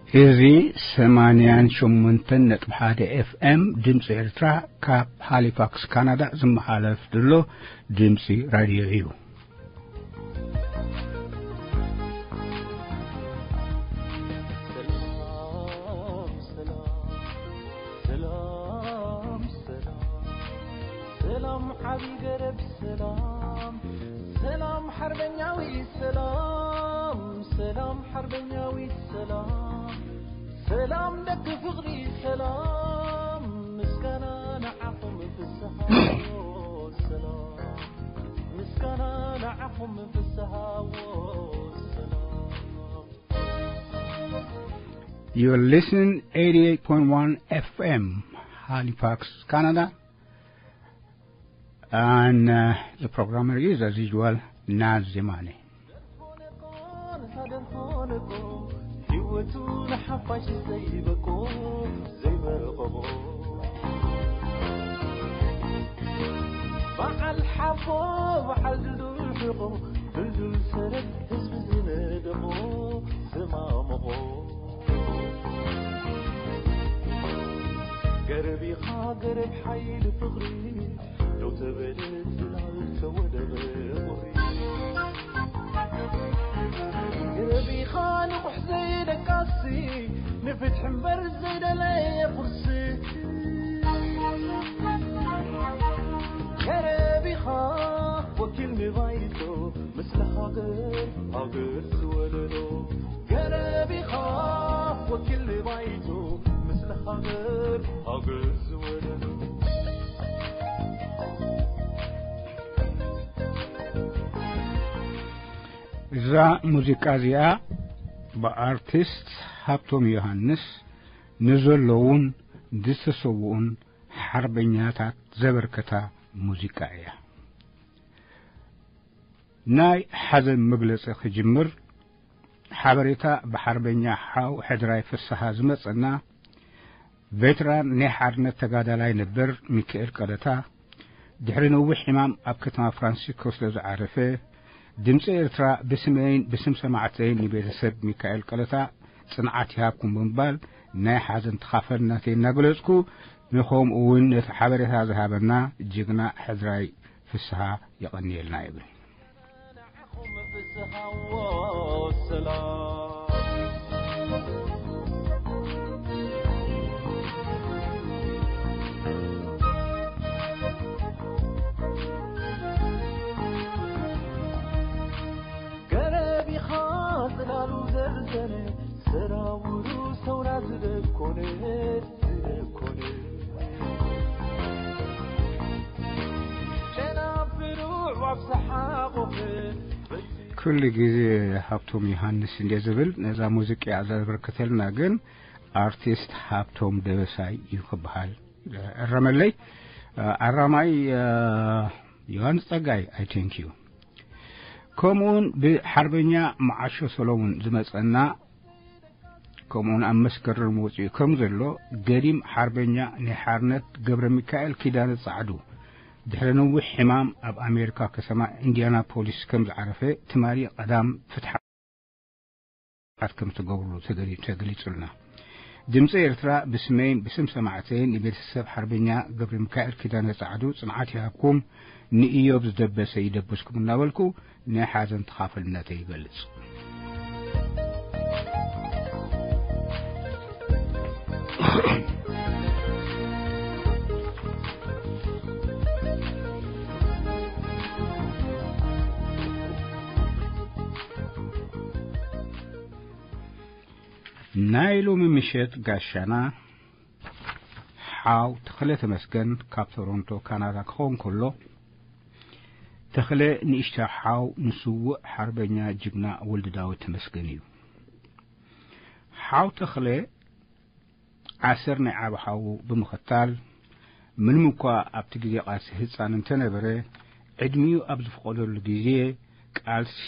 እዚ ሰማንያን ሸሞንተን ነጥቢ ሓደ ኤፍኤም ድምፂ ኤርትራ ካብ ሃሊፋክስ ካናዳ ዝመሓለፍ ዘሎ ድምፂ ራድዮ እዩ። ሰላም፣ ሰላም፣ ሰላም፣ ሰላም፣ ሰላም፣ ሓቢ ገረብ ሰላም፣ ሰላም፣ ሓርበኛዊ ሰላም፣ ሰላም፣ ሓርበኛዊ ሰላም፣ ሰላም፣ ደቂ ፍቕሪ ሰላም፣ ምስጋና ንዓኹም ፍስሓ ሰላም፣ ምስጋና ንዓኹም ፍስሓ ሰላም። You're listening eighty-eight point one F M, Halifax, Canada. And uh, the programmer is, as usual, Naz Zemani. ህይወቱ ንሓፋሽ ዘይበቆ ዘይመረቐቦ በዓል ሓቦ በዓል ድልዱል ሕቖ ድልዱል ሰረት ህዝቢ ዝነደቖ ዘማመቖ ገረብ ኢኻ ገረብ ሓይሊ ፍቕሪ ደው ተበለ ጽላል ተወደበ ቁሪ ገረብ ኢኻ ንቑሕ ዘይደቃሲ ንፍትሒ እምበር ዘይደለየ ቁርሲ ገረብ ኢኻ ወኪል ንባይቶ ምስለ ሃገር ሃገር ዝወለዶ ገረብ ኢኻ ወኪል ንባይቶ ምስለ ሃገር ሃገር ዝወለዶ እዛ ሙዚቃ እዚኣ ብኣርቲስት ሃብቶም ዮሃንስ ንዘለዉን ዝተሰውኡን ሓርበኛታት ዘበርከታ ሙዚቃ እያ። ናይ ሓዘን መግለጺ ክጅምር ሓበሬታ ብሓርበኛ ሓው ሕድራይ ፍስሃ ዝመጸና ቬትራን ናይ ሓርነት ተጋዳላይ ነበር ሚካኤል ቀለታ ድሕሪ ነዊሕ ሕማም ኣብ ከተማ ፍራንሲስኮ ስለ ዝዓረፈ ድምፂ ኤርትራ ብስመይን ብስም ሰማዕተይን ንቤተሰብ ሚካኤል ቀለታ ጽንዓት ይሃብኩም ብምባል ናይ ሓዘን ተኻፈልነተይ እናገለጽኩ ንኸምኡ እውን ነቲ ሓበሬታ ዝሃበና ጅግና ሕድራይ ፍስሃ የቐንየልና ይብል። ገረብ ኢኻ ጽላሉ ዘርዘነ ሰራውሩ ሰውራ ዝደኮነ ዝደኮነ ጨናፍሩ ዋብ ሰሓቑ ኩሉ ግዜ ሃብቶም ዮሃንስ እንደ ዝብል ነዛ ሙዚቃ ዘበርከተልና ግን ኣርቲስት ሃብቶም ደበሳይ እዩ ክበሃል። እረመለይ ኣራማይ ዮሃንስ ጸጋይ I thank you። ከምኡውን ብሓርበኛ መዓሾ ሰሎሙን ዝመጸና ከምኡውን ኣብ መስከረም ወጺኡ ከም ዘሎ ገዲም ሓርበኛ ናይ ሓርነት ገብረ ሚካኤል ኪዳነ ጻዕዱ ድሕሪ ነዊሕ ሕማም ኣብ ኣሜሪካ ከተማ ኢንዲያናፖሊስ ከም ዝዓረፈ ትማሊ ቀዳም ፍትሓት ከም ትገብርሉ ተገሊጹልና። ድምፂ ኤርትራ ብስመይን ብስም ሰማዕተይን ንቤተሰብ ሓርበኛ ገብረ ሚካኤል ኪዳነ ጻዕዱ ጽንዓት ይሃብኩም፣ ንኢዮብ ዝደበሰ ይደብስኩም እናበልኩ ናይ ሓዘን ተኻፈልነተይ ይገልጽ። ናይ ሎሚ ምሸት ጋሻና ሓው ተኽለ ተመስገን ካብ ቶሮንቶ ካናዳ ክኸውን ከሎ ተኽለ ንእሽታ ሓው ንስውእ ሓርበኛ ጅግና ወልደ ዳዊት ተመስገን እዩ። ሓው ተኽለ ዓሰር ናይ ዓቢ ሓዉ ብምኽታል ምንም እኳ ኣብቲ ግዜ ቃልሲ ህጻን እንተነበረ ዕድሚኡ ኣብ ዝፈቐደሉ ግዜ ቃልሲ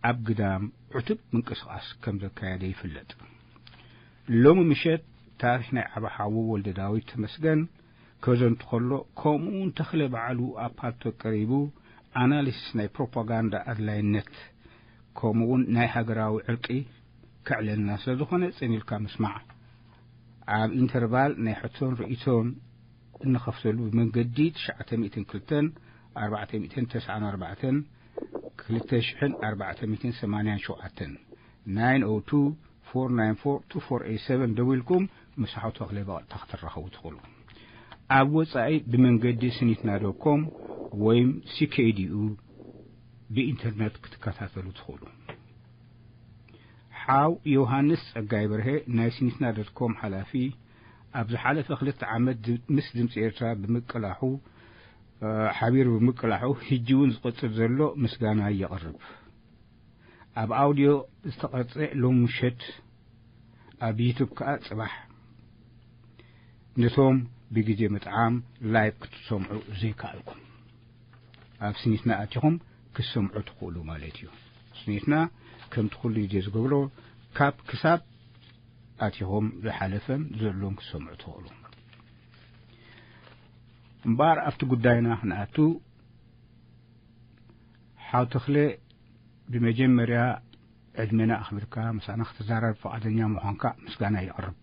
ኣብ ግዳም ዕቱብ ምንቅስቓስ ከም ዘካየደ ይፍለጥ። ሎሚ ምሸት ታሪኽ ናይ ዓቢ ሓዉ ወልደ ዳዊት ተመስገን ከዘንቱ ከሎ ከምኡውን ተኽለ ባዕሉ ኣብ ፓልቶክ ቀሪቡ ኣናሊሲስ ናይ ፕሮፓጋንዳ ኣድላይነት ከምኡውን ናይ ሃገራዊ ዕርቂ ከዕለልና ስለ ዝኾነ ጽን ኢልካ ምስማዕ። ኣብ ኢንተርቫል ናይ ሕቶን ርእይቶን እንኸፍተሉ ብመንገዲ ትሽዓተ ሚእትን ክልተን ኣርባዕተ ሚእትን ተስዓን ኣርባዕተን ክልተ ሽሕን ኣርባዕተ ሚእትን ሰማንያን ሸውዓተን፣ nine oh two, four nine four, two four eight seven ደዊልኩም ምስ ሓው ተኽለ ብቐጥታ ክትራኸቡ ትኽእሉ። ኣብ ወጻኢ ብመንገዲ ስኒትና ዶት ኮም ወይም ሲ ኬ ዲ ኡ ብኢንተርነት ክትከታተሉ ትኽእሉ። ሓው ዮሃንስ ጸጋይ በርሀ ናይ ስኒትና ዶት ኮም ሓላፊ፣ ኣብ ዝሓለፈ ክልተ ዓመት ድ-፣ ምስ ድምፂ ኤርትራ ብምቅላሑ፣ እ፣ ሓቢሩ ብምቅላሑ፣ ሕጂ እውን ዝቕጽል ዘሎ ምስጋና የቕርብ። ኣብ ኣውዲዮ ዝተቐርጸ ሎም ምሸት፣ ኣብ ዩቱብ ከኣ ጽባሕ፣ ነቶም ብግዜ ምጥዓም ላይቭ ክትሰምዑ ዘይከኣልኩም፣ ኣብ ስኒትና ኣቲኹም ክትሰምዑ ትኽእሉ ማለት እዩ። ስኒትና ከምቲ ኩሉ ግዜ ዝገብሮ፣ ካብ ክሳብ ኣቲኹም ዝሓለፈን ዘሎን ክትሰምዑ ትኽእሉ። እምበኣር ኣብቲ ጉዳይና ክንኣቱ፣ ሓው ተኽለ፣ ብመጀመርያ ዕድመና ኣኽቢርካ ምሳና ክትዛረብ ፍቓደኛ ምዃንካ ምስጋና የቕርብ።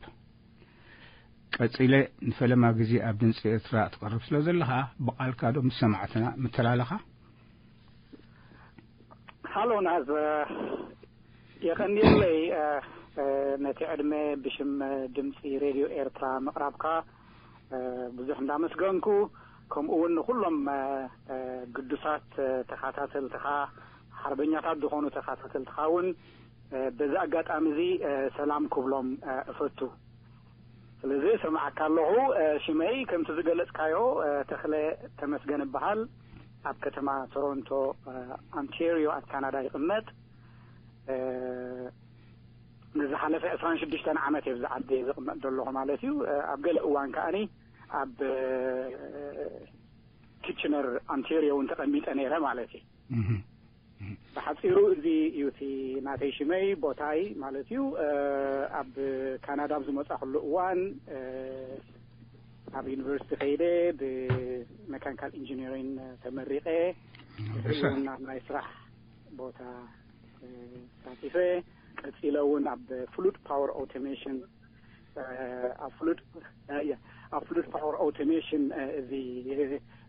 ቀጺለ ንፈለማ ግዜ ኣብ ድምፂ ኤርትራ ትቐርብ ስለ ዘለኻ፣ ብቓልካ ዶ ምስ ሰማዕትና ምተላለኻ? ሃሎ ናዝ፣ የቐንየለይ፣ እ፣ እ፣ ነቲ ዕድመ ብሽም፣ እ፣ ድምፂ ሬድዮ ኤርትራ ምቕራብካ፣ እ፣ ብዙሕ እንዳመስገንኩ፣ ከምኡ እውን ንኹሎም፣ እ፣ እ፣ ግዱሳት፣ እ፣ ተኸታተልትኻ፣ ሓርበኛታት ዝኾኑ ተኸታተልትኻ እውን፣ እ፣ በዚ ኣጋጣሚ እዚ፣ እ፣ ሰላም ክብሎም፣ እ፣ እፈቱ። ስለዚ እሰምዓካ ኣለኹ። እ፣ ሽመይ ከምቲ ዝገለጽካዮ፣ እ፣ ተኽለ ተመስገን እበሃል። ኣብ ከተማ ቶሮንቶ፣ እ፣ ኣንቴርዮ ኣብ ካናዳ ይቕመጥ። እ፣ ንዝሓለፈ ዕስራን ሽዱሽተን ዓመት እየ ኣብዚ ዓዲ ዝቕመጥ ዘለኹ ማለት እዩ። እ፣ ኣብ ገለ እዋን ከኣኒ ኣብ፣ እ፣ ኪችነር ኣንቴርዮ እውን ተቐሚጠ ነይረ ማለት እዩ። እህ። ብሓጺሩ እዚ እዩ እቲ ናተይ ሽመይ፣ ቦታይ ማለት እዩ። እ፣ ኣብ ካናዳ ኣብ ዝመጻኹሉ እዋን፣ እ፣ ኣብ ዩኒቨርሲቲ ከይደ ብመካኒካል ኢንጂነሪንግ ተመሪቐ። ድሕሪኡ እውን ኣብ ናይ ስራሕ ቦታ፣ እ፣ ተሳቲፈ። ቀጺለ እውን ኣብ ፍሉድ ፓወር ኣውቶሜሽን፣ እ፣ ኣብ ፍሉድ፣ እ፣ ያ፣ ኣብ ፍሉድ ፓወር ኣውቶሜሽን፣ እ፣ እዚ፣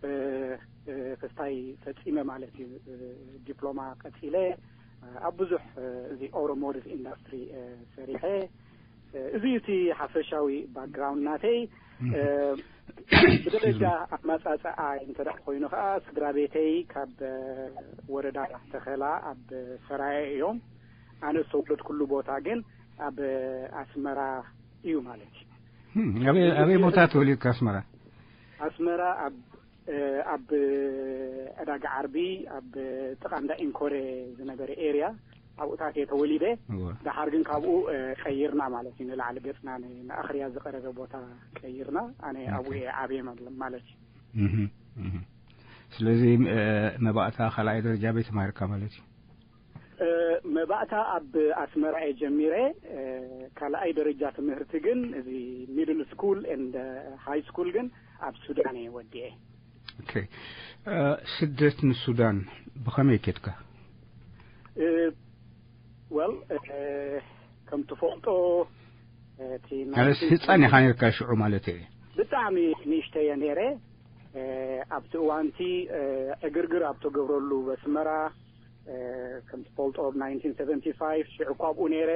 እ፣ እ፣ ክስታይ ፈጺመ ማለት እዩ። እ፣ ዲፕሎማ ቀጺለ፣ እ፣ ኣብ ብዙሕ፣ እ፣ እዚ ኣውቶሞቲቭ ኢንዱስትሪ፣ እ፣ ሰሪሐ። እ፣ እዚ እዩ እቲ ሓፈሻዊ ባክግራውንድ ናተይ። እ፣ ብደረጃ ኣመጻጽኣ እንተ ደኣ ኮይኑ ከኣ፣ ስድራ ቤተይ ካብ፣ እ፣ ወረዳ ተኸላ ኣብ ሰራየ እዮም። ኣነ ዝተወለድኩሉ ቦታ ግን ኣብ ኣስመራ እዩ ማለት እዩ። ህም፣ ኣበይ፣ ኣበይ ቦታ ተወሊድካ ኣስመራ? ኣስመራ ኣብ፣ እ፣ ኣብ ዕዳጋ ዓርቢ፣ ኣብ ጥቓ እንዳ ኢንኮሬ ዝነበረ ኤርያ፣ ኣብኡታት እየ ተወሊደ። እወ። ደሓር ግን ካብኡ፣ እ፣ ቀይርና ማለት እዩ። ንላዕሊ ገጽና ን-፣ ንኣኽርያ ዝቐረበ ቦታ ቀይርና። ኣነ ኣብኡ ኦኬ። እየ ዓብየ ማለት፣ ማለት እዩ። እህ፣ እህ። ስለዚ፣ እ፣ መባእታ ካልኣይ ደረጃ ኣበይ ተማሂርካ ማለት እዩ? እ፣ መባእታ ኣብ ኣስመራ እየ ጀሚረ። እ፣ ካልኣይ ደረጃ ትምህርቲ ግን፣ እዚ ሚድል ስኩል ኤንድ ሃይ ስኩል ግን ኣብ ሱዳን እየ ወዲኤ። ኦኬ። እ፣ ስደት ንሱዳን ብኸመይ ኬድካ? እ፣ ወል፣ እ፣ ከም ትፈልጦ፣ እ፣ እቲ ማለት ናይንቲ ህፃን ኢኻ ነርካ ሽዑ ማለት እየ። ብጣዕሚ ንእሽተየ ነይረ። እ፣ ኣብቲ እዋንቲ፣ እ፣ ዕግርግር ኣብ ተገብረሉ በስመራ፣ እ፣ ከም ትፈልጦ ብ ናይንቲን ሰቨንቲ ፋይቭ ሽዑ እኳ ኣብኡ ነይረ።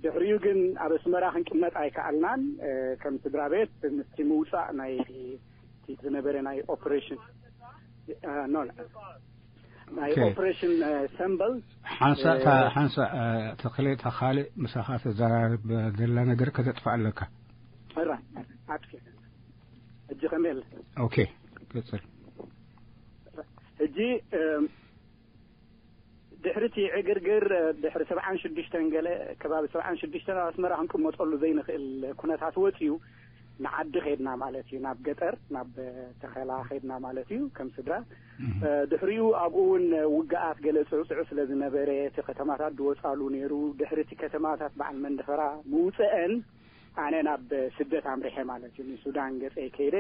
ድሕሪኡ ግን ኣብ ኣስመራ ክንቅመጥ ኣይከኣልናን። እ፣ ከም ስድራ ቤት ምስቲ ምውፃእ ናይ እቲ ዝነበረ ናይ ኦፕሬሽን፣ እ፣ ኖ፣ ኖ፣ ናይ ኦኬ። ኦፕሬሽን፣ እ፣ ሰምበል፣ ሓንሳእ እታ፣ እ፣ ሓንሳእ፣ እ፣ ተኽሌ፣ እታ ካልእ ምሳኻ ተዘራርብ ዘላ ነገር ከተጥፍኣ ኣለካ። እራ፣ ኣጥፊ። ሕጂ ከመይ ኣለ? ኦኬ፣ ቀጽል። ሕጂ፣ እ፣ ድሕሪ እቲ ዕግርግር፣ እ፣ ድሕሪ ሰብዓን ሽዱሽተን ገለ፣ ከባቢ ሰብዓን ሽዱሽተን ኣብ ኣስመራ ክንቅመጠሉ ዘይንኽእል ኩነታት ወጺኡ፣ ንዓዲ ኸድና ማለት እዩ፣ ናብ ገጠር፣ ናብ፣ እ፣ ተኸላ ኸድና ማለት እዩ፣ ከም ስድራ። እህ። እ፣ ድሕሪኡ ኣብኡ እውን ውግኣት ገለ ጽዕጽዑ ስለ ዝነበረ፣ እቲ ከተማታት ዝወጻሉ ነይሩ። ድሕሪ እቲ ከተማታት በዓል መንደፈራ ምውጽአን፣ ኣነ ናብ ስደት ኣምሪሐ ማለት እዩ። ንሱዳን ገጸይ ከይደ።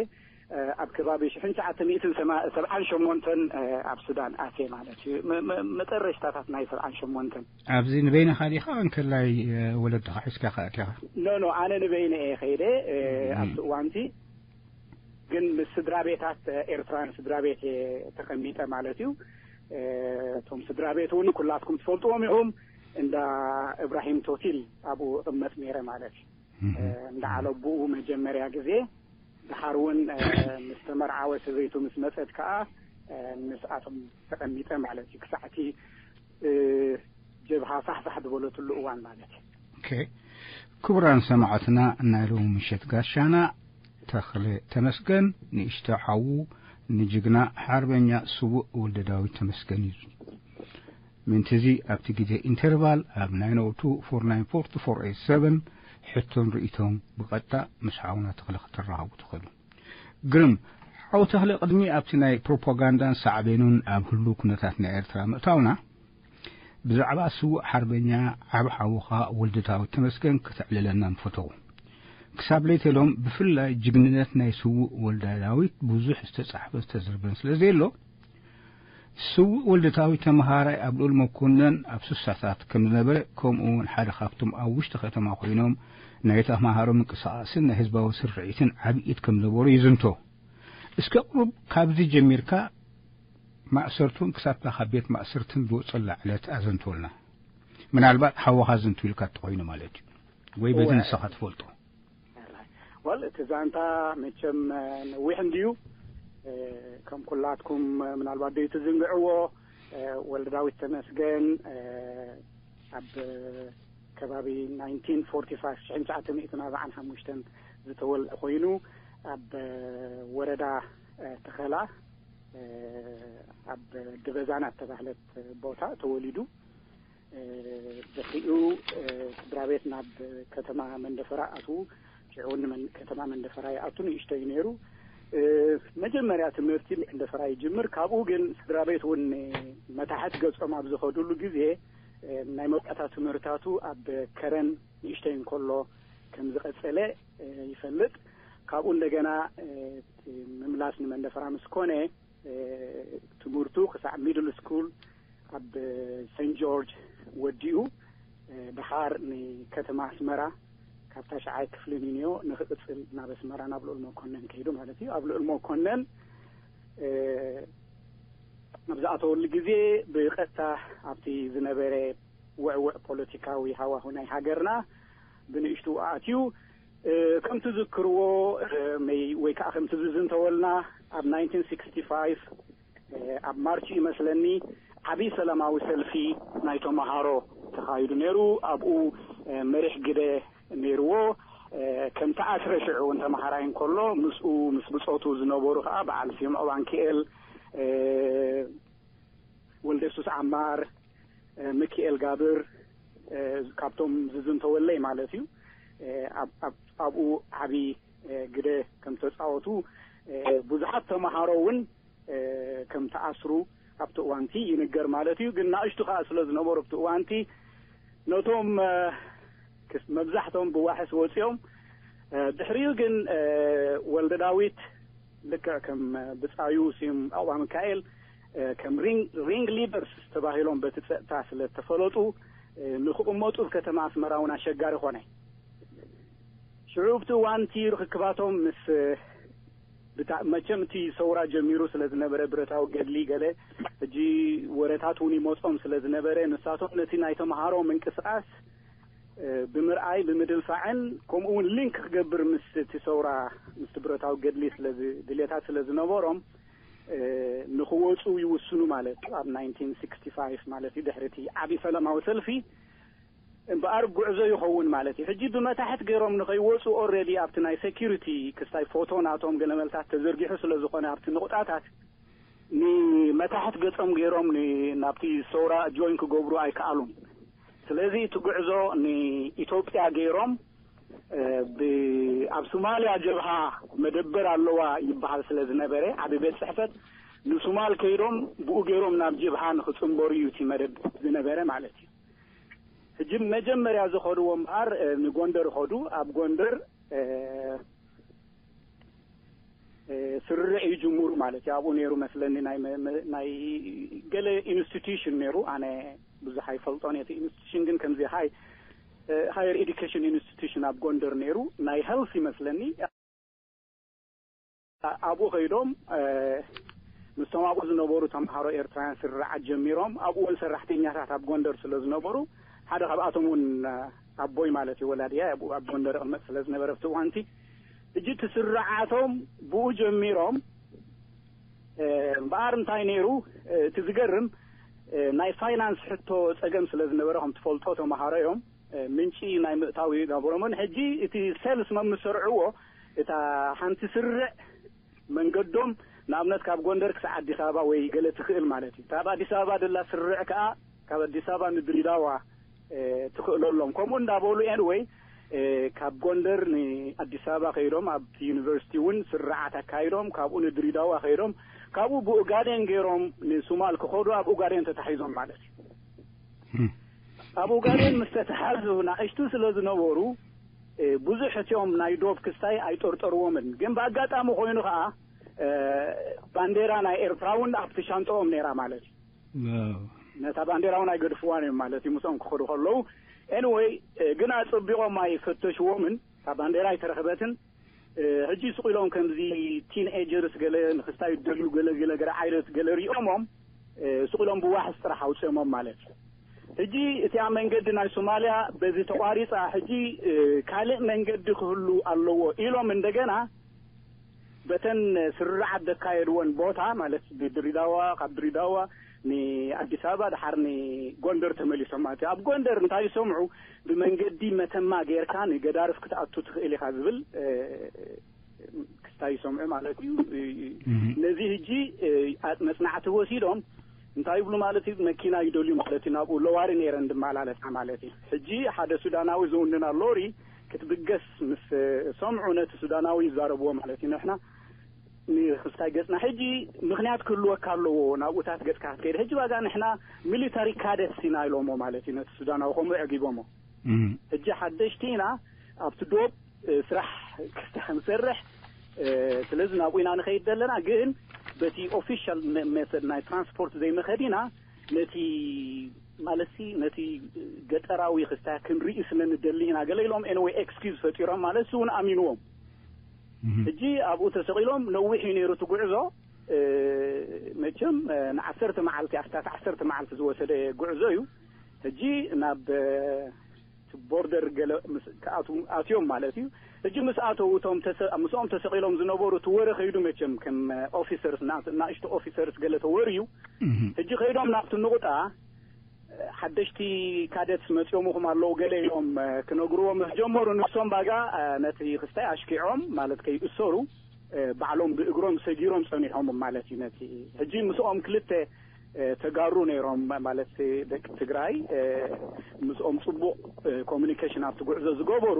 ኣብ ከባቢ ሽሕን ትሽዓተ ሚእትን ሰብዓን ሸሞንተን ኣብ ሱዳን ኣትየ ማለት እዩ። መጠረሽታታት ናይ ሰብዓን ሸሞንተን። ኣብዚ ንበይንኻ ዲኻ እንከላይ ወለድኻ ሒዝካ ከኣቲኻ? ኖ ኖ፣ ኣነ ንበይነ እየ ከይደ። ኣብቲ እዋንቲ ግን ምስ ስድራ ቤታት ኤርትራን ስድራ ቤት ተቐሚጠ ማለት እዩ። እቶም ስድራ ቤት እውን ኩላትኩም ትፈልጥዎም ኢኹም። እንዳ እብራሂም ቶቲል ኣብኡ እቕመጥ ነይረ ማለት እዩ። እንዳ ዓለቡኡ መጀመርያ ግዜ፣ ድሓር እውን ምስ ተመርዓወ ሰበይቱ ምስ መፀት ከዓ ምስኣቶም ተቐሚጠ ማለት እዩ። ክሳዕቲ ጀብሃ ፋሕፋሕ ዝበለትሉ እዋን ማለት እዩ። ክቡራን ሰማዕትና፣ ናይ ሎሚ ምሸት ጋሻና ተኽለ ተመስገን ንእሽቶ ሓዉ ንጅግና ሓርበኛ ስዉእ ወልደ ዳዊት ተመስገን እዩ። ምንትዚ ኣብቲ ግዜ ኢንተርቫል ኣብ ናይ ኖቱ ፎር ናይን ፎር ቱ ፎር ኤይት ሰቨን ሕቶን ርእይቶም ብቐጥታ ምስ ሓውና ተኽለ ክትራኸቡ ትኽእሉ። ግርም ሓው ተኽለ፣ ቅድሚ ኣብቲ ናይ ፕሮፓጋንዳን ሳዕቤኑን ኣብ ህሉ ኩነታት ናይ ኤርትራ ምእታውና፣ ብዛዕባ ስዉእ ሓርበኛ ዓብ ሓውኻ ወልደ ዳዊት ተመስገን ክትዕልለና ንፈተው። ክሳብ ለይተሎም ብፍላይ ጅግንነት ናይ ስዉእ ወልደ ዳዊት ብዙሕ ዝተጻሕፈ ዝተዘርበን ስለ ዘየሎ፣ ስዉእ ወልደ ዳዊት ተመሃራይ ኣብ ልኡል መኮነን ኣብ ሱሳታት ከም ዝነበረ፣ ከምኡ እውን ሓደ ካብቶም ኣብ ውሽጢ ከተማ ኮይኖም ናይ ተመሃሮ ምንቅስቃስን ናይ ህዝባዊ ስርዒትን ዓብይት ከም ነበሩ ይዝንቶ። እስከ ቅሩብ ካብዚ ጀሚርካ ማእሰርቱን ክሳብታ ካብ ቤት ማእሰርትን ዝወፀላ ዕለት ኣዘንትወልና። ምናልባት ሓወኻ ዝንቱ ኢልካ ተኾይኑ ማለት እዩ፣ ወይ በዚ ንስኻ ትፈልጦ። ወል እቲ ዛንታ መቸም ነዊሕ እንድዩ። ከም ኩላትኩም ምናልባት ደይ ትዝንግዕዎ፣ ወልደ ዳዊት ተመስገን ኣብ ከባቢ ናይንቲን ፎርቲ ፋይቭ፣ ሽሕን ትሽዓተ ሚእትን ኣርባዓን ሓሙሽተን ዝተወልደ ኮይኑ፣ ኣብ ወረዳ ተኸላ ኣብ ድበዛና እተባህለት ቦታ ተወሊዱ። ድሕሪኡ ስድራ ቤት ናብ ከተማ መንደፈራ ኣትዉ። ሽዑ እውን ከተማ መንደፈራ ይኣቱ፣ ንእሽቶ እዩ ነይሩ። መጀመርያ ትምህርቲ መንደፈራ ይጅምር። ካብኡ ግን ስድራ ቤት እውን መታሕት ገጾም ኣብ ዝኸዱሉ ግዜ ናይ መውዳእታ ትምህርታቱ ኣብ ከረን ንእሽተይ እንከሎ ከም ዝቐጸለ ይፈልጥ። ካብኡ እንደገና ምምላስ ንመንደፈራ ምስ ኮነ ትምህርቱ ክሳዕ ሚድል ስኩል ኣብ ሴንት ጆርጅ ወዲኡ፣ ድሓር ንከተማ ኣስመራ ካብ ታሽዓይ ክፍሊ ንንዮ ንክቕጽል ናብ ኣስመራ ናብ ልኡል መኮነን ከይዱ ማለት እዩ። ኣብ ልኡል መኮነን ኣብ ዝኣተወሉ ግዜ ብቐጥታ ኣብቲ ዝነበረ ውዕውዕ ፖለቲካዊ ሃዋሁ ናይ ሃገርና ብንእሽቱ ኣትዩ። ከም ትዝክርዎ ወይ ከዓ ከም ትዝንተወልና ኣብ ናይንቲን ሲክስቲ ፋይቭ ኣብ ማርች ይመስለኒ ዓብዪ ሰላማዊ ሰልፊ ናይ ተምሃሮ ተኻይዱ ነይሩ። ኣብኡ መሪሕ ግደ ነይርዎ። ከም ተኣስረ ሽዑ እውን ተምሃራይ እንከሎ ምስኡ ምስ ብጾቱ ዝነበሩ ከዓ በዓል ስዩም ዑባንክኤል፣ ወልደሱስ ዓማር፣ ሚኪኤል ጋብር ካብቶም ዝዝንተወለይ ማለት እዩ። ኣብኡ ዓብዪ ግደ ከም ተፃወቱ ብዙሓት ተምሃሮ እውን ከም ተኣስሩ ኣብቲ እዋንቲ ይንገር ማለት እዩ። ግን ናእሽቱ ከዓ ስለ ዝነበሩ ኣብቲ እዋንቲ ነቶም መብዛሕቶም ብዋሕስ ወፂኦም። ድሕሪኡ ግን ወልደ ዳዊት ልክዕ ከም ብፃዩ ስዩም ኣባ ሚካኤል ከም ሪንግ ሊደርስ ተባሂሎም በቲ ፀጥታ ስለ ተፈለጡ ንክቕመጡ ኣብ ከተማ ኣስመራ እውን ኣሸጋሪ ኮነ። ሽዑ ኣብቲ እዋንቲ ርክክባቶም ምስ ብታ መቸም እቲ ሰውራ ጀሚሩ ስለ ዝነበረ ብረታዊ ገድሊ ገለ ሕጂ ወረታት እውን ይመፆም ስለ ዝነበረ ንሳቶም ነቲ ናይ ተምሃሮ ምንቅስቃስ ብምርኣይ ብምድንፋዕን ከምኡ እውን ሊንክ ክገብር ምስ እቲ ሰውራ ምስ ብረታዊ ገድሊ ድልየታት ስለ ዝነበሮም ንክወፁ ይውስኑ ማለት እዩ። ኣብ ናይንቲን ሲክስቲ ፋይቭ ማለት እዩ ድሕሪ እቲ ዓብዪ ሰላማዊ ሰልፊ እምበኣር ጉዕዞ ይኸውን ማለት እዩ። ሕጂ ብመታሕት ገይሮም ንኸይወፁ ኦልሬዲ ኣብቲ ናይ ሴኪሪቲ ክስታይ ፎቶ ናቶም ገለመልታት ተዘርጊሑ ስለ ዝኾነ ኣብቲ ንቑጣታት ንመታሕት ገጾም ገይሮም ናብቲ ሰውራ ጆይን ክገብሩ ኣይከኣሉን። ስለዚ እቲ ጉዕዞ ንኢትዮጵያ ገይሮም ኣብ ሶማልያ ጀብሃ መደበር ኣለዋ ይበሃል ስለ ዝነበረ ዓቢ ቤት ጽሕፈት ንሶማል ከይዶም ብኡ ገይሮም ናብ ጀብሃ ንኽጽንበሩ እዩ እቲ መደብ ዝነበረ ማለት እዩ። ሕጂ መጀመርያ ዝኸድዎ እምበኣር ንጎንደር ኸዱ። ኣብ ጎንደር ስርርዕ ይጅምሩ ማለት እዩ። ኣብኡ ነይሩ መስለኒ ናይ መ- መ- ናይ ገለ ኢንስቲትዩሽን ነይሩ። ኣነ ብዙሕ ኣይፈልጦን እቲ ኢንስቲትዩሽን፣ ግን ከምዚ ሃይ ሃየር ኤዱኬሽን ኢንስቲትዩሽን ኣብ ጎንደር ነይሩ፣ ናይ ሄልስ ይመስለኒ። ኣብኡ ከይዶም ምስቶም ኣብኡ ዝነበሩ ተምሃሮ ኤርትራውያን ስርዓት ጀሚሮም። ኣብኡ እውን ሰራሕተኛታት ኣብ ጎንደር ስለ ዝነበሩ፣ ሓደ ካብኣቶም እውን ኣቦይ ማለት እዩ፣ ወላድያ ኣብኡ ኣብ ጎንደር ይቕመጥ ስለ ዝነበረ ኣብቲ እዋንቲ፣ እጂ እቲ ስርዓቶም ብኡ ጀሚሮም። እምበኣር እንታይ ነይሩ እቲ ዝገርም፣ ናይ ፋይናንስ ሕቶ ጸገም ስለ ዝነበረ፣ ከም ትፈልጦ ተምሃሮ እዮም፣ ምንጪ ናይ ምእታው ይነበሮምን። ሕጂ እቲ ሴልስ መምሰርዕዎ እታ ሓንቲ ስርዕ መንገዶም፣ ንኣብነት ካብ ጎንደር ክሳዕ ኣዲስ ኣበባ ወይ ገለ ትኽእል ማለት እዩ። ካብ ኣዲስ ኣበባ ደላ ስርዕ ከኣ ካብ ኣዲስ ኣበባ ንድሪዳዋ ትኽእለሎም። ከምኡ እንዳበሉ ኤንወይ ካብ ጎንደር ንኣዲስ ኣበባ ከይዶም ኣብቲ ዩኒቨርሲቲ እውን ስርዓት ኣካይዶም፣ ካብኡ ንድሪዳዋ ከይዶም፣ ካብኡ ብኡጋዴን ገይሮም ንሱማል ክኸዱ ኣብ ኡጋዴን ተታሒዞም ማለት እዩ። ኣብ ኡጋዴን ምስ ተተሓዙ ናእሽቱ ስለ ዝነበሩ ብዙሕ እቲኦም ናይ ዶብ ክስታይ ኣይጠርጠርዎምን። ግን ብኣጋጣሚ ኮይኑ ከዓ ባንዴራ ናይ ኤርትራ እውን ኣብቲ ሻንጠኦም ነይራ ማለት እዩ። ነታ ባንዴራ እውን ኣይገድፍዋን እዮም ማለት እዩ ምስኦም ክኸዱ ከለዉ። ኤንወይ ግን ኣጸቢቖም ኣይፈተሽዎምን፣ እታ ባንዴራ ኣይተረኽበትን። ሕጂ ስቕ ኢሎም ከምዚ ቲን ኤጀርስ ገለ ንክስታይ ደልዩ ገለ ገለ ገለ ዓይነት ገለ ሪኦሞም ስቕ ኢሎም ብዋሕስ ጥራሕ ኣውፅኦሞም ማለት እዩ። ሕጂ እቲኣ መንገዲ ናይ ሶማልያ በዚ ተቋሪፃ፣ ሕጂ ካልእ መንገዲ ክህሉ ኣለዎ ኢሎም እንደገና በተን ስርርዓት ዘካየድወን ቦታ ማለት ብድሪዳዋ፣ ካብ ድሪዳዋ ንኣዲስ ኣበባ፣ ድሓር ንጎንደር ተመሊሶም ማለት እዩ። ኣብ ጎንደር እንታይ ይሰምዑ? ብመንገዲ መተማ ጌርካ ንገዳርፍ ክትኣቱ ትኽእል ኢኻ ዝብል ክስታይ ይሰምዑ ማለት እዩ። ነዚ ሕጂ መጽናዕቲ ወሲዶም እንታይ ይብሉ ማለት እዩ? መኪና ይደልዩ ማለት እዩ። ናብኡ ለዋሪ ነይረን ዝመላለሳ ማለት እዩ። ሕጂ ሓደ ሱዳናዊ ዝውንና ሎሪ ክትብገስ ምስ ሰምዑ ነቲ ሱዳናዊ ይዛረብዎ ማለት እዩ። ንሕና ንክስታይ ገጽና ሕጂ ምኽንያት ክህልወካ ኣለዎ ናብኡታት ገጽካ ክትከይድ። ሕጂ ባጋ ንሕና ሚሊታሪ ካደትስ ኢና ኢሎሞ ማለት እዩ። ነቲ ሱዳናዊ ከምኡ ዕጊቦሞ። ሕጂ ሓደሽቲ ኢና ኣብቲ ዶብ ስራሕ ክስታይ ክንሰርሕ፣ ስለዚ ናብኡ ኢና ንኸይድ ዘለና። ግን በቲ ኦፊሻል ሜተድ ናይ ትራንስፖርት ዘይመኸድ ኢና፣ ነቲ ማለትሲ ነቲ ገጠራዊ ክስታይ ክንርኢ ስለ ንደሊ ኢና ገለ ኢሎም ኤንወይ ኤክስኪዝ ፈጢሮም ማለት እሱ እውን ኣሚንዎም። ሕጂ ኣብኡ ተሰቒሎም ነዊሕ እዩ ነይሩ እቲ ጉዕዞ። መቸም ንዓሰርተ መዓልቲ ኣስታት ዓሰርተ መዓልቲ ዝወሰደ ጉዕዞ እዩ። ሕጂ ናብ ቦርደር ገለ ኣትዮም ማለት እዩ። ሕጂ ምስ ኣተው እቶም ምስኦም ተሰቒሎም ዝነበሩ እቲ ወረ ከይዱ መቸም ከም ኦፊሰርስ ናእሽቶ ኦፊሰርስ ገለ ተወር እዩ። ሕጂ ከይዶም ናብቲ ንቑጣ ሓደሽቲ ካደትስ መፂኦምኹም ኣለዉ ገለ ኢሎም ክነግርዎ ምስ ጀመሩ ንሶም ባጋ ነቲ ክስታይ ኣሽኪዖም ማለት ከይእሰሩ ባዕሎም ብእግሮም ሰጊሮም ጸኒሖም ማለት እዩ። ነቲ ሕጂ ምስኦም ክልተ ተጋሩ ነይሮም ማለት ደቂ ትግራይ ምስኦም ጽቡቕ ኮሚኒኬሽን ኣብቲ ጉዕዞ ዝገበሩ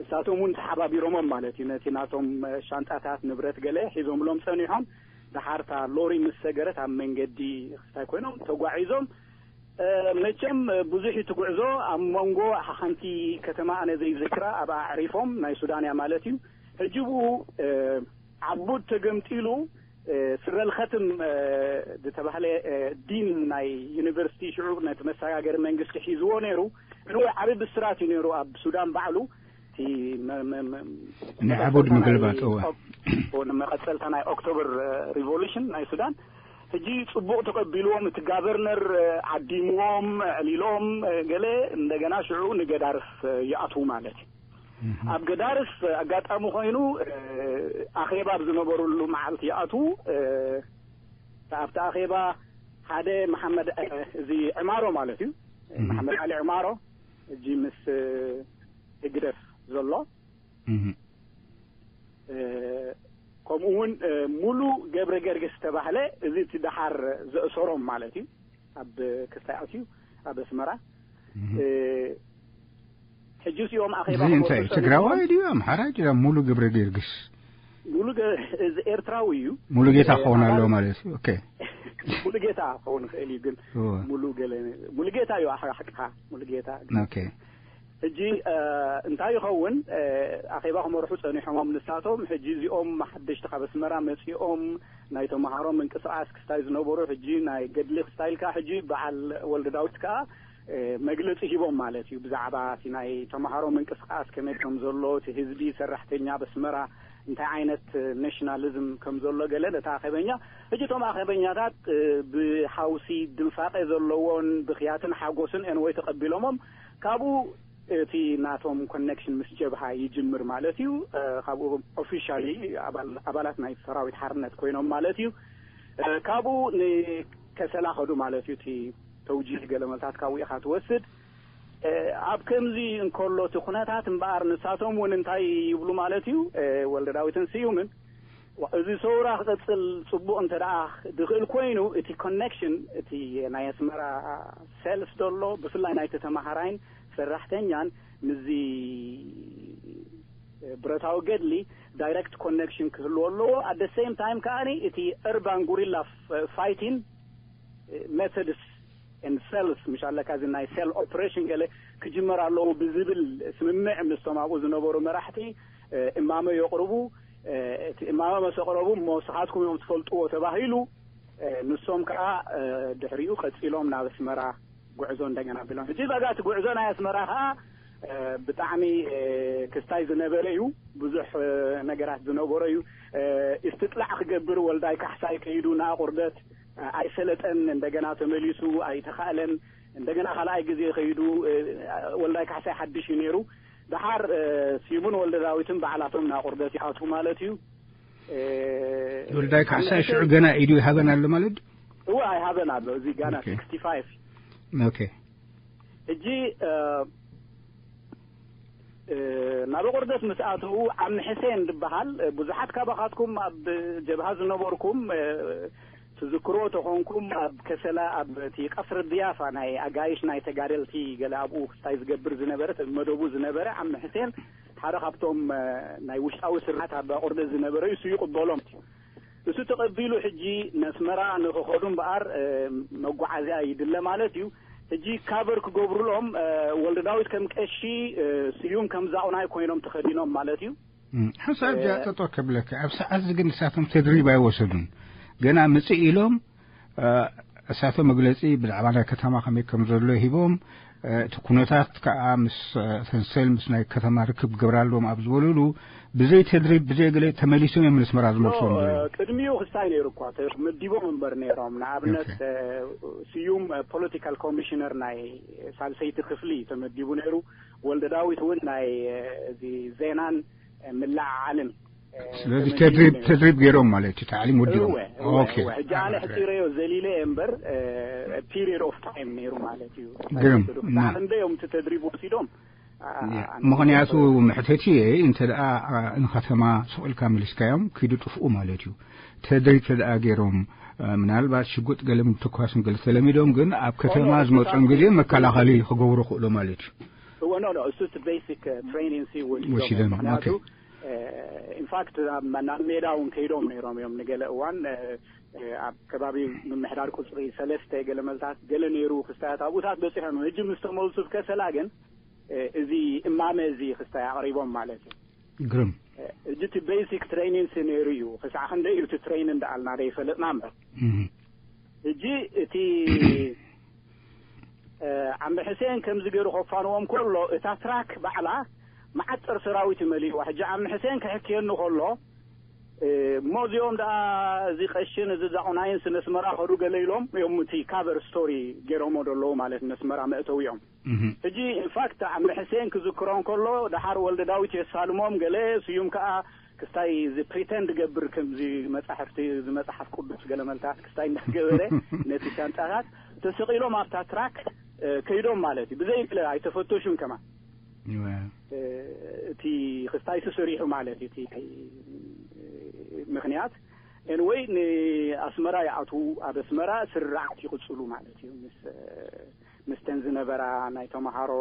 እሳቶም እውን ተሓባቢሮሞም ማለት እዩ። ነቲ ናቶም ሻንጣታት ንብረት ገለ ሒዞምሎም ጸኒሖም። ድሓርታ ሎሪ ምስ ሰገረት ኣብ መንገዲ ክስታይ ኮይኖም ተጓዒዞም። መቸም ብዙሕ እቲ ጉዕዞ ኣብ መንጎ ሓንቲ ከተማ ኣነ ዘይዝክራ ኣብኣ ኣዕሪፎም ናይ ሱዳን እያ ማለት እዩ። ሕጂ ብኡ ዓቡድ ተገምጢሉ ስረል ኸትም ዝተባህለ ዲን ናይ ዩኒቨርሲቲ ሽዑ ነቲ መሰጋገሪ መንግስቲ ሒዝዎ ነይሩ። ንወ ዓብዪ ብስራት እዩ ነይሩ ኣብ ሱዳን ባዕሉ። እቲ ናይ ዓቡድ ምግልባጥ እወ መቐፀልታ ናይ ኦክቶበር ሪቮሉሽን ናይ ሱዳን ሕጂ ጽቡቕ ተቐቢልዎም እቲ ጋቨርነር ዓዲምዎም ዕሊሎም ገለ እንደገና ሽዑ ንገዳርፍ ይኣትዉ ማለት እዩ። ኣብ ገዳርፍ ኣጋጣሚ ኮይኑ ኣኼባ ኣብ ዝነበረሉ መዓልቲ ይኣትዉ። ኣብቲ ኣኼባ ሓደ መሓመድ እዚ ዕማሮ ማለት እዩ፣ መሓመድ ዓሊ ዕማሮ እጂ ምስ ህግደፍ ዘሎ ከምኡ እውን ሙሉ ገብረ ገርግስ ዝተባህለ እዚ እቲ ደሓር ዘእሰሮም ማለት እዩ። ኣብ ክስታይ ኣትዩ ኣብ ኣስመራ ሕጂ እዚኦም ኣኼባ እዚ እንታይ እዩ? ትግራዋይ ድዩ ኣምሓራ ድዩ? ሙሉ ገብረ ገርግስ ሙሉ ገ- እዚ ኤርትራዊ እዩ። ሙሉ ጌታ ክኸውን ኣለዎ ማለት እዩ። ኦኬ። ሙሉ ጌታ ክኸውን ይኽእል እዩ፣ ግን እወ። ሙሉ ገለ ሙሉ ጌታ እዩ። ኣሕ- ሓቅኻ ሙሉ ጌታ። ኦኬ። ሕጂ እንታይ ይኸውን? ኣኼባ ክመርሑ ጸኒሖም ንሳቶም። ሕጂ እዚኦም ሓደሽቲ ካብ ኣስመራ መጺኦም ናይ ተምሃሮ ምንቅስቃስ ክስታይ ዝነበሩ፣ ሕጂ ናይ ገድሊ ክስታይ ኢልካ፣ ሕጂ በዓል ወልደ ዳዊት ከኣ መግለጺ ሂቦም ማለት እዩ። ብዛዕባ እቲ ናይ ተምሃሮ ምንቅስቃስ ከመይ ከም ዘሎ፣ እቲ ህዝቢ ሰራሕተኛ ኣብ ኣስመራ እንታይ ዓይነት ናሽናሊዝም ከም ዘሎ ገለ፣ ነታ ኣኼበኛ፣ ሕጂ እቶም ኣኼበኛታት ብሓውሲ ድንፋቐ ዘለዎን ብኽያትን ሓጎስን ኤንወይ ተቐቢሎሞም። ካብኡ እቲ ናቶም ኮኔክሽን ምስ ጀብሃ ይጅምር ማለት እዩ። ካብኡ ኦፊሻሊ ኣባላት ናይ ሰራዊት ሓርነት ኮይኖም ማለት እዩ። ካብኡ ንከሰላ ከዱ ማለት እዩ። እቲ ተውጂህ ገለመልታት ካብኡ ኢኻ ትወስድ። ኣብ ከምዚ እንከሎ እቲ ኩነታት እምበኣር ንሳቶም እውን እንታይ ይብሉ ማለት እዩ? ወልደ ዳዊትን ስዩምን፣ እዚ ሰውራ ክቕጽል ጽቡቕ እንተ ደኣ ድኽእል ኮይኑ፣ እቲ ኮኔክሽን፣ እቲ ናይ ኣስመራ ሴልስ ደሎ፣ ብፍላይ ናይቲ ተመሃራይን ሰራሕተኛን ምስዚ ብረታዊ ገድሊ ዳይረክት ኮኔክሽን ክህልዎ ኣለዎ። ኣደ ሴም ታይም ከኣ እቲ እርባን ጉሪላ ፋይቲን ሜቶድስ ን ሴልስ፣ ምሽ ኣለካ፣ እዚ ናይ ሴል ኦፕሬሽን ገለ ክጅመር ኣለዎ ብዝብል ስምምዕ ምስቶም ኣብኡ ዝነበሩ መራሕቲ እማመ የቕርቡ። እቲ እማመ መስ ኣቕረቡ፣ እሞ ስኻትኩም እዮም ትፈልጥዎ ተባሂሉ። ንሶም ከዓ ድሕሪኡ ቀፂሎም ናብ ኣስመራ ጉዕዞ እንደገና ቢሎም። ሕጂ በጋ እቲ ጉዕዞ ናይ ኣስመራ ከዓ ብጣዕሚ ክስታይ ዝነበረ እዩ። ብዙሕ ነገራት ዝነበሮ እዩ። እስትጥላዕ ክገብር ወልዳይ ካሕሳይ ከይዱ ንኣቑርደት ኣይሰለጠን፣ እንደገና ተመሊሱ ኣይተኻእለን። እንደገና ካልኣይ ግዜ ከይዱ ወልዳይ ካሕሳይ ሓድሽ እዩ ነይሩ። ደሓር ስዩምን ወልደ ዳዊትን ባዕላቶም ንኣቑርደት ይኣትዉ ማለት እዩ። ወልዳይ ካሕሳይ ሽዑ ገና ኢዱ ይሃበን ኣሎ ማለት? እወ ኣይሃበን ኣሎ። እዚ ጋና ኦኬ። ሲክስቲ ፋይቭ ኦኬ። ሕጂ ናብ ቁርደት ምስ ኣተዉ ዓሚ ሕሴን ዝበሃል፣ ብዙሓት ካባኻትኩም ኣብ ጀብሃ ዝነበርኩም ትዝክሮ ተኾንኩም፣ ኣብ ከሰላ ኣብ እቲ ቀስሪ ድያፋ ናይ ኣጋይሽ ናይ ተጋደልቲ ገለ ኣብኡ ክስታይ ዝገብር ዝነበረ መደቡ ዝነበረ ዓሚ ሕሴን ሓደ ካብቶም ናይ ውሽጣዊ ስርዓት ኣብ ቁርደት ዝነበረ እዩ። እሱ ይቕበሎም። እሱ ተቐቢሉ ሕጂ ነስመራ ንኽኸዱ እምበኣር መጓዓዝያ ይድለ ማለት እዩ። ሕጂ ካቨር ክገብሩሎም ወልደ ዳዊት ከም ቀሺ፣ ስዩም ከም ዛቑናይ ኮይኖም ተኸዲኖም ማለት እዩ። ሓንሳብ ጃጠጦ ከብለካ፣ ኣብ ሰዓት ግን ንሳቶም ተድሪብ ኣይወሰዱን። ገና ምጽእ ኢሎም እሳቶም መግለጺ ብዛዕባ ናይ ከተማ ከመይ ከም ዘሎ ሂቦም፣ እቲ ኩነታት ከዓ ምስ ተንሰል ምስ ናይ ከተማ ርክብ ግብር ኣለዎም ኣብ ዝበሉሉ፣ ብዘይ ተድሪብ ብዘይ ገለ ተመሊሶም እዮም ንስመራ ዝመልስዎም ዘለዉ። ቅድሚኡ ክስታይ ነይሩ እኳ፣ ተመዲቦም እምበር ነይሮም። ንኣብነት ስዩም ፖለቲካል ኮሚሽነር ናይ ሳልሰይቲ ክፍሊ ተመዲቡ ነይሩ። ወልደ ዳዊት እውን ናይ እዚ ዜናን ምላዓዓልን ስለዚ ተድሪብ ተድሪብ ገይሮም ማለት እዩ። ታዕሊም ወዲኦም። እወ እወ። ሕጂ ኣነ ሕፂረዮ ዘሊለ እየ እምበር፣ ፒሪድ ኦፍ ታይም ነይሩ ማለት እዩ። ግርም። ክሳዕ ክንደይ እዮም እቲ ተድሪብ ወሲዶም? ምኽንያቱ መሕተቲ እየ፣ እንተ ደኣ ንከተማ ስቕ ኢልካ መሊስካዮም ክይዱ ጥፍኡ ማለት እዩ። ተድሪብ ተደኣ ገይሮም፣ ምናልባት ሽጉጥ ገለ ምትኳስን ገለ ተለሚዶም፣ ግን ኣብ ከተማ ዝመፅኦም ግዜ መከላኸሊ ክገብሩ ክእሎ ማለት እዩ። እወ ኖ ኖ፣ እሱ እቲ ቤሲክ ትሬኒንግ ሲ ወሲዶም። ወሲዶም፣ ምክንያቱ ኦኬ። ኢንፋክት ናብ ናብ ሜዳ እውን ከይዶም ነይሮም እዮም ንገለ እዋን። ኣብ ከባቢ ምምሕዳር ቁፅሪ ሰለስተ ገለ መልታት ገለ ነይሩ ክስታያት ኣብኡታት በፂሖም እዮም። ሕጂ ምስ ተመልሱ ከሰላ ግን እዚ እማመ እዚ ክስታይ ኣቕሪቦም ማለት እዩ። ግርም። ሕጂ እቲ ቤሲክ ትሬኒንግ ነይሩ እዩ። ክሳዕ ክንደይ እዩ እቲ ትሬኒንግ እንዳኣልና ደይፈለጥና እምበር። ሕጂ እቲ ዓምቢ ሕሴን ከምዚ ገይሩ ከፋንዎም ከሎ እታ ትራክ ባዕላ መዓት ጸር ሰራዊት እዩ መሊእዋ። ሕጂ ዓምቢ ሕሴን ክሕክየኒ ከሎ እሞ እዚኦም ደኣ እዚ ቀሽን እዚ ዛቑናይን ስነስመራ ከዱ ገለ ኢሎም እዮም እቲ ካቨር ስቶሪ ገይሮሞ ደለዉ ማለት ነስመራ መእተዊኦም። ሕጂ ኢንፋክት ዓምቢ ሕሴን ክዝክሮ እንከሎ ደሓር ወልደ ዳዊት የሳልሞም ገለ ስዩም ከኣ ክስታይ እዚ ፕሪተንድ ገብር ከምዚ መጻሕፍቲ እዚ መጽሓፍ ቅዱስ ገለ መልታት ክስታይ እንዳገበረ ነቲ ሻንጣታት ተሰቒሎም ኣብታ ትራክ ከይዶም ማለት እዩ። ብዘይ ገለ ኣይተፈተሹን ከማን። እቲ ክስታይ ተሰሪሑ ማለት እዩ። እቲ ምኽንያት ኤንወይ ንኣስመራ ይኣትዉ፣ ኣብ ኣስመራ ስርዓት ይቕጽሉ ማለት እዩ። ምስ ምስተን ዝነበራ ናይ ተምሃሮ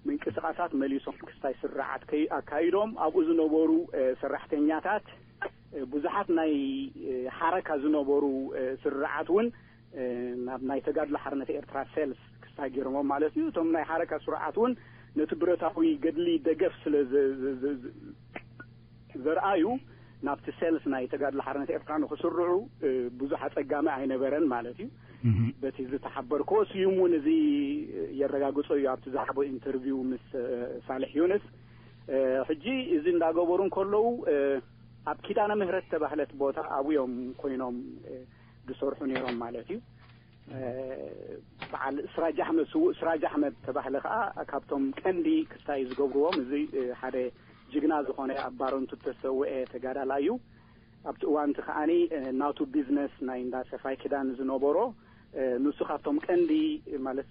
ምንቅስቃሳት መሊሶም ክስታይ ስርዓት ኣካይዶም ኣብኡ ዝነበሩ ሰራሕተኛታት ብዙሓት ናይ ሓረካ ዝነበሩ ስርዓት እውን ናብ ናይ ተጋድሎ ሓርነት ኤርትራ ሴልስ ክስታይ ገይሮሞም ማለት እዩ። እቶም ናይ ሓረካ ስርዓት እውን ነቲ ብረታዊ ገድሊ ደገፍ ስለ ዘ- ዘ- ዘ- ዘ- ዘርኣዩ፣ ናብቲ ሰልፍ ናይ ተጋድሎ ሓርነት ኤርትራ ንክስርዑ ብዙሕ ኣጸጋሚ ኣይነበረን ማለት እዩ። በቲ ዝተሓበርኮ ስዩም እውን እዚ የረጋግጾ እዩ ኣብቲ ዝሃቦ ኢንተርቪው ምስ ሳልሕ ዩንስ። ሕጂ እዚ እንዳገበሩ እንከለዉ ኣብ ኪዳነ ምህረት ተባህለት ቦታ ኣብዮም ኮይኖም ዝሰርሑ ነይሮም ማለት እዩ። በዓል እስራጅ ኣሕመድ፣ ስዉእ እስራጅ ኣሕመድ ተባህለ ከዓ ካብቶም ቀንዲ ክስታይ ዝገብርዎም፣ እዚ ሓደ ጅግና ዝኾነ ኣብ ባረንቱ ተሰውአ ተጋዳላ እዩ። ኣብቲ እዋንቲ ከዓኒ ናቱ ቢዝነስ ናይ እንዳ ሰፋይ ክዳን ዝነበሮ፣ ንሱ ካብቶም ቀንዲ ማለት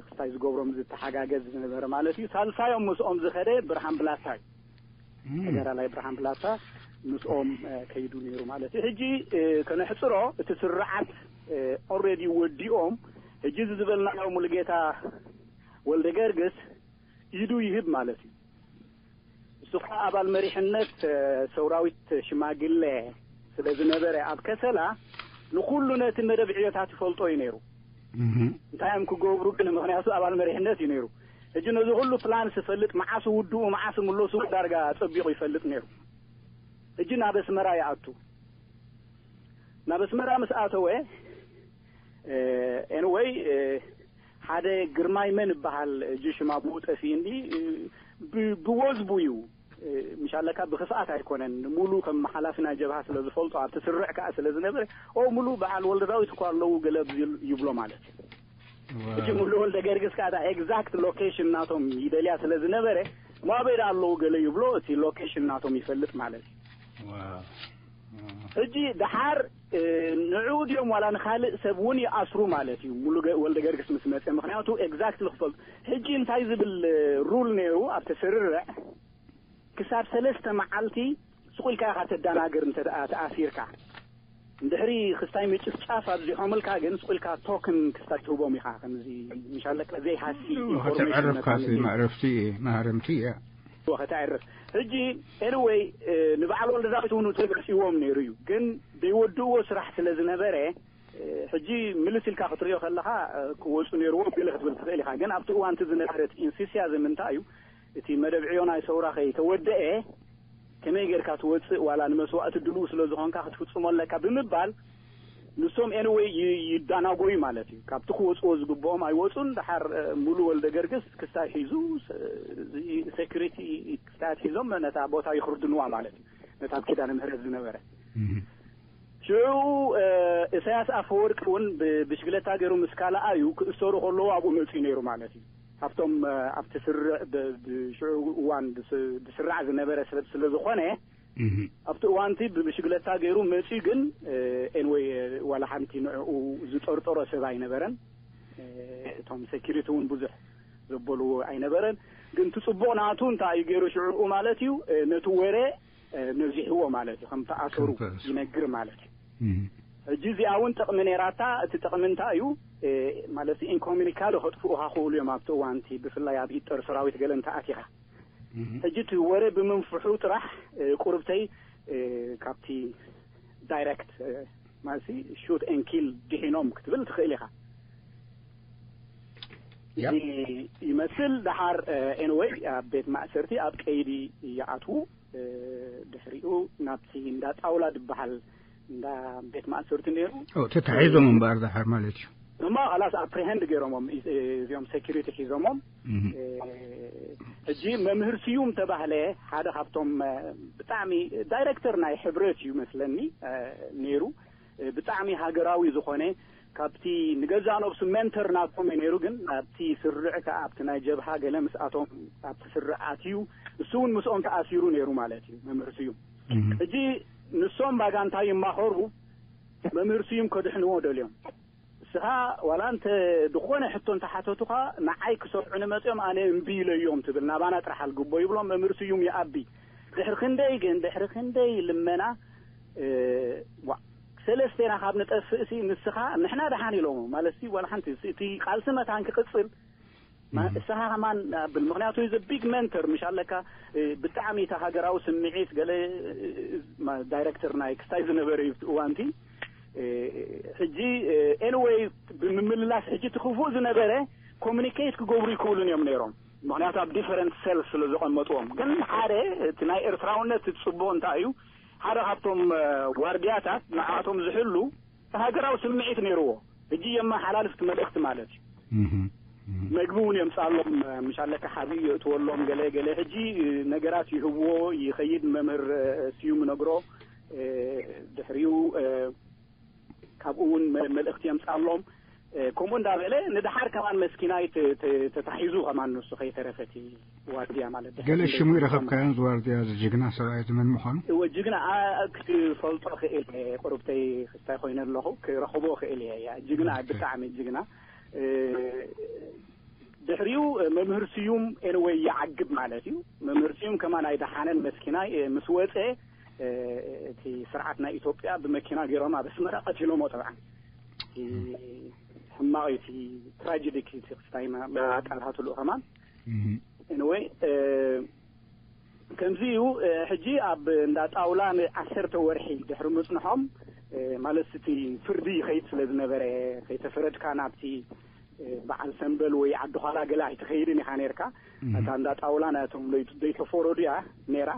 ክስታይ ዝገብሮም ዝተሓጋገዝ ዝነበረ ማለት እዩ። ሳልሳዮም ምስኦም ዝኸደ ብርሃን ብላታ እዩ። ተጋዳላይ ብርሃን ብላታ ምስኦም ከይዱ ነይሩ ማለት እዩ። ሕጂ ከነሕፅሮ፣ እቲ ስርዓት ኦልሬዲ ወዲኦም፣ ሕጂ እዚ ዝበልናዮ ሙሉጌታ ወልደ ገርግስ ኢዱ ይህብ ማለት እዩ። እሱ ከዓ ኣባል መሪሕነት ሰውራዊት ሽማግለ ስለ ዝነበረ ኣብ ከሰላ ንኩሉ ነቲ መደብ ዕዮታት ይፈልጦ እዩ ነይሩ። እንታይ እዮም ክገብሩ ግን፣ ምክንያቱ ኣባል መሪሕነት እዩ ነይሩ። ሕጂ ነዚ ኩሉ ፕላን ዝፈልጥ፣ መዓስ ውድኡ መዓስ ምለሱ ዳርጋ ጸቢቑ ይፈልጥ ነይሩ። ሕጂ ናብ ኣስመራ ይኣቱ። ናብ ኣስመራ ምስ ኣተወ፣ ኤንወይ ሓደ ግርማይ መን ይበሃል፣ ሕጂ ሽማ ብኡ ጠፊእኒ፣ ብወዝቡ እዩ። ምሻለካ ብክፍኣት ኣይኮነን፣ ሙሉ ከም ሓላፊ ናይ ጀብሃ ስለ ዝፈልጦ፣ ኣብቲ ስርዕ ከዓ ስለ ዝነበረ፣ ኦ ሙሉ በዓል ወልደ ዳዊት እኮ ኣለዉ ገለ ይብሎ ማለት እዩ። ሕጂ ሙሉ ወልደ ገርግስ ከዓ ኤግዛክት ሎኬሽን ናቶም ይደልያ ስለ ዝነበረ፣ ማበይ ዳ ኣለዉ ገለ ይብሎ፣ እቲ ሎኬሽን ናቶም ይፈልጥ ማለት እዩ። ሕጂ ደሓር ንዕኡ ድዮም ዋላ ንካልእ ሰብ እውን ይኣስሩ ማለት እዩ። ሙሉ ወልደ ገርግስ ምስ መፀ፣ ምክንያቱ ኤግዛክት ክፈልጡ። ሕጂ እንታይ ዝብል ሩል ነይሩ ኣብቲ ስርርዕ፣ ክሳብ ሰለስተ መዓልቲ ስቑ ኢልካ ኢኻ ተደናግር እንተ ደኣ ተኣሲርካ። እንድሕሪ ክስታይ ምጭፍጫፍ ኣብዚሖምልካ ግን ስቑ ኢልካ ቶክን ክስታይ ትህቦም ኢኻ። ከምዚ ምሻለካ ዘይሃሲ ኢንፎርሜሽን ከተዕርፍ ካሲ መእረፍቲ እየ፣ መሃረምቲ እያ። ከተዕርፍ። ሕጂ ኤንወይ ንበዓል ወልደ ዳዊት እውን ተመፂዎም ነይሩ እዩ፣ ግን ዘይወድእዎ ስራሕ ስለ ዝነበረ ሕጂ ምልስ ኢልካ ክትሪኦ ከለኻ ክወፁ ነይርዎም ገለ ክትብል ትኽእል ኢኻ። ግን ኣብቲ እዋንቲ ዝነበረት ኢንሲስያዝም እንታይ እዩ፣ እቲ መደብ ዕዮ ናይ ሰውራ ከይተወደኤ ከመይ ጌርካ ትወፅእ፣ ዋላ ንመስዋእቲ ድልው ስለ ዝኾንካ ክትፍፅሞ ኣለካ ብምባል ንሶም ኤንወይ ይዳናጎዩ ማለት እዩ። ካብቲ ክወፅዎ ዝግብኦም ኣይወፁን። ደሓር ሙሉ ወልደ ገርግስ ክስታይ ሒዙ፣ ሴኩሪቲ ክስታያት ሒዞም ነታ ቦታ ይኽርድንዋ ማለት እዩ፣ ነታ ኣብ ኪዳነ ምህረት ዝነበረ። ሽዑ ኢሳያስ ኣፈወርቂ እውን ብብሽግለታ ገይሩ ምስ ካልኣዩ ክእሰሩ ከለዉ ኣብኡ መፅኡ ነይሩ ማለት እዩ። ካብቶም ኣብቲ ስርዕ ሽዑ እዋን ዝስራዕ ዝነበረ ሰብ ስለ ዝኾነ፣ ኣብቲ እዋንቲ ብብሽግለታ ገይሩ መፅኡ። ግን ኤንወይ ዋላ ሓንቲ ንዕኡ ዝጠርጠሮ ሰብ ኣይነበረን። እቶም ሴኪሪቲ እውን ብዙሕ ዘበልዎ ኣይነበረን። ግን እቲ ፅቡቕ ናቱ እንታይ እዩ ገይሩ ሽዑ ማለት እዩ፣ ነቲ ወረ ነዚሕዎ ማለት እዩ፣ ከም ተኣሰሩ ይነግር ማለት እዩ። ሕጂ እዚኣ እውን ጥቕሚ ነይራታ። እቲ ጥቕሚ እንታይ እዩ ማለት፣ ኢንኮሚኒካዶ ከጥፍኡኻ ክእሉ እዮም ኣብቲ እዋንቲ፣ ብፍላይ ኣብ ኢጠር ሰራዊት ገለ እንተኣቲኻ። ሕጂ እቲ ወረ ብምንፍሑ ጥራሕ ቁርብተይ ካብቲ ዳይረክት ማለት ሹት ኤን ኪል ድሒኖም ክትብል ትኽእል ኢኻ። እዚ ይመስል። ደሓር ኤንወይ ኣብ ቤት ማእሰርቲ ኣብ ቀይዲ ይኣትዉ። ድሕሪኡ ናብቲ እንዳ ጣውላ ዝበሃል እንዳ ቤት ማእሰርቲ ነይሩ። ተታሒዞም እምበኣር ደሓር ማለት እዩ። እሞ ኸላስ ኣፕሪሄንድ ገይሮሞም፣ እዚኦም ሴኪሪቲ ሒዞሞም። ሕጂ መምህር ስዩም ተባህለ፣ ሓደ ካብቶም ብጣዕሚ ዳይሬክተር ናይ ሕብረት እዩ መስለኒ ነይሩ። ብጣዕሚ ሃገራዊ ዝኾነ፣ ካብቲ ንገዛእ ነብሱ ሜንተር ናቶም እዩ ነይሩ። ግን ኣብቲ ስርዕ ከኣ ኣብቲ ናይ ጀብሃ ገለ ምስኣቶም ኣብቲ ስርዕ ኣትዩ፣ እሱ እውን ምስኦም ተኣሲሩ ነይሩ ማለት እዩ መምህር ስዩም። ሕጂ ንሶም ባጋ እንታይ ይማኸሩ፣ መምህር ስዩም ከድሕንዎ ደልዮም። እስኻ ዋላ እንተ ዝኾነ ሕቶ እንተሓተቱኻ፣ ንዓይ ክሰርዑ ንመፅኦም ኣነ እምቢ ኢለዮም ትብል፣ ናባና ጥራሕ ኣልግቦ ይብሎም። መምህር ስዩም ይኣቢ። ድሕሪ ክንደይ ግን፣ ድሕሪ ክንደይ ልመና፣ ዋ፣ ሰለስቴና ካብ ንጠፍእ ሲ ንስኻ ንሕና ደሓን ኢሎሞ ማለት ሲ ዋላ ሓንቲ እቲ ቃልሲ መታን ክቕፅል። እስኻ ከማን ኣብል፣ ምክንያቱ ዘ ቢግ ሜንተር ምሽ ኣለካ። ብጣዕሚ እቲ ሃገራዊ ስምዒት ገለ ዳይረክተር ናይ ክስታይ ዝነበረ እዩ እቲ እዋንቲ። ሕጂ ኤንወይ ብምምልላስ ሕጂ እቲ ክፉእ ዝነበረ ኮሚኒኬት ክገብሩ ይክእሉን እዮም ነይሮም። ምክንያቱ ኣብ ዲፈረንት ሰልፍ ስለ ዘቐመጥዎም። ግን ሓደ እቲ ናይ ኤርትራውነት እቲ ጽቡቕ እንታይ እዩ፣ ሓደ ካብቶም ዋርድያታት ንዓቶም ዝሕሉ ሃገራዊ ስምዒት ነይርዎ። ሕጂ የመሓላልፍ እቲ መልእኽቲ ማለት እዩ። መግቢ እውን የምጻሎም፣ ምሻለካ ሓዚ የእትወሎም ገለ ገለ። ሕጂ ነገራት ይህብዎ ይኸይድ። መምህር ስዩም ነግሮ፣ ድሕሪኡ ካብኡ እውን መልእኽቲ የምጻሎም። ከምኡ እንዳበለ ንድሓር ከማን መስኪናይ ተታሒዙ ከማን ንሱ ከይተረፈቲ ዋርድያ ማለት ገለ ሽሙ ይረኸብካዮን ዝዋርድያ ዝጅግና ሰብኣይ ዝመን ምዃኑ? እወ ጅግና ክትፈልጦ ክእል እየ። ቁርብተይ ክስታይ ኮይነ ኣለኹ ክረኽቦ ክእል እየ። ያ ጅግና ብጣዕሚ ጅግና። ድሕሪኡ መምህር ስዩም ኤንወይ ይዓግብ ማለት እዩ። መምህር ስዩም ከማን ኣይደሓነን መስኪናይ ምስ ወፀ እቲ ስርዓት ናይ ኢትዮጵያ ብመኪና ገይሮም ኣብ ኣስመራ ቀቲሎሞ። ጠብዓን ሕማቕ እዩ እቲ ትራጀዲክ እቲ ክስታይ መቃልሃትሉ ከማን። ኤንወይ ከምዚ እዩ። ሕጂ ኣብ እንዳ ጣውላ ንዓሰርተ ወርሒ ድሕሪ ምጽንሖም ማለት እቲ ፍርዲ ይኸይድ ስለ ዝነበረ ከይተፈረድካ ናብቲ በዓል ሰንበል ወይ ዓዲ ኋላ ገለ ኣይትኸይድን ኢኻ ነርካ። እታ እንዳ ጣውላ ናቶም ዘይተፈረዱ እያ ነራ።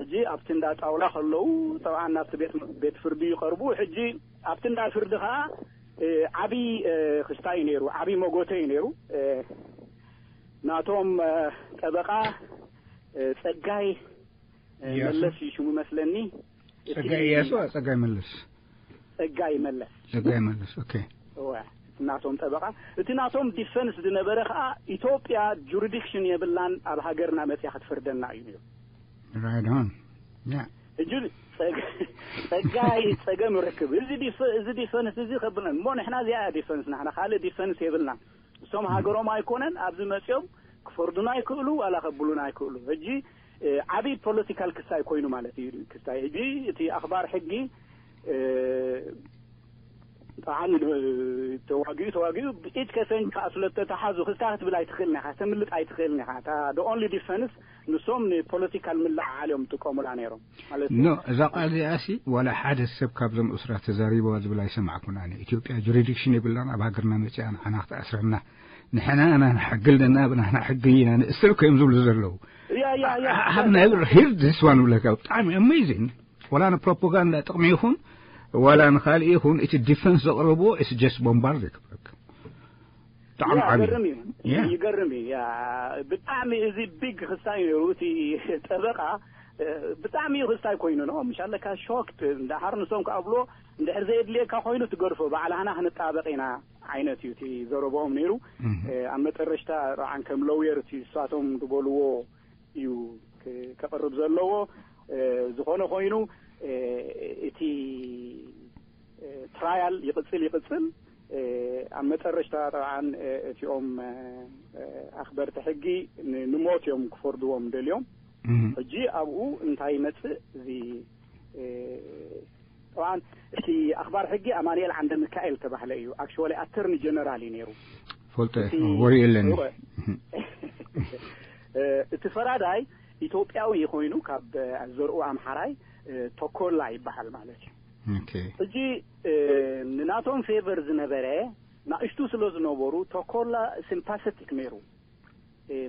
ሕጂ ኣብቲ እንዳ ጣውላ ከለዉ ጠብዓን ናብቲ ቤት ፍርዲ ይቐርቡ። ሕጂ ኣብቲ እንዳ ፍርዲ ከዓ ዓብዪ ክስታይ እዩ ነይሩ፣ ዓብዪ መጎተ እዩ ነይሩ። ናቶም ጠበቃ ጸጋይ መለስ እዩ ሽሙ መስለኒ። ጸጋይ እያሱ ጸጋይ መለስ። ጸጋይ መለስ። ጸጋይ መለስ። ኦኬ። እወ፣ ናቶም ጠበቃ። እቲ ናቶም ዲፈንስ ዝነበረ ከዓ ኢትዮጵያ ጁሪዲክሽን የብላን ኣብ ሃገርና መፅያ ክትፈርደና እዩ ነይሩ። ራይት ኦን። ያ ሕጂ ጸጋይ ጸገም ይረክብ። እዚ ዲፈንስ እዚ ከብለን እሞ ንሕና እዚኣ ዲፈንስ ናሕና ካልእ ዲፈንስ የብልና። እሶም ሃገሮም ኣይኮነን ኣብዚ መፅኦም ክፈርዱና ይክእሉ ዋላ ከብሉና ይክእሉ። ሕጂ ዓብዪ ፖለቲካል ክስታይ ኮይኑ ማለት እዩ። ክስታይ ሕጂ እቲ ኣኽባር ሕጊ ጠዓን ተዋጊኡ ተዋጊኡ ብኢድ ከፈንጅ ከዓ ስለ ተተሓዙ ክስታይ ክትብል ኣይትኽእልን ኢኻ፣ ተምልጥ ኣይትኽእልን ኢኻ። እታ ኦንሊ ዲፈንስ ንሶም ንፖለቲካል ምልዕዓል እዮም ጥቀሙላ ነይሮም ማለት ኖ እዛ ቃል እዚኣ ሲ ዋላ ሓደ ሰብ ካብዞም እስራት ተዛሪበዋ ዝብል ኣይሰማዕኩን ኣነ። ኢትዮጵያ ጁሪዲክሽን የብላን ኣብ ሃገርና መፅኣ ንዓና ክትኣስረና ንሕና ኢና ንሓግል ደና ብናህና ሕጊ ኢና ንእስር እዮም ዝብሉ ዘለዉ። Yeah, yeah, yeah. I have never heard this one ብለካ ብጣዕሚ ኣሜዚንግ። ዋላ ንፕሮፓጋንዳ ጥቕሚ ይኹን ዋላ ንካልእ ይኹን እቲ ዲፈንስ ዘቕረብዎ it's just ቦምባርድ ክብለካ ብጣዕሚ ዓብዩ ይገርም እዩ። ይገርም እዩ። ብጣዕሚ እዚ ቢግ ክስታይ ነይሩ። እቲ ጠበቃ ብጣዕሚ እዩ ክስታይ ኮይኑ ነው ምሻለካ ሾክት እንዳሓር ንሶም ክኣብሎ እንድሕር ዘየድልየካ ኮይኑ ትገድፎ ባዕላህና ክንጣበቅ ኢና ዓይነት እዩ እቲ ዘረብኦም ነይሩ። ኣብ መጠረሽታ ጣብዓን ከም ሎውየር እቲ እሳቶም ዝበልዎ እዩ ከቕርብ ዘለዎ። ዝኾነ ኮይኑ እቲ ትራያል ይቕፅል ይቕፅል። ኣብ መጠረሽታ ጣብዓን እቲኦም ኣኽበርቲ ሕጊ ንሞት እዮም ክፈርድዎም ደልዮም። ሕጂ ኣብኡ እንታይ ይመፅእ እዚ ጠብዓን እቲ ኣኽባር ሕጊ ኣማንኤል ዓንደ ሚካኤል ተባህለ እዩ። ኣክሽዋሊ ኣተርኒ ጀነራል እዩ ነይሩ። ፈልጦ ወሪ የለኒ። እቲ ፈራዳይ ኢትዮጵያዊ ኮይኑ ካብ ዘርኡ ኣምሓራይ ተኮላ ይበሃል ማለት እዩ። ሕጂ ንናቶም ፌቨር ዝነበረ ናእሽቱ ስለ ዝነበሩ ተኮላ ሲምፓሰቲክ ነይሩ።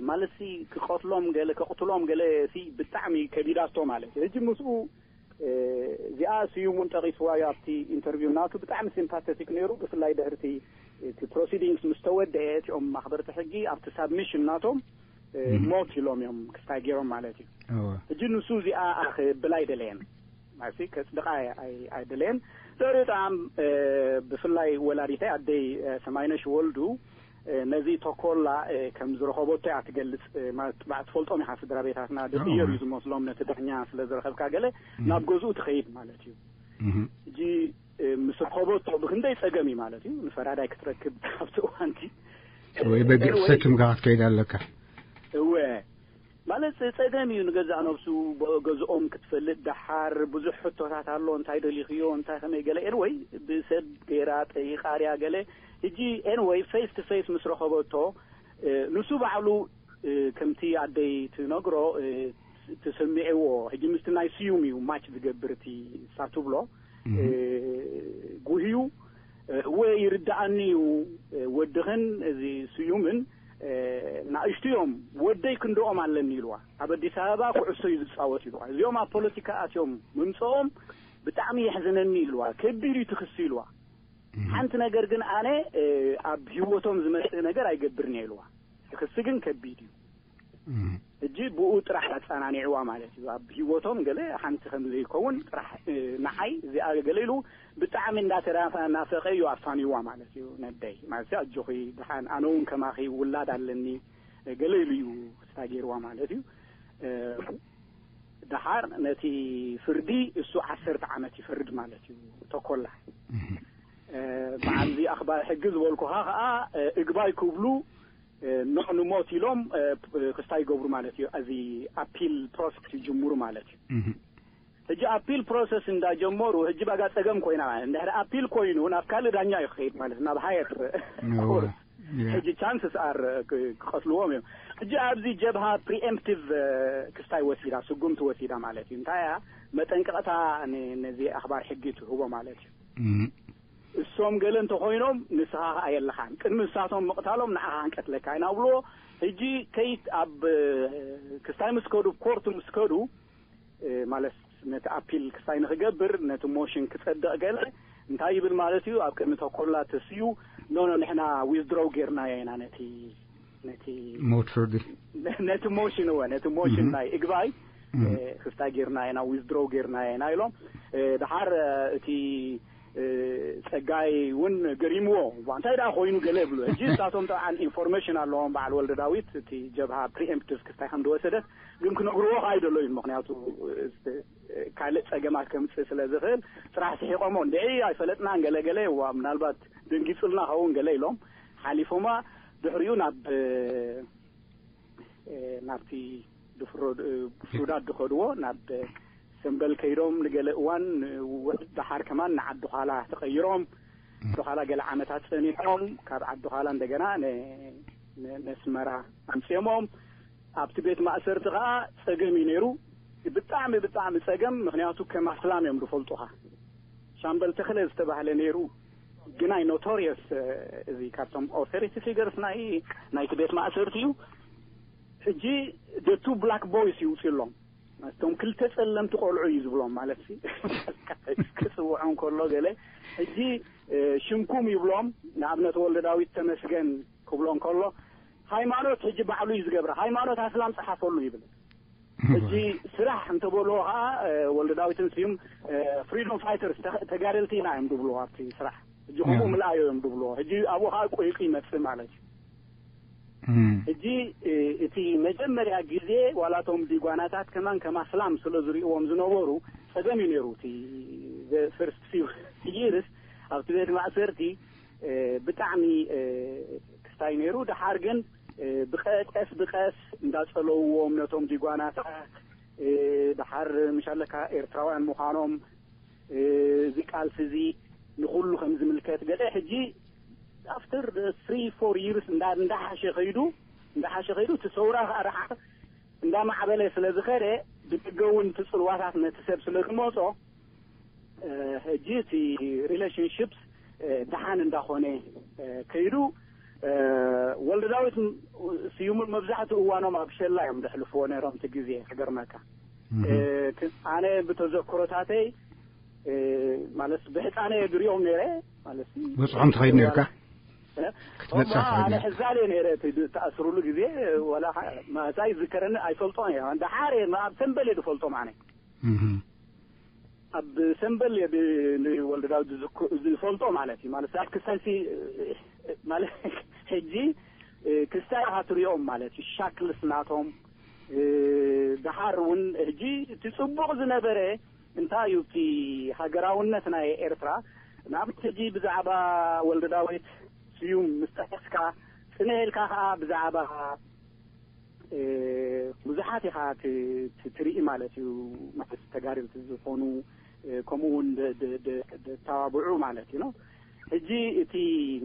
ማለት ሲ ክቐትሎም ገለ ከቕትሎም ገለ ሲ ብጣዕሚ ከቢዳቶ ማለት እዩ። ሕጂ ምስኡ እዚኣ ስዩም እውን ጠቒስዋ እዩ ኣብቲ ኢንተርቪው ናቱ ብጣዕሚ ሲምፓተቲክ ነይሩ። ብፍላይ ድሕርቲ እቲ ፕሮሲዲንግስ ምስ ተወደአ እቲኦም ማኽበርቲ ሕጊ ኣብቲ ሳብሚሽን ናቶም ሞት ኢሎም እዮም ክስታይ ገይሮም ማለት እዩ። ሕጂ ንሱ እዚኣ ክብል ኣይደለየን ማለት ከፅድቃ ኣይደለየን። ድሕሪ ጣዕም ብፍላይ ወላዲተይ ኣደይ ሰማይነሽ ወልዱ ነዚ ተኮላ ከም ዝረኸበቶ እያ ትገልጽ። ማለት ትፈልጦም ኢኻ ስድራ ቤታትና ደብየር እዩ ዝመስሎም ነቲ ዳኛ ስለ ዝረኸብካ ገለ ናብ ገዝኡ ትኸይድ ማለት እዩ። ሕጂ ምስ ረኸበቶ ብክንደይ ጸገም እዩ ማለት እዩ ንፈራዳይ ክትረክብ ኣብቲ እዋንቲ ወይ በጊዕ ሰኪምካ ክትከይድ ኣለካ። እወ ማለት ጸገም እዩ ንገዛእ ነብሱ ገዝኦም ክትፈልጥ ደሓር ብዙሕ ሕቶታት ኣሎ። እንታይ ደሊኽዮ እንታይ ከመይ ገለ ኤንወይ ብሰብ ገይራ ጠይቓርያ ገለ ሕጂ ኤንወይ ፌስ ቱ ፌስ ምስ ረኸበቶ ንሱ ባዕሉ ከምቲ ኣደይ ትነግሮ ትስምዕዎ ሕጂ ምስቲ ናይ ስዩም እዩ ማች ዝገብር እቲ እሳ ትብሎ ጉህዩ እወ ይርድኣኒ እዩ ወድኽን እዚ ስዩምን እ፣ ንኣሽቱ እዮም፣ ወደይ ክንድኦም ኣለኒ ኢልዋ። ኣብ ኣዲስ ኣበባ ኩዕሶ እዩ ዝጻወት ኢልዋ። እዚኦም ኣብ ፖለቲካ ኣትዮም ምምጽኦም ብጣዕሚ የሕዝነኒ ኢልዋ። ከቢድ እዩ ትኽሲ ኢልዋ። ሓንቲ ነገር ግን ኣነ፣ እ፣ ኣብ ህይወቶም ዝመጽእ ነገር ኣይገብርን እየ ኢልዋ። ትኽሲ ግን ከቢድ እዩ። ሕጂ ብኡ ጥራሕ ኣጸናኒዕዋ ማለት እዩ። ኣብ ህይወቶም ገለ ሓንቲ ከም ዘይከውን ጥራሕ፣ እ፣ ንዓይ እዚኣ ገለ ኢሉ ብጣዕሚ እንዳተናፈቀ እዩ ኣፋንይዋ ማለት እዩ። ነደይ ማለት እዩ፣ ኣጆኺ ደሓን፣ ኣነ እውን ከማኺ ውላድ ኣለኒ፣ እ፣ ገለ ኢሉ እዩ ክስታ ገይርዋ ማለት እዩ። እ፣ ደሓር ነቲ ፍርዲ እሱ ዓሰርተ ዓመት ይፈርድ ማለት እዩ ተኮላ። እ፣ በዓል እዚ ኣኽባር ሕጊ ዝበልኩኻ ኸኣ፣ እ፣ እግባይ ክብሉ፣ እ፣ ኖዕ ንሞት ኢሎም፣ እ፣ ክስታ ይገብሩ ማለት እዩ። እዚ ኣፒል ፕሮሰስ ይጅምሩ ማለት እዩ። ሕጂ ኣፒል ፕሮሰስ እንዳጀመሩ፣ ሕጂ ባጋ ጸገም ኮይና ማለት፣ እንድሕር ኣፒል ኮይኑ ናብ ካልእ ዳኛ እዩ ክኸይድ ማለት፣ ናብ ሃየር እወ። ኮርት። ሕጂ ቻንስስ ኣር ክ-፣ ክቐትልዎም እዮም። ሕጂ ኣብዚ ጀብሃ ፕሪኤምፕቲቭ፣ እ፣ ክስታይ ወሲዳ፣ ስጉምቲ ወሲዳ ማለት እዩ። እንታይ እያ? መጠንቀቕታ ን-፣ ነዚ ኣኽባር ሕጊ ትህቦ ማለት እዩ። እሶም ገለ እንተኾይኖም ንስኻ ኸኣ የለኻን። ቅድሚ ንሳቶም ምቕታሎም ንዓኻ ክንቀትለካ ኢና ብልዎ። ሕጂ ከይት ኣብ፣ እ፣ ክስታይ ምስ ከዱ፣ ኮርት ምስ ከዱ፣ እ፣ ማለት ነቲ ኣፒል ክስታይ ንኽገብር፣ ነቲ ሞሽን ክጸድቕ ገለ እንታይ ይብል ማለት እዩ? ኣብ ቅድሚ ተኮላ ተስዩ፣ "ኖ፣ ኖ፣ ንሕና ዊዝድሮው ጌርናዮ ኢና ነቲ፣ ነቲ ሞት ፍርዲ። ነቲ ሞሽን፣ እወ፣ ነቲ ሞሽን ናይ እግባይ፣ እ፣ ክስታይ ጌርና ኢና፣ ዊዝድሮው ጌርናዮ ኢና" ኢሎም። እ፣ ደሓር፣ እ፣ እቲ፣ እ፣ ጸጋይ እውን ገሪምዎ፣ "ዋ፣ እንታይ ደኣ ኮይኑ?" ገለ ይብሉ። ሕጂ ንሳቶም ጠብዓን ኢንፎርሜሽን ኣለዎም፣ በዓል ወልደ ዳዊት፣ እቲ ጀብሃ ፕሪኤምፕቲቭ ክስታይ ከም ዝወሰደት፣ ግን ክነግርዎ ከኣ ኣይደለዩን። ምኽንያቱ፣ እ፣ ካልእ ጸገማት ከምጽእ ስለ ዝኽእል፣ ጥራሕ ስሒቖሞ፣ "እንድዒ ኣይፈለጥናን ገለ ገለ፣ ዋ፣ ምናልባት ደንጊጹልና ኸውን" ገለ ኢሎም ሓሊፎማ። ድሕሪኡ ናብ፣ እ፣ ናብቲ ድፍሮ-፣ እ፣ ብፍሩዳት ዝኸድዎ ናብ ሰምበል ከይዶም ንገለ እዋን፣ እ፣ ወ-፣ ደሓር ከማን ንዓዲ ዃላ ተቐይሮም፣ ዓዲ ዃላ ገለ ዓመታት ጸኒሖም፣ ካብ ዓዲ ዃላ እንደገና ነ-፣ ነ-፣ ነስመራ ኣምጺኦምዎም። ኣብቲ ቤት ማእሰርቲ ኸኣ ጸገም እዩ ነይሩ። ብጣዕሚ፣ ብጣዕሚ ጸገም፣ ምኽንያቱ ከም ኣስላም እዮም ዝፈልጡኻ። ሻምበል ተኽለ ዝተባህለ ነይሩ፣ ግናይ ኖቶሪየስ፣ እ፣ እዚ ካብቶም ኦቶሪቲ ፊገርስ ናይ፣ ናይቲ ቤት ማእሰርቲ እዩ። ሕጂ the two black boys ይውፅሎም፣ እቶም ክልተ ጸለምቲ ቆልዑ እዩ ዝብሎም ማለት ሲ ክጽውዖም ከሎ ገለ። ሕጂ፣ እ፣ ሽምኩም ይብሎም፣ ንኣብነት ወልደ ዳዊት ተመስገን ክብሎ እንከሎ፣ ሃይማኖት ሕጂ ባዕሉ እዩ ዝገብራ፣ ሃይማኖት ኣስላም ጸሓፈሉ ይብል። ሕጂ ስራሕ እንተበልዎ ከዓ፣ እ፣ ወልደ ዳዊትን ስዩም፣ እ፣ ፍሪዶም ፋይተርስ፣ ተ-፣ ተጋደልቲ ኢና እዮም ዝብልዎ ኣብቲ ስራሕ። ሕጂ ከምኡ ምልኣዮ እዮም ዝብልዎ። ሕጂ ኣብኡ ከዓ ቁይቂ ይመጽእ ማለት እዩ። ሕጂ፣ እ፣ እቲ መጀመርያ ግዜ ዋላቶም ዲጓናታት ከማን ከም ኣስላም ስለ ዝርእዎም ዝነበሩ ጸገም እዩ ነይሩ። እቲ the first few years ኣብቲ ቤት ማእሰርቲ፣ እ፣ ብጣዕሚ፣ እ፣ ክስታይ ነይሩ። ደሓር ግን፣ እ፣ ብቐ-፣ ቀስ ብቐስ እንዳጸለውዎም ነቶም ዲጓናታት፣ እ፣ ደሓር ምሻለካ ኤርትራውያን ምዃኖም፣ እ፣ እዚ ቃልሲ እዚ ንኹሉ ከም ዝምልከት ገለ። ሕጂ after three four years እንዳ-፣ እንዳሓሸ ኸይዱ፣ እንዳሓሸ ኸይዱ፣ እቲ ሰውራ ከዓ ደሓር እንዳማዕበለ ስለ ዝኸደ፣ ብደገ እውን እቲ ጽልዋታት ነቲ ሰብ ስለ ዝመጾ፣ እ፣ ሕጂ እቲ ሪሌሽንሽፕስ፣ እ፣ ደሓን እንዳኾነ፣ እ፣ ከይዱ። እ፣ ወልደ ዳዊት ም-፣ ስዩምን መብዛሕትኡ እዋኖም ኣብ ሸላ እዮም ዘሕልፍዎ ነይሮም። እቲ ግዜ ክገርመካ፣ እ፣ ክ-፣ ኣነ ብተዘክሮታተይ፣ እ፣ ማለት ብሕፃነ እየ ዝሪኦም ነይረ። ማለት በፅሖም ትኸይድ ነይርካ? እ? ክትበፅሕ እሞ ትኸይድ ኣነ ነይርካ? ሕዛል እየ ነይረ፣ እቲ ድ-፣ ተኣስሩሉ ግዜ፣ ወላ ሓ-፣ ማእሳ ይዝከረኒ ኣይፈልጦን እየ። ደሓር እየ፣ ኣብ ሰንበል እየ ዝፈልጦም ኣነ። እህ። ኣብ ሰንበል እየ ብ-፣ ንወልደ ዳዊት ዝዝክ-፣ ዝፈልጦ ማለት እዩ። ማለት ኣብ ክሳይሲ፣ ማለት ሕጂ፣ እ፣ ክስታይ ኢኻ ትሪኦም ማለት እዩ። ሻክልስ ናቶም፣ እ፣ ደሓር እውን ሕጂ እቲ ጽቡቕ ዝነበረ እንታይ እዩ፣ እቲ ሃገራውነት ናይ ኤርትራ፣ ንኣብነት ሕጂ ብዛዕባ ወልደ ዳዊት ስዩም ምስ ጠቀስካ፣ ጽንሕ ኢልካ ከኣ ብዛዕባ፣ እ፣ ብዙሓት ኢኻ ት-፣ ት-፣ ትርኢ ማለት እዩ። ማለት ተጋደልቲ ዝኾኑ፣ እ፣ ከምኡ እውን ደ-፣ ደ-፣ ደ-፣ ደተባብዑ ማለት እዩ ነው። ሕጂ እቲ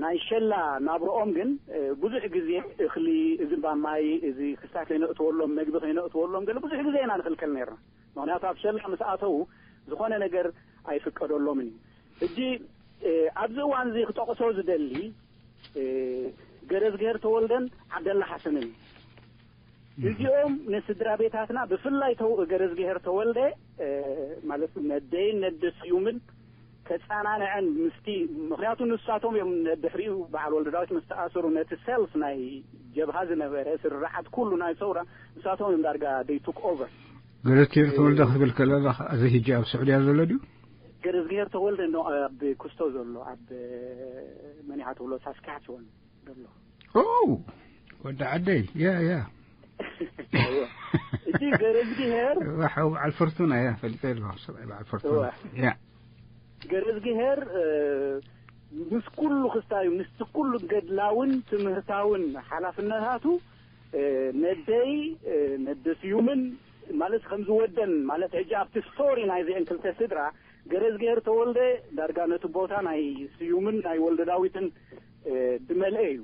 ናይ ሸላ ናብርኦም ግን፣ እ፣ ብዙሕ ግዜ እኽሊ፣ እዚ እምባ ማይ፣ እዚ ክስታይ ከይነእትወሎም፣ መግቢ ከይነእትወሎም ገለ ብዙሕ ግዜ ኢና ንኽልከል ነይርና። ምኽንያቱ ኣብ ሸላ ምስ ኣተዉ ዝኾነ ነገር ኣይፍቀደሎምን እዩ። ሕጂ፣ እ፣ ኣብዚ እዋን እዚ ክጠቕሶ ዝደሊ፣ እ፣ ገረዝግሄር ተወልደን ዓብደላ ሓሰንን እዩ። እዚኦም ንስድራ ቤታትና ብፍላይ ተው-፣ ገረዝግሄር ተወልደ፣ እ፣ ማለት ነደይን ነደ ስዩምን ከጸናንዐን ምስቲ፣ ምኽንያቱ ንሳቶም እዮም ድሕሪኡ በዓል ወልደ ዳዊት ምስ ተኣሰሩ ነቲ ሰልፍ ናይ ጀብሃ ዝነበረ ስርዓት ኩሉ ናይ ሰውራ ንሳቶም እዮም ዳርጋ they took over። ገረዝግሄር ተወልደ ክትብል ከለኻ እዚ ሕጂ ኣብ ስዑድያ ዘሎ ድዩ? ገረዝግሄር ተወልደ ኖ፣ ኣብ ኩስቶ ዘሎ፣ ኣብ መን ኢኻ ትብሎ ሳስካቸዋን ዘሎ። ኦ፣ ወዲ ዓደይ፣ ያ፣ ያ። እዋ። እቲ ገረዝግሄር እዋ፣ ሓው በዓል ፍርቱና፣ ያ፣ ፈሊጠ ኣለኹ፣ ሰብኣይ በዓል ፍርቱና። እዋ። ያ። ገረዝግሄር፣ እ፣ ምስ ኩሉ ክስታዩ፣ ምስቲ ኩሉ ገድላውን ትምህርታውን ሓላፍነታቱ፣ እ፣ ነደይ፣ እ፣ ነደ ስዩምን ማለት ከም ዝወደን፣ ማለት ሕጂ ኣብቲ ስቶሪ ናይዚአን ክልተ ስድራ፣ ገረዝግሄር ተወልደ ዳርጋ ነቲ ቦታ ናይ ስዩምን ናይ ወልደ ዳዊትን፣ እ፣ ድመልአ እዩ።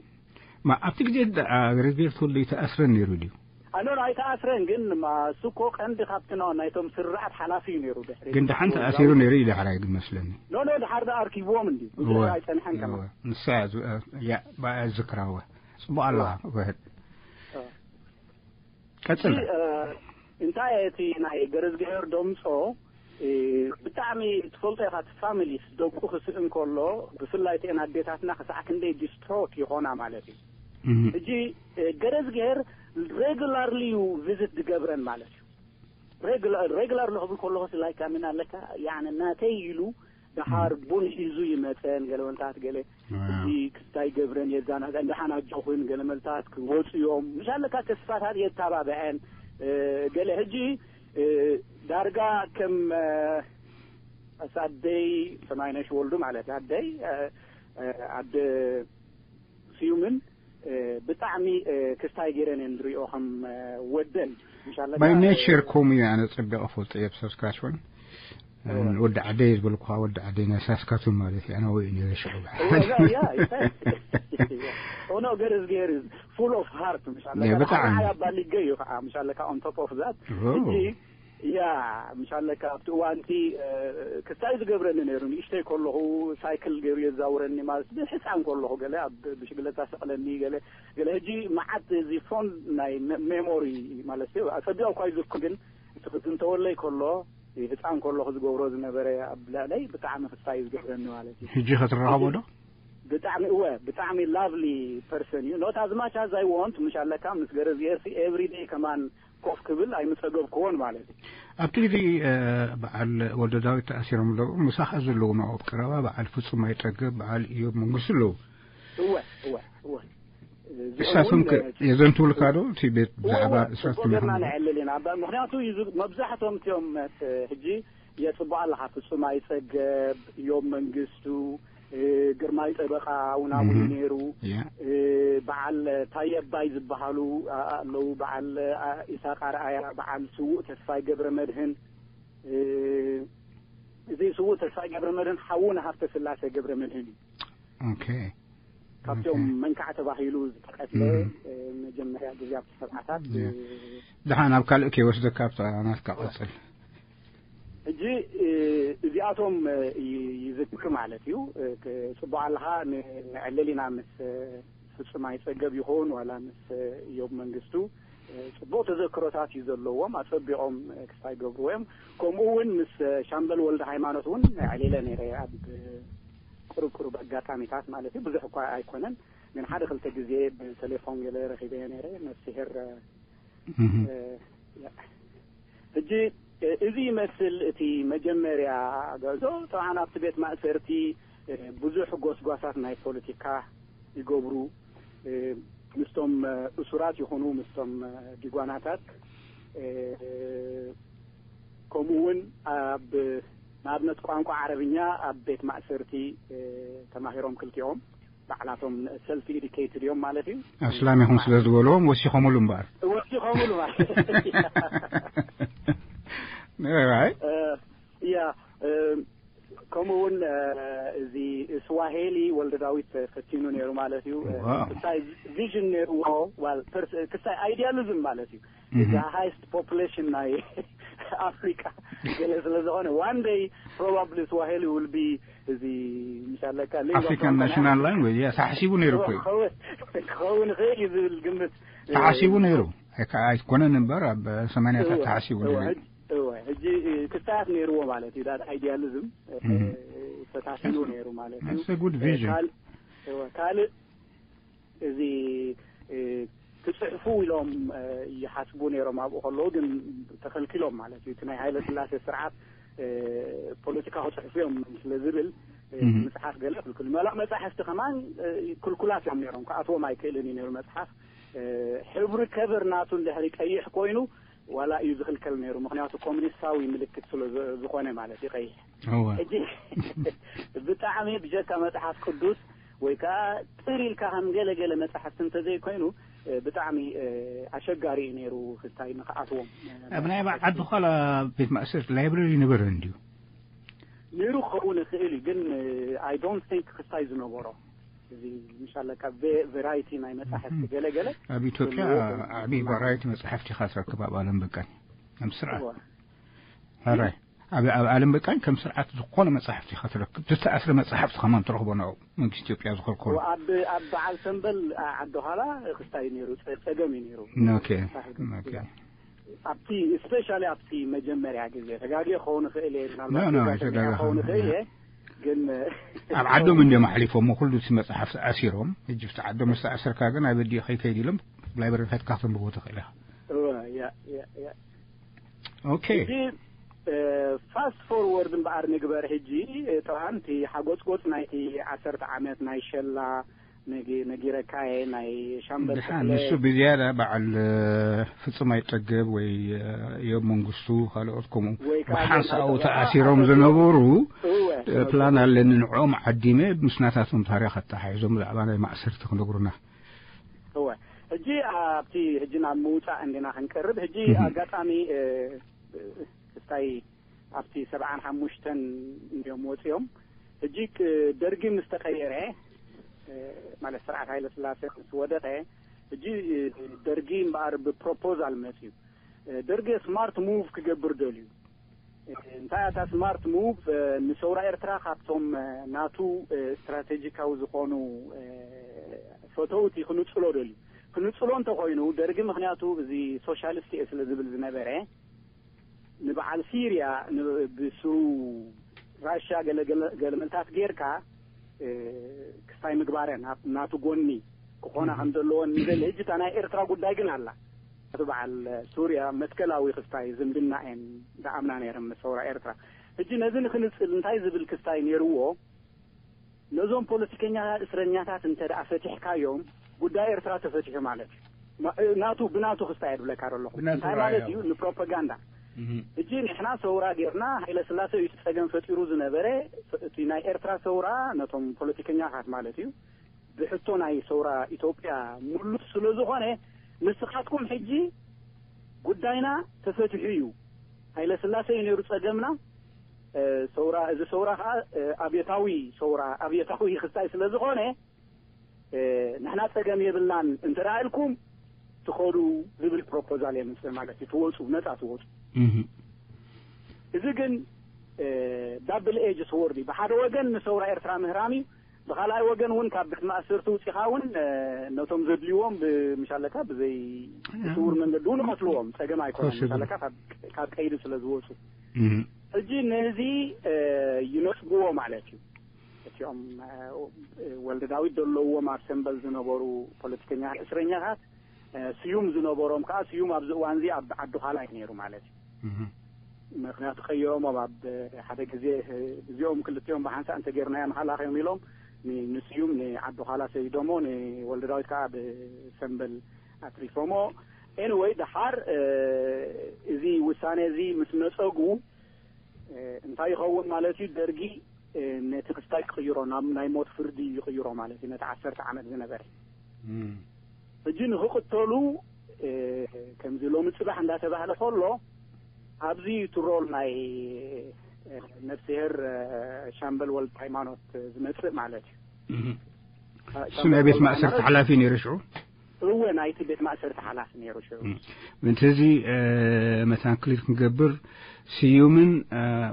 ማ ኣብቲ ግዜ ዳ-፣ አ፣ ገረዝግሄር ተወልደ ይተኣስረን ነይሩ ድዩ? ኣኖ ኣይተኣስረን፣ ግን ማ እሱ እኮ ቀንዲ ካብቲ ና-፣ ናይቶም ስርዓት ሓላፊ እዩ ነይሩ ድሕሪ ግን ደሓን ተኣሲሩ ነይሩ እዩ ዳሕራይ ግን መስለኒ። ኖ፣ ኖ፣ ድሓር ደኣ ኣርኪብዎም እንዲ። ብዙሕ እወ፣ ኣይጸንሐን ከማ። እወ። ንሳ ዝ-፣ ያ፣ ባ-፣ ዝክራ እወ። ጽቡቕ ኣለኻ፣ እወ። ውሕድ። እወ። ቀጽል። እቲ፣ እ፣ እንታይ እቲ ናይ ገረዝግሄር ደምጾ፣ እ፣ ብጣዕሚ ትፈልጦ ኢኻ፣ እቲ ፋሚሊስ ደቁ ክስእን ከሎ፣ ብፍላይ እተን ኣዴታትና ክሳዕ ክንደይ ዲስትሮት ይኾና ማለት እዩ። እህ። ሕጂ፣ እ፣ ገረዝግሄር ሬጉላርሊ እዩ ቪዚት ዝገብረን ማለት እዩ። ሬጉላር፣ ሬጉላር ክብል ከለኹ ስላይ ካሚን ኣለካ፣ ያኒ ናተይ ኢሉ ደሓር ቡን ሒዙ ይመጸን፣ ገለ መልታት ገለ ዋው። እዚ ክስታይ ገብረን የዛናግዐን፣ ደሓን ኣጆኹን ገለ መልታት ክወጹ እዮም። ምሽ ኣለካ ተስፋታት የተባብዐን፣ እ፣ ገለ ሕጂ፣ እ፣ ዳርጋ ከም፣ እ፣ ኣደይ ሰማይነሽ ወልዱ ማለት ኣደይ፣ እ፣ እ፣ ኣደ ስዩምን፣ እ፣ ብጣዕሚ፣ እ፣ ክስታይ ገይረን እየን ዝሪኦ ከም፣ እ፣ ወደን። ምሽ ኣለካ፣ ባይ ኔቸር እ፣ ከምኡ እዩ። ኣነ ጸቢቐ ፈልጦ እየ ብሳስካችዋን። እወ። ወዲ ዓደይ ዝበልኩኻ ወዲ ዓደይ ናይ ሳስካቱን ማለት እዩ። ኣነ ወይ ነይረ ሽዑ። እወ፣ ያ፣ ያ፣ ያ። ኦኖ ገረዝግሄር is full of heart፣ ምሽ ኣለካ። ያ፣ ብጣዕሚ። ሓያ ባሊገ እዩ ከዓ፣ ምሽ ኣለካ፣ on top of that። ኦ። ሕጂ፣ ያ፣ ምሽ ኣለካ፣ ኣብቲ እዋንቲ፣ እ፣ ክስታይ ዝገብረኒ ነይሩ። ንእሽተይ ከለኹ ሳይክል ገይሩ የዛውረኒ፣ ማለት ብሕፃን ከለኹ ገለ ኣብ ብሽግለታ ሰቕለኒ ገለ፣ ገለ። ሕጂ መዓት እዚ ፎንድ ናይ መ-፣ ሜሞሪ ማለት እዩ። ኣጸቢቑ እኳ ይዝክር፣ ግን እቲ ክዝንተወለይ ከሎ፣ ህፃን ከለኹ ዝገብሮ ዝነበረ ኣብ ልዕለይ ብጣዕሚ ክስታይ እዩ ዝገብረኒ ማለት እዩ። ሕጂ ከትራኸቦ ዶ? ብጣዕሚ፣ እወ፣ ብጣዕሚ ላቭሊ ፐርሰን እዩ። Not as much as I want፣ ምሽ ኣለካ፣ ምስ ገረዝግሄርሲ ኤቭሪ ደይ ከማን ኮፍ ክብል ኣይምጸገብክዎን ማለት እዩ። ኣብቲ ግዜ፣ እ፣ በዓል ወልደ ዳዊት ተኣሲሮም ኣለዉ። ምሳኻ ዘለዉ ንዕኦም ቀረባ በዓል ፍጹም ኣይጸገብ፣ በዓል ኢዮብ መንግስቱ ኣለዉ። እወ፣ እወ፣ እወ። እሳቶም ከ እዚኦም እውን የዘንትውልካ ዶ? እቲ ቤት እወ፣ ብዛዕባ እወ፣ እሳቶም ጽቡቕ ጌርና ይኹን ነዕልል ኢና። ባ-፣ ምኽንያቱ እዩ ዝ-፣ መብዛሕትኦም እቲኦም፣ እ፣ ሕጂ የጽቡቕ ኣለኻ። ፍጹም ኣይጸገብ፣ እዮም መንግስቱ፣ እ፣ ግርማይ ጠበቓ እውን ኣብኡ እዩ እህ። ነይሩ። ያ። እ፣ በዓል ታየ ኣባይ ዝበሃሉ፣ ኣ-፣ ኣለዉ። በዓል፣ ኣ-፣ ኢሳቕ ኣርኣያ፣ በዓል ስዉእ ተስፋይ ገብረ መድህን። እ፣ እዚ ስዉእ ተስፋይ ገብረ መድህን ሓዉ ንሃብተ ስላሴ ገብረ መድህን እዩ። ኦኬ። ካብቶም ኦኬ። መንካዕ ተባሂሉ ዝተቐትለ፣ እም። እ፣ መጀመርያ ግዜ ኣብቲ ሰብዓታት፣ እ። እ፣ ደሓን ኣብ ካልእ ከይወስደካ ኣብታ ናትካ ቀጽል። ሕጂ፣ እ፣ እዚኣቶም፣ እ፣ ይ-፣ ይዝክር ማለት እዩ። እ፣ ክ-፣ ጽቡቕ ኣለኻ፣ ን-፣ ነዕልል ኢና ምስ፣ እ፣ ፍጹም ኣይጸገብ ይኹን ዋላ ምስ፣ እ፣ እዮብ መንግስቱ፣ እ፣ ጽቡቕ ተዘክሮታት እዩ ዘለዎም። ኣጸቢቖም፣ እ፣ ክስታይ ገብርዎ እዮም። ከምኡ እውን ምስ፣ እ፣ ሻምበል ወልደ ሃይማኖት እውን ነዕሊለ ነይረ ኣብ፣ እ፣ ቁሩብ ቁሩብ ኣጋጣሚታት ማለት እዩ። ብዙሕ እኳ ኣይኮነን፣ ግን ሓደ ክልተ ግዜ ብቴሌፎን ገለ ረኺበዮ ነይረ። ነፍስሄር፣ እ፣ እህ። እ፣ ያ። ሕጂ፣ እ፣ እዚ ይመስል እቲ መጀመርያ ገዞ። ጠብዓን ኣብቲ ቤት ማእሰርቲ፣ እ፣ ብዙሕ ጎስጓሳት ናይ ፖለቲካ ይገብሩ። እ፣ ምስቶም፣ እ፣ እሱራት ይኹኑ ምስቶም፣ እ፣ ዲጓናታት፣ እ፣ ከምኡ እውን ኣብ ንኣብነት ቋንቋ ዓረብኛ ኣብ ቤት ማእሰርቲ፣ እ፣ ተማሂሮም ክልቲኦም። ባዕላቶም ሰልፍ ኤዲኬትድ እዮም ማለት እዩ። ኣስላም ኢኹም ስለ ዝበልዎም ወሲኾምሉ እምበኣር። ወሲኾምሉ ማለት እዩ። ኦራይት። እ፣ ያ፣ እ፣ ከምኡ እውን፣ እ፣ እዚ ስዋሄሊ ወልደ ዳዊት ፈቲኑ ነይሩ ማለት እዩ። እ፣ ዋው። ክስታይ ቪዥን ነይርዎ፣ ዋል፣ ፐርስ-፣ ክስታይ ኣይዲያሊዝም ማለት እዩ። እህ። እዚ ሃይስት ፖፑሌሽን ናይ ኣፍሪቃ ገለ ስለ ዝኾነ፣ one day probably Swahili will be እዚ ምሻለካ African national language, yes, ተሓሲቡ ነይሩ እኮ እዩ። ክኸውን ይኽእል እዩ ዝብል ግምት ተሓሲቡ ነይሩ። ኣይኮነን እምበር ኣብ ሰማንያታት ተሓሲቡ ነይሩ። ሕጂ ክስታያት ነይርዎ ማለት እዩ። ዳት ኣይዲያሊዝም ተታሲሉ ነይሩ ማለት እዩ። ጉድ ቪዥን። ካልእ እዚ ትጽሕፉ ኢሎም ይሓስቡ ነይሮም ኣብኡ ከለዉ፣ ግን ተኸልኪሎም ማለት እዩ። እቲ ናይ ሃይለ ስላሴ ስርዓት ፖለቲካ ክጽሕፉ እዮም ስለ ዝብል ምጽሓፍ ገለ ክልክል። መላእ መጻሕፍቲ ከማን ክልኩላት እዮም ነይሮም፣ ክኣትዎም ኣይክእልን እዩ ነይሩ መጽሓፍ። ሕብሪ ከቨር ናቱ እንድሕሪ ቀይሕ ኮይኑ ዋላ እዩ ዝኽልከል ነይሩ፣ ምክንያቱ ኮሚኒስታዊ ምልክት ስለ ዝኾነ ማለት እዩ ቀይሕ። ሕጂ ብጣዕሚ ብጀካ መጽሓፍ ቅዱስ ወይ ከዓ ጥር ኢልካ ከም ገለገለ መጻሕፍቲ እንተዘይኮይኑ ብጣዕሚ ኣሸጋሪ እዩ ነይሩ ክስታይ ንክኣትዎም። ኣብ ናይ ዓዲ ኾላ ቤት ማእሰርቲ ላይብረሪ ነበረ እንድዩ ነይሩ ክኸውን ይኽእል እዩ፣ ግን I don't think ክስታይ ዝነበሮ እዚ ምሻለካ ቬራይቲ ናይ መጻሕፍቲ ገለገለ ኣብ ኢትዮጵያ ዓቢ ቫራይቲ መጻሕፍቲ ኢኻ ትረክብ ኣብ ዓለም በቃኝ ከም ስርዓት ራይ ኣብ ኣብ ዓለም በቃኝ ከም ስርዓት ዝኾነ መጻሕፍቲ ኢኻ ትረክብ። ዝተኣስረ መጻሕፍቲ ከማን ትረኽቦ ናብኡ መንግስቲ ኢትዮጵያ ዝኸልከሎ። ኣብ ኣብ በዓል ሰምበል ዓዲ ኻላ ክስታይ ነይሩ፣ ጸገም እዩ ነይሩ። ኦኬ ኦኬ ኣብቲ ስፔሻሊ ኣብቲ መጀመርያ ግዜ ተጋግየ ክኸውን ይኽእል እየ፣ ምናልባት ኖ፣ ኖ፣ ጋር ኣይተጋገኻ። ክኸውን ይኽእል እየ ግን ኣብ ዓዶም እንዲዮም ኣሕሊፎሞ ኩሉ እቲ መጽሓፍ ኣሲሮም። ሕጂ ኣብቲ ዓዶም ዝተኣሰርካ ግን ኣበዲኡ ከይከይድ ኢሎም ላይብረሪ ከድካ ከተንብቦ ትኽእል ኢኻ። እወ፣ ያ፣ ያ፣ ያ። ኦኬ ሕጂ ፋስት ፎርወርድ እምበኣር ንግበር። ሕጂ ጠብዓን እቲ ሓጎጽጎጽ ናይቲ ዓሰርተ ዓመት ናይ ሸላ ነጊ- ነጊረካየ ናይ ሻምበል ድሓን ተኽለ ንሱ ብዝያዳ በዓል ፍጹም ኣይጠገብ ወይ እዮም መንግስቱ ካልኦት ከምኡ ወይ ከዓ ብሓንሳኡ ጌታቸው ተኣሲሮም ተኽለ ዝነበሩ እወ። ፕላን ኣለኒ ንዕኦም ዓዲመ ምስ ናታቶም ታሪኽ ኣተሓሒዞም ብዛዕባ ናይ ማእሰርቲ ክነግሩና። እወ። ሕጂ ኣብቲ ሕጂ ናብ ምውጻእ እንዲና ክንቀርብ። ሕጂ እህ። ኣጋጣሚ እ፣ ክስታይ ኣብቲ ሰብዓን ሓሙሽተን እንዲዮም ወጺኦም። ሕጂ ክ- ደርጊ ምስ ተቐየረ እ፣ ማለት ስርዓት ሃይለ ስላሴ ምስ ወደቐ፣ ሕጂ እ፣ ደርጊ እምበኣር ብፕሮፖዛል መጽዩ። እ፣ ደርጊ ስማርት ሙቭ ክገብር ደልዩ። እ፣ እንታይ እታ ስማርት ሙቭ እ፣ ንሰውራ ኤርትራ ካብቶም እ፣ ናቱ እ፣ ስትራቴጂካዊ ዝኾኑ እ፣ ፈተውቲ ክንጽሎ ደልዩ። ክንጽሎ እንተኾይኑ ደርጊ ምክንያቱ እዚ ሶሻሊስት እየ ስለ ዝብል ዝነበረ ንበዓል ሲርያ ን- ብስሩ ራሻ ገለ ገለ- ገለመልታት ጌርካ እ፣ ክስታይ ምግባረን ኣብ ናቱ ጎኒ ክኾና ከም ዘለዎን ንደሊ። ሕጂ እታ ናይ ኤርትራ ጉዳይ ግን ኣላ። እቲ በዓል ሱርያ መትከላዊ ክስታይ ዝምድና እየን ዝኣምና ነይረን ምስ ሰውራ ኤርትራ። ሕጂ ነዚ ንክንጽል እንታይ ዝብል ክስታይ ነይርዎ? ነዞም ፖለቲከኛ እስረኛታት እንተ ደኣ ፈቲሕካዮም ጉዳይ ኤርትራ ተፈቲሑ ማለት እዩ። ማ- ናቱ ብናቱ ክስታይ የድብለካ ኣለኹ። ብናቱ እንታይ ራእይ ማለት ኣለዎ። እዩ? ንፕሮፓጋንዳ እህ። ሕጂ ንሕና ሰውራ ጌርና ሃይለ ስላሴ እዩ እቲ ጸገም ፈጢሩ ዝነበረ። እቲ ናይ ኤርትራ ሰውራ ነቶም ፖለቲከኛታት ማለት እዩ ብሕቶ ናይ ሰውራ ኢትዮጵያ ሙሉስ ስለ ዝኾነ ንስኻትኩም ሕጂ ጉዳይና ተፈቲሑ እዩ። ሃይለ ስላሴ እዩ ነይሩ ጸገምና። እ፣ ሰውራ እዚ ሰውራ ከዓ እ፣ ኣብዮታዊ ሰውራ ኣብዮታዊ ክስታይ ስለ ዝኾነ እ፣ ንሕና ጸገም የብልናን እንተ ኢልኩም ትኸዱ ዝብል ፕሮፖዛል የምጽእ ማለት እዩ። ትወጹ፣ ነጻ ትወጹ። እህ። እዚ ግን ዳብል ኤጅ ስዎርድ እዩ። ብሓደ ወገን ንሰውራ ኤርትራ ምህራም እዩ፣ ብኻልኣይ ወገን እውን ካብ ቤት ማእሰርቲ ውፂኻ እውን እ፣ ነቶም ዘድልይዎም ብምሻለካ ብዘይ ስውር መንገዲ እውን ይቐትልዎም። ጸገም ኣይኮነን። ከስቡ። ምሻለካ ካብ- ካብ ቀይዲ ስለ ዝወፁ እህ። ሕጂ ነዚ እ፣ ይነጽግዎ ማለት እዩ። እቲኦም እ፣ ወልደ ዳዊት ዘለዎም ኣብ ሰምበል ዝነበሩ ፖለቲከኛ እስረኛታት እ፣ ስዩም ዝነበሮም ከዓ ስዩም ኣብዚ እዋን እዚ ኣብ ዓዲ ኻላ እዩ ነይሩ ማለት እዩ። እህ። ምክንያቱ ቀይሮሞም ኣብ ሓደ ግዜ እ፣ እዚኦም ክልቲኦም ብሓንሳእ እንተጌርናዮም ሃላኽ እዮም ኢሎም ን- ንስዩም ንዓዲ ኻላ ሰዲዶሞ ንወልደ ዳዊት ከዓ ብሰምበል ኣትሪፎሞ። ኤኒወይ ድሓር እ፣ እዚ ውሳኔ እዚ ምስ ነጸጉ እ፣ እንታይ ይኸውን ማለት እዩ? ደርጊ እ፣ ነቲ ክስታይ ክቕይሮ ናብ ናይ ሞት ፍርዲ ይቕይሮ ማለት እዩ። ነቲ ዓሰርተ ዓመት ዝነበረ እም። ሕጂ ንክቕተሉ እ፣ ከምዚ ሎሚ ጽባሕ እንዳተባህለ ከሎ ኣብዚ ትሮል ናይ እ፣ ነፍስሄር እ፣ ሻምበል ወልድ ሃይማኖት ዝመጽእ ማለት እዩ። እም። እ፣ እሱ ናይ ቤት ሻምበል ማእሰርቲ ወልድ ሓላፊ ነይሩ ሽዑ። እወ፣ ናይቲ ቤት ማእሰርቲ ሓላፊ ነይሩ ሽዑ። ምእንቲ እዚ መታን ክሊል ክንገብር፣ ስዩምን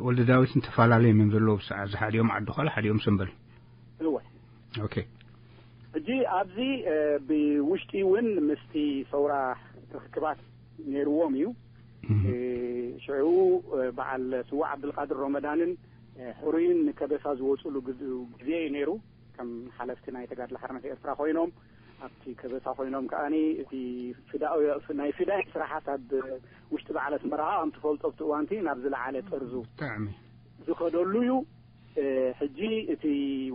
ወልደ ዳዊትን ተፈላለዮም እዮም ዘለዉ። ብሰዓት እዚ ሓዲኦም ዓዲ ኾላ ሓዲኦም ሰምበል። እወ። ኦኬ። ሕጂ ኣብዚ ብውሽጢ እውን ምስቲ ሰውራ ርክክባት ነይርዎም እዩ። ሽዑ በዓል ስዋዕ ዓብዱልቃድር ሮመዳንን ሕሩይን ንከበሳ ዝወፅሉ ግዜ እዩ ነይሩ። ከም ሓለፍቲ ናይ ተጋድሎ ሓርነት ኤርትራ ኮይኖም ኣብቲ ከበሳ ኮይኖም ከኣኒ እቲ ናይ ፊዳይ ስራሓት ኣብ ውሽጢ በዓል ኣስመራ ከም ትፈልጦ ኣብቲ እዋንቲ ናብ ዝለዓለ ጥርዙ ዝኸደሉ እዩ። ሕጂ እቲ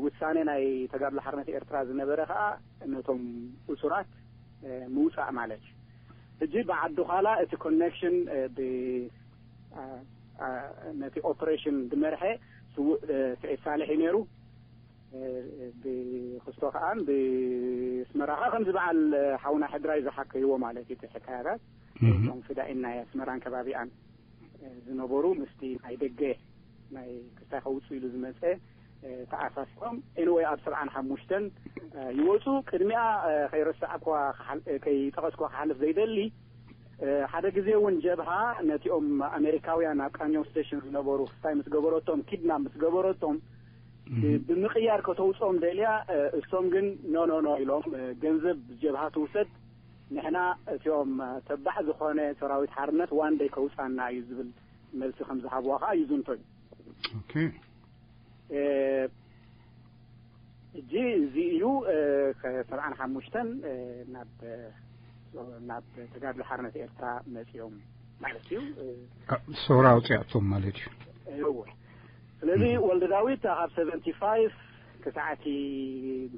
ውሳኔ ናይ ተጋድሎ ሓርነት ኤርትራ ዝነበረ ከኣ ነቶም እሱራት ምውፃእ ማለት እዩ። ሕጂ ብዓዲ ዃላ እቲ ኮኔክሽን ነቲ ኦፕሬሽን ዝመርሐ ስውእ ስዒድ ሳልሕ እዩ ነይሩ። ብክስቶ ከኣን ብስመራ ከኣ ከምዚ በዓል ሓውና ሕድራይ ዝሓከይዎ ማለት እዩ። እቲ ሕካያታት እቶም ፍዳኢን ናይ ኣስመራን ከባቢኣን ዝነበሩ ምስቲ ናይ ደገ ናይ ክስታይ ከውፅእ ኢሉ ዝመፀ ተኣሳሲሮም። ኤንወይ ኣብ ሰብዓን ሓሙሽተን ይወፁ። ቅድሚኣ ከይረሳዕኳ ከይጠቐስኳ ክሓልፍ ዘይደሊ ሓደ ግዜ እውን ጀብሃ ነቲኦም ኣሜሪካውያን ኣብ ቃኘው ስቴሽን ዝነበሩ ክስታይ ምስ ገበረቶም፣ ኪድናፕ ምስ ገበረቶም ብምቕያር ከተውፅኦም ደልያ፣ እሶም ግን ኖ ኖ ኖ ኢሎም፣ ገንዘብ ጀብሃ ትውሰድ፣ ንሕና እቲኦም ተባዕ ዝኾነ ሰራዊት ሓርነት ዋንደይ ከውፃና እዩ ዝብል መልሲ ከም ዝሃብዋ ከዓ ይዝንቶ እዩ። ኦኬ። እጂ እዚ እዩ። ከሰብዓን ሓሙሽተን ናብ ናብ ተጋድሎ ሓርነት ኤርትራ መፂኦም ማለት እዩ። ሰውራ ኣውፅኣቶም ማለት እዩ። እወ። ስለዚ ወልደ ዳዊት ካብ ሰቨንቲ ፋይቭ ክሳዕቲ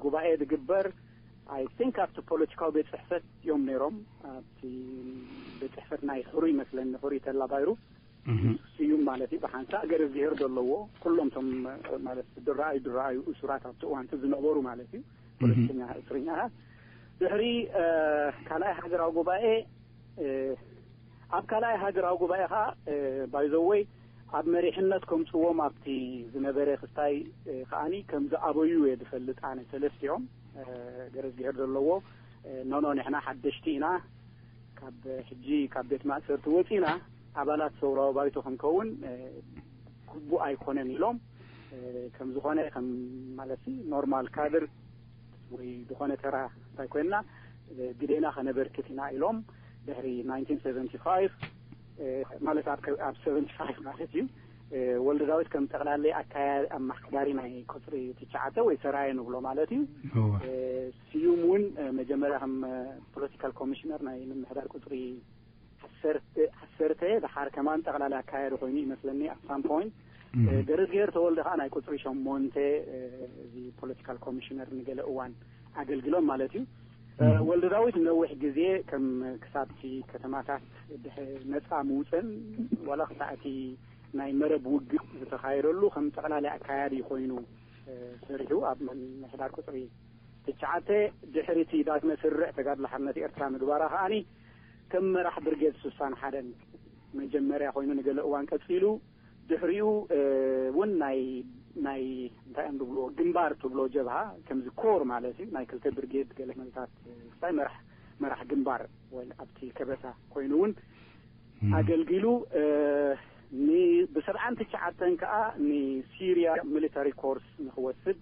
ጉባኤ ዝግበር፣ ኣይ ቲንክ ኣብቲ ፖለቲካዊ ቤት ፅሕፈት እዮም ነይሮም። ኣብቲ ቤት ፅሕፈት ናይ ሕሩይ መስለኒ፣ ሕሩይ ተላ ባይሩ ስዩም ማለት እዩ። ብሓንሳእ ገረዝጊሄር ዘለዎ፣ ኩሎም ቶም ማለት ድረኣዩ ድረኣዩ እሱራት ኣብቲ እዋንቲ ዝነበሩ ማለት እዩ። ፖለቲከኛ እስርኛታት ድሕሪ ካልኣይ ሃገራዊ ጉባኤ፣ ኣብ ካልኣይ ሃገራዊ ጉባኤ ከዓ ባይዘወይ ኣብ መሪሕነት ከምፅዎም ኣብቲ ዝነበረ ክስታይ ከዓኒ ከም ዝኣበዩ እየ ዝፈልጥ ኣነ። ሰለስቲኦም ገረዝጊሄር ዘለዎ፣ ኖኖ፣ ንሕና ሓደሽቲ ኢና፣ ካብ ሕጂ ካብ ቤት ማእሰርቲ ወፂና ኣባላት ሰውራዊ ባይቶ ክንከውን ግቡእ ኣይኮነን ኢሎም፣ ከም ዝኾነ ከም ማለት ኖርማል ካድር ወይ ዝኾነ ተራ እንታይ ኮይንና ግዴና ከነበርክት ኢና ኢሎም። ድሕሪ ናይንቲን ሰቨንቲ ፋይቭ ማለት ኣብ ሰቨንቲ ፋይቭ ማለት እዩ፣ ወልደ ዳዊት ከም ጠቕላሊ ኣካያ ኣማሓዳሪ ናይ ቁፅሪ ትሽዓተ ወይ ሰራየ ንብሎ ማለት እዩ። ስዩም እውን መጀመርያ ከም ፖለቲካል ኮሚሽነር ናይ ምምሕዳር ቁፅሪ ዓሰርተ ድሓር ከማን ጠቕላሊ ኣካያዲ ኮይኑ ይመስለኒ ኣት ሳም ፖይንት። ገረዝጊሄር ተወልደ ከዓ ናይ ቁፅሪ ሸሞንተ እዚ ፖለቲካል ኮሚሽነር ንገለ እዋን ኣገልግሎም ማለት እዩ። ወልደ ዳዊት ነዊሕ ግዜ ከም ክሳብቲ ከተማታት ነፃ ምውፅን ዋላ ክሳዕቲ ናይ መረብ ውግእ ዝተኻየደሉ ከም ጠቕላሊ ኣካያዲ ኮይኑ ሰሪሑ ኣብ ምምሕዳር ቁፅሪ ትሽዓተ። ድሕሪ እቲ ዳግመ ስርዕ ተጋድሎ ሓርነት ኤርትራ ምግባራ ከዓኒ ከም መራሕ ብርጌድ ስሳን ሓደን መጀመርያ ኮይኑ ንገለ እዋን ቀፂሉ። ድሕሪኡ እውን ናይ ናይ እንታይ እዮም ዝብልዎ ግንባር ትብሎ ጀብሃ ከምዚ ኮር ማለት እዩ ናይ ክልተ ብርጌድ ገለ መለታት ስታይ መራሕ መራሕ ግንባር ወይ ኣብቲ ከበሳ ኮይኑ እውን ኣገልጊሉ። ብሰብዓን ትሽዓተን ከዓ ንሲሪያ ሚሊታሪ ኮርስ ንክወስድ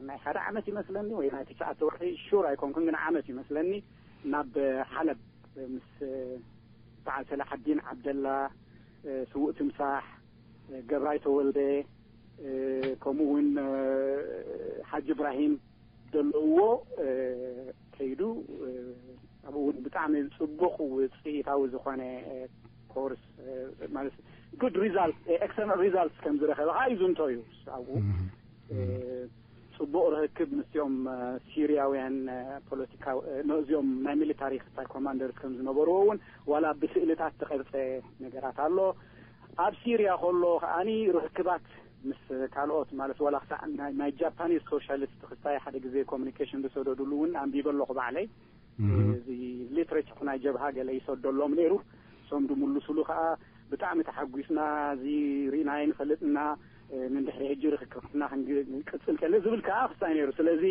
ናይ ሓደ ዓመት ይመስለኒ ወይ ናይ ትሽዓተ ወርሒ ሹር ኣይኮንኩን ግን ዓመት ይመስለኒ ናብ ሓለብ ምስ በዓል ሰላሓዲን ዓብደላ፣ ስውእ ትምሳሕ፣ ገብራይ ተወልደ፣ ከምኡ እውን ሓጂ እብራሂም ዘለውዎ ከይዱ ኣብኡ እውን ብጣዕሚ ፅቡቕ ውፅኢታዊ ዝኾነ ኮርስ ማለት ጉድ ሪዛልት ኤክሰለንት ሪዛልት ከም ዝረኸበ ከዓ ይዝንቶ እዩ ኣብኡ። ፅቡቕ ርክብ ምስኦም ሲርያውያን ፖለቲካዊ ነዚኦም ናይ ሚሊታሪ ክሳይ ኮማንደርስ ከም ዝነበርዎ እውን ዋላ ብስእልታት ተቐርፀ ነገራት ኣሎ። ኣብ ሲርያ ከሎ ከዓኒ ርክባት ምስ ካልኦት ማለት ዋላ ክሳዕ ናይ ጃፓኒዝ ሶሻሊስት ክሳይ ሓደ ግዜ ኮሚኒኬሽን ዝሰደዱሉ እውን ኣንቢበ ኣለኹ ባዕለይ። እዚ ሊትሬቸር ናይ ጀብሃ ገለ ይሰደሎም ነይሩ። እሶም ድምልሱሉ ከዓ ብጣዕሚ ተሓጒስና፣ እዚ ርኢና ኣይንፈልጥና፣ ንድሕሪ ሕጂ ርክክብና ክንቅፅል ከለ ዝብል ከዓ ክሳይ ነይሩ። ስለዚ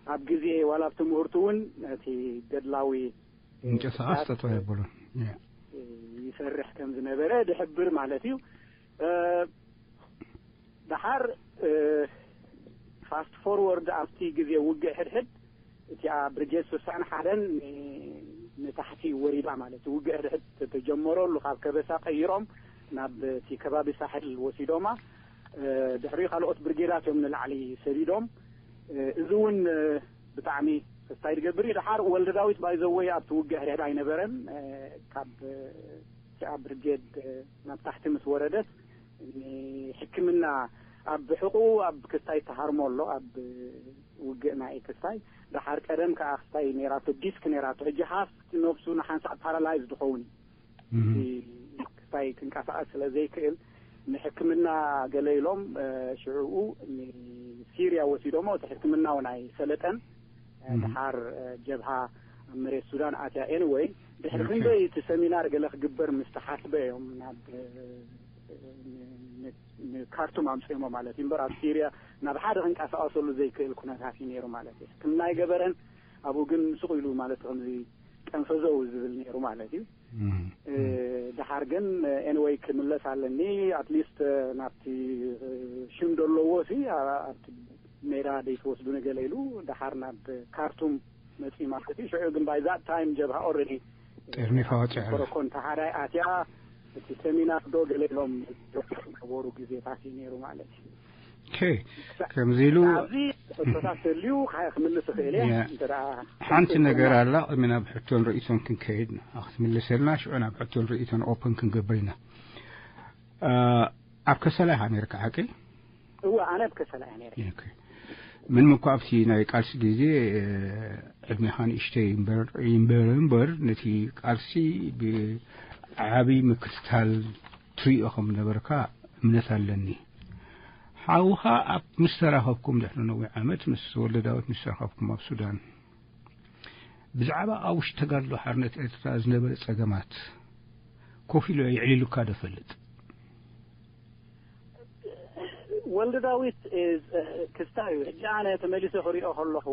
ኣብ ግዜ ዋላ ኣብቲ ምህርቱ እውን እቲ ገድላዊ ምንቅስቃስ ጠጠው የብሉን። ይሰርሕ ከም ዝነበረ ዝሕብር ማለት እዩ። ደሓር ፋስት ፎርወርድ ኣብቲ ግዜ ውግእ ሕድሕድ እቲኣ ብርጌድ ስሳን ሓደን ንታሕቲ ወሪዳ ማለት ውግእ ሕድሕድ ተጀመረሉ ካብ ከበሳ ቀይሮም ናብ እቲ ከባቢ ሳሕል ወሲዶማ። ድሕሪ ካልኦት ብርጌዳት እዮም ንላዕሊ ሰዲዶም። እዚ እውን ብጣዕሚ ተስፋ ይገብር እዩ። ደሓር ወልደ ዳዊት ባይዘወይ ኣብቲ ውግእ ሕድሕድ ኣይነበረን። ካብ እቲኣ ብርጌድ ናብ ታሕቲ ምስ ወረደት ሕክምና ኣብ ሕቁ ኣብ ክስታይ ተሃርሞ ኣሎ ኣብ ውግእ ናይ ክስታይ። ደሓር ቀደም ከዓ ክስታይ ነራቶ ዲስክ ነራቶ ሕጂ ሃፍት ነብሱ ንሓንሳእ ፓራላይዝ ዝኸውን እዩ። ክስታይ ክንቀሳቀስ ስለ ዘይክእል ንሕክምና ገለ ኢሎም ሽዕኡ ንሲርያ ወሲዶሞ እቲ ሕክምና እውን ኣይሰለጠን። ደሓር ጀብሃ ኣብ መሬት ሱዳን ኣትያ። ኤንወይ ድሕሪ ክንደይ እቲ ሰሚናር ገለ ክግበር ምስ ተሓስበ እዮም ናብ ንካርቱም ኣምፅኦሞ ማለት እዩ። እምበር ኣብ ሲርያ ናብ ሓደ ክንቀሳቀሰሉ ዘይክእል ኩነታት እዩ ነይሩ ማለት እዩ። ሕክምና ኣይገበረን። ኣብኡ ግን ስቕ ኢሉ ማለት ከምዚ ጠንፈዘው ዝብል ነይሩ ማለት እዩ። ደሓር ግን ኤንወይ ክምለስ ኣለኒ ኣትሊስት ናብቲ ሽም ደለዎ ሲ ኣብቲ ሜዳ ደይትወስዱ ነገለ ኢሉ ደሓር ናብ ካርቱም መፂ ማለት እዩ። ሽዑ ግን ባይ ዛት ታይም ጀብሃ ኦልሬዲ ጠርኒፋ ወፂዓ ኣላ። ኮረኮን ተሓዳይ ኣትያ እቲ ሰሚናር ዶ ገለ ኢሎም ነበሩ ግዜታት እዩ ነይሩ ማለት እዩ። ኦኬ፣ ከምዚ ኢሉ ኣብዚ ሕቶታት ተልዩ ክምልስ ይኽእል እየ። ያ። እንተ ደኣ ሓንቲ ነገር ኣላ፣ ቅድሚ ናብ ሕቶን ርእይቶን ክንከይድ ክትምልሰልና፣ ሽዑ ናብ ሕቶን ርእይቶን ኦፕን ክንገብር ኢና። ኣብ ከሰላ ኢኻ ነርካ ሓቂ? እወ፣ ኣነ ኣብ ከሰላ እየ ነይረ። ኦኬ። ምንም እኳ ኣብቲ ናይ ቃልሲ ግዜ ዕድሜኻ ንእሽተይ እምበር እምበር እምበር ነቲ ቃልሲ ብዓቢ ምክትታል ትሪኦ ከም ነበርካ እምነት ኣለኒ። ሓውኻ ኣብ ምስ ተራኸብኩም ድሕሪ ነዊሕ ዓመት ምስ ወልደ ዳዊት ምስ ተራኸብኩም ኣብ ሱዳን ብዛዕባ ኣብ ውሽጢ ተጋድሎ ሓርነት ኤርትራ ዝነበረ ጸገማት ኮፍ ኢሉ የዕሊሉካ ዶ ፈልጥ? ወልደ ዳዊት ክስታይ እዩ። ሕጂ ኣነ ተመሊሰ ክሪኦ ከለኹ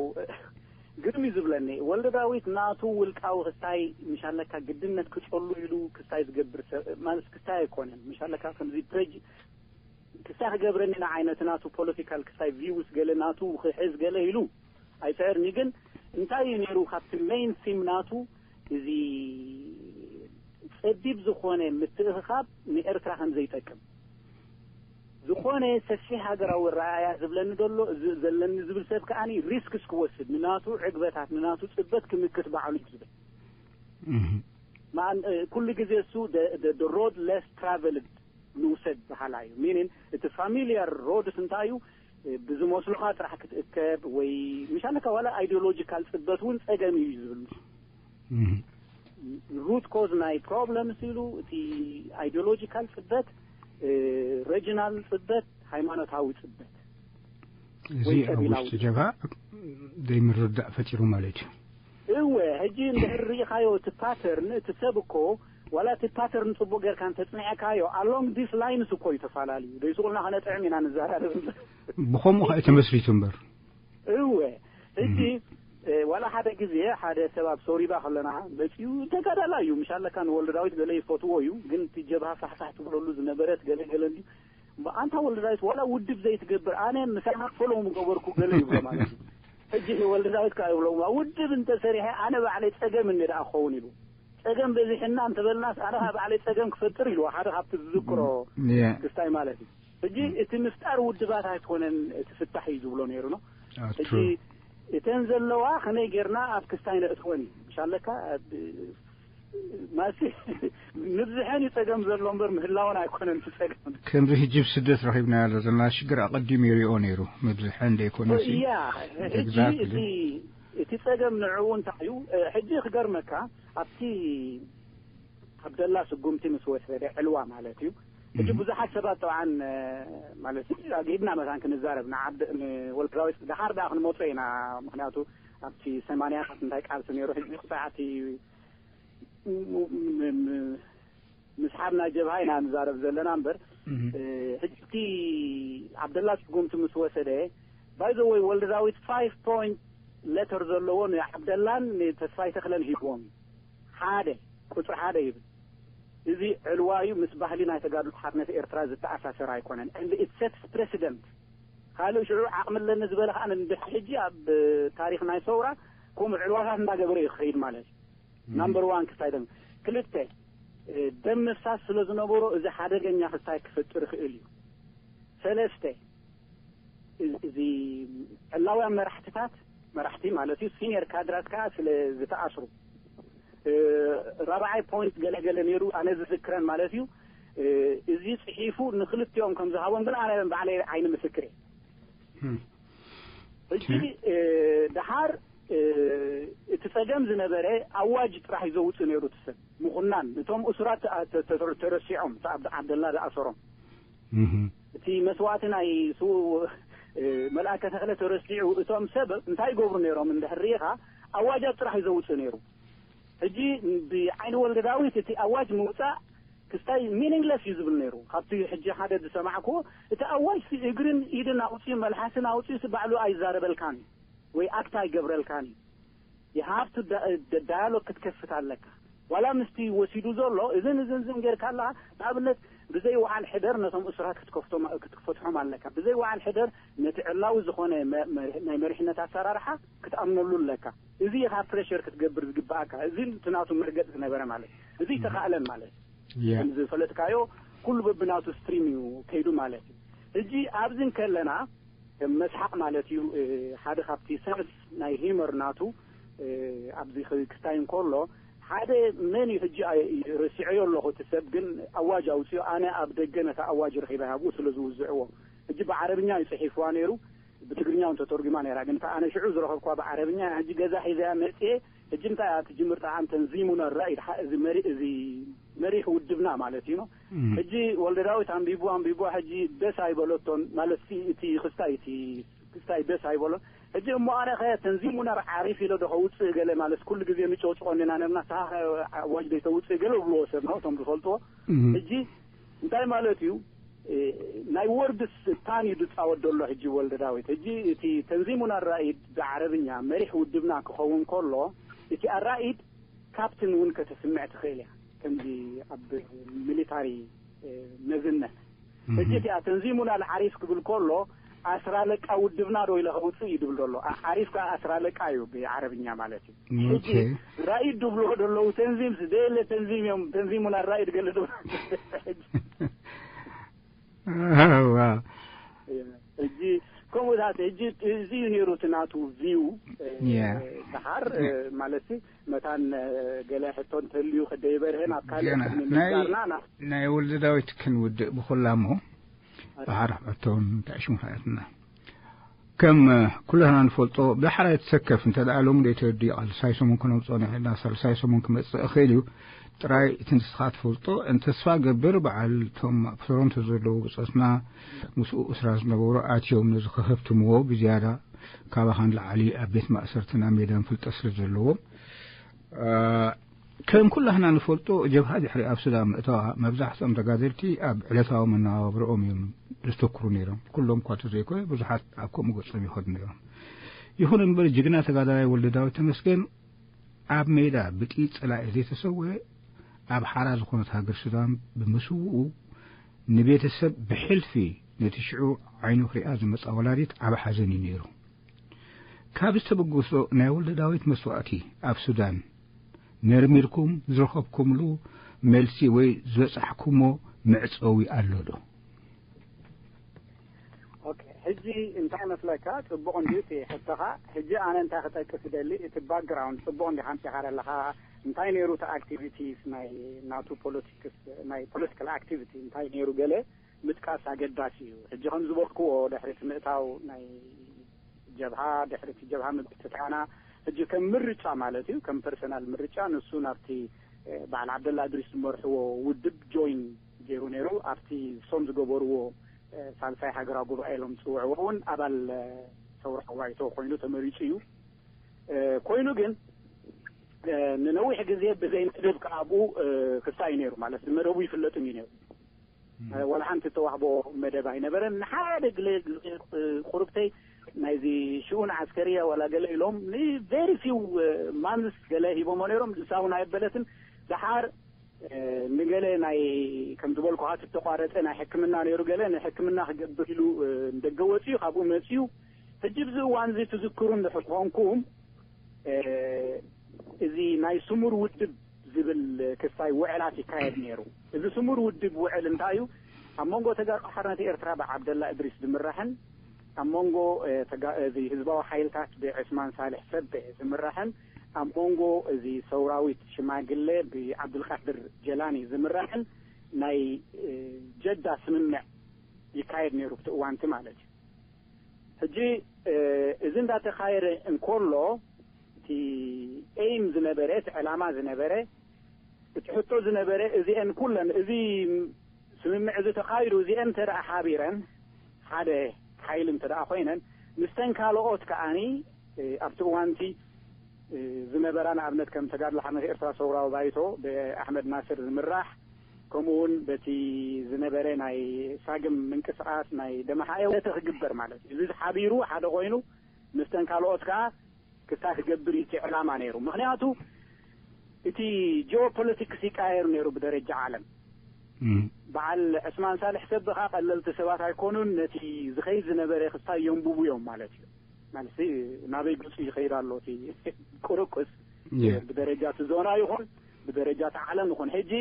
ግርም እዩ ዝብለኒ። ወልደ ዳዊት ናቱ ውልቃዊ ክስታይ ምሻለካ ግድነት ክጸሉ ኢሉ ክስታይ ዝገብር ሰብ ማለት ክስታይ ኣይኮነን። ምሻለካ ከምዚ ፕሬጅ ክስታይ ክገብረኒ ንዓይ ነቲ ናቱ ፖለቲካል ክስታይ ቪውስ ገለ ናቱ ክሕዝ ገለ ኢሉ ኣይስዕርኒ። ግን እንታይ እዩ ነይሩ ካብቲ ሜይን ሲም ናቱ እዚ ጸቢብ ዝኾነ ምትእኽኻብ ንኤርትራ ከም ዘይጠቅም ዝኾነ ሰፊሕ ሃገራዊ ረኣያ ዝብለኒ ዘሎ እዚ ዘለኒ ዝብል ሰብ ከኣ ሪስክ እስክወስድ ንናቱ ዕግበታት ንናቱ ጽበት ክምክት ባዕሉ እዩ ዝብል። ማን ኩሉ ግዜ እሱ ሮድ ለስ ትራቨልድ ንውሰድ በሃላ እዩ። ሚኒን እቲ ፋሚሊያር ሮድስ እንታይ እዩ ብዝመስሉኻ ጥራሕ ክትእከብ ወይ ምሻለካ ዋላ ኣይዲዮሎጂካል ጽበት እውን ጸገም እዩ ዝብል ሩት ኮዝ ናይ ፕሮብለምስ ኢሉ እቲ ኣይዲዮሎጂካል ጽበት፣ ረጅናል ጽበት፣ ሃይማኖታዊ ጽበት እዚ ኣብ ውሽጢ ጀብሃ ዘይምርዳእ ፈጢሩ ማለት እዩ። እወ፣ ሕጂ እንድሕር ርኢኻዮ እቲ ፓተርን እቲ ሰብ እኮ ዋላ እቲ ፓተርን ጽቡቅ ጌርካ እንተጽኒዕካዮ ኣሎንግ ዲስ ላይንስ እኮ እዩ ተፈላለዩ። ደይስቁልና ከነጥዕም ኢና ንዘራረብ እምበር። ብኸምኡ ኸኣ ተመስሪቱ እምበር። እወ፣ ሕጂ ዋላ ሓደ ግዜ ሓደ ሰብ ኣብ ሶሪባ ከለና መጺኡ ተጋዳላ እዩ ምሻለካ ንወልደ ዳዊት ገለ ይፈትዎ እዩ። ግን እቲ ጀብሃ ፋሕፋሕ ትብለሉ ዝነበረት ገለ ገለ እንዲ ኣንታ ወልደ ዳዊት ዋላ ውድብ ዘይትገብር ኣነ ምሳኻ ፈለው ምገበርኩ ገለ ይብሎ ማለት እዩ። ሕጂ ወልደ ዳዊት ከዓ ይብሎ ውድብ እንተሰሪሐ ኣነ ባዕለይ ጸገም እንደ ደኣ ክኸውን ኢሉ ጸገም በዚሕና እንተበልናስ ኣነ ከዓ ባዕለይ ጸገም ክፈጥር ኢሉ ሓደ ካብቲ ዝዝክሮ ክስታይ ማለት እዩ። ሕጂ እቲ ምፍጣር ውድባት ኣይኮነን እቲ ፍታሕ እዩ ዝብሎ ነይሩ ነው። ሕጂ እተን ዘለዋ ከመይ ጌርና ኣብ ክስታይ ነእትወን ምሻለካ ማሲ ምብዝሐን ይጸገም ዘሎ እምበር ምህላውን ኣይኮነን ትጸገም። ከምዚ ሕጂ ብስደት ረኺብና ያለ ዘለና ሽግር ኣቐዲሙ ይሪኦ ነይሩ ምብዝሐን ደይኮነ እያ። ሕጂ እቲ እቲ ጸገም ንዕኡ እንታይ እዩ? ሕጂ ክገርመካ ኣብቲ ዓብደላ ስጉምቲ ምስ ወሰደ ዕልዋ ማለት እዩ። ሕጂ ብዙሓት ሰባት ጠብዓን ማለት ኣግሂድና መታን ክንዛረብ ንዓብደ ንወልድራዊት ደሓር ደኣ ክንመጾ ኢና። ምክንያቱ ኣብቲ ሰማንያታት እንታይ ቃልሲ ነይሩ ሕጂ ቁጣዓቲ ምስሓብ ናይ ጀብሃ ኢና ንዛረብ ዘለና እምበር ሕጂ እቲ ዓብደላ ስጉምቲ ምስ ወሰደ ባይ ዘ ወይ ወልድራዊት ፋይቭ ፖይንት ለተር ዘለዎ ንዓብደላን ንተስፋይ ተኽለን ሂብዎም እዩ። ሓደ፣ ቁፅሪ ሓደ ይብል። እዚ ዕልዋ እዩ፣ ምስ ባህሊ ናይ ተጋድሎ ሓርነት ኤርትራ ዝተኣሳሰር ኣይኮነን። And it sets precedent። ካልእ ሽዑ ዓቕሚ ኣለኒ ዝበለ ከዓ እንድሕር ሕጂ ኣብ ታሪኽ ናይ ሰውራ ከምኡ ዕልዋታት እንዳገበረ እዩ ክኸይድ ማለት እዩ። ናምበር ዋን ክስታይ ደም። ክልተ፣ ደም ምፍሳስ ስለ ዝነበሮ እዚ ሓደገኛ ክስታይ ክፈጥር ይኽእል እዩ። ሰለስተ፣ እዚ ዕላውያን መራሕትታት፣ መራሕቲ ማለት እዩ፣ ሲኒየር ካድራት ከዓ ስለ ዝተኣስሩ። ራብዓይ ፖይንት ገለገለ ነይሩ፣ ኣነ ዝዝክረን ማለት እዩ። እዚ ጽሒፉ ንክልቲኦም ከም ዝሃቦም ግን ኣነ ባዕለይ ዓይኒ ምስክር እየ። ሕጂ ደሓር እቲ ጸገም ዝነበረ ኣዋጅ ጥራሕ እዩ ዘውፅእ ነይሩ። እቲ ሰብ ምኹናን እቶም እሱራት ተረሲዖም፣ እቲ ኣብ ዓብደላ ዝኣሰሮም እቲ መስዋእቲ ናይ ስውእ መልኣከ ተኽለ ተረሲዑ፣ እቶም ሰብ እንታይ ይገብሩ ነይሮም እንድሕር ርኢኻ፣ ኣዋጃት ጥራሕ እዩ ዘውፅእ ነይሩ። ሕጂ ብዓይኒ ወልደ ዳዊት እቲ ኣዋጅ ምውፃእ ክስታይ ሚኒንግለስ እዩ ዝብል ነይሩ። ካብቲ ሕጂ ሓደ ዝሰማዕክዎ፣ እቲ ኣዋጅ ሲ እግርን ኢድን ኣውፅኡ፣ መልሓስን ኣውፅኡ ሲ ባዕሉ ኣይዛረበልካን እዩ ወይ ኣክት ኣይገብረልካን እዩ። You have to dialogue ክትከፍት ኣለካ። ዋላ ምስቲ ወሲዱ ዘሎ እዝን እዝን ዝን ጌርካ ኣለኻ። ንኣብነት ብዘይ ወዓል ሕደር ነቶም እሱራት ክትከፍቶም ክትፈትሖም ኣለካ። ብዘይ ወዓል ሕደር ነቲ ዕላዊ ዝኾነ ናይ መሪሕነት ኣሰራርሓ ክትኣምነሉ ኣለካ። እዚ ኢኻ ፕሬሸር ክትገብር ዝግብኣካ። እዚ እቲ ናቱ መርገጽ ዝነበረ ማለት እዚ ተኻእለን ማለት ከም ዝፈለጥካዮ ኩሉ በብናቱ ስትሪም እዩ ከይዱ ማለት እዩ። ሕጂ ኣብዚ እንከለና ከም መስሓቕ ማለት እዩ። ሓደ ካብቲ ሰንስ ናይ ሂመር ናቱ ኣብዚ ክስታይ እንከሎ ሓደ መን እዩ ሕጂ ረሲዐዮ ኣለኹ፣ እቲ ሰብ ግን ኣዋጅ ኣውፅኡ፣ ኣነ ኣብ ደገ ነታ ኣዋጅ ረኺበ ኣብኡ ስለ ዝውዝዕዎ። ሕጂ ብዓረብኛ እዩ ፅሒፍዋ ነይሩ፣ ብትግርኛ እውን ተተርጉማ ነይራ። ግን ኣነ ሽዑ ዝረኸብኳ ብዓረብኛ፣ ሕጂ ገዛ ሒዘያ መፅኤ። ሕጂ እንታይ እያ ትጅምር? ጠዓም ተንዚሙና ራኢድ እዚ መሪሕ ውድብና ማለት እዩ። ሕጂ ወልደ ዳዊት ኣንቢቡ ኣንቢቡ ሕጂ ደስ ኣይበለቶን ማለት እቲ ክስታይ እቲ ክስታይ ደስ ኣይበሎን። ሕጂ እሞ ኣነ ኸ ተንዚሙና ዓሪፍ ኢለ ዶ ከውፅእ ገለ ማለት ኩሉ ግዜ ንጨውጭቆ እንዲና ነርና ሳኸ ኣዋጅ ዶ ተውፅእ ገለ ብልዎ ሰብ ነው እቶም ዝፈልጥዎ። ሕጂ እንታይ ማለት እዩ? ናይ ወርድስ ታን እዩ ዝፃወት ዘሎ ሕጂ ወልደ ዳዊት። ሕጂ እቲ ተንዚሙና ራኢድ ብዓረብኛ መሪሕ ውድብና ክኸውን ከሎ እቲ ኣራኢድ ካፕትን እውን ከተስምዕ ትኽእል እያ። ከምዚ ኣብ ሚሊታሪ መዝነት ሕጂ እቲኣ ተንዚሙና ልዓሪፍ ክብል ከሎ ኣስራ ለቃ ውድብና ዶ ኢለ ከውፅእ እዩ ድብል ዘሎ። ዓሪፍ ከዓ ኣስራ ለቃ እዩ ብዓረብኛ ማለት እዩ። ሕጂ ራኢድ ድብልዎ ደለዉ ተንዚምስ ደየለ ተንዚም እዮም። ተንዚሙና ራኢድ ገለ ዶ ሕጂ ከምኡታት ሕጂ እዚ እዩ ነይሩ እቲ ናቱ ቪው። ድሓር ማለት መታን ገለ ሕቶ እንተልዩ ከደይ በርሀ ናብ ካልእ ምምዛርና። ናይ ወልደ ዳዊት ክንውድእ ብኩላ እሞ ድሓር ሕቶ እንታይ ሽሙ ሓያትና ከም ኩላህና ንፈልጦ ብሓራይ ትሰከፍ እንተ ደኣ ሎሚ ደይ ተወዲኡ ቃልሳይ ሰሙን ክነውፅኦ ንሕና ሳልሳይ ሰሙን ክመፅእ እኽእል እዩ። ጥራይ እቲ ንስኻ ትፈልጦ እንተስፋ ገብር በዓል እቶም ኣብ ቶሮንቶ ዘለዉ ብፆትና ምስኡ እስራ ዝነበሩ ኣትዮም ነዚ ክህብትምዎ ብዝያዳ ካባኻ ንላዕሊ ኣብ ቤት ማእሰርትና ሜዳን ፍልጠት ስለ ዘለዎም ከም ኩላህና ንፈልጦ ጀብሃ ድሕሪ ኣብ ሱዳን ምእተዋ መብዛሕትኦም ተጋደልቲ ኣብ ዕለታዊ መነባብርኦም እዮም ዘተኩሩ ነይሮም። ኩሎም እኳ ተዘይኮነ ብዙሓት ኣብ ከምኡ ገጾም ይኸዱ ነይሮም። ይኹን እምበር ጅግና ተጋዳላይ ወልደ ዳዊት ተመስገን ኣብ ሜዳ ብጥይት ጸላኢ ዘይተሰወ ኣብ ሓራ ዝኾነት ሃገር ሱዳን ብምስውኡ ንቤተሰብ ብሕልፊ ነቲ ሽዑ ዓይኑ ክሪኣ ዝመጻ ወላዲት ዓቢ ሓዘን እዩ ነይሩ። ካብ ዝተበገሶ ናይ ወልደ ዳዊት መስዋእቲ ኣብ ሱዳን መርሚርኩም ዝረኸብኩምሉ መልሲ ወይ ዝበጻሕኩሞ መዕጸዊ ኣሎ ዶ? ኦኬ፣ ሕጂ እንታይ መስለካ? ጽቡቕ እንድዩ እቲ ሕቶኻ። ሕጂ ኣነ እንታይ ክጠቅስ ይደሊ፣ እቲ ባክግራውንድ ጽቡቕ እንዲኻ ኣምጺኻ ዘለኻ። እንታይ ነይሩ እቲ ኣክቲቪቲስ ናይ ናቱ ፖለቲክስ፣ ናይ ፖለቲካል ኣክቲቪቲ እንታይ ነይሩ ገለ ምጥቃስ ኣገዳሲ እዩ። ሕጂ ከም ዝበልክዎ ድሕሪ እቲ ምእታው ናይ ጀብሃ፣ ድሕሪ እቲ ጀብሃ ምብትታና፣ ሕጂ ከም ምርጫ ማለት እዩ፣ ከም ፐርሰናል ምርጫ ንሱ ናብቲ በዓል ዓብደላ እድሪስ ዝመርሕዎ ውድብ ጆይን ገይሩ ነይሩ። ኣብቲ እሶም ዝገበርዎ ሳልሳይ ሃገራዊ ጉባኤ ኢሎም ዝፅውዕዎ እውን ኣባል ሰውራ ኣዋይቶ ኮይኑ ተመሪፁ እዩ። ኮይኑ ግን ንነዊሕ ግዜ ብዘይ መደብ ኣብኡ ክሳይ ነይሩ ማለት ብመደቡ ይፍለጥን እዩ ነይሩ። ወላ ሓንቲ ተዋህቦ መደብ ኣይነበረን። ንሓደ ግዜ ቁርብተይ ናይዚ ሽኡን ዓስከርያ ዋላ ገለ ኢሎም ንቬሪ ፊው ማንስ ገለ ሂቦሞ ነይሮም። ንሳ እውን ኣይበለትን። ደሓር ንገለ ናይ ከም ዝበልኩ ሃት ዝተቋረፀ ናይ ሕክምና ነይሩ። ገለ ንሕክምና ክገብር ኢሉ ደገ ወፅዩ ካብኡ መፅዩ። ሕጂ ብዚ እዋን እዚ ትዝክሩ እንድሕር ኮንኩም እዚ ናይ ስሙር ውድብ ዝብል ክስታይ ውዕላት ይካየድ ነይሩ። እዚ ስሙር ውድብ ውዕል እንታይ እዩ? ኣብ መንጎ ተጋሩ ሓርነት ኤርትራ ብዓብደላ እድሪስ ዝምራሕን ኣብ መንጎ እዚ ህዝባዊ ሓይልታት ብዕስማን ሳልሕ ሰበ ዝምራሕን ኣብ መንጎ እዚ ሰውራዊት ሽማግለ ብዓብዱልቃድር ጀላኒ ዝምራሕን ናይ ጀዳ ስምምዕ ይካየድ ነይሩ ብቲ እዋንቲ ማለት እዩ። ሕጂ እዚ እንዳተኻየደ እንከሎ እቲ ኤይም ዝነበረ እቲ ዕላማ ዝነበረ እቲ ሕቶ ዝነበረ እዚአን ኩለን እዚ ስምምዕ እዚ ተኻይዱ እዚአን እንተ ደኣ ሓቢረን ሓደ ሓይሊ እንተ ደኣ ኮይነን ምስተን ካልኦት ከኣኒ ኣብቲ እዋንቲ ዝነበራ ንኣብነት ከም ተጋድሎ ሓርነት ኤርትራ ሰውራዊ ባይቶ ብኣሕመድ ናስር ዝምራሕ ከምኡ እውን በቲ ዝነበረ ናይ ሳግም ምንቅስቃስ ናይ ደመሓኤ ወዘተ ክግበር ማለት እዩ። እዚ ሓቢሩ ሓደ ኮይኑ ምስተን ካልኦት ከዓ ክስታይ ክገብር እዩ እቲ ዕላማ ነይሩ። ምክንያቱ እቲ ጂኦፖለቲክስ ይቃየር ነይሩ ብደረጃ ዓለም። በዓል ዕስማን ሳልሕ ሰብ ከዓ ቀለልቲ ሰባት ኣይኮኑን። ነቲ ዝኸይድ ዝነበረ ክስታይ የንብቡ እዮም ማለት እዩ። ማለት ናበይ ገፁ ይኸይድ ኣሎ እቲ ቁርቁስ ብደረጃ እቲ ዞና ይኹን ብደረጃ እቲ ዓለም ይኹን። ሕጂ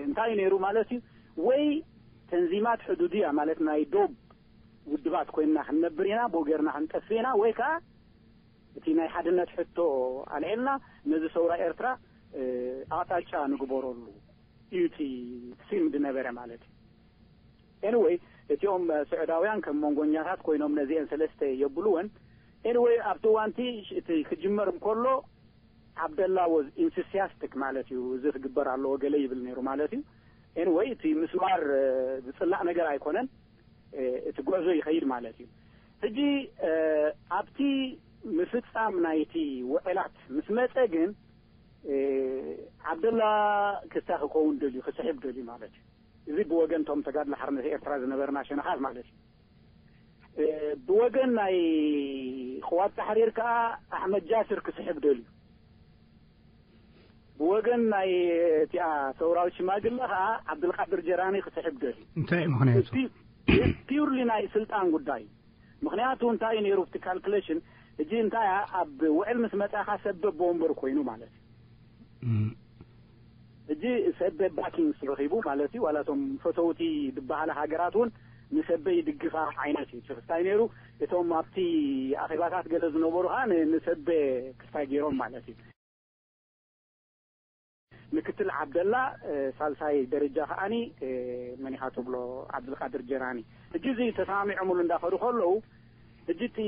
እንታይ ነይሩ ማለት እዩ? ወይ ተንዚማት ሕዱድያ ማለት ናይ ዶብ ውድባት ኮይንና ክንነብር ኢና፣ ብኡ ጌርና ክንጠፍእ ኢና፣ ወይ ከዓ እቲ ናይ ሓድነት ሕቶ ኣልዒልና ነዚ ሰውራ ኤርትራ ኣቕጣጫ ንግበረሉ እዩ እቲ ሲም ዝነበረ ማለት እዩ። ኤኒወይ እቲኦም ስዑዳውያን ከም መንጎኛታት ኮይኖም ነዚአን ሰለስተ የብልወን። ኤኒወይ ኣብቲ እዋንቲ እቲ ክጅመር እንከሎ ዓብደላ ወዝ ኢንስስያስቲክ ማለት እዩ። እዚ ክግበር ኣለዎ ገለ ይብል ነይሩ ማለት እዩ። ኤኒወይ እቲ ምስማር ዝፅላእ ነገር ኣይኮነን። እቲ ጉዕዞ ይኸይድ ማለት እዩ። ሕጂ ኣብቲ ምፍፃም ናይቲ ውዕላት ምስ መፀ ግን ዓብደላ ክስታይ ክኸውን ደልዩ ክስሕብ ደልዩ ማለት እዩ። እዚ ብወገን እቶም ተጋድሎ ሓርነት ኤርትራ ዝነበርና ሸነኻት ማለት እዩ። ብወገን ናይ ቅዋት ታሕሪር ከዓ ኣሕመድ ጃስር ክስሕብ ደልዩ። ብወገን ናይ እቲኣ ሰውራዊት ሽማግለ ከዓ ዓብዱልቃድር ጀራኒ ክስሕብ ደልዩ። እንታይ እዩ ምክንያቱ? ፒውርሊ ናይ ስልጣን ጉዳይ። ምክንያቱ እንታይ እዩ ነይሩ ኣብቲ ካልኩሌሽን? ሕጂ እንታይ ኣብ ውዕል ምስ መጻኻ ሰብ በቦ ወንበር ኮይኑ ማለት እዩ። ሕጂ ሰብ ባኪንግስ ረኺቡ ማለት እዩ። ዋላ እቶም ፈተውቲ ዝበሃላ ሃገራት እውን ንሰበይ ይድግፋ ዓይነት እዩ። እቲ ክስታይ ነይሩ እቶም ኣብቲ ኣኼባታት ገለ ዝነበሩ ከዓ ንሰበ ክስታይ ገይሮም ማለት እዩ። ምክትል ዓብደላ ሳልሳይ ደረጃ ከዓኒ መን ኢኻ ትብሎ? ዓብዱልቃድር ጀራኒ። ሕጂ እዚ ተሰማሚዖምሉ እንዳኸዱ ከለዉ ሕጂ እቲ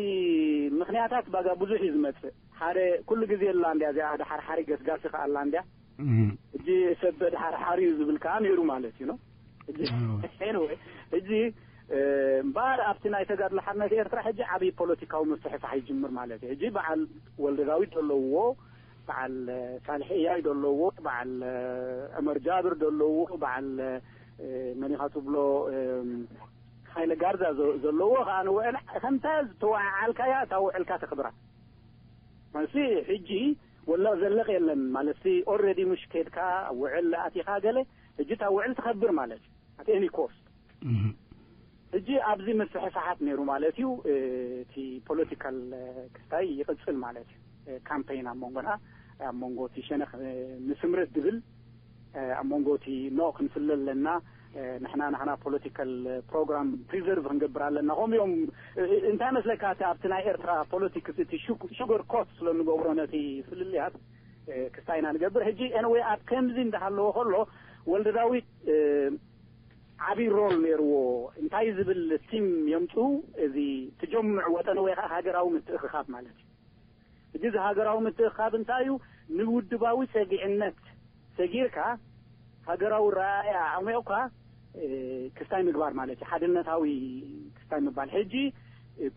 ምክንያታት ባጋ ብዙሕ እዩ ዝመፅእ። ሓደ ኩሉ ግዜ ኣላ እንዲያ እዚኣ ድሓርሓሪ ገስጋሲ ከኣላ እንዲያ። ሕጂ ሰብ ድሓርሓሪ እዩ ዝብል ከዓ ነይሩ ማለት እዩ ነው። ሕጂ ሕጂ እምበኣር ኣብቲ ናይ ተጋድሎ ሓርነት ኤርትራ ሕጂ ዓብዪ ፖለቲካዊ ምፍሕፋሕ ይጅምር ማለት እዩ። ሕጂ በዓል ወልደ ዳዊት ዘለውዎ፣ በዓል ሳልሒ እያይ ዘለውዎ፣ በዓል ዑመር ጃብር ዘለውዎ፣ በዓል መን ኢኻ ትብሎ ሓይለ ጋርዛ ዘለዎ ከዓ ንውዕል ከምታ ዝተወዓዓልካያ እታ ውዕልካ ተኽብራ። መልሲ ሕጂ ወለቕ ዘለቕ የለን ማለት ኦልሬዲ ምሽ ከድካ ውዕል ኣቲኻ ገለ ሕጂ እታ ውዕል ትኸብር ማለት እዩ። ኣት ኤኒ ኮስት ሕጂ ኣብዚ ምፍሕፋሓት ነይሩ ማለት እዩ። እቲ ፖለቲካል ክስታይ ይቕፅል ማለት እዩ። ካምፔይን ኣብ መንጎና ኣብ መንጎ እቲ ሸነኽ ንስምረት ዝብል ኣብ መንጎ እቲ ኖ ክንፍለ ኣለና፣ ንሕና ናህና ፖለቲካል ፕሮግራም ፕሪዘርቭ ክንገብር ኣለና። ከምኡ እዮም እንታይ መስለካ እቲ ኣብቲ ናይ ኤርትራ ፖለቲክስ እቲ ሹገር ኮት ስለ እንገብሮ ነቲ ፍልልያት ክስታይ ኢና ንገብር። ሕጂ ኤንወይ ኣብ ከምዚ እንዳሃለዎ ከሎ ወልደ ዳዊት ዓብዪ ሮል ነይርዎ። እንታይ ዝብል ቲም የምፅኡ? እዚ ትጀምዕ ወጠን ወይ ከዓ ሃገራዊ ምትእኽኻብ ማለት እዩ። ሕጂ እዚ ሃገራዊ ምትእኽኻብ እንታይ እዩ? ንውድባዊ ፀጊዕነት ሰጊርካ ሃገራዊ ረኣያ ኣዕሚቑካ ክስታይ ምግባር ማለት እዩ። ሓድነታዊ ክስታይ ምባል። ሕጂ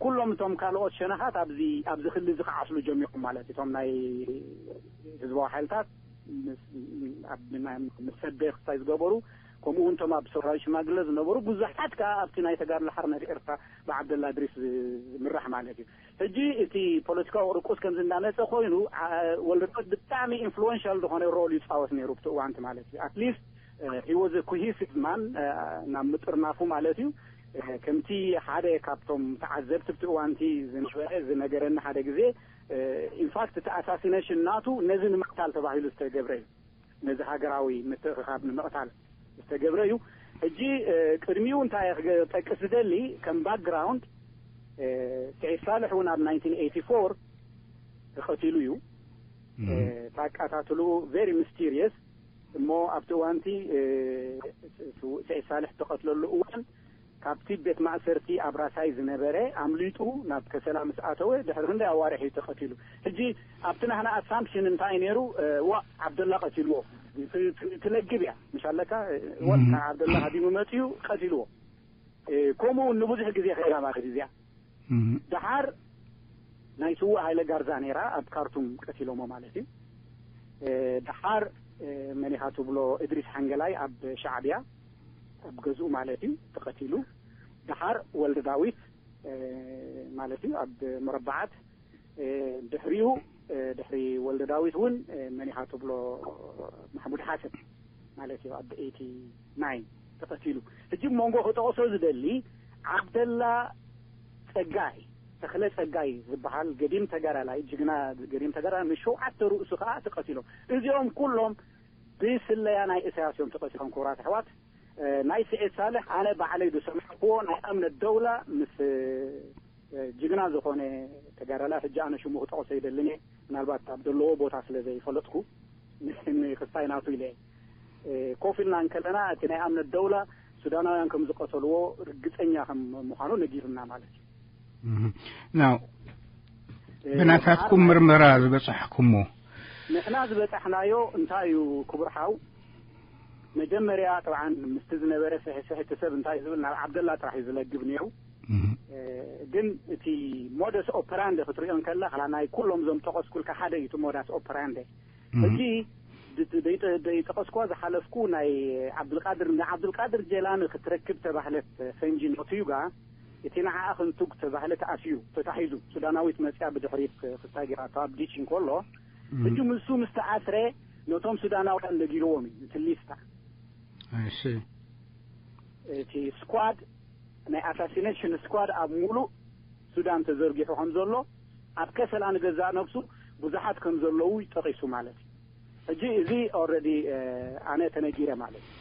ኩሎም እቶም ካልኦት ሸነኻት ኣብዚ ኣብዚ ክሊ እዚ ክዓስሉ ጀሚሮም ማለት እዩ። እቶም ናይ ህዝባዊ ሓይልታት ምስ ሰበ ክስታይ ዝገበሩ ከምኡ እውን እቶም ኣብ ሰውራዊ ሽማግለ ዝነበሩ ብዙሓት ከዓ ኣብቲ ናይ ተጋድሎ ሓርነት ኤርትራ ብዓብደላ እድሪስ ዝምራሕ ማለት እዩ። ሕጂ እቲ ፖለቲካዊ ቁርቁስ ከምዚ እንዳመፀ ኮይኑ፣ ወልደረወት ብጣዕሚ ኢንፍሉዌንሻል ዝኾነ ሮል ይፃወት ነይሩ ኣብቲ እዋንቲ ማለት እዩ። ኣትሊስት ሂ ወዝ ኩሂሲቭ ማን ናብ ምጥርናፉ ማለት እዩ። ከምቲ ሓደ ካብቶም ተዓዘብቲ ኣብቲ እዋንቲ ዝነበረ ዝነገረኒ ሓደ ግዜ፣ ኢንፋክት እቲ ኣሳሲነሽን ናቱ ነዚ ንምቕታል ተባሂሉ ዝተገብረ እዩ። ነዚ ሃገራዊ ምትእኽኻብ ንምቕታል ዝተገብረ እዩ። ሕጂ ቅድሚኡ እንታይ ክጠቅስ ዝደሊ ከም ባክግራውንድ፣ ስዒድ ሳልሕ እውን ኣብ ናይንቲን ኤይቲ ፎር ተቐቲሉ እዩ። ኣቃታትሉ ቨሪ ሚስቲሪየስ። እሞ ኣብቲ እዋንቲ ስዒድ ሳልሕ ተቐትለሉ እዋን ካብቲ ቤት ማእሰርቲ ኣብ ራሳይ ዝነበረ ኣምሊጡ ናብ ከሰላ ምስ ኣተወ ድሕሪ ክንደይ ኣዋርሕ እዩ ተቐቲሉ። ሕጂ ኣብቲ ናህና ኣሳምፕሽን እንታይ ነይሩ? ዋ ዓብደላ ቀቲልዎ ትነግብ እያ፣ ምሽ ኣለካ? ዋ ዓብደላ ሃዲሙ መፅዩ ቀቲልዎ። ከምኡ እውን ንብዙሕ ግዜ ከይዳ ማለት እዚኣ። ደሓር ናይ ስዉእ ሃይለ ጋርዛ ነይራ ኣብ ካርቱም ቀቲሎሞ ማለት እዩ። ደሓር መን ኢኻ ትብሎ እድሪስ ሓንገላይ ኣብ ሻዕብያ ኣብ ገዝኡ ማለት እዩ ተቐቲሉ። ደሓር ወልደ ዳዊት ማለት እዩ ኣብ መረባዓት። ድሕሪኡ ድሕሪ ወልደ ዳዊት እውን መን ኢኻ ትብሎ ማሕሙድ ሓሰን ማለት እዩ ኣብ ኤይቲ ናይን ተቐቲሉ። ሕጂ መንጎ ክጠቕሶ ዝደሊ ዓብደላ ጸጋይ፣ ተኽለ ጸጋይ ዝበሃል ገዲም ተጋዳላይ፣ ጅግና ገዲም ተጋዳላይ፣ ምስ ሸውዓተ ርእሱ ከዓ ተቐቲሎም። እዚኦም ኩሎም ብስለያ ናይ ኢሳያስ እዮም ተቐቲሎም። ክቡራት ኣሕዋት፣ ናይ ስዒድ ሳልሕ ኣነ ባዕለይ ዝሰማዕክዎ ናይ ኣምነት ደውላ ምስ ጅግና ዝኾነ ተጋዳላይ፣ ሕጂ ኣነ ሽሙ ክጠቕሶ ይደልን እየ፣ ምናልባት ኣብ ዘለዎ ቦታ ስለ ዘይፈለጥኩ ንክስታይ ናቱ ኢለ እየ። ኮፍ ኢልና እንከለና እቲ ናይ ኣምነት ደውላ ሱዳናውያን ከም ዝቐተልዎ ርግፀኛ ከም ምዃኑ ነጊሩና ማለት እዩ። ናው ብናታትኩም ምርመራ ዝበጻሕኩሞ ንሕና ዝበጻሕናዮ እንታይ እዩ ክቡር ሓው? መጀመርያ ጠብዓን ምስቲ ዝነበረ ስሕስሕቲ ሰብ እንታይ ዝብል ናብ ዓብደላ ጥራሕ እዩ ዝለግብ ነይሩ። ግን እቲ ሞደስ ኦፐራንደ ክትሪኦ እንከለኻ ናይ ኩሎም እዞም ጠቐስኩልካ ሓደ እዩ እቲ ሞዳስ ኦፐራንደ። ሕጂ ዘይጠቐስኳ ዝሓለፍኩ ናይ ዓብዱልቃድር ንዓብዱልቃድር ጀላኒ ክትረክብ ተባህለት ፈንጂ ኖትዩጋ እቲ ንዓኣ ክንቱግ ተባህለ ተኣስዩ ተታሒዙ ሱዳናዊት መፅያ ብድሕሪት ክስታይ ጌራቶ ኣብ ዲች እንከሎ ሕጂ ምሱ ምስ ተኣስረ ነቶም ሱዳናውያን ነጊርዎም እዩ እቲ ሊስታ። እሺ እቲ ስኳድ ናይ ኣሳሲኔሽን ስኳድ ኣብ ሙሉእ ሱዳን ተዘርጊሑ ከም ዘሎ ኣብ ከሰላ ንገዛእ ነብሱ ብዙሓት ከም ዘለዉ ጠቒሱ ማለት እዩ። ሕጂ እዚ ኦረዲ ኣነ ተነጊረ ማለት እዩ።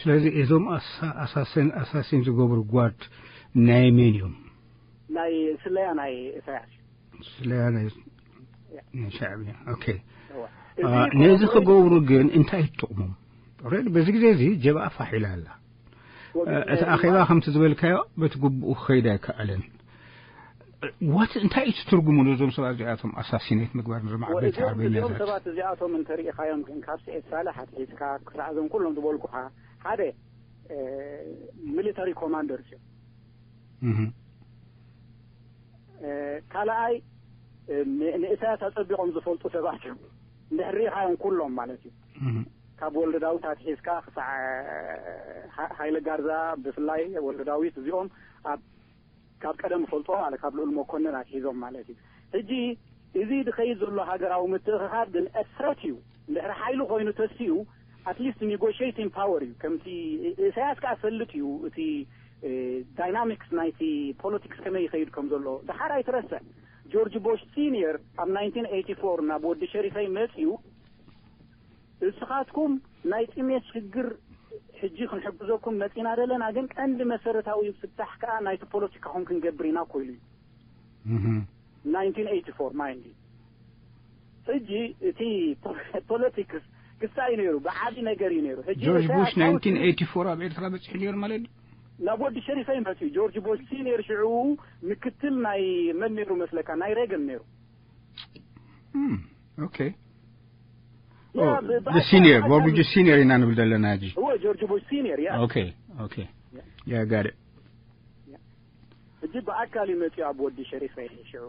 ስለዚ እዞም ኣሳሲን ዝገብሩ ጓድ ናይ መን እዮም? ናይ ስለያ ናይ ኢሳያስ እዩ። ስለያ ናይ ሻዕብያ። ኦኬ ነዚ ክገብሩ ግን እንታይ ትጥቕሞም? ኦረዲ በዚ ግዜ እዚ ጀብኣ ፋሕ ኢላ ኣላ። እቲ ኣኼባ ከምቲ ዝበልካዮ በቲ ግቡኡ ክኸይድ ኣይከኣለን። ዋት እንታይ እዩ ትርጉሙ ነዞም ሰባት እዚኣቶም ኣሳሲኔት ምግባር ነዞም ዓበይቲ ኣርበኛታት? ሰባት እዚኣቶም እንተሪኢኻዮም ግን ካብ ስዒድ ሳልሕ ኣትሒዝካ ክሳዕ እዞም ኩሎም ዝበልኩኻ ሓደ ሚሊተሪ ኮማንደርስ እዮም። ካልኣይ ንእሳያስ ኣጸቢቖም ዝፈልጡ ሰባት እዮም። እንድሕር ሪኢኻዮም ኩሎም ማለት እዩ። ካብ ወልደ ዳዊት ኣትሒዝካ ክሳዕ ሃይለ ጋርዛ ብፍላይ ወልደ ዳዊት እዚኦም ኣብ ካብ ቀደም ፈልጦ ማለት ካብ ልኡል መኮንን ኣትሒዞም ማለት እዩ። ሕጂ እዚ ዝኸይድ ዘሎ ሃገራዊ ምትእኽኻብ ግን ኣስረት እዩ። እንድሕር ሓይሉ ኮይኑ ተሲኡ ኣትሊስት ኔጎሽቲንግ ፓወር እዩ። ከምቲ ኢሳያስ ከዓ ፈልጥ እዩ እቲ ዳይናሚክስ ናይቲ ፖለቲክስ ከመይ ይኸይድ ከም ዘሎ። ደሓር ኣይትረስዕ ጆርጅ ቦሽ ሲኒየር ኣብ ናይንቲን ኤይቲ ፎር ናብ ወዲ ሸሪፈይ መፅዩ እስኻትኩም ናይ ጥሜት ሽግር ሕጂ ክንሕግዘኩም መፂና ዘለና ግን ቀንዲ መሰረታዊ ፍታሕ ከዓ ናይቲ ፖለቲካኹም ክንገብር ኢና ኮይሉ እዩ። ናይንቲን ኤይቲ ፎር ማይንድ ሕጂ እቲ ፖለቲክስ ክስታይ ነይሩ ብዓቢ ነገር እዩ ነይሩ። ሕጂ ጆርጅ ቡሽ ናይንቲን ኤይቲ ፎር ኣብ ኤርትራ በፂሑ ነይሩ ማለት እዩ። ናብ ወዲ ሸሪፈይ መፅዩ ጆርጅ ቡሽ ሲኒየር ሽዑ ምክትል ናይ መን ነይሩ መስለካ? ናይ ሬገን ነይሩ። ኦኬ ሲኒየር ጆርጅ ሲኒየር ኢና ንብል ዘለና ሕጂ። እወ ጆርጅ ቡሽ ሲኒየር ያ። ኦኬ ኦኬ ያ ጋር ሕጂ ብኣካል ይመፅኡ ኣብ ወዲ ሸሪፈይ ሽዑ።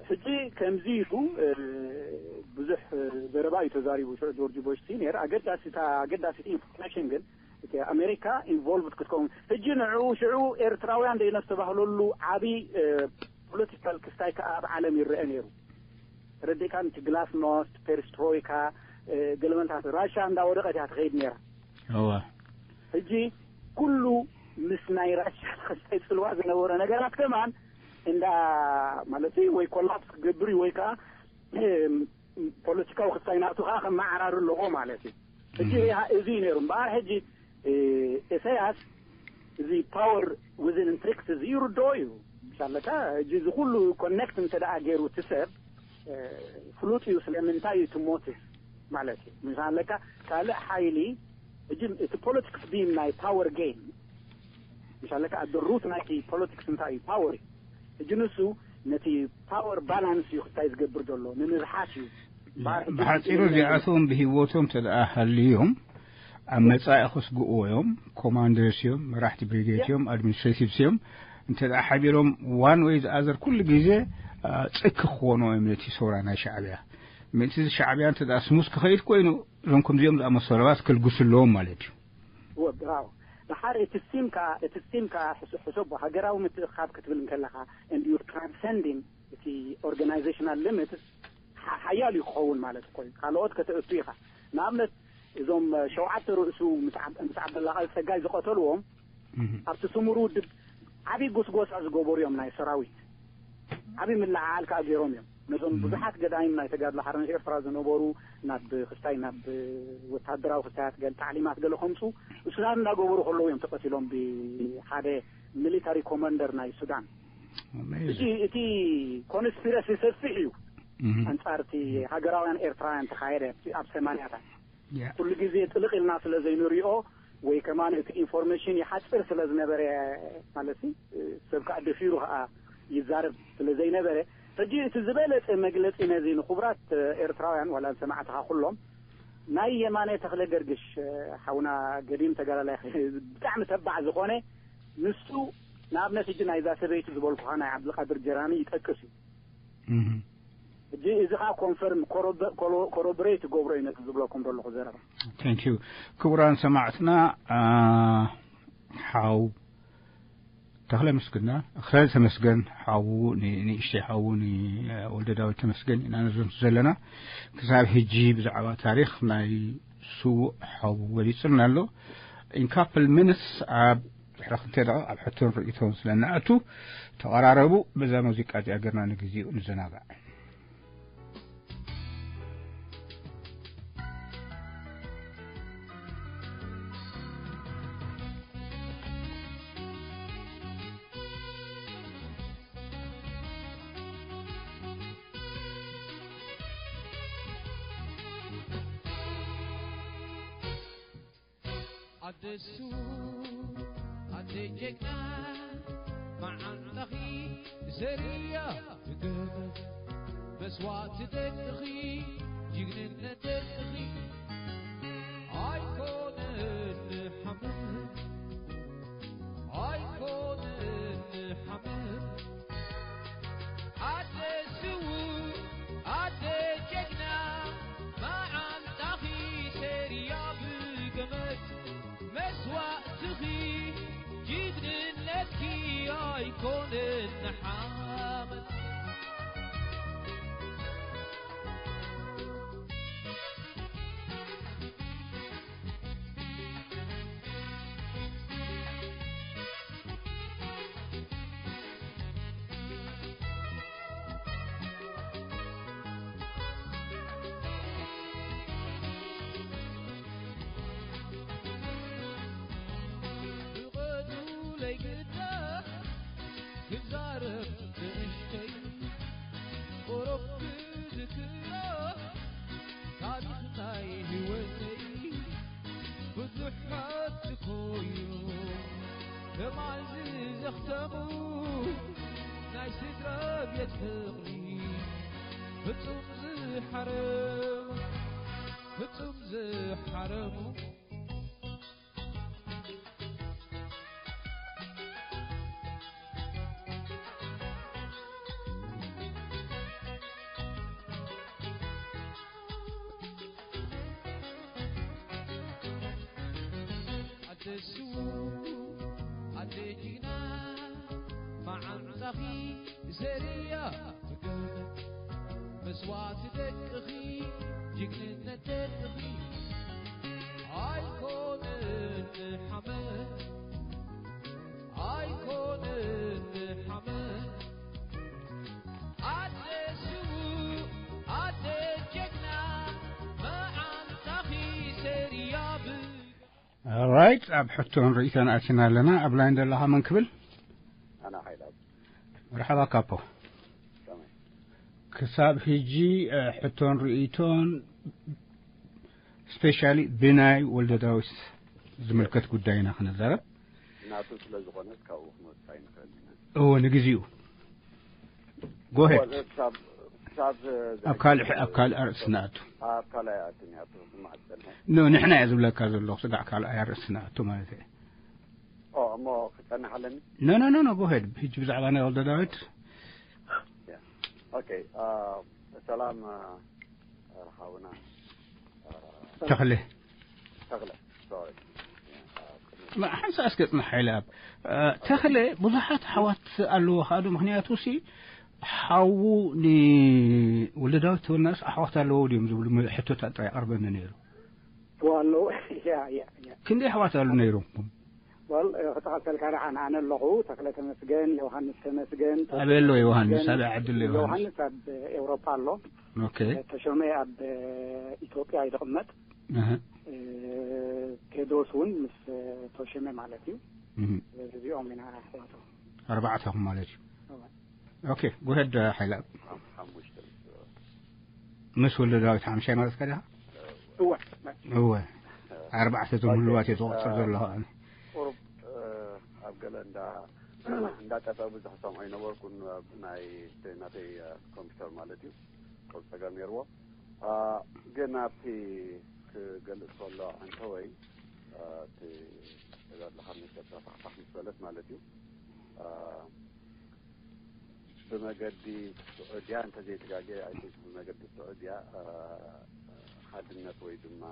ሕጂ ከምዚ ኢሉ ብዙሕ ዘረባ እዩ ተዛሪቡ ሽዑ ጆርጅ ቡሽ ሲኒየር። ኣገዳሲታ ኣገዳሲቲ ኢንፎርሜሽን ግን እቲ ኣሜሪካ ኢንቮልቭድ ክትከውን። ሕጂ ንዑ ሽዑ ኤርትራውያን ደይነስተባህለሉ ዓብዪ ፖለቲካል ክስታይ ከዓ ኣብ ዓለም ይረአ ነይሩ። ረዴካን እቲ ግላስኖስት፣ ፔሪስትሮይካ፣ ገለመንታት ራሽያ እንዳወደቀት እያ ትኸይድ ነይራ። እዋ ሕጂ ኩሉ ምስ ናይ ራሽያ ክስታይ ጽልዋ ዝነበረ ነገራት ከማን እንዳ ማለት ወይ ኮላፕስ ክገብር እዩ ወይ ከዓ ፖለቲካዊ ክስታይ ናቱ ከዓ ከመዓራር ኣለዎ ማለት እዩ። ሕጂ እዚ እዩ ነይሩ እምበኣር ሕጂ ኢሳያስ እዚ ፓወር ውዝን ትሪክስ እዚ ይርድኦ እዩ። ምሻለካ ሕጂ እዚ ኩሉ ኮኔክት እንተ ደኣ ገይሩ እቲ ሰብ ፍሉጥ እዩ ስለምንታይ እዩ እቲ ሞቲቭ ማለት እዩ። ምሻለካ ካልእ ሓይሊ ሕጂ እቲ ፖለቲክስ ቢም ናይ ፓወር ጌም ምሻለካ ኣደ ሩት ናይቲ ፖለቲክስ እንታይ እዩ ፓወር እዩ። ሕጂ ንሱ ነቲ ፓወር ባላንስ እዩ ክታይ ዝገብር ዘሎ ንምብሓት እዩ። ብሓፂሩ እዚኣቶም ብሂወቶም ተደኣ ሃልዮም ኣብ መጻኢ ክስግእዎ እዮም። ኮማንደርስ እዮም፣ መራሕቲ ብሪጌት እዮም፣ ኣድሚኒስትሬቲቭስ እዮም። እንተ ደኣ ሓቢሮም ዋን ወይ ዝኣዘር ኩሉ ግዜ ጽክ ክኾኑ እዮም ነቲ ሰውራ ናይ ሻዕብያ። ምእንቲ እዚ ሻዕብያ እንተ ደኣ ስሙዝ ክኸይድ ኮይኑ እዞም ከምዚኦም ዝኣመሰሉ ሰባት ክልግሱ ኣለዎም ማለት እዩ። ወ ብራው ድሓር እቲ ስቲም ከኣ እቲ ስቲም ከኣ ሕሰቦ ሃገራዊ ምትእኻብ ክትብል እንከለኻ and you transcending እቲ organizational limits ሓያል እዩ ክኸውን ማለት እኮ እዩ። ካልኦት ከተእቱ ኢኻ። ንኣብነት እዞም ሸውዓተ ርእሱ ምስ ዓብደላ ቃዚ ጸጋይ ዝቐተልዎም ኣብቲ ስሙር ውድብ ዓብዪ ጎስጎሳ ዝገበሩ እዮም ናይ ሰራዊት ዓብዪ ምልዓዓል ከኣ ገይሮም እዮም። ነዞም ብዙሓት ገዳይም ናይ ተጋድሎ ሓርነት ኤርትራ ዝነበሩ ናብ ክስታይ ናብ ወታደራዊ ክስታያት ገል ታዕሊማት ገለ ከምፁ እሱዳን እንዳገበሩ ከለዉ እዮም ተቐቲሎም ብሓደ ሚሊታሪ ኮማንደር ናይ ሱዳን። እዚ እቲ ኮንስፒረሲ ሰፊሕ እዩ። ኣንጻር እቲ ሃገራውያን ኤርትራውያን ተኻየደ ኣብ ሰማንያታት ኩሉ ግዜ ጥልቕ ኢልና ስለ ዘይንሪኦ ወይ ከማን እቲ ኢንፎርሜሽን ይሓጽር ስለ ዝነበረ ማለት ሰብ ከዓ ደፊሩ ከዓ ይዛረብ ስለ ዘይነበረ ሕጂ እቲ ዝበለጸ መግለጺ ነዚ ንክቡራት ኤርትራውያን ዋላ ሰማዕትኻ ኩሎም ናይ የማነ ተኽለ ገርግሽ ሓውና ገዲም ተጋዳላይ ብጣዕሚ ተባዕ ዝኾነ ንሱ ንኣብነት ሕጂ ናይዛ ሰበይቲ ዝበልኩኻ ናይ ዓብድልቃድር ጀራኒ ይጠቅስ እዩ። ሕጂ እዚ ከዓ ኮንፈርም ኮሮቦሬት ይገብሮ እዩ ነቲ ዝብለኩም ዘለኹ ዘረባ። Thank you ክቡራን ሰማዕትና ሓው ተኽለ መስግና ተኽለ ተመስገን ሓዉ ንእሽተይ ሓዉ ንወልደ ዳዊት ተመስገን ኢና ነዞም ዘለና ክሳብ ሕጂ ብዛዕባ ታሪኽ ናይ ስዉእ ሓዉ ገሊጹልና ኣሎ። In couple minutes ኣብ ድሕሪ ክልተ ደቂቕ ኣብ ሕቶን ርእይቶን ስለ እንኣቱ ተቐራረቡ። በዛ ሙዚቃ እዚኣ ገርና ንግዜኡ ንዘናጋዕ። ኣደሱ ኣደ ጀግና መዓንጣኺ ዘርያ ብገመድ መስዋዕቲ ደቅኺ ጅግንነት ደቅኺ ኣይኮነን ሓመድ ኣይኮነን ሓመድ ኣደ ስውእ ኣደ ጀግና መዓንጣኺ ሰሪያ ብገመድ መስዋእትኺ ጅግንነትኪ ኣይኮነን ንሓመድ ኣደሱ ኣደ ጅግና መዓንጣኺ ዘርያ ፍቅር መስዋዕቲ ደቅኺ ጅግንነት ደቅኺ ኣይኮነን ሓመድ ኣይኮነን ሓመድ ኣደሱ ኣደ ጀግና መዓንጣኺ ዘርያ ብ ራይት ኣብ ሕቶን ርእይቶን ኣቲና ኣለና ኣብ ላይን ዘለኻ መን ክብል ኣና ሓይላት መርሓባ ካፖ ከመይ ክሳብ ሕጂ ሕቶን ርእይቶን ስፔሻሊ ብናይ ወልደ ዳዊት ዝምልከት ጉዳይ ኢና ክንዛረብ ናቱ ስለ ዝኾነት ካብኡ ክንወፅእ ኣይንኽእል ኢና እዎ ንግዚኡ ጎሄድ ክሳብ ክሳብ ኣብ ካልእ ኣብ ካልእ ኣርእስቲ ንኣቱ ኣብ ካልኣይ ኣትንያቱ ክማዕፀልሀ ኖ ንሕና እየ ዝብለካ ዘለኹ ስጋዕ ካልኣይ ኣርእስቲ ንኣቱ ማለት እየ እሞ ክፀንሕ ኣለኒ ኖ ኖ ኖ ኖ ጎሄድ ሕጂ ብዛዕባ ናይ ወልደ ዳዊት ኦኬ ሰላም ሓውና ተኽለ ተኽለ ሶሪ ሓንሳ እስከ ፅንሕ ሓይለ ኣብ ተኽለ ብዙሓት ኣሕዋት ኣለዎ ከኣ ዶ ምክንያቱ ሲ ሓዉ ንወልደ ዳዊት ተወናስ ኣሕዋት ኣለዎ ድዮም ዝብሉ ሕቶታት ጥራይ ይቐርበኒ ነይሩ ኣለዎ ያ ያ ያ ክንደይ ኣሕዋት ኣሉ ነይሮም ወል ክተኸተልካ ደሓን ኣነ ኣለኹ ተኽለ ተመስገን ዮሃንስ ተመስገን ኣበይ ኣሎ ዮሃንስ ኣበይ ዓዲ ኣሎ ዮሃንስ ዮሃንስ ኣብ ኤውሮፓ ኣሎ ኦኬ ተሾመ ኣብ ኢትዮጵያ እዩ ዝቕመጥ እህ ቴድሮስ እውን ምስ ተሾመ ማለት እዩ እህ ስለዚ እዚኦም ኢና ኣሕዋቱ ኣርባዕተኹም ማለት እዩ ኦኬ ጎሄድ ሓይለ ሓሙሽተ ምስ ወልደ ዳዊት ሓምሻይ ማለት ከዳ እወ እወ ኣርባዕተ እቶም ህልዋት እየ ዝቆፅር ዘለኹ ኣነ ቁሩብ ኣብ ገለ እንዳ እንዳጠፈ ብዙሕ ሰምዖ ኣይነበርኩን ኣብ ናይ ናተይ ኮምፒውተር ማለት እዩ ቁሩብ ፀገም ነይርዎ ግን ኣብቲ ክገልፅ ከሎ ኣንተወይ እቲ ተጋድሎ ካብ መሸጣ ፋሕፋሕ ምስ በለት ማለት እዩ ብመገዲ ስዑድያ እንተዘይተጋግየ ኣይኮንኩ ብመገዲ ስዑድያ ሓድነት ወይ ድማ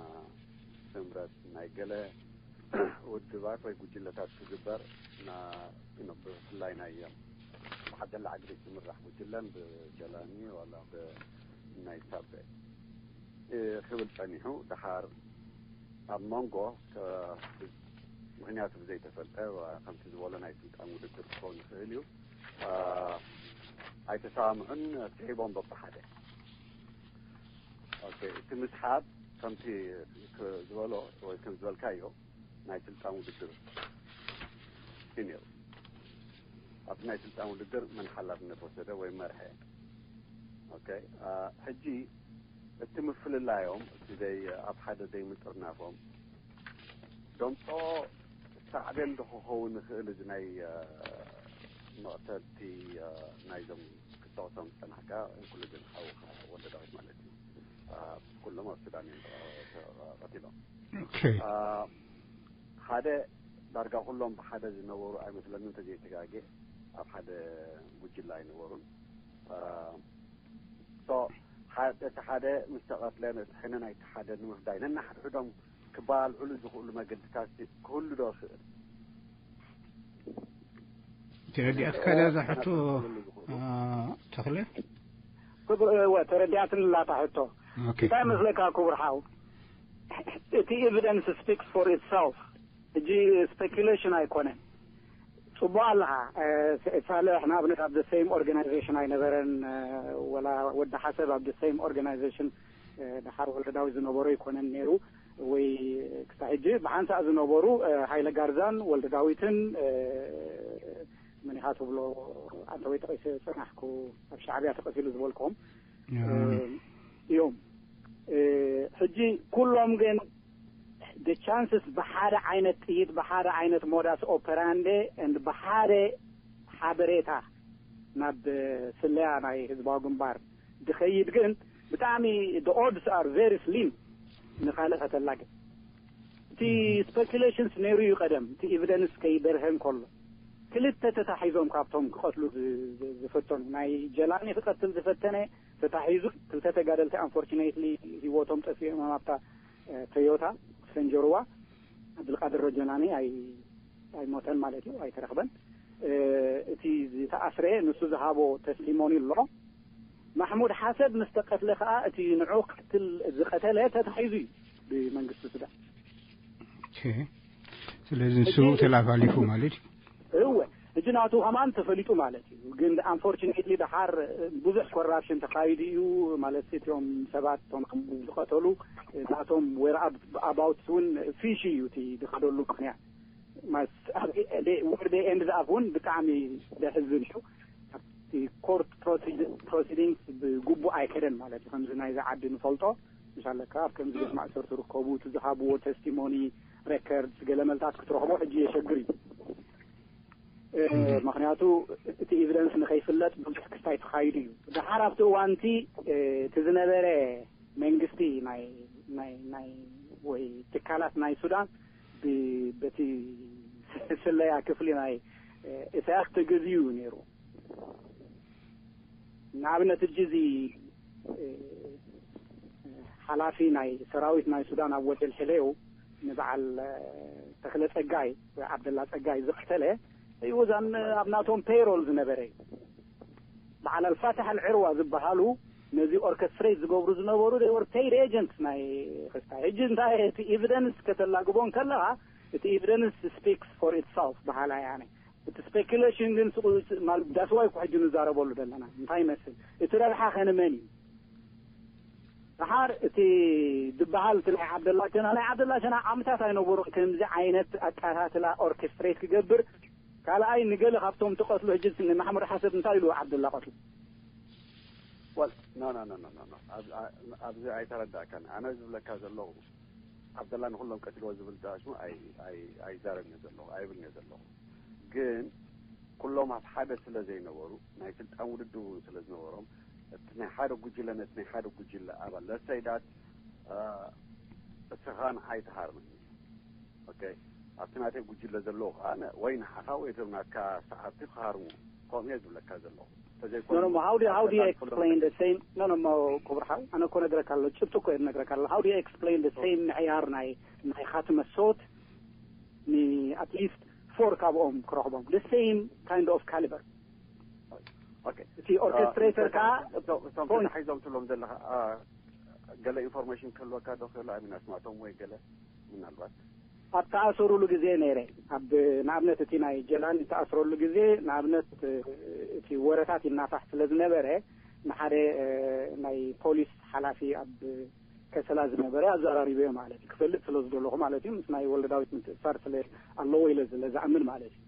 ስምረት ናይ ገለ ውድባት ወይ ጉጅለታት ክግበር ብፍላይ ናይ ብሓደላ ዕግሪት ዝምራሕ ጉጅለን ብጀላኒ ዋላ ብናይ ሳበ ክብል ጸኒሑ ድሓር ኣብ መንጎ ምክንያቱ ብዘይተፈልጠ ከምቲ ዝበሎ ናይ ስልጣን ውድድር ክኸውን ይኽእል እዩ ኣይተሰማምዑን ስሒቦም በብሓደ እቲ ምስሓብ ከምቲ ዝበሎ ወይ ከም ዝበልካዮ ናይ ስልጣን ውድድር እዩ ነይሩ ኣብቲ ናይ ስልጣን ውድድር መን ሓላፍነት ወሰደ ወይ መርሐ ሕጂ እቲ ምፍልላዮም እቲ ዘይ ኣብ ሓደ ዘይምጥርናፎም ደምፆ ሳዕቤን ዶ ክኸውን ይኽእል እዚ ናይ መቕተልቲ ናይዞም ክተቕሶም ዝፀናሕካ ኩሉ ግን ሓውካ ወልደ ዳዊት ማለት እዩ ኩሎም ኣብ ሱዳን እዮም ተቐቲሎም ሓደ ዳርጋ ኩሎም ብሓደ ዝነበሩ ኣይመስለኒ እንተዘይተጋጌ ኣብ ሓደ ጉጅለ ኣይነበሩን እቲ ሓደ ምስ ተቐትለ ነቲ ሕነ ናይቲ ሓደ ንምፍዳይ ነናሕድሕዶም ክበላልዕሉ ዝኽእሉ መገድታት ክህሉ ዶ ይኽእል ተረዲኣትካ ዛ ሕቶ ተኽለ ክቡር እወ ተረዲኣትኒ ላታ ሕቶ እንታይ መስለካ ክቡር ሓው እቲ evidence speaks for itself ሕጂ speculation ኣይኮነን ጽቡቕ ኣለኻ ሳልሕ ንኣብነት ኣብ the same organization ኣይነበረን ወላ ወዲ ሓሰብ ኣብ the same organization ድሓር ወልደ ዳዊት ዝነበሮ ኣይኮነን ነይሩ ወይ ክሳብ ሕጂ ብሓንሳእ ዝነበሩ ሃይለ ጋርዛን ወልደ ዳዊትን መን ኢኻ ትብሎ ኣንተ ወይ ጠቒሰ ዝጸናሕኩ ኣብ ሻዕብያ ተቐቲሉ ዝበልክዎም እዮም ሕጂ ኩሎም ግን the chances ብሓደ ዓይነት ጥይት ብሓደ ዓይነት modus operandi and ብሓደ ሓበሬታ ናብ ስለያ ናይ ህዝባዊ ግንባር ዝኸይድ ግን ብጣዕሚ the odds are very slim ንኻልእ ከተላግን እቲ speculations ነይሩ እዩ ቀደም እቲ evidence ከይበርሀ እንከሎ ክልተ ተታሒዞም ካብቶም ክቐትሉ ዝፈተኑ ናይ ጀላኒ ክቐትል ዝፈተነ ተታሒዙ ክልተ ተጋደልቲ unfortunately ህይወቶም ጠፊኦም ኣብታ ቶዮታ ሰንጀርዋ ዓብዱልቃድር ረጀናኒ ኣይ ኣይሞተን ማለት እዩ፣ ኣይተረኽበን። እቲ ዝተኣስረ ንሱ ዝሃቦ ተስቲሞኒ ኣሎ። ማሕሙድ ሓሰብ ምስ ተቀትለ ከኣ እቲ ንዑ ክትል ዝቀተለ ተታሒዙ እዩ ብመንግስቲ ሱዳን። ስለዚ ንሱ ተላፋሊፉ ማለት እዩ። እወ፣ እጂ ናቱ ከማን ተፈሊጡ ማለት እዩ። ግን ኣንፎርቹኔትሊ ደሓር ብዙሕ ኮራፕሽን ተኻይዱ እዩ ማለት እቲኦም ሰባት እቶም ዝቀተሉ ናቶም whereabouts እውን ፊሽ እዩ እቲ ዝኸደሉ ምክንያት። ወርደ ኤንድ ዛኣፍ እውን ብጣዕሚ ደሕዝን እዩ። ኣብቲ ኮርት ፕሮሲዲንግስ ብግቡእ ኣይከደን ማለት እዩ። ከምዚ ናይዚ ዓዲ ንፈልጦ ምሻለካ ኣብ ከምዚ ቤት ማእሰርቲ ርከቡ እቲ ዝሃብዎ ቴስቲሞኒ ሬከርድስ ገለ መልታት ክትረኽቦ ሕጂ የሸግር እዩ። ምክንያቱ እቲ ኤቪደንስ ንኸይፍለጥ ብዙሕ ክስታይ ተኻይዱ እዩ። ድሓር ኣብቲ እዋንቲ እቲ ዝነበረ መንግስቲ ናይ ናይ ናይ ወይ ትካላት ናይ ሱዳን በቲ ስለያ ክፍሊ ናይ ኢሳያስ ተገዝዩ ነይሩ። ንኣብነት ሕጂ እዚ ሓላፊ ናይ ሰራዊት ናይ ሱዳን ኣብ ወደል ሕሌው ንበዓል ተክለ ጸጋይ ወይ ዓብደላ ጸጋይ ዝቀተለ እዩ። እዛን ኣብ ናቶም ፔሮል ዝነበረ እዩ። በዓል ኣልፋታሕ ኣልዕርዋ ዝበሃሉ ነዚ ኦርኬስትሬት ዝገብሩ ዝነበሩ they were paid agents ናይ ክስታይ። ሕጂ እንታይ እቲ ኤቪደንስ ከተላግቦ እንከለኻ እቲ ኤቪደንስ speaks for itself በሃላይ ኣነ። እቲ ስፔኩሌሽን ግን that's why እኮ ሕጂ ንዛረበሉ ዘለና እንታይ ይመስል እቲ ረብሓ ከንመን እዩ? ድሓር እቲ ዝበሃል እቲ ናይ ዓብደላ ሸና ናይ ዓብደላ ሸና ዓምታት ኣይነበሩን ከምዚ ዓይነት ኣቀታትላ ኦርኬስትሬት ክገብር። ካልኣይ ንገለ ካብቶም ትቐትሉ ሕጂ ንማሕሙድ ሓሰብ እንታይ ኢሉ ዓብደላ ቀትሉ? ወል ኖ ኖ ኖ ኖ ኖ ኣብዚ ኣይተረዳእካን። ኣነ ዝብለካ ዘለኹ ዓብደላ ንኩሎም ቀትልዎ ዝብል ዳሽሙ ኣይዛረብን ዘለኹ ኣይብልን ዘለኹ። ግን ኩሎም ኣብ ሓደ ስለ ዘይነበሩ ናይ ስልጣን ውድድር እውን ስለ ዝነበሮም እቲ ናይ ሓደ ጉጅለ ነቲ ናይ ሓደ ጉጅለ ኣባል ለሰይዳት እስኻ ንዓይ ትሃርመኒ ኦኬ ኣብቲ ናተይ ጉጅለ ዘለዉ ከዓ ወይ ንዓኻ ወይ እቶም ናትካ ሰዓብቲ ክሃርሙ ከምኡ እየ ዝብለካ ዘለኹ። No, no, how do you, how do you explain the same? No, no, ክቡር ሓው ኣነ እኮ ነግረካ ኣሎ ጭብጡ እኮ ነግረካ ኣሎ። How do you explain the same ምዕያር ናይ ናይ ካትመሶት ን at least four ካብኦም ክረኽቦም the same kind of caliber። Okay. እቲ ኦርኬስትሬተር ከዓ እቶም ተታሒዞም ትብሎም ዘለኻ ገለ ኢንፎርሜሽን ክህልወካ ዶ ክእል? ኣይ ሚን ኣስማቶም ወይ ገለ ምናልባት ኣብ ተኣሰሩሉ ግዜ ነይረ ኣብ ንኣብነት እቲ ናይ ጀላን ዝተኣስረሉ ግዜ ንኣብነት እቲ ወረታት ይናፋሕ ስለ ዝነበረ ንሓደ ናይ ፖሊስ ሓላፊ ኣብ ከሰላ ዝነበረ ኣዘራሪበዮ ማለት እዩ። ክፈልጥ ስለ ዝደለኹ ማለት እዩ። ምስ ናይ ወልደ ዳዊት ምትእስሳር ስለ ኣለዎ ኢለ ስለ ዝኣምን ማለት እዩ።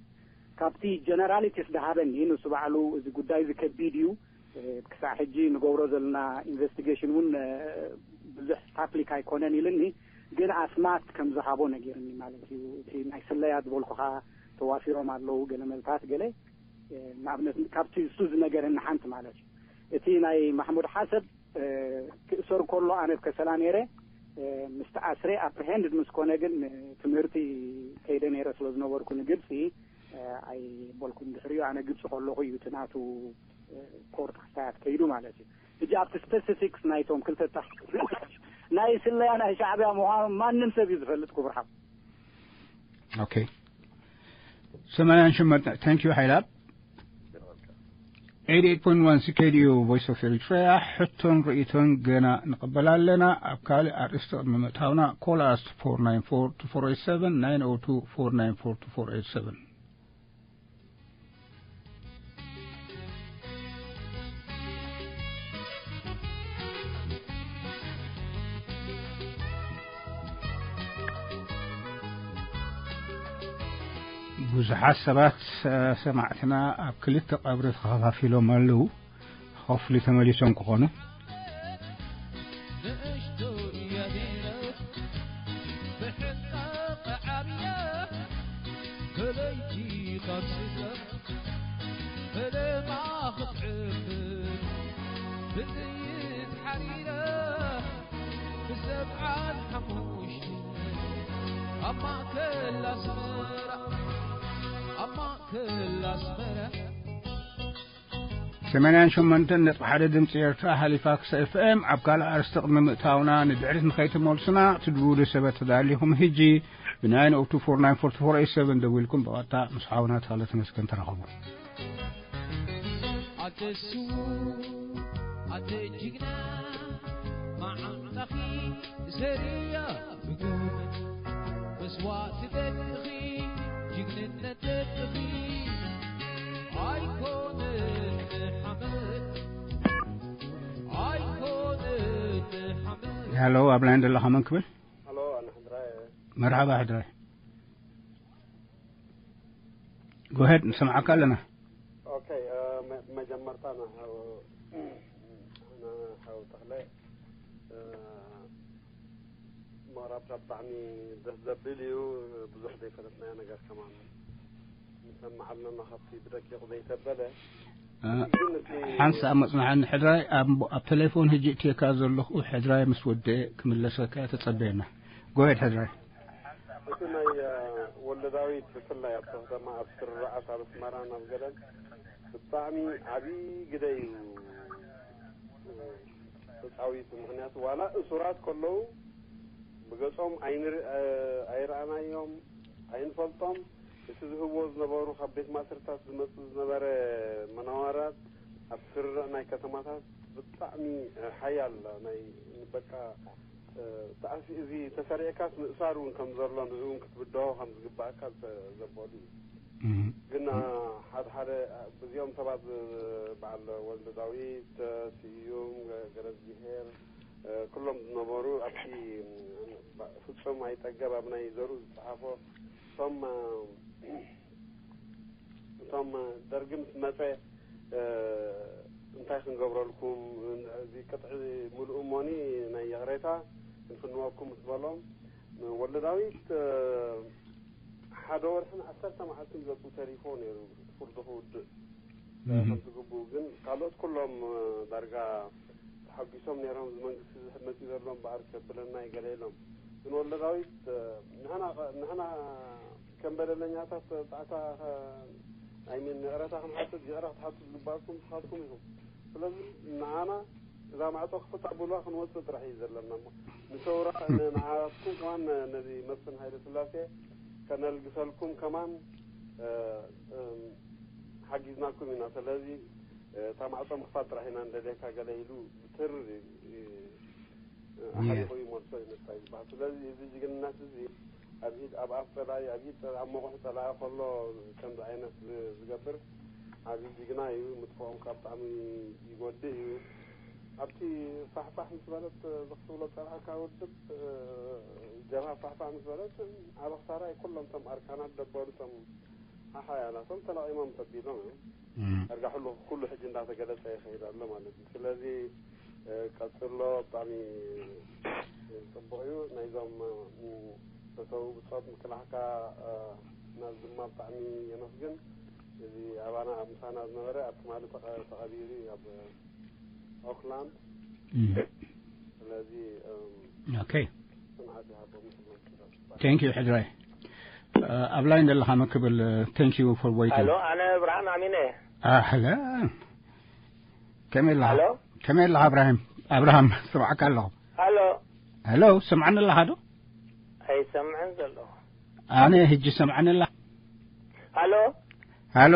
ካብቲ ጀነራሊቲስ ዝሃበኒ ንሱ ባዕሉ እዚ ጉዳይ እዚ ከቢድ እዩ ክሳዕ ሕጂ ንገብሮ ዘለና ኢንቨስቲጌሽን እውን ብዙሕ ፓብሊክ ኣይኮነን ኢልኒ። ግን ኣስማት ከም ዝሃቦ ነጊርኒ ማለት እዩ። እቲ ናይ ስለያ ዝበልኩኻ ተዋፊሮም ኣለዉ ገለ መልታት ገለ ንኣብነት ካብቲ እሱ ዝነገረኒ ሓንቲ ማለት እዩ። እቲ ናይ ማሕሙድ ሓሰብ ክእሰር ከሎ ኣነ ከሰላ ነይረ ምስ ተኣስረ ኣፕሪሄንድድ ምስ ኮነ ግን ትምህርቲ ከይደ ነይረ ስለ ዝነበርኩ ንግብፂ ኣይበልኩን። ድሕሪኡ ኣነ ግብፂ ከለኹ እዩ እቲ ናቱ ኮርት ክስታያት ከይዱ ማለት እዩ። ሕጂ ኣብቲ ስፔሲፊክስ ናይቶም ክልተ ናይ ስለያ ናይ ሻዕብያ ምዃኑ ማንም ሰብ እዩ ዝፈልጥ ክቡር ሓው። Okay. ሰማንያን ሸሞንተን thank you ሓይላብ eighty eight point one C K D U Voice of Eritrea ሕቶን ርእይቶን ገና ንቕበል ኣለና። ኣብ ካልእ ኣርእስቲ ቅድሚ ምእታውና call us four nine four two four eight seven nine oh two four nine four two four eight seven. ብዙሓት ሰባት ሰማዕትና ኣብ ክልተ ቀብሪ ተኸፋፊሎም ኣለዉ። ሆፍሊ ተመሊሶም ክኾኑ ሰማንያን ሸሞንተን ነጥቢ ሓደ ድምፂ ኤርትራ ሃሊፋክስ ኤፍኤም። ኣብ ካልእ ኣርስቲ ቅድሚ ምእታውና ንድሕሪት ንኸይትመልሱና ትድውሉ ሰባት ተዳሊኹም። ህጂ ብ nine oh two four nine four four eight seven ደዊልኩም ብቐጥታ ምስ ሓውና ተኸለ ተመስገን ተራኸቡ። ኣተሱ ኣተ ጅግና መዓንጣኺ ዘርያ ብግብሪ መስዋእቲ ደቅኺ ጅግንነት ደቅኺ ኣይኮነን ሓመድ ኣይኮነን ሓመድ። ሄሎ፣ ኣብ ላይን ዘለኻ መን ክብል? ሄሎ፣ ኣነ ሕድራይ። መርሓባ ሕድራይ። ጎሄድ፣ ንሰምዓካ ኣለና። ኦኬ፣ እ፣ መ-፣ መጀመርታ ንሓው-፣ ንሓው ተኽለ፣ እ፣ ምቕራብካ ብጣዕሚ ደስ ዘብል እዩ። ብዙሕ ዘይፈለጥናዮ ነገር ከማን ንሰምዕ ኣለና፣ ካብቲ ብደቂቕ ዘይተበለ። እ፣ ግን እቲ ሓንሳእ መጽናዕኒ ሕድራይ፣ ኣብ፣ ኣብ ቴሌፎን ሕጂ እትየካ ዘለኹ ሕድራይ ምስ ወደአ ክምለሰካ ተጸበየና። ጎሄድ ሕድራይ። እቲ ናይ፣ እ፣ ወልደ ዳዊት ብፍላይ ኣብቲ ከተማ ኣብ ስርዓት ኣብ ኣስመራን ኣብ ገለን ብጣዕሚ ዓብዪ ግደ እዩ፣ እ፣ ተጻዊቱ። ምኽንያቱ ዋላ እሱራት ከለዉ ብገጾም ኣይንር-፣ እ፣ ኣይረኣናዮም፣ ኣይንፈልጦም። እቲ ዝህብዎ ዝነበሩ ካብ ቤት ማእሰርታት ዝመጽእ ዝነበረ መነባራት ኣብ ስርርዕ ናይ ከተማታት ብጣዕሚ፣ እ፣ ሓያል ናይ በቃ እ፣ ተኣሲ-፣ እዚ ተሰሪዕካስ ምእሳር እውን ከም ዘሎ ንኡ እውን ክትብድሆ ከም ዝግባእካ ዘ-፣ ዘበሉ እዩ። እም። ግን፣ እ፣ ሓደ ሓደ፣ እ፣ እዚኦም ሰባት፣ እ፣ በዓል ወልደ ዳዊት፣ እ፣ ስዩም፣ ገ-፣ ገረዝጊሄር፣ እ፣ ኩሎም ዝነበሩ ኣብቲ፣ እ፣ ባ-፣ ፍጹም ኣይጠገብ ኣብ ናይ ዘርኡ ዝጸሓፎ እቶም፣ እ፣ እቶም ደርጊ ምስ መጸ፣ እ፣ እንታይ ክንገብረልኩም፣ እዚ ቅጥዒ ምሉእ እሞኒ ናይ ይቕሬታ ክንፍንወኩም ምስ በሎም፣ ወልደ ዳዊት፣ እ፣ ሓደ ወርሕን ዓሰርተ መዓልትን ገጹ ተሪፎ ነይሩ ፍርዱ ክውድእ፣ እ፣ እህ። ከም ዝግብኡ። ግን ካልኦት ኩሎም፣ እ፣ ዳርጋ ተሓጒሶም ነይሮም። እዚ መንግስቲ እዚ መጺኡ ዘሎ እምበኣር ከብለና እዩ ገለ ኢሎም። ግን ወልደ ዳዊት፣ እ፣ ንሕና ኸ-፣ ንሕና ከም በደለኛታት ጻዕታ ኸ-፣ ኣይ ሚን ይቕረታ ክንሓትት፣ ይቕረ ክትሓቱ ዝግባእኩም ንስኻትኩም ኢኹም። ስለዚ ንዓና እዛ ማዕጾ ክፍት ኣብሉዋ ክንወጽእ ጥራሕ እዩ ዘለና እሞ ንሰውራ ንዓኩም ከማን ነዚ መስፍን ሃይለ ስላሴ ከነልግሰልኩም ከማን፣ እ፣ እ፣ ሓጊዝናኩም ኢና። ስለዚ፣ እ፣ እታ ማዕጾ ምኽፋት ጥራሕ ኢና እንደልየካ ገለ ኢሉ ብትር፣ እ፣ እ፣ ኣሕሊፉ ይመልሶ ይመጽእ ይበሃል። ስለዚ እዚ ጅግንነት እዚ ኣብ ኢድ፣ ኣብ ኣፍ ጸላኢ፣ ኣብ ኢድ ጸላኢ፣ ኣብ መቑሕ ጸላኢ ከሎ ከምዚ ዓይነት ዝ-፣ ዝገብር ዓቢ ጅግና እዩ። ምጥፍኦም ካብ ብጣዕሚ ይጎድእ እዩ። ኣብቲ ፋሕፋሕ ምስ በለት፣ ዝኽትብሎ ጸላእካ ውድብ፣ ጀብሃ ፋሕፋሕ ምስ በለት፣ ዓቢ ክሳራ እዩ። ኩሎም እቶም ኣርካናት ደበሉ፣ እቶም ሓሓያላቶም ተለቒሞም ተቢሎም እዮም። እም። ዳርጋ ኩሉ፣ ኩሉ ሕጂ እንዳተገለጸ ይኸይድ ኣሎ ማለት እዩ። ስለዚ፣ እ፣ ቀጽሎ፣ ብጣዕሚ፣ እ፣ ጽቡቕ እዩ። ናይዞም፣ እ፣ ዝተሰዉ ብጾት ምክልኻልካ፣ እ፣ ናብ ድማ ብጣዕሚ የመስግን። እዚ ኣባና ኣብ ምሳና ዝነበረ ኣብ ትማሊ ተቐ-፣ ተቐቢሩ እዩ ኣብ ኦክላንድ። እም። ስለዚ፣ እም፣ ኦኬ። ጽንዓት ይሃቦም። Thank you ሕድራይ። እ፣ ኣብ ላይን ዘለኻ መክብል፣ እ፣ thank you for waiting። ኣሎ፣ ኣነ ብርሃን ኣሚነ። ኣህለን። ከመይ ኣለኻ? ኣሎ? ከመይ ኣለኻ እብራሂም? ኣብርሃም፣ ስምዓካ ኣለኹ። ኣሎ? ሄሎ፣ ሰምዓኒ ኣለኻ ዶ? ኣይሰምዕን ዘለኹ። ኣነ ሕጂ ሰምዓኒ ኣላ? ኣሎ? ሃሎ፣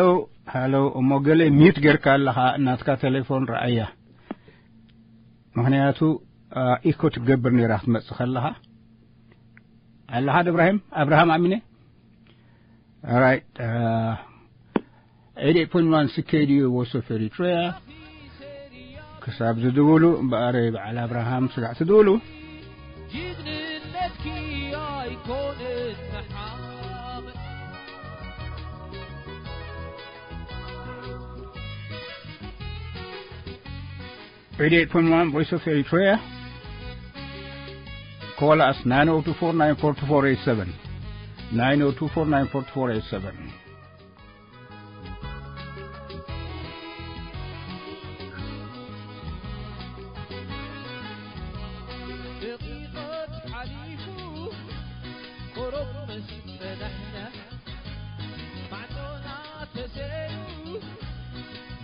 ሃሎ፣ እሞ ገለ ሚዩት ጌርካ ኣለኻ፣ ናትካ ቴሌፎን ረኣያ። ምኽንያቱ፣ አ፣ ኢኮ ትገብር ነይራ ክትመጽእ ከለኻ። ኣለኻ ዶ እብራሂም? ኣብርሃም ኣሚነ? Alright, አ፣ eighty-eight point one C K D U Voice of Eritrea። ክሳብ ዝድውሉ እምበኣር በዓል ኣብርሃም ስጋዕ ትድውሉ። ጅግንነትኪ ኣይኮነን ንሓመድ። Eighty-eight point one Voice of Eritrea. Call us nine oh two four nine four two four eight seven. Nine oh two four nine four two four eight seven. ደቂቐት ሓሊፉ ቁሩብ ምስ ጸናሕና ማዕጾና ተሰይሩ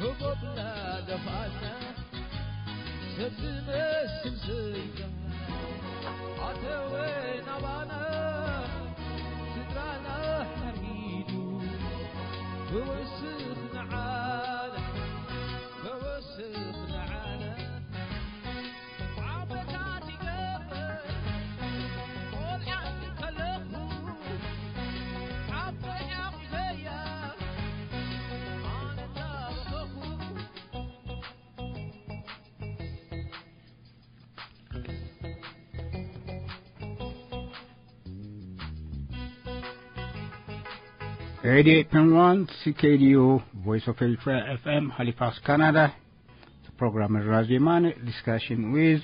ህቦብና ደፋና ሰብ ዝመስል ዘይዳ ኣተወ ናባና ክወስኽ ንዓና፣ ክወስኽ ንዓና፣ ዓመታት ይገብር፣ ቆልዓ ከለኹ፣ ዓበይ ኣቑዘያ፣ ኣነ እንዳበኸኹ። eighty-eight point one C K D U, Voice of Eritrea F M, Halifax, Canada. The program is Razi Mane, discussion with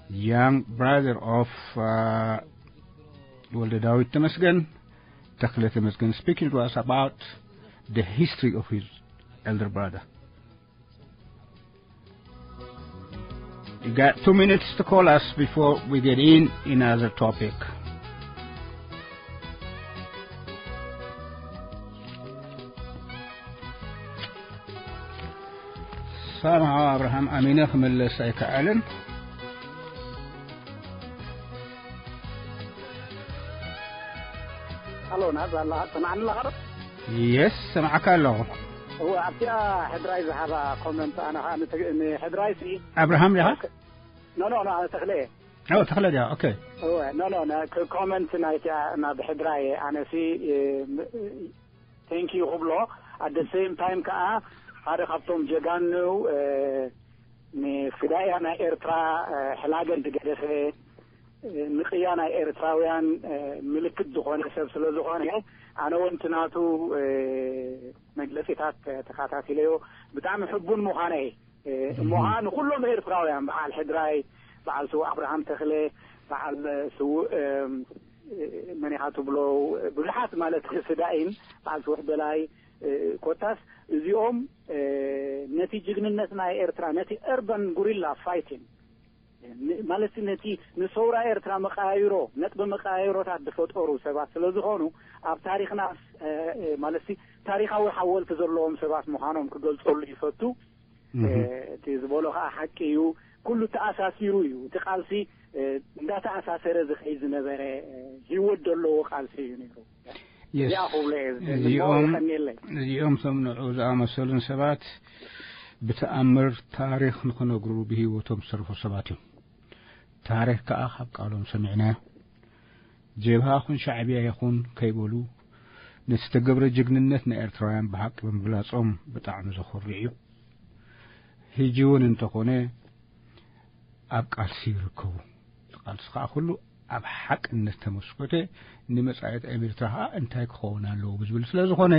young brother of uh, Walda Dawit Temesgen, Takle Temesgen, speaking to us about the history of his elder brother. You got two minutes to call us before we get in another topic. ሰማዓ ኣብርሃም ኣሚነ ክምለስ ኣይከኣልን። ኣሎ ናዛ ኣለኻ ትሰማዕኒ ኣለኻ ዶ? የስ ሰማዕካ ኣለኹ። እወ ኣብቲኣ ሕድራይ ዝሃባ ኮመንት ኣነ ኸዓ ንትግ- ንሕድራይ ሲ ኣብርሃም ዲኻ? ኖ ኖ ኖ ኣነ ተኽለ እየ። ኦ ተኽለ ዲኻ? ኦኬ። እወ ኖ ኖ ነ- ክ- ኮመንት ናይቲኣ ናብ ሕድራይ ኣነ ሲ ቴንኪዩ ክብሎ ኣደ ሴም ታይም ከዓ ሓደ ካብቶም ጀጋኑ ንፍዳያ ናይ ኤርትራ ሕላገን ዝገደፈ ንቅያ ናይ ኤርትራውያን ምልክት ዝኾነ ሰብ ስለ ዝኾነ ኣነ እውን ትናቱ መግለጺታት ተኻታቲለዮ ብጣዕሚ ሕቡን ምዃነ እየ እሞ ከዓ ንኩሎም ኤርትራውያን በዓል ሕድራይ በዓል ስውእ ኣብርሃም ተኽለ በዓል ስውእ መን ኢኻ ትብሎ ብዙሓት ማለት ስዳኢን በዓል ስውሕ በላይ ኮታስ እዚኦም ነቲ ጅግንነት ናይ ኤርትራ ነቲ urban guerrilla fighting ማለት ነቲ ንሰውራ ኤርትራ መቃያይሮ ነጥቢ መቃያይሮታት ዝፈጠሩ ሰባት ስለ ዝኾኑ ኣብ ታሪኽና ማለት ታሪኻዊ ሓወልቲ ዘለዎም ሰባት ምዃኖም ክገልጸሉ ይፈቱ እቲ ዝበሎ ከዓ ሓቂ እዩ ኩሉ ተኣሳሲሩ እዩ እቲ ቃልሲ እንዳተኣሳሰረ ዝኸይ ዝነበረ ህይወት ዘለዎ ቃልሲ እዩ ነይሩ እዚኣ ክብሎ እየ ዝደሊ እሞ እዚኦም የቐንየለይ እዚኦም ከም ንዑ ዝኣመሰሉን ሰባት ብተኣምር ታሪኽ ንኽነግሩ ብህይወቶም ዝሰርሑ ሰባት እዮም ታሪኽ ከዓ ካብ ቃሎም ሰሚዕናዮ ጀብሃ ኹን ሻዕብያ ይኹን ከይበሉ ነቲ ዝተገብረ ጅግንነት ናይ ኤርትራውያን ብሓቂ ብምግላጾም ብጣዕሚ ዘኹርዕ እዩ። ሕጂ እውን እንተኾነ ኣብ ቃልሲ ይርከቡ። ቃልሲ ከዓ ኩሉ ኣብ ሓቅነት ተመስኮተ ንመጻኢት ኤርትራ ከዓ እንታይ ክኸውን ኣለዎ ብዝብል ስለ ዝኾነ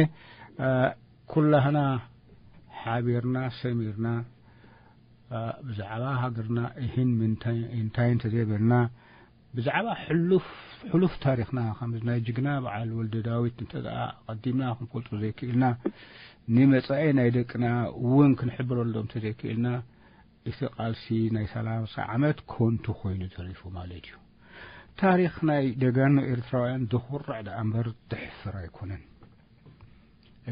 ኩላህና ሓቢርና ሰሚርና ብዛዕባ ሃገርና እሂን እንታይ እንተዘይበልና ብዛዕባ ሕሉፍ ሕሉፍ ታሪኽና ከም ናይ ጅግና በዓል ወልደ ዳዊት እንተ ደኣ ኣቐዲምና ክንፈልጦ ዘይክእልና ንመጻኢ ናይ ደቅና እውን ክንሕብረሎም እንተዘይክእልና እቲ ቃልሲ ናይ ሰላሳ ዓመት ኮንቱ ኮይኑ ተሪፉ ማለት እዩ። ታሪኽ ናይ ደጋኑ ኤርትራውያን ዘኹርዕ ደኣ እምበር ዘሕፍር ኣይኮነን።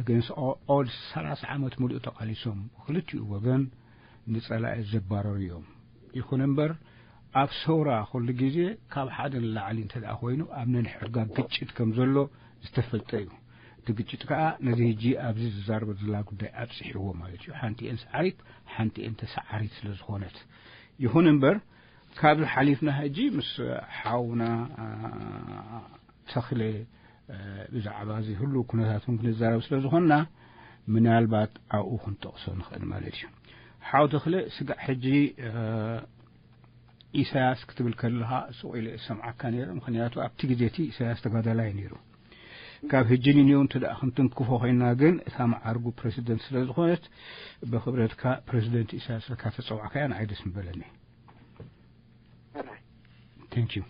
Against all odds ሰላሳ ዓመት ሙሉእ ተቓሊሶም ክልቲኡ ወገን ንጸላኢ ዘባረሩ እዮም። ይኹን እምበር ኣብ ሰውራ ኩሉ ግዜ ካብ ሓደ ንላዕሊ እንተ ደኣ ኮይኑ ኣብ ነንሕድጋ ግጭት ከም ዘሎ ዝተፈልጠ እዩ። እቲ ግጭት ከኣ ነዚ ሕጂ ኣብዚ ዝዛረበ ዘላ ጉዳይ ኣብጺሕዎ ማለት እዩ። ሓንቲኤን ሰዓሪት ሓንቲኤን ተሰዓሪት ስለ ዝኾነት። ይኹን እምበር ካብዚ ሓሊፍና ሕጂ ምስ ሓውና ተኽለ ብዛዕባ እዚ ሁሉ ኩነታት እውን ክንዛረብ ስለ ዝኾንና ምናልባት ኣብኡ ክንጠቕሶ ንኽእል ማለት እዩ። ሓው ተኽለ ስጋዕ ሕጂ ኢሳያስ ክትብል ከለኻ ስቕ ኢለ እሰምዓካ ነይረ፣ ምኽንያቱ ኣብቲ ግዜ እቲ ኢሳያስ ተጋዳላይ ነይሩ። ካብ ሕጂ ንንየው እንተ ደኣ ክንትንክፎ ኮይና ግን እታ መዓርጉ ፕረሲደንት ስለ ዝኾነት ብኽብረትካ ፕረሲደንት ኢሳያስ ኢልካ ተጸዋዕካያ ንዓይ ደስ ምበለኒ። Thank you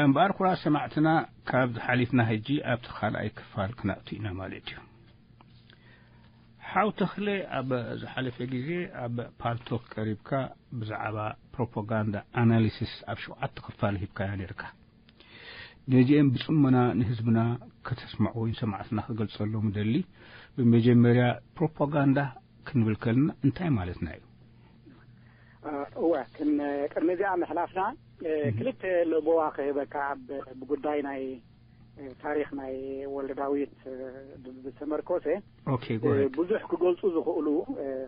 እምበኣር ኩራ ሰማዕትና ካብ ዝሓሊፍና ሕጂ ኣብቲ ካልኣይ ክፋል ክነእቱ ኢና ማለት እዩ። ሓው ተኽለ ኣብ ዝሓለፈ ግዜ ኣብ ፓልቶክ ቀሪብካ ብዛዕባ ፕሮፓጋንዳ ኣናሊሲስ ኣብ ሸውዓተ ክፋል ሂብካያ ነርካ። ነዚአን ብጽሞና ንህዝብና ከተስምዕዎ ንሰማዕትና ክገልጸሎም እደሊ። ብመጀመርያ ፕሮፓጋንዳ ክንብል ከለና እንታይ ማለትና እዩ? እወ ቅድሚ እዚኣ ምሕላፍና ክልተ ለቦዋ ክህበካ ብጉዳይ ናይ ታሪኽ ናይ ወልደ ዳዊት ተመርኮሰ okay go ahead ብዙሕ ክገልጹ ዝኽእሉ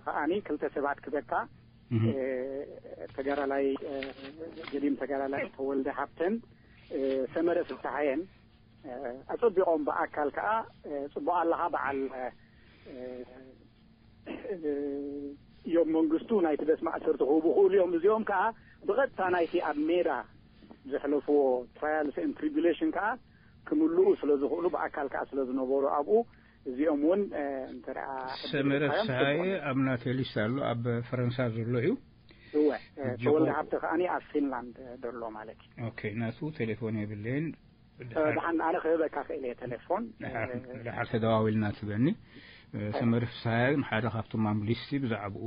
ከዓኒ ክልተ ሰባት ክበካ ተጋራላይ ገዲም ተጋራላይ ተወልደ ሃብተን ሰመረ ፍስሓየን ኣጸቢቖም ብኣካል ከዓ ጽቡቕ ኣለኻ በዓል እዮም መንግስቱ ናይቲ ቤት ማእሰርቲ ክህቡ ክእሉ እዮም። እዚኦም ከዓ ብቐጥታ ናይቲ ኣብ ሜዳ ዘሕለፍዎ trials and tribulation ከዓ ክምልኡ ስለ ዝኽእሉ ብኣካል ከዓ ስለ ዝነበሩ ኣብኡ እዚኦም እውን እንተ ሰመረ ፍስሓየ ኣብ ናተይ ሊስት ኣሎ ኣብ ፈረንሳ ዘሎ እዩ። እወ ተወልደ ሃብተ ከዓኒ ኣብ ፊንላንድ ዘሎ ማለት እዩ። okay ናቱ ቴሌፎን የብለይን። ደሓን ኣነ ክህበካ ክእል እየ ቴሌፎን። ደሓር ተደዋዊልና ትበኒ። ሰመረ ፍስሓየ ሓደ ካብቶም ኣብ ሊስቲ ብዛዕባኡ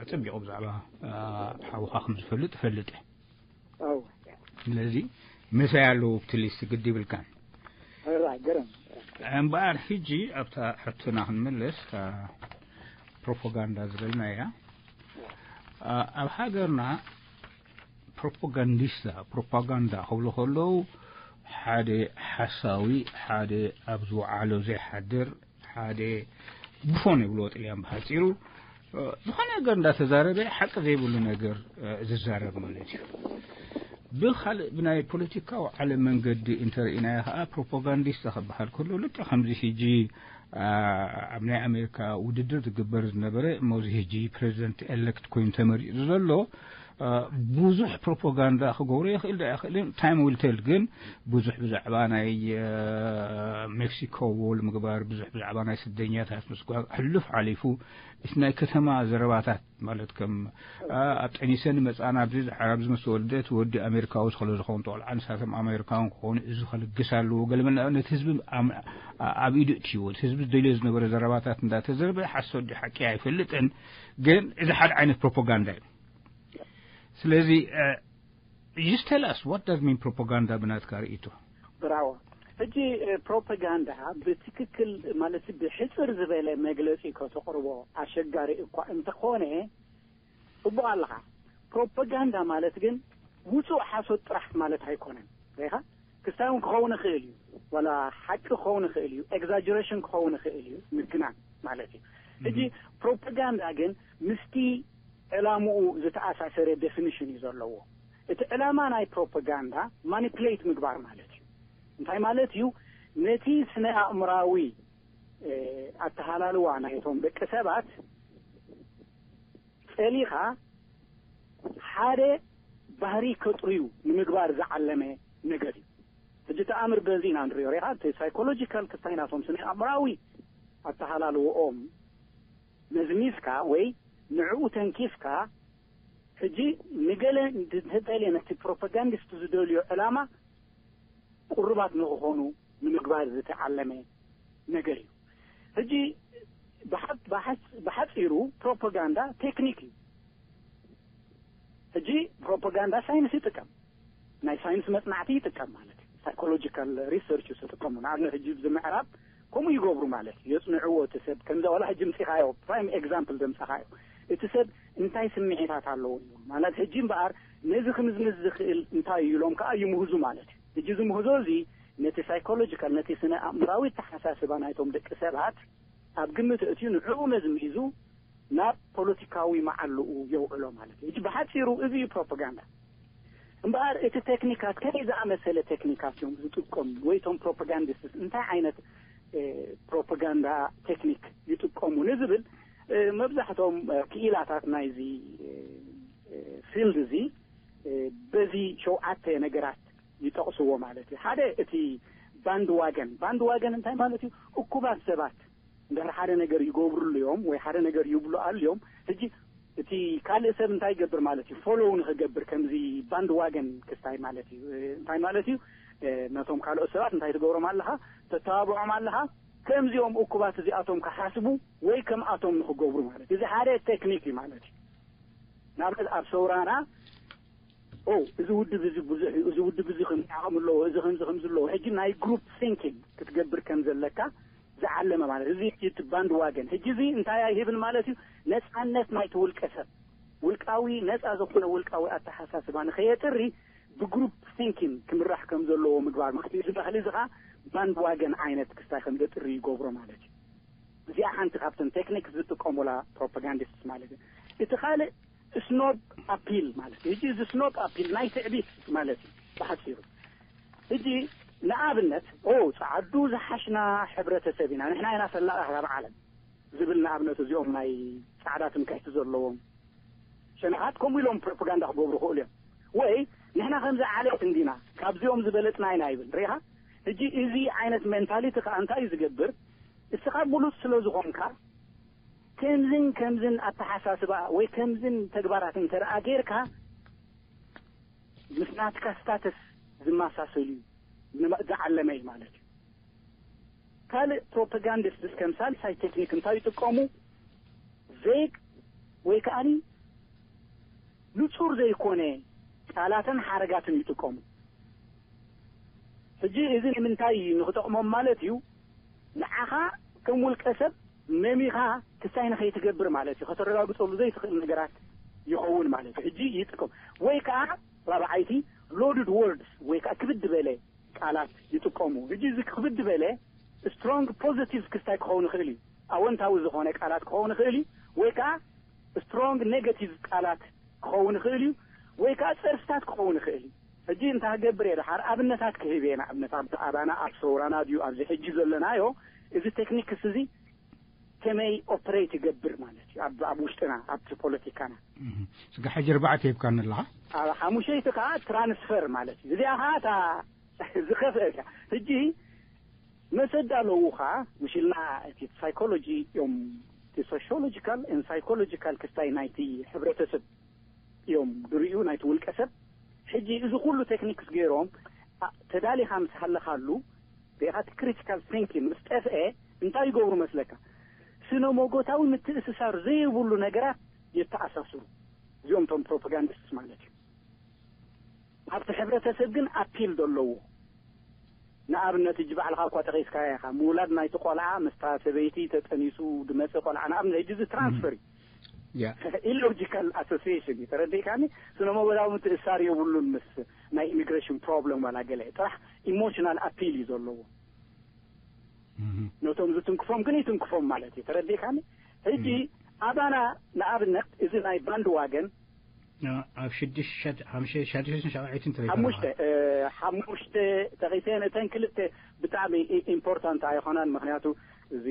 ኣጸቢቑ ብዛዕባ ሓውኻ ከም ዝፈልጥ እፈልጥ እየ። ስለዚ ምሳይ ኣለዉ ኣብቲ ሊስቲ ግዲ ይብልካን። ገረም እምበኣር ሕጂ ኣብታ ሕቶና ክንምለስ እታ ፕሮፓጋንዳ ዝበልና እያ። ኣብ ሃገርና ፕሮፓጋንዲስታ ፕሮፓጋንዳ ክብሉ ከለዉ ሓደ ሓሳዊ ሓደ ኣብ ዝወዓሎ ዘይሓድር ሓደ ብፎን ይብልዎ ጥልያን ብሓፂሩ ዝኾነ ነገር እንዳተዛረበ ሓቂ ዘይብሉ ነገር ዝዛረብ ማለት እዩ። ብካልእ ብናይ ፖለቲካዊ ዓለም መንገዲ እንተርኢናዮ ከዓ ፕሮፓጋንዲስታ ክበሃል ከሎ ልክዕ ከምዚ ሕጂ ኣብ ናይ ኣሜሪካ ውድድር ዝግበር ዝነበረ እሞ እዚ ሕጂ ፕሬዚደንት ኤሌክት ኮይኑ ተመሪፁ ዘሎ ብዙሕ ፕሮፓጋንዳ ክገብሮ ይኽእል ዶ ኣይኽእልን time will tell። ግን ብዙሕ ብዛዕባ ናይ ሜክሲኮ ዎል ምግባር ብዙሕ ብዛዕባ ናይ ስደኛታት ምስጓግ ሕሉፍ ሓሊፉ እቲ ናይ ከተማ ዘረባታት ማለት ከም ኣብ ጠኒሰን መፃና ኣብዚ ዝሓር ኣብዚ ምስ ተወልደ እቲ ወዲ ኣሜሪካዊ ዝኸለ ዝኸውን ተቆልዓ ንሳቶም ኣሜሪካውን ክኾኑ እዚ ከልግስ ኣለዎ ገለመና ነቲ ህዝቢ ኣብ ኢዱ እትይዎ እቲ ህዝቢ ዝደልዮ ዝነበረ ዘረባታት እንዳተዘርበ ሓሶት ሓቂ ኣይፈልጥን። ግን እዚ ሓደ ዓይነት ፕሮፓጋንዳ እዩ። ስለዚ just tell us what does mean ፕሮፓጋንዳ ብናትካ ርእይቶ? ብራዎ። ሕጂ ፕሮፓጋንዳ ብትክክል ማለት ብሕፅር ዝበለ መግለፂ ከተቕርቦ ኣሸጋሪ እኳ እንተኾነ ጽቡቕ ኣለኻ። ፕሮፓጋንዳ ማለት ግን ውጹእ ሓሶት ጥራሕ ማለት ኣይኮነን። ሪኻ ክስታይ እውን ክኸውን ይኽእል እዩ፣ ዋላ ሓቂ ክኸውን ይኽእል እዩ፣ ኤግዛጀሬሽን ክኸውን ይኽእል እዩ፣ ምግናን ማለት እዩ። ሕጂ ፕሮፓጋንዳ ግን ምስቲ ዕላምኡ ዝተኣሳሰረ ዴፊኒሽን እዩ ዘለዎ። እቲ ዕላማ ናይ ፕሮፓጋንዳ ማኒፕሌት ምግባር ማለት እዩ። እንታይ ማለት እዩ? ነቲ ስነ ኣእምራዊ ኣተሃላልዋ ናይቶም ደቂ ሰባት ጸሊኻ ሓደ ባህሪ ከጥርዩ ንምግባር ዝዓለመ ነገር እዩ። ሕጂ ተኣምር በዚ ኢና ንሪኦ ሪኻ እቲ ሳይኮሎጂካል ክስታይ ናቶም ስነ ኣእምራዊ ኣተሃላልወኦም መዝሚዝካ ወይ ንዕኡ ተንኪፍካ ሕጂ ንገለ እንተተልየ ነቲ ፕሮፓጋንዲስት ዝደልዮ ዕላማ ቅሩባት ንክኾኑ ንምግባር ዝተዓለመ ነገር እዩ። ሕጂ ብሓፂሩ ፕሮፓጋንዳ ቴክኒክ እዩ። ሕጂ ፕሮፓጋንዳ ሳይንስ ይጥቀም፣ ናይ ሳይንስ መፅናዕቲ ይጥቀም ማለት እዩ። ሳይኮሎጂካል ሪሰርች ዝጥቀሙ ንኣብነት ሕጂ እዚ ምዕራብ ከምኡ ይገብሩ ማለት እዩ። የፅንዕዎ እቲ ሰብ ከምዛ ዋላ ሕጂ ምፅኻዮ ፕራይም ኤግዛምፕል ዘምፀኻዮ እቲ ሰብ እንታይ ስምዒታት ኣለዎ እዩ ማለት ሕጂ እምበኣር ነዚ ክምዝምዝ ዝኽእል እንታይ እዩ ኢሎም ከዓ ይምህዙ ማለት እዩ። ሕጂ እዚ ምህዞ እዚ ነቲ ሳይኮሎጂካል ነቲ ስነ ኣእምራዊ ኣተሓሳስባ ናይቶም ደቂ ሰባት ኣብ ግምት እትዩ ንዕኡ መዝሚዙ ናብ ፖለቲካዊ መዓልኡ የውዕሎ ማለት እዩ። ሕጂ ብሓፂሩ እዚ እዩ ፕሮፓጋንዳ። እምበኣር እቲ ቴክኒካት ከመይ ዝኣመሰለ ቴክኒካት እዮም ዝጥቀሙ ወይ እቶም ፕሮፓጋንዲስትስ እንታይ ዓይነት ፕሮፓጋንዳ ቴክኒክ ይጥቀሙ ንዝብል መብዛሕቶም ክኢላታት ናይዚ ፊልድ እዚ በዚ ሸውዓተ ነገራት ይጠቕስዎ ማለት እዩ። ሓደ እቲ ባንድ ዋገን፣ ባንድ ዋገን እንታይ ማለት እዩ? እኩባት ሰባት እንድሕር ሓደ ነገር ይገብሩሉ እዮም ወይ ሓደ ነገር ይብሉ ኣሉ እዮም። ሕጂ እቲ ካልእ ሰብ እንታይ ይገብር ማለት እዩ? ፎሎው ንክገብር ከምዚ ባንድ ዋገን ክስታይ ማለት እዩ። እንታይ ማለት እዩ? ነቶም ካልኦት ሰባት እንታይ ትገብሮም ኣለኻ? ተተባብዖም ኣለኻ። ከምዚኦም እኩባት እዚኣቶም ክሓስቡ ወይ ከምኣቶም ንክገብሩ ማለት እዩ። እዚ ሓደ ቴክኒክ እዩ ማለት እዩ። ንኣብነት ኣብ ሰውራና ኦ እዚ ውድብ እዚ ብዙሕ እዩ፣ እዚ ውድብ እዚ ከም ዓቕሚ ኣለዎ፣ እዚ ከምዚ ከምዚ ኣለዎ። ሕጂ ናይ ግሩፕ ቲንኪንግ ክትገብር ከም ዘለካ ዝዓለመ ማለት እዚ እቲ ባንድ ዋገን። ሕጂ እዚ እንታይ ኣይህብን ማለት እዩ? ነፃነት ናይቲ ውልቀ ሰብ ውልቃዊ ነፃ ዝኾነ ውልቃዊ ኣተሓሳስባ ንኸየጥሪ ብግሩፕ ቲንኪንግ ክምራሕ ከም ዘለዎ ምግባር ማለት እዩ። እዚ ባህሊ እዚ ኸዓ ባንድ ዋገን ዓይነት ክስታይ ከም ዘጥሪ ይገብሮ ማለት እዩ። እዚኣ ሓንቲ ካብተን ቴክኒክ ዝጥቀሙላ ፕሮፓጋንዲስት ማለት እዩ። እቲ ካልእ ስኖብ ኣፒል ማለት እዩ። ሕጂ እዚ ስኖብ ኣፒል ናይ ትዕቢት ማለት እዩ ብሓፂሩ። ሕጂ ንኣብነት ኦ ፃዓዱ ዝሓሽና ሕብረተሰብ ኢና፣ ንሕና ኢና ፈላቕ ኣብ ዓለም ዝብል ንኣብነት እዚኦም ናይ ፃዕዳ ትምክሕቲ ዘለዎም ሸነኻት ከምኡ ኢሎም ፕሮፓጋንዳ ክገብሩ ክእሉ እዮም። ወይ ንሕና ከምዚ ዓሌት እንዲና ካብዚኦም ዝበለፅና ኢና ይብል ሪኻ። ሕጂ እዚ ዓይነት ሜንታሊቲ ከዓ እንታይ እዩ ዝገብር? እስኻ ብሉፅ ስለ ዝኾንካ ከምዝን ከምዝን ኣተሓሳስባ ወይ ከምዝን ተግባራት እንተደኣ ጌርካ ምስ ናትካ ስታተስ ዝመሳሰል እዩ ዝዓለመ እዩ ማለት እዩ። ካልእ ፕሮፓጋንዲስት ከም ሳልሳይ ቴክኒክ እንታይ ይጥቀሙ? ቬግ ወይ ከዓኒ ንጹር ዘይኮነ ቃላትን ሓረጋትን ይጥቀሙ። ሕጂ እዚ ንምንታይ ንክጠቕሞም ማለት እዩ? ንዓኻ ከም ውልቀ ሰብ መሚኻ ክሳይ ንኸይትገብር ማለት እዩ። ከተረጋግጸሉ ዘይትኽእል ነገራት ይኸውን ማለት እዩ። ሕጂ ይጥቀም ወይ ከዓ ራብዓይቲ ሎድድ ወርድስ ወይ ከዓ ክብድ በለ ቃላት ይጥቀሙ። ሕጂ እዚ ክብድ በለ ስትሮንግ ፖዚቲቭ ክስታይ ክኸውን ይኽእል እዩ፣ ኣወንታዊ ዝኾነ ቃላት ክኸውን ይኽእል እዩ፣ ወይ ከዓ ስትሮንግ ኔጋቲቭ ቃላት ክኸውን ይኽእል እዩ፣ ወይ ከዓ ፀርፍታት ክኸውን ይኽእል እዩ። ሕጂ እንታይ ክገብር እየ ደሓር ኣብነታት ክህብ እየ። ንኣብነት ኣብ ኣባና ኣብ ሰውራና ድዩ ኣብዚ ሕጂ ዘለናዮ እዚ ቴክኒክስ እዚ ከመይ ኦፕሬት ይገብር ማለት እዩ ኣብ ውሽጥና ኣብቲ ፖለቲካና። ስጋ ሕጂ ርባዕተ ሂብካኒ ኣለኻ። ኣብ ሓሙሸይቲ ከዓ ትራንስፈር ማለት እዩ። እዚኣ ከዓ እታ ዝኸፍአ እያ። ሕጂ መሰዳ ኣለዉ ከዓ ምሽልና እቲ ሳይኮሎጂ እዮም ሶሽዮሎጂካል ን ሳይኮሎጂካል ክስታይ ናይቲ ሕብረተሰብ እዮም ድርእዩ ናይቲ ውልቀ ሰብ። ሕጂ እዚ ኩሉ ቴክኒክስ ገይሮም ተዳሊኻ ምስ ሃለኻሉ ሪኢኻ እቲ ክሪቲካል ቲንኪንግ ምስ ጠፍአ እንታይ ይገብሩ መስለካ? ስነ ሞጎታዊ ምትእስሳር ዘይብሉ ነገራት የተኣሳስሩ። እዚኦም ቶም ፕሮፓጋንዲስት ማለት እዩ። ኣብቲ ሕብረተሰብ ግን ኣፒል ዶ ኣለዎ? ንኣብነት እጂ ባዕልኻ እኳ ጠቒስካያ ኢኻ ምውላድ ናይቲ ቆልዓ ምስታ ሰበይቲ ተጠኒሱ ድመፀ ቆልዓ ንኣብነት ሕጂ እዚ ትራንስፈር እዩ። ኢሎጂካል ኣሶሲሽን እዩ ተረዲእካኒ። ስነ መጎታዊ ምትእሳር የብሉን ምስ ናይ ኢሚግሬሽን ፕሮብለም ዋላ ገለ ጥራሕ ኢሞሽናል ኣፒል እዩ ዘለዎ። ነቶም ዝትንክፎም ግን ይትንክፎም ማለት እዩ ተረዲእካኒ። ሕጂ ኣባና ንኣብነት እዚ ናይ ባንድ ዋገን ኣብ ሽዱሽተ ሻዱሽተ ሻብዐይትን ተበይታ ሓሙሽተ ሓሙሽተ ተቂሰን እተን ክልተ ብጣዕሚ ኢምፖርታንት ኣይኮናን። ምክንያቱ እዚ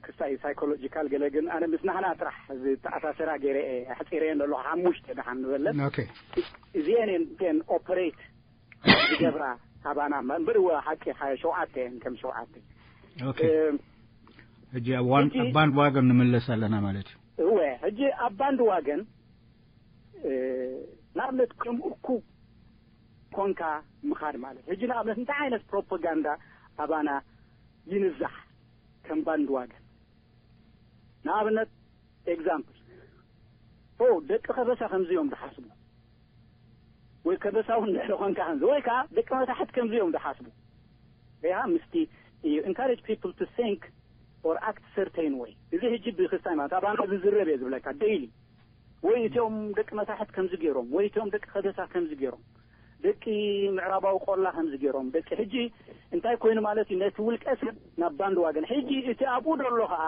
ክስታይ ሳይኮሎጂካል ገለ ግን ኣነ ምስ ናህና ጥራሕ ዝተኣሳሰራ ገይረ ኣሕፂረየን ኣለኹ። ሓሙሽተ ደሓን ንበለን እዚአን እተን ኦፐሬት ዝገብራ ኣባና እምበር ሓቂ ሸውዓተ እየን ከም ሸውዓተ። ሕጂ ኣብ ባንድ ዋገን ንምለስ ኣለና ማለት እዩ። እወ ሕጂ ኣብ ባንድ ዋገን ንኣብነት ከም እኩብ ኮንካ ምኻድ ማለት ሕጂ ንኣብነት እንታይ ዓይነት ፕሮፓጋንዳ ኣባና ይንዛሕ ከም ባንድ ዋገን ንኣብነት ኤግዛምፕል ኦ ደቂ ከበሳ ከምዚኦም ዝሓስቡ ወይ ከበሳ እውን ድሕሪ ኮንካ ከምዚ ወይ ከዓ ደቂ መታሕት ከምዚኦም ዝሓስቡ ያ ምስቲ you encourage people to think or act certain way እዚ ሕጂ ብክስታይ ማለት ኣባና ዝዝረብ እየ ዝብለካ ዴይሊ ወይ እቲኦም ደቂ መታሕት ከምዚ ገይሮም ወይ እቲኦም ደቂ ከበሳ ከምዚ ገይሮም ደቂ ምዕራባዊ ቆላ ከምዚ ገይሮም ደቂ ሕጂ እንታይ ኮይኑ ማለት እዩ ነቲ ውልቀ ሰብ ናብ ባንድ ዋገን ሕጂ እቲ ኣብኡ ደሎ ከዓ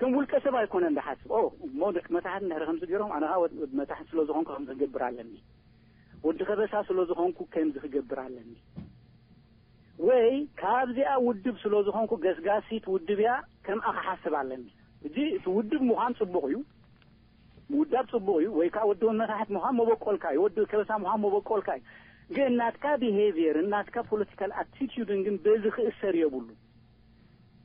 ከም ውልቀ ሰብ ኣይኮነን ዝሓስብ ኦ እሞ ደቂ መታሕት እንድሕሪ ከምዚ ገይሮም ኣነ ከዓ ወዲ መታሕት ስለ ዝኾንኩ ከምዚ ክገብር ኣለኒ ወዲ ከበሳ ስለ ዝኾንኩ ከምዚ ክገብር ኣለኒ ወይ ካብዚኣ ውድብ ስለ ዝኾንኩ ገስጋሲት ውድብ እያ ከምኣ ክሓስብ ኣለኒ። ሕጂ እቲ ውድብ ምዃን ፅቡቕ እዩ፣ ምውዳብ ፅቡቕ እዩ፣ ወይ ከዓ ወዲ መታሕት ምዃን መበቆልካ እዩ፣ ወዲ ከበሳ ምዃን መበቆልካ እዩ። ግን ናትካ ቢሄቪየርን ናትካ ፖለቲካል ኣቲቲዩድን ግን በዚ ክእሰር የብሉ።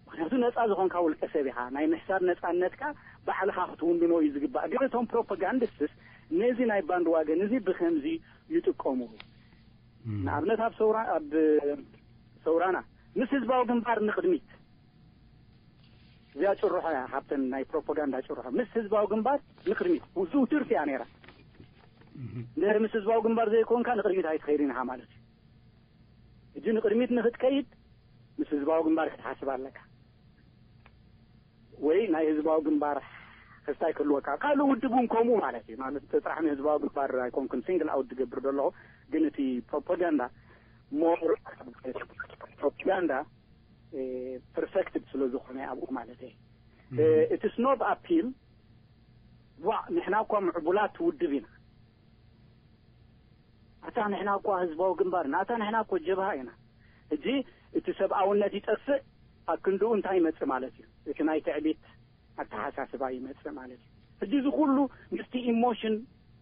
ምክንያቱ ነፃ ዝኾንካ ውልቀ ሰብ ኢኻ። ናይ ምሕሳብ ነፃነትካ ባዕልኻ ክትውንኖ እዩ ዝግባእ። ግን እቶም ፕሮፓጋንዲስትስ ነዚ ናይ ባንድ ዋገን እዚ ብከምዚ ይጥቀሙሉ። ንኣብነት ኣብ ሰውራ ኣብ ሰውራና ምስ ህዝባዊ ግንባር ንቕድሚት እዚኣ ጭርሖ እያ ካብተን ናይ ፕሮፓጋንዳ ጭርሖ ምስ ህዝባዊ ግንባር ንቕድሚት ዝውትርቲ እያ ነይራ። እንድሕሪ ምስ ህዝባዊ ግንባር ዘይኮንካ ንቕድሚት ኣይትኸይድን ኢኻ ማለት እዩ። ሕጂ ንቕድሚት ንክትከይድ ምስ ህዝባዊ ግንባር ክትሓስብ ኣለካ። ወይ ናይ ህዝባዊ ግንባር ክስታይ ክህልወካ ካልእ ውድብ እውን ከምኡ ማለት እዩ። ማለት ጥራሕ ንህዝባዊ ግንባር ኣይኮንኩን ሲንግል ኣውት ዝገብር ዘለኹ ግን እቲ ፕሮፓጋንዳ ሞር ፕሮፓጋንዳ ፐርፌክትድ ስለ ዝኾነ ኣብኡ ማለት እየ። እቲ ስኖብ ኣፒል፣ ዋ፣ ንሕና እኳ ምዕቡላት ውድብ ኢና፣ ኣታ ንሕና እኳ ህዝባዊ ግንባር ኢና፣ ኣታ ንሕና እኮ ጀብሃ ኢና። ሕጂ እቲ ሰብኣውነት ይጠፍእ፣ ኣብ ክንድኡ እንታይ ይመጽእ ማለት እዩ? እቲ ናይ ትዕቢት ኣተሓሳስባ ይመጽእ ማለት እዩ። ሕጂ እዚ ኩሉ ምስቲ ኢሞሽን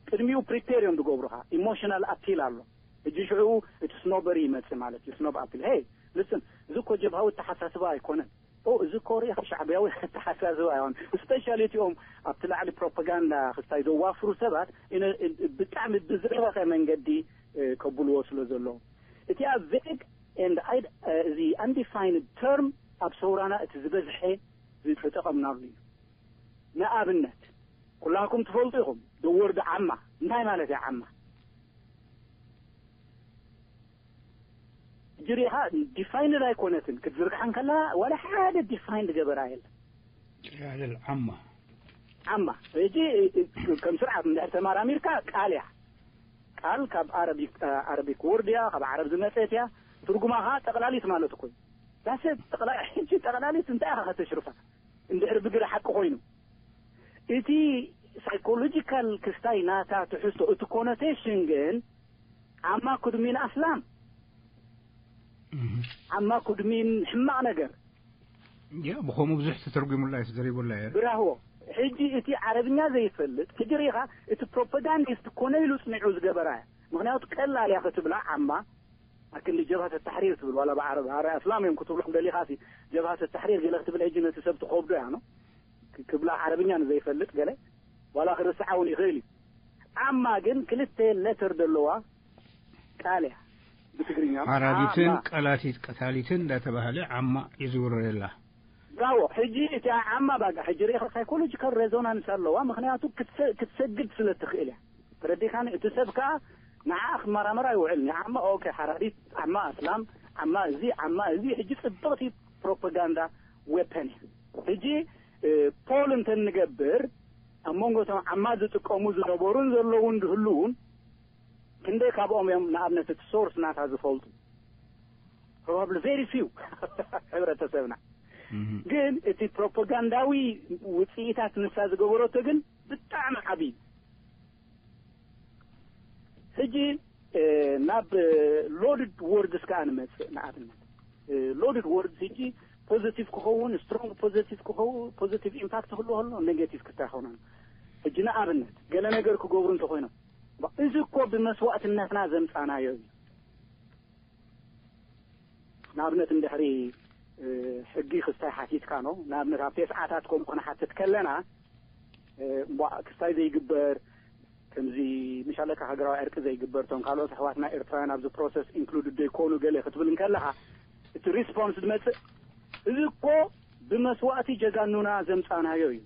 ቅድሚኡ ፕሪፔር እዮም ዝገብሩኻ። ኢሞሽናል ኣፒል ኣሎ። ሕጂ ሽዑ እቲ ስኖበሪ ይመጽእ ማለት እዩ። ስኖብ ኣፒል፣ ሄይ፣ ልስን፣ እዚ እኮ ጀብሃዊ ኣተሓሳስባ ኣይኮነን። ኦ፣ እዚ እኮ ሪኢኻ ሻዕብያዊ ኣተሓሳስባ ኣይኮነን። ስፔሻሊ እቲኦም ኣብቲ ላዕሊ ፕሮፓጋንዳ ክስታይ ዘዋፍሩ ሰባት ኢነ-፣ ብጣዕሚ ብዝረቐቐ መንገዲ፣ እ፣ ከብልዎ ስለ ዘለዎም። እቲኣ ቬግ ኤንድ ኣይ-፣ እዚ ኣንዲፋይንድ ተርም ኣብ ሰውራና እቲ ዝበዝሐ ዝተጠቐምናሉ እዩ። ንኣብነት፣ ኩላኩም ትፈልጡ ኢኹም፣ the word ዓማ። እንታይ ማለት እዩ ዓማ? ሕጂ ሪኢኻ፣ ዲፋይንድ ኣይኮነትን። ክትዝርግሓ እንከላ፣ ዋላ ሓደ ዲፋይንድ ገበራ የለን። ጅራል ዓማ። ዓማ። ሕጂ ከም ስርዓት እንድሕር ተመራሚርካ፣ ቃል እያ። ቃል ካብ ኣረቢክ፣ ኣረቢክ ወርድ እያ፣ ካብ ዓረብ ዝመጸት እያ። ትርጉማ ኸዓ ጠቕላሊት ማለት እኮ እዩ። ዳሰ ጠቕላ-፣ ሕጂ ጠቕላሊት እንታይ ኢኻ ከተሽርፋ? እንድሕር ብግረ ሓቂ ኮይኑ። እቲ ሳይኮሎጂካል ክስታይ ናታ ትሕዝቶ፣ እቲ ኮኖቴሽን ግን ዓማ ኩድ ሚን ኣስላም። እህ። ዓማ ኩድ ሚን ሕማቕ ነገር። ያ፣ ብኸምኡ ብዙሕ ተተርጉሙላ እዩ፣ ተዘሪቡላ እዩ። ብራሆ። ሕጂ እቲ ዓረብኛ ዘይፈልጥ፣ ሕጂ ርኢኻ፣ እቲ ፕሮፓጋንዲስት ኮነ ኢሉ ጽኒዑ ዝገበራ እያ። ምኽንያቱ ቀላል እያ ክትብላ ዓማ፣ ኣክንዲ ጀብሃት ተሕሪር ትብል፣ ዋላ ብዓረብ፣ ኣረ ኣስላም እዮም ክትብሎም ደሊኻሲ፣ ጀብሃት ተሕሪር ገለ ክትብል ሕጂ ነቲ ሰብ ትኸብዶ እያ፣ ነው? ክ-፣ ክብላ ዓረብኛ ንዘይፈልጥ ገለ፣ ዋላ ክርስዓ እውን ይኽእል እዩ። ዓማ ግን ክልተ ሌተር ዘለዋ ቃል እያ። ብትግርኛ ሓራዲትን ዓማ። ቀላቲት ቀታሊትን እንዳተባሃለ ዓማ ይዝውረየላ። ብራቮ። ሕጂ እቲ ዓማ ባጋ፣ ሕጂ ርኢኻ ሳይኮሎጂካል ሬዞናንስ ኣለዋ፣ ምኽንያቱ ክትሰ-፣ ክትሰግድ ስለ ትኽእል እያ። ተረዲኻኒ? እቲ ሰብ ከኣ ንዓኣ ክመራመር ኣይውዕልን። ዓማ፣ ኦኬ፣ ሓራዲት፣ ዓማ ኣስላም፣ ዓማ እዚ፣ ዓማ እዚ፣ ሕጂ ጽብቕቲ ፕሮፓጋንዳ ዌፐን እያ። ሕጂ፣ እ፣ ፖል እንተ ንገብር፣ ኣብ መንጎ እቶም ዓማ ዝጥቀሙ ዝነበሩን ዘለዉን ዝህልዉን፣ ክንደይ ካብኦም እዮም ንኣብነት እቲ ሶርስ ናታ ዝፈልጡ? ፕሮባብሊ ቬሪ ፊው ሕብረተሰብና። እህ። ግን እቲ ፕሮፓጋንዳዊ ውጽኢታት ንሳ ዝገበረቶ ግን ብጣዕሚ ዓብዪ። ሕጂ፣ እ፣ ናብ ሎድድ ወርድስ ከኣ ንመጽእ። ንኣብነት፣ እ፣ ሎድድ ወርድስ ሕጂ ፖዚቲቭ ክኸውን፣ ስትሮንግ ፖዚቲቭ ክኸውን፣ ፖዚቲቭ ኢምፓክት ክህልዎ ከሎ፣ ኔጌቲቭ ክስታይ ክኸውን። ሕጂ ንኣብነት፣ ገለ ነገር ክገብሩ እንተኾይኖም፣ እዚ እኮ ብመስዋእትነትና ዘምጻናዮ እዩ። ንኣብነት እንድሕሪ፣ እ፣ ሕጊ ክስታይ ሓቲትካ ነው። ንኣብነት ኣብ ቴስዓታት ከምኡ ክንሓትት ከለና፣ እ፣ እምቧ ክስታይ ዘይግበር፣ ከምዚ ምሽ ኣለካ ሃገራዊ ዕርቂ ዘይግበር፣ እቶም ካልኦት ኣሕዋትና ኤርትራውያን ኣብዚ ፕሮሰስ ኢንክሉድድ ዘይኮኑ ገለ ክትብል እንከለኻ፣ እቲ ሪስፖንስ ዝመጽእ፣ እዚ እኮ ብመስዋእቲ ጀጋኑና ዘምጻናዮ እዩ።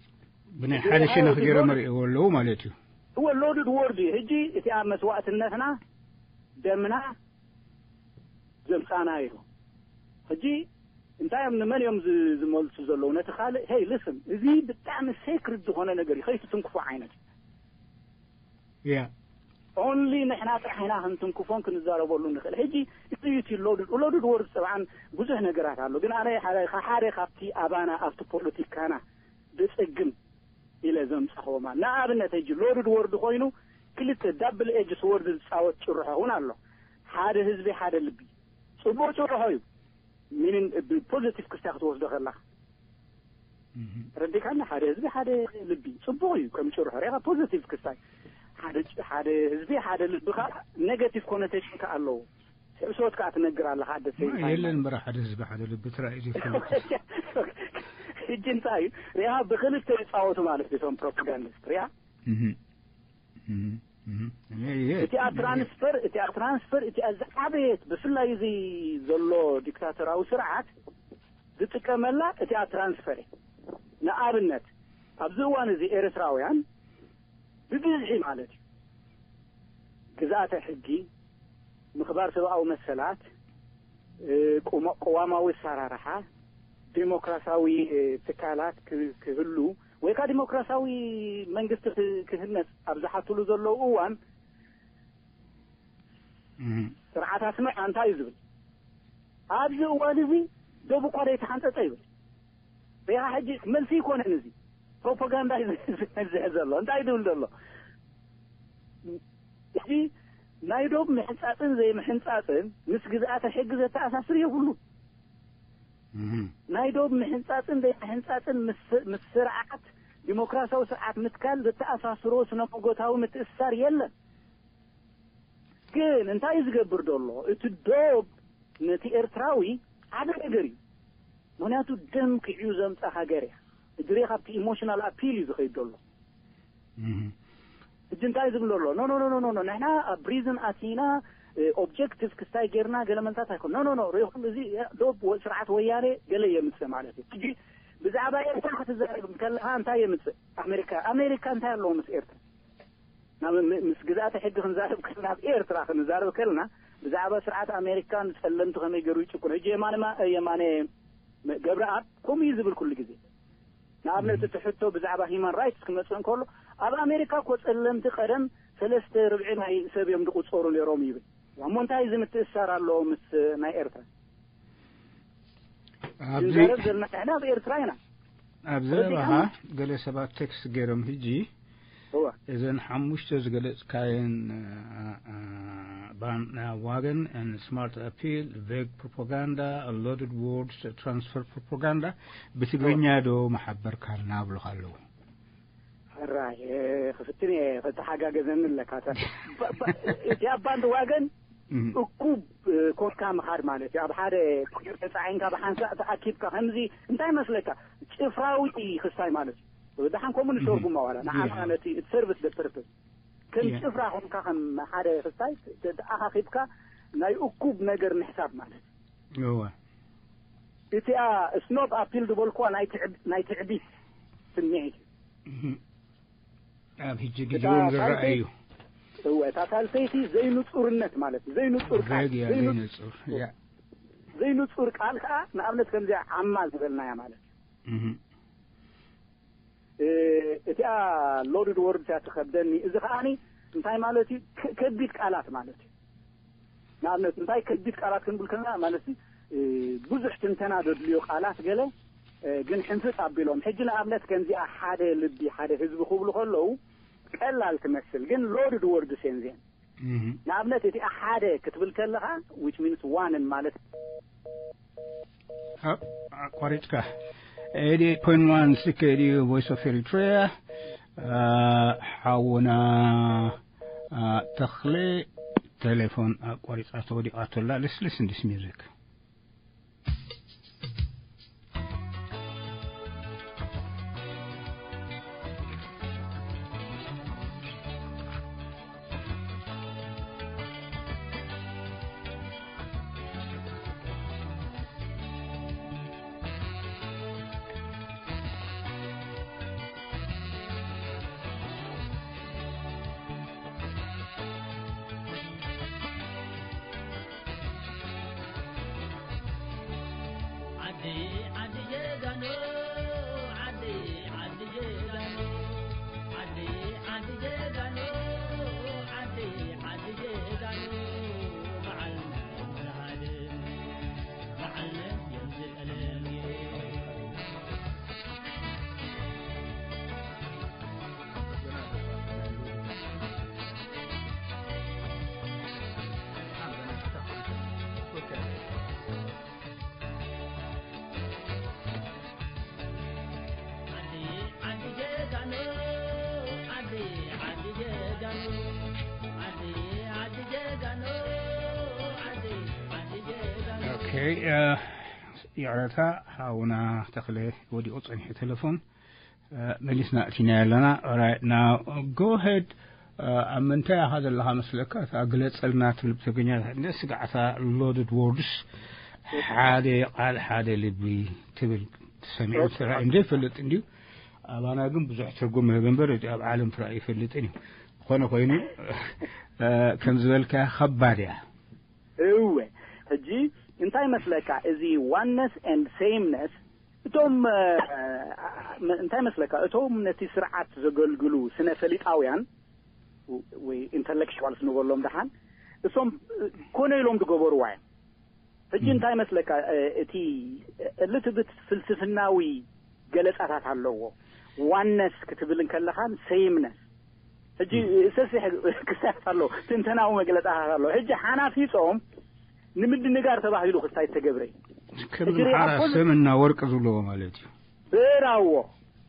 ብናይ እዚ ሓደ ሓደ ሸነኽ ገይሮም ዝገርም ሪእዎ ኣለዉ ማለት እዩ። እወ፣ ሎድድ ወርድ እዩ። ሕጂ እቲ ኣብ መስዋእትነትና፣ ደምና ዘምጻናዮ። ሕጂ እንታይ እዮም፣ ንመን እዮም ዝ-፣ ዝመልሱ ዘለዉ? ነቲ ካልእ፣ ሄይ፣ ሊስን፣ እዚ ብጣዕሚ ሴክርድ ዝኾነ ነገር እዩ፣ ከይትትንክፎ ዓይነት እዩ። ያ። ኦንሊ ንሕና ጥራሕ ኢና ክንትንክፎን ክንዛረበሉ ንኽእል። ሕጂ እዚ እዩ እቲ ሎድድ፣ ሎድድ ወርድ፣ ጠብዓን ብዙሕ ነገራት ኣሎ፣ ግን ኣነ ሓደ፣ ሓደ ካብቲ ኣባና ኣብቲ ፖለቲካና ብጽግም ኢለ ዘምጻኽዎ ማለት። ንኣብነት፣ ሕጂ ሎድድ ወርድ ኮይኑ ክልተ ዳብል ኤጅ ስወርድ ዝጻወት ጭርሖ እውን ኣሎ። ሓደ ህዝቢ፣ ሓደ ልቢ። ጽቡቕ ጭርሖ እዩ። ሚኒን ብፖዚቲቭ ክስታይ ክትወስዶ ከለኻ። እህ። ረዲካና፣ ሓደ ህዝቢ፣ ሓደ ልቢ። ጽቡቕ እዩ ከም ጭርሖ። ሪኢኻ ፖዚቲቭ ክስታይ። ሓደ ጭ-፣ ሓደ ህዝቢ፣ ሓደ ልቢ ከኣ ኔጌቲቭ ኮኖቴሽን ከኣ ኣለዎ። ስብሶት ከኣ ትነግር ኣለኻ፣ ኣደ ሰይድ ማ የለን ሃይማኖት። በራ ሓደ ህዝቢ፣ ሓደ ልቢ ትራይ እዩ ዘይፈልጥ። ሕጂ እንታይ እዩ? ሪኢኻ ብኽልተ ይጻወቱ ማለት እዩ፣ እቶም ፕሮፓጋንዲስት። ሪኢኻ? እህ። እህ። እህ። እህ። እህ። እቲኣ ትራንስፈር፣ እቲኣ ትራንስፈር፣ እቲኣ ዝዓበየት፣ ብፍላይ እዚ ዘሎ ዲክታቶራዊ ስርዓት ዝጥቀመላ እቲኣ ትራንስፈር እያ። ንኣብነት፣ ኣብዚ እዋን እዚ ኤርትራውያን ብብዝሒ ማለት እዩ፣ ግዝኣተ ሕጊ፣ ምኽባር ሰብኣዊ መሰላት፣ እ፣ ቅሞ-፣ ቅዋማዊ ኣሰራርሓ፣ ዴሞክራሲያዊ፣ እ፣ ትካላት ክ-፣ ክህሉ ወይ ከዓ ዴሞክራሲያዊ መንግስቲ ክ-፣ ክህነጽ ኣብ ዝሓትሉ ዘለዉ እዋን፣ እህ። ስርዓት ኣስመራ እንታይ እዩ ዝብል? ኣብዚ እዋን እዚ ዶብ እኳ ዘይተሓንፀፀ ይብል። ሪኻ ሕጂ መልሲ ይኮነን፣ እዚ ፕሮፓጋንዳ እዩ ዝነዝሕ ዘሎ። እንታይ ድብል ዘሎ? እዚ ናይ ዶብ ምሕንፃፅን ዘይምሕንፃፅን ምስ ግዝኣተ ሕጊ ዘተኣሳስር የብሉ። ናይ ዶብ ምሕንፃፅን ዘይምሕንፃፅን ምስ ስርዓት፣ ዲሞክራሲያዊ ስርዓት ምትካል ዘተኣሳስሮ ስነ መጎታዊ ምትእስሳር የለን። ግን እንታይ እዩ ዝገብር ዘሎ? እቲ ዶብ ነቲ ኤርትራዊ ሓደ ነገር እዩ። ምክንያቱ ደም ክዕዩ ዘምፃ ሃገር እያ። እጅሬ ካብቲ ኢሞሽናል ኣፒል እዩ ዝኸይድ ዘሎ። እጅ እንታይ ዝብል ዘሎ? ኖ ኖ ኖ ኖ፣ ንሕና ኣብ ፕሪዝን ኣቲና ኦብጀክቲቭ ክስታይ ጌርና ገለ መልታት ኣይኮን። ኖ ኖ ኖ፣ ሪኹም፣ እዚ ዶብ ስርዓት ወያኔ ገለ የምፅእ ማለት እዩ። ሕጂ ብዛዕባ ኤርትራ ክትዛረብ ከለካ እንታይ የምፅእ? ኣሜሪካ ኣሜሪካ እንታይ ኣለዎ ምስ ኤርትራ? ናብ ምስ ግዛእቲ ሕጊ ክንዛረብ ከልና፣ ኣብ ኤርትራ ክንዛረብ ከልና፣ ብዛዕባ ስርዓት ኣሜሪካን ጸለምቲ ከመይ ገይሩ ይጭቁን። ሕጂ የማነ ማ- የማነ ገብረኣብ ከምኡ እዩ ዝብል ኩሉ ግዜ። ንኣብነት እቲ ሕቶ ብዛዕባ ሂማን ራይትስ ክመጽእ እንከሎ፣ ኣብ ኣሜሪካ እኮ ጸለምቲ ቀደም ሰለስተ ርብዒ ናይ ሰብ እዮም ዝቁጸሩ ነይሮም ይብል። እሞ እንታይ እዚ ምትእሳር ኣለዎ ምስ ናይ ኤርትራ? ኣብዚ ክንዛረብ ዘለና ንሕና ኣብ ኤርትራ ኢና። ኣብዚ ተረዲእካ? ረባኻ ገለ ሰባት ቴክስት ገይሮም ሕጂ እወ እዘን ሓሙሽተ ዝገለጽካየን ባንድዋገን፣ ስማርት ኣፒል፣ ቬግ ፕሮፓጋንዳ፣ ሎድድ ዎርድስ ትራንስፈር ፕሮፓጋንዳ ብትግርኛ ዶ መሓበርካልና ብሉካ ኣለዉ። ሕራይ ክፍትን እየ። ከተሓጋገዘኒ ኣለካ። እቲኣ ባንድ ዋገን እኩብ ኮንካ ምኻድ ማለት እዩ። ኣብ ሓደ ቁር ተፃዒንካ ብሓንሳእ ተኣኪብካ ከምዚ እንታይ መስለካ? ጭፍራዊ ክስታይ ማለት እዩ። ደሓን ከምኡ ንሸርጉማ ዋላ ንዓና ነቲ ሰርቪስ ደ ፐርፐስ ከም ጭፍራ ኮንካ ከም ሓደ ክስታይ ተኣኻኺብካ ናይ እኩብ ነገር ምሕሳብ ማለት እዩ። እወ እቲኣ ስኖብ ኣፒል ዝበልኩዋ ናይ ትዕብ- ናይ ትዕቢት ስምዒት እዩ። ኣብ ሕጂ ግዜ እውን ዝረኣዩ እወ እታ ሳልሰይቲ ዘይንጹርነት ማለት እዩ። ዘይንጹር ቃል ሬግ እያ ዘይኑ- ዘይንጹር እያ ዘይንጹር ቃል ከዓ ንኣብነት ከምዚኣ ዓማ ዝበልናያ ማለት እዩ። እቲኣ ሎድድ ወርድ እያ ትኸብደኒ። እዚ ከዓኒ እንታይ ማለት እዩ? ከቢድ ቃላት ማለት እዩ። ንኣብነት እንታይ ከቢድ ቃላት ክንብል ከለና ማለት ብዙሕ ትንተና ዘድልዮ ቃላት ገለ ግን ሕንፍጥ ኣቢሎም ሕጂ ንኣብነት ከምዚኣ ሓደ ልቢ ሓደ ህዝቢ ክብሉ ከለዉ ቀላል ትመስል ግን ሎድድ ወርድስ እየን እዚአን። ንኣብነት እቲኣ ሓደ ክትብል ከለኻ which means one ማለት ኣቋሪጥካ eighty-eight point one C K D U Voice of Eritrea ሓውና ተኽለ ቴሌፎን ኣቋሪጻቶ ወዲቓቶ ኣላ። Let's listen this music. ይቕረታ ሓውና ተኽለ ወዲቑ ጸኒሑ ቴሌፎን። መሊስና እቲና ኣለና። Right now, go ahead. ኣብ ምንታይ ኢኻ ዘለኻ መስለካ? እታ ግለጸልና ትብል ብትግርኛ እንደ ስጋዕታ loaded words ሓደ ቃል ሓደ ልቢ ትብል ሰሚዑ ስራ እንደ ይፈልጥ እንዲዩ። ኣባና ግን ብዙሕ ትርጉም ይህብ እምበር እቲ ኣብ ዓለም ፍራ ይፈልጥን እዩ። ዝኾነ ኮይኑ ከም ዝበልካ ከባድ እያ። እወ ሕጂ እንታይ መስለካ እዚ oneness and sameness እቶም እንታይ መስለካ እቶም ነቲ ስርዓት ዘገልግሉ ስነ ፈሊጣውያን ወይ intellectuals ንበሎም ደሓን እሶም ኮነ ኢሎም ዝገበርዋ እዮም። ሕጂ እንታይ መስለካ፣ እቲ ልትብት ፍልስፍናዊ ገለጻታት ኣለዎ። ዋነስ ክትብል እንከለኻን ሰይምነስ፣ ሕጂ ሰፊሕ ክስታት ኣሎ፣ ትንተናዊ መግለጻታት ኣሎ። ሕጂ ሓናፊጾም ንምድንጋር ተባሂሉ ክስታይ ተገብረ እዩ። ከም ሕጂ ሪኣ ሓራ ኮል- ሰምና ወርቂ ዝብልዎ ማለት እዩ። ብራዎ።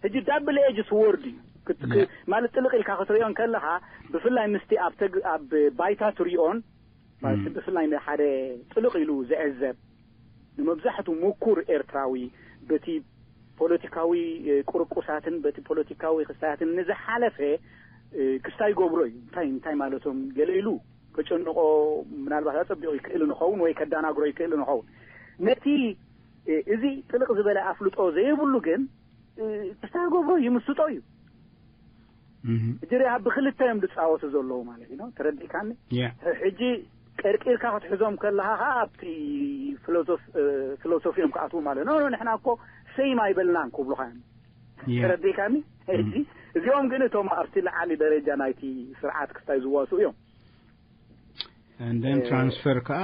ሕጂ ዳብል ኤጅ ስዎርድ እዩ። ክት- ያ። ክ- ማለት ጥልቕ ኢልካ ክትሪኦ እንከለኻ፣ ብፍላይ ምስቲ ኣብ ተግ- ኣብ ባይታ ትሪኦን ማለት ም። ብፍላይ ንሓደ ጥልቕ ኢሉ ዝዕዘብ፣ ንመብዛሕቱ ምኩር ኤርትራዊ በቲ ፖለቲካዊ ቁርቁሳትን በቲ ፖለቲካዊ ክስታያትን ንዝሓለፈ ክስታይ ይገብሮ እዩ። እንታይ እንታይ ማለቶም ገለ ኢሉ ከጨንቆ ምናልባት ኣጸቢቑ ይክእል ንኸውን ወይ ከዳናግሮ ይክእል ንኸውን። ነቲ እዚ ጥልቕ ዝበለ ኣፍልጦ ዘይብሉ ግን ክስታይ ይገብሮ ይምስጦ እዩ። እጅሪያ ብክልተ እዮም ዝጻወቱ ዘለዉ ማለት እዩ። ተረዲእካኒ? ሕጂ ቀርቂርካ ክትሕዞም ከለኻ ከዓ ኣብቲ ፊሎሶፊ እዮም ክኣትዉ ማለት ነው። ንሕና እኮ ሰይም ኣይበልናን ክብሉኻ እዮም። ተረዲእካኒ? ሕጂ እዚኦም ግን እቶም ኣብቲ ላዓሊ ደረጃ ናይቲ ስርዓት ክስታይ ዝዋሱ እዮም። And then transfer ከዓ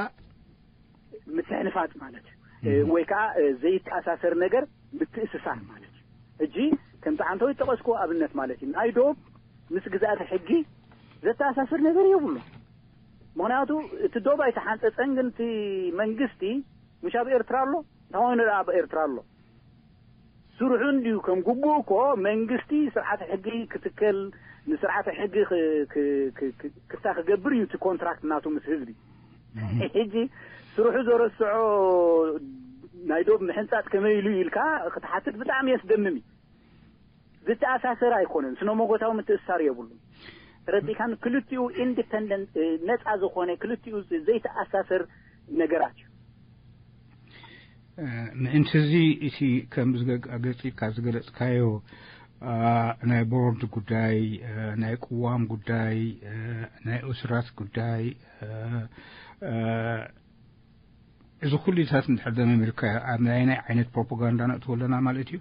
ምትሕንፋጽ ማለት እዩ። ወይ ከዓ ዘይተኣሳሰር ነገር ምትእስሳር ማለት እዩ። ሕጂ ከምቲ ዓንተው ይጠቐስኩ ኣብነት ማለት እዩ። ናይ ዶብ ምስ ግዛእቲ ሕጊ ዘተኣሳስር ነገር የብሉ። ምክንያቱ እቲ ዶብ ኣይተሓንጸጸን፣ ግን እቲ መንግስቲ ምሽ ኣብ ኤርትራ ኣሎ፣ እንታይ ኮይኑ ደኣ ኣብ ኤርትራ ኣሎ? ስርሑ እንድዩ ከም ግቡእ እኮ መንግስቲ ስርዓተ ሕጊ ክትከል፣ ንስርዓተ ሕጊ ክስታ ክገብር እዩ እቲ ኮንትራክት ናቱ ምስ ህዝቢ። ሕጂ ስርሑ ዘረስዖ ናይ ዶብ ምሕንጻጥ ከመይ ኢሉ ኢልካ ክትሓትት ብጣዕሚ የስደምም እዩ። ዝተኣሳሰር ኣይኮነን፣ ስነ መጎታዊ ምትእሳር የብሉን። ረዲካን ክልቲኡ ኢንዲፐንደንት ነጻ ዝኾነ ክልቲኡ ዘይተኣሳሰር ነገራት እዩ። ምእንቲ እዚ እቲ ከም ገጺካ ዝገለጽካዮ ናይ ቦርድ ጉዳይ፣ ናይ ቅዋም ጉዳይ፣ ናይ እስራት ጉዳይ፣ እዚ ኩሉታት እንድሕር ደመሚርካ ኣብ ናይ ናይ ዓይነት ፕሮፓጋንዳ ነእትዎ ኣለና ማለት እዩ።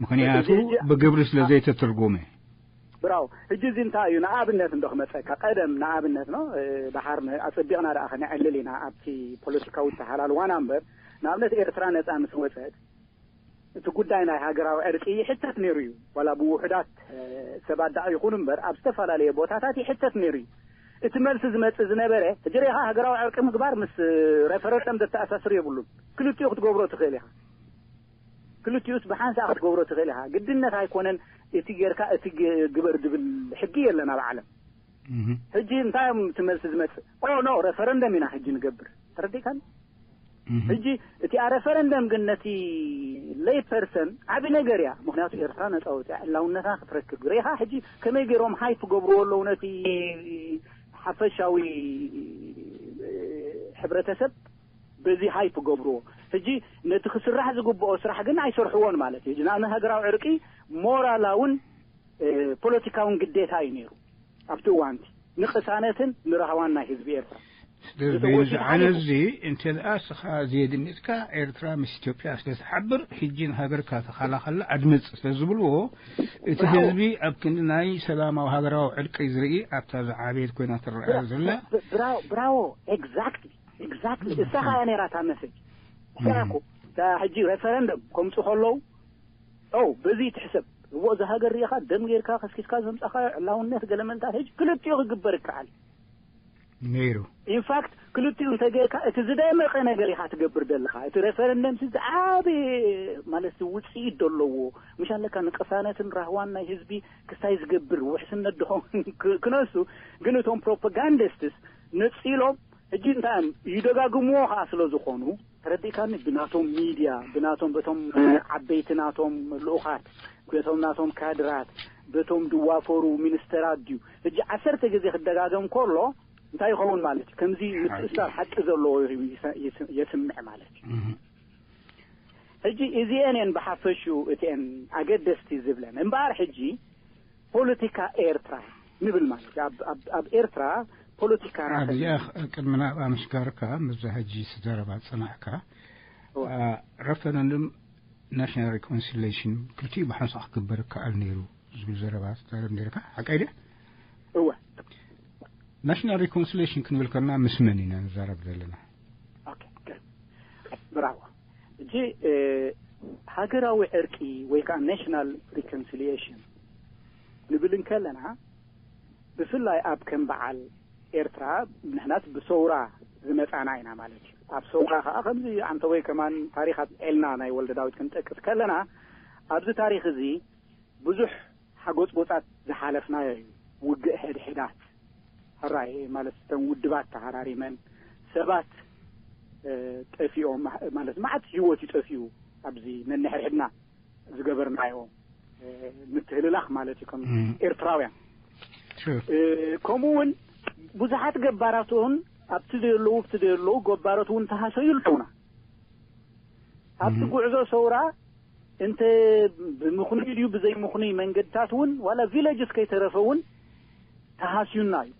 ምክንያቱ ብግብሪ ስለ ዘይተተርጎመ። ብራው ሕጂ እዚ እንታይ እዩ? ንኣብነት እንዶ ክመፀካ ቀደም ንኣብነት ነው ድሓር ኣፀቢቕና ደኣ ከነዕልል ኢና ኣብቲ ፖለቲካዊ ተሃላልዋና እምበር። ንኣብነት ኤርትራ ነፃ ምስ ወፀት እቲ ጉዳይ ናይ ሃገራዊ ዕርቂ ይሕተት ነይሩ እዩ። ዋላ ብውሑዳት ሰባት ደኣ ይኹን እምበር ኣብ ዝተፈላለየ ቦታታት ይሕተት ነይሩ እዩ። እቲ መልሲ ዝመጽእ ዝነበረ ሕጂ ሪኢኻ ሃገራዊ ዕርቂ ምግባር ምስ ሬፈረንደም ዘተኣሳስር የብሉን። ክልቲኡ ክትገብሮ ትኽእል ኢኻ። ክልቲኡስ ብሓንሳእ ክትገብሮ ትኽእል ኢኻ። ግድነት ኣይኮነን እቲ ጌርካ እቲ ግበር ዝብል ሕጊ የለን ኣብ ዓለም። ሕጂ እንታይ እዮም እቲ መልሲ ዝመጽእ? ኦ ኖ ሬፈረንደም ኢና ሕጂ ንገብር። ተረዲእካኒ? ሕጂ እቲኣ ሬፈረንደም ግን ነቲ ለይ ፐርሰን ዓቢ ነገር እያ። ምክንያቱ ኤርትራ ነጻ ወጺኣ ዕላውነታ ክትረክብ ሪኢኻ። ሕጂ ከመይ ገይሮም ሃይፕ ገብርዎ ኣለዉ ነቲ ሓፈሻዊ ሕብረተሰብ በዚ ሃይፕ ገብርዎ። ሕጂ ነቲ ክስራሕ ዝግብኦ ስራሕ ግን ኣይሰርሕዎን ማለት እዩ። ንኣብነት ሃገራዊ ዕርቂ ሞራላውን ፖለቲካውን ግዴታ እዩ ነይሩ ኣብቲ እዋንቲ ንቅሳነትን ንራህዋን ናይ ህዝቢ ኤርትራ። ስለዚ ኣነ እዚ እንተ ደኣ እስኻ ዘየድሚፅካ ኤርትራ ምስ ኢትዮጵያ ስለ ትሓብር ሕጂ ንሃገርካ ተኸላኸላ ኣድምፅ ስለ ዝብልዎ እቲ ህዝቢ ኣብ ክንዲ ናይ ሰላማዊ ሃገራዊ ዕርቂ ዝርኢ ኣብታ ዝዓበየት ኮይና ትረኣ ዘላ ብራዎ ኤግዛክትሊ ኤግዛክትሊ እሳ ኸያ ነይራ እታ መሰጅ እሳ እኮ እታ ሕጂ ሬፈረንደም ከምፁ ከለዉ ኦ በዚ ትሕሰብ እዎ እዚ ሃገር ሪኢኻ ደም ጌርካ ከስኪስካ ዘምፃኻዮ ዕላውነት ገለመልታት ሕጂ ክልቲኡ ክግበር ይከኣል ነይሩ። ኢንፋክት ክልቲኡ እንተጌርካ እቲ ዝደመቐ ነገር ኢኻ ትገብር ዘለኻ። እቲ ሬፈረንደም ሲ ዝዓበየ ማለት ውፅኢት ደለዎ ምሽ ኣለካ ንቅሳነትን ራህዋን ናይ ህዝቢ ክስታይ ዝገብር ውሕስነት ድኸውን ክነሱ ግን እቶም ፕሮፓጋንዲስትስ ነፂሎም ሕጂ እንታይ እዮም ይደጋግምዎ ከዓ ስለ ዝኾኑ ተረዲእካኒ ብናቶም ሚድያ ብናቶም በቶም ዓበይቲ ናቶም ልኡኻት በቶም ናቶም ካድራት በቶም ድዋፈሩ ሚኒስተራት ድዩ ሕጂ ዓሰርተ ግዜ ክደጋገም ከሎ እንታይ ይኸውን ማለት እዩ ከምዚ ምትእሳር ሓቂ ዘለዎ የስምዕ ማለት እዩ። ሕጂ እዚአን እየን ብሓፈሽኡ እቲአን ኣገደስቲ ዝብለን እምበኣር ሕጂ ፖለቲካ ኤርትራ ንብል ማለት እዩ። ኣብ ኤርትራ ፖለቲካ ኣብዚኣ ቅድሚ ናብኣ ምሽጋርካ ምብዛ ሕጂ ስዘረባ ዝፀናሕካ ረፈረንድም ናሽናል ሪኮንሲሌሽን ክልቲኡ ብሓንሳእ ክግበር ይከኣል ነይሩ ዝብል ዘረባ ትዛረብ ነርካ ሓቀይ ድያ? እወ። ናሽናል ሪኮንሲሌሽን ክንብል ከለና ምስ መን ኢና ንዛረብ ዘለና? ብራቮ። እጂ ሃገራዊ ዕርቂ ወይ ከዓ ናሽናል ሪኮንሲሊየሽን ንብል እንከለና፣ ብፍላይ ኣብ ከም በዓል ኤርትራ፣ ንሕናት ብሰውራ ዝመጻና ኢና ማለት እዩ። ኣብ ሰውራ ከዓ ከምዚ ኣንተ ወይ ከማን ታሪኻት ኤልና ናይ ወልደ ዳዊት ክንጠቅስ ከለና፣ ኣብዚ ታሪኽ እዚ ብዙሕ ሓጎጽጎጻት ዝሓለፍናዮ እዩ። ውግእ ሕድሕዳት፣ ሕራይ ማለት እተን ውድባት ተሃራሪመን፣ ሰባት ጠፊኦም፣ ማለት መዓት ህይወት እዩ ጠፊኡ። ኣብዚ ነንሕድሕድና ዝገበርናዮ ምትህልላኽ ማለት እዩ፣ ከም ኤርትራውያን። ከምኡ እውን ብዙሓት ገባራት እውን ኣብቲ ዘየለዉ ኣብቲ ዘየለዉ ገባሮት እውን ተሃሰዩ ኣለውና። ኣብቲ ጉዕዞ ሰውራ እንተ ብምኽኑይ ድዩ ብዘይምኽኑይ መንገድታት እውን ዋላ ቪለጅስ ከይተረፈ እውን ተሃስዩና እዩ።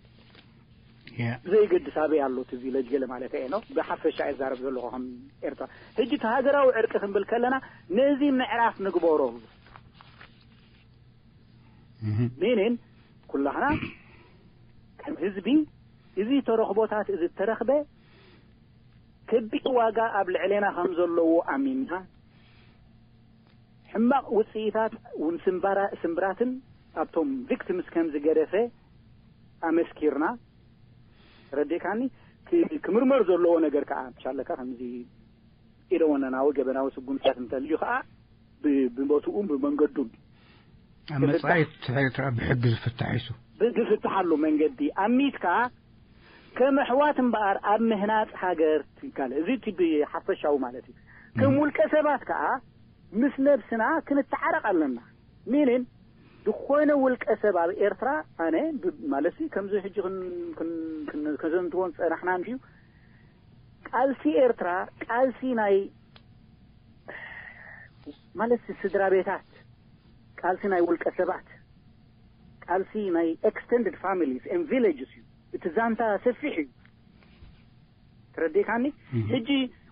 ብዘይገድስ ኣበይ ኣሎ እቲ ቪለጅ ገለ ማለት እየ ነው። ብሓፈሻ እየ ዛረብ ዘለኹ ከም ኤርትራ። ሕጂ እቲ ሃገራዊ ዕርቂ ክንብል ከለና ነዚ ምዕራፍ ንግበሮ። ሜኔን ኩላህና ከም ህዝቢ እዚ ተረኽቦታት እዚ ተረኽበ ከቢድ ዋጋ ኣብ ልዕሌና ከም ዘለዎ ኣሚንና፣ ሕማቕ ውጽኢታት እውን ስምባራ-፣ ስምብራትን ኣብቶም ቪክቲምስ ከም ዝገደፈ ኣመስኪርና። ተረዲእካኒ? ክ-፣ ክምርመር ዘለዎ ነገር ከኣ ብቻለካ ከምዚ ኢደ ወነናዊ ገበናዊ ስጉምታት እንተልዩ ከኣ ብ-፣ ብቦትኡን ብመንገዱን ኣብ መጻኢ እቲ ኤርትራ ብሕጊ ዝፍታሕ እዩ። ብ-፣ ዝፍትሓሉ መንገዲ ኣሚትካ ከም ኣሕዋት እምበኣር ኣብ ምህናጽ ሃገር ትካለ። እዚ እቲ ብሓፈሻዊ ማለት እዩ። ከም ውልቀ ሰባት ከኣ ምስ ነብስና ክንተዓረቕ ኣለና። ሚኒን ዝኾነ ውልቀ ሰብ ኣብ ኤርትራ ኣነ ብ-፣ ማለት ከምዚ ሕጂ ክን-፣ ክን-፣ ክን-፣ ከዘንትዎ ዝጸናሕና እንድዩ። ቃልሲ ኤርትራ ቃልሲ ናይ ማለት ስድራ ቤታት፣ ቃልሲ ናይ ውልቀ ሰባት፣ ቃልሲ ናይ ኤክስቴንድድ ፋሚሊስ ኤን ቪሌጅስ እዩ። እቲ ዛንታ ሰፊሕ እዩ። ተረዲእካኒ? ሕጂ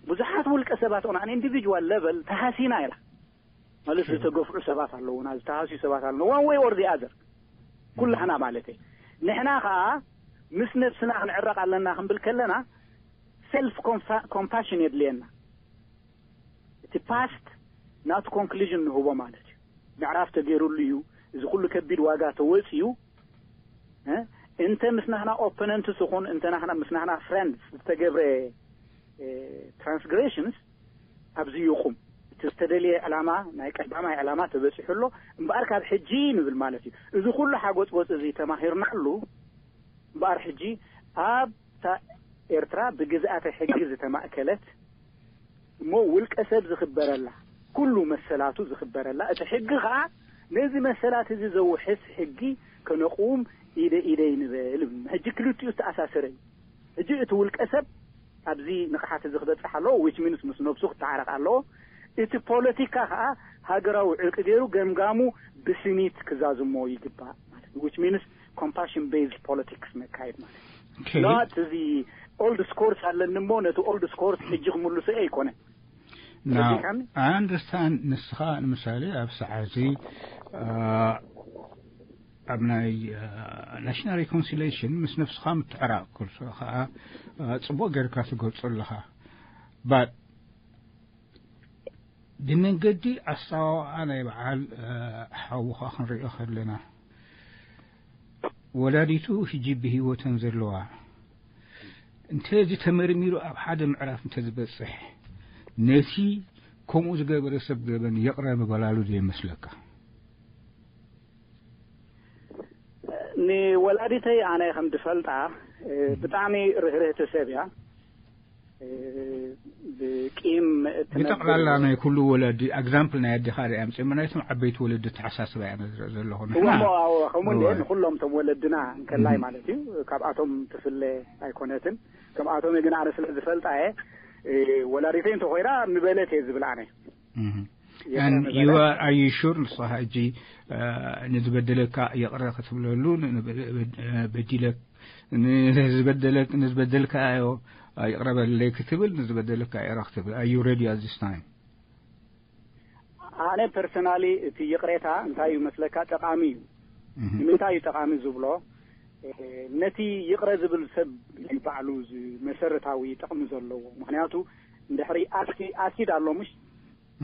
ብዙሓት ውልቀ ሰባት ኦን ኣን ኢንዲቪጁዋል ሌቨል ተሃሲና ኢና። ማለት ዝተገፍዑ ሰባት ኣለዉና፣ ዝተሃስዩ ሰባት ኣለዉ፣ ዋን ወይ ኦር ዚ ኣዘር። ኩላህና ማለት እዩ። ንሕና ኸኣ ምስ ነብስና ክንዕረቕ ኣለና ክንብል ከለና ሰልፍ ኮምፓሽን የድልየና። እቲ ፓስት ናቱ ኮንክሉዥን ንህቦ ማለት እዩ። ምዕራፍ ተገይሩሉ እዩ። እዚ ኩሉ ከቢድ ዋጋ ተወጽዩ፣ እ፣ እንተ ምስ ናህና ኦፖነንትስ ይኹን እንተ ናህና ምስ ናህና ፍሬንድስ ዝተገብረ፣ እ፣ ትራንስግሬሽንስ ኣብዚ ይቑም። እቲ ዝተደልየ ዕላማ፣ ናይ ቀዳማይ ዕላማ ተበጺሑ ኣሎ። እምበኣር ካብ ሕጂ ንብል ማለት እዩ። እዚ ኩሉ ሓጎጽጎጽ እዚ ተማሂርናሉ፣ እምበኣር ሕጂ ኣብታ ኤርትራ ብግዝኣተ ሕጊ ዝተማእከለት እሞ ውልቀ ሰብ ዝኽበረላ፣ ኩሉ መሰላቱ ዝኽበረላ፣ እቲ ሕጊ ኸኣ ነዚ መሰላት እዚ ዘውሕስ ሕጊ ከነቕውም ኢደ ኢደይ ንበል። ሕጂ ክልቲኡ ዝተኣሳሰረ እዩ። ሕጂ እቲ ውልቀ ሰብ ኣብዚ ንቕሓት እዚ ክበጽሕ ኣለዎ፣ ዊች ሚንስ ምስ ነብሱ ክተዓረቕ ኣለዎ። እቲ ፖለቲካ ኸኣ ሃገራዊ ዕርቂ ገይሩ ገምጋሙ ብስኒት ክዛዝሞ ይግባእ ማለት እዩ። ዊች ሚንስ ኮምፓሽን ቤዝድ ፖለቲክስ መካየድ ማለት እዩ። ኦኬ። ኖት እዚ ኦልድ ስኮርስ ኣለኒ እሞ ነቲ ኦልድ ስኮርስ ሕጂ ክምልሶ ኣይኮነን። ናው ተረዲእካኒ? ኣይ ኣንደርስታንድ። ንስኻ ንምሳሌ ኣብ ሰዓት እዚ፣ አ፣ ኣብ ናይ፣ አ፣ ናሽናል ሪኮንሲሌሽን ምስ ነብስኻ ምትዕራቕ ክልሶ ኸኣ፣ አ፣ ጽቡቕ ጌርካ ትገልጾ ኣለኻ። ባት ብመንገዲ ኣሰዋውኣ ናይ በዓል፣ አ፣ ሓውኻ ክንሪኦ ከለና፣ ወላዲቱ ሕጂ ብህይወተን ዘለዋ፣ እንተ እዚ ተመርሚሩ ኣብ ሓደ ምዕራፍ እንተ ዝበጽሕ፣ ነቲ ከምኡ ዝገበረ ሰብ ገበን ይቕረ ምበላሉ ዘይመስለካ? ንወላዲተይ ኣነ ከም ዝፈልጣ፣ እ፣ ብጣዕሚ ርህርህቲ ሰብ እያ። እ፣ ብቂም እትነብር ብጠቕላላ ናይ ኩሉ ወለዲ፣ ኣግዛምፕል ናይ ኣዴኻ ርኣ ኣምፅእ፣ ናይቶም ዓበይቲ ወለዲ ኣተሓሳስባ እያ ነዝርኢ ዘለኹ። ንሕና እወ፣ እወ፣ ከምኡ እንደ እወ። ንኹሎም እቶም ወለድና እንከላይ እም። ማለት እዩ። ካብኣቶም ትፍለ ኣይኮነትን። ከምኣቶም ግን ኣነ ስለ ዝፈልጣ እየ፣ እ፣ ወላዲተይ እንተኾይና ምበለት እየ ዝብል ኣነ። እም። ይቕረ And ምበለ። You are, are you sure ንስኻ ሕጂ፣ እ፣ ንዝበደለካ ይቕረ ክትብለሉ፣ ን-፣ ን-፣ በዲለ-፣ ንዝበደለ-፣ ንዝበደልካዮ ይቕረ በለለይ ክትብል፣ ንዝበደለካ ይቕረ ክትብል? Are you ready at this time? ኣነ ፐርሰናሊ እቲ ይቕሬታ እንታይ እዩ መስለካ ጠቓሚ እዩ። እህ። ንምንታይ እዩ ጠቓሚ ዝብሎ? እ፣ ነቲ ይቕረ ዝብል ሰብ እዩ ባዕሉ ዝ-፣ መሰረታዊ ጥቕሚ ዘለዎ። ምኽንያቱ ድሕሪ ኣሲ- ኣሲድ ኣሎ ምሽ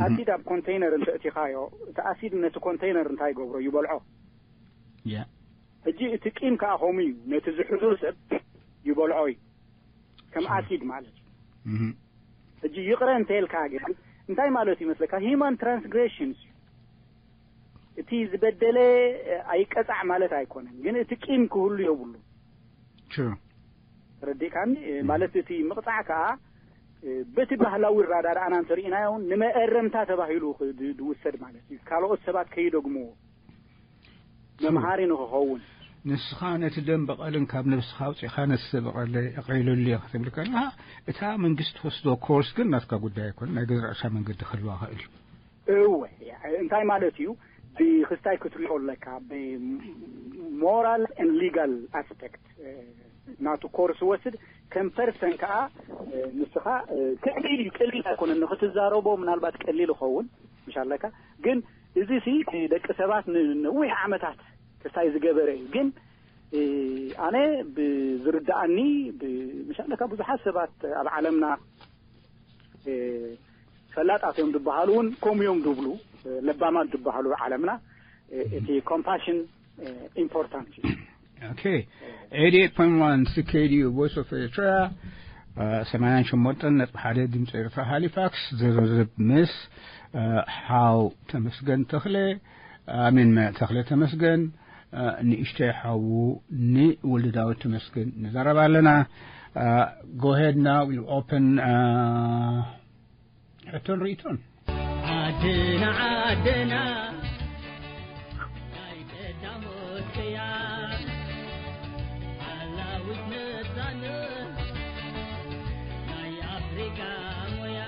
ኣሲድ ኣብ ኮንቴይነር እንተእቲኻዮ እቲ ኣሲድ ነቲ ኮንቴይነር እንታይ ይገብሮ? ይበልዖ። ሕጂ እቲ ቂም ከዓ ከምኡ እዩ። ነቲ ዝሕዞ ሰብ ይበልዖ እዩ፣ ከም ኣሲድ ማለት እዩ። ሕጂ ይቕረ እንተልካ ግን እንታይ ማለት እዩ መስለካ? ሂማን ትራንስግሬሽንስ እዩ። እቲ ዝበደለ ኣይቀፃዕ ማለት ኣይኮነን፣ ግን እቲ ቂም ክህሉ የብሉ። ተረዲእካኒ? ማለት እቲ ምቕፃዕ ከዓ በቲ ባህላዊ ኣረዳድኣና እንተርኢናዮ እውን ንመእረምታ ተባሂሉ ዝውሰድ ማለት እዩ። ካልኦት ሰባት ከይደግምዎ መምሃሪ ንክኸውን። ንስኻ ነቲ ደም በቐልን ካብ ነብስኻ ኣውፂእኻ ነቲ ሰብ በቐለይ ኣቕሊሉልይ ክትብል ከለኻ፣ እታ መንግስቲ ትወስዶ ኮርስ ግን ናትካ ጉዳይ ኣይኮነን፣ ናይ ገዛእ ርእሳ መንገዲ ክህልዋ ይኽእል እዩ። እወ፣ እንታይ ማለት እዩ? ብክስታይ ክትሪኦ ኣለካ፣ ብሞራል ን ሊጋል ኣስፔክት ናቱ ኮርስ ወስድ ከም ፐርሰን ከዓ ንስኻ ክዕቢል እዩ። ቀሊል ኣይኮነን ንክትዛረቦ፣ ምናልባት ቀሊል ይኸውን ምሽ ኣለካ፣ ግን እዚ ሲ ደቂ ሰባት ንነዊሕ ዓመታት ክስታይ ዝገበረ እዩ። ግን ኣነ ብዝርዳኣኒ ምሽ ኣለካ ብዙሓት ሰባት ኣብ ዓለምና ፈላጣት እዮም ዝበሃሉ እውን ከምኡ እዮም ዝብሉ፣ ለባማት ዝበሃሉ ዓለምና እቲ ኮምፓሽን ኢምፖርታንት እዩ። Okay. Eighty-eight point one C K D U Voice of Eritrea, ሰማንያን ሸሞንተን ነጥቢ ሓደ ድምፂ ኤርትራ ሃሊፋክስ። ዝርርብ ምስ ሓው ተመስገን ተኽለ፣ ኣሜን፣ ተኽለ ተመስገን፣ ንእሽተይ ሓዉ ንወልደ ዳዊት ተመስገን ንዛረብ ኣለና። Go ahead now, we open ሕቶን ርእይቶን። ዓድና ዓድና ናይ ቀዳሞት ቅያ ሓላዊት ነፃነት ናይ ኣፍሪካ ሞያ።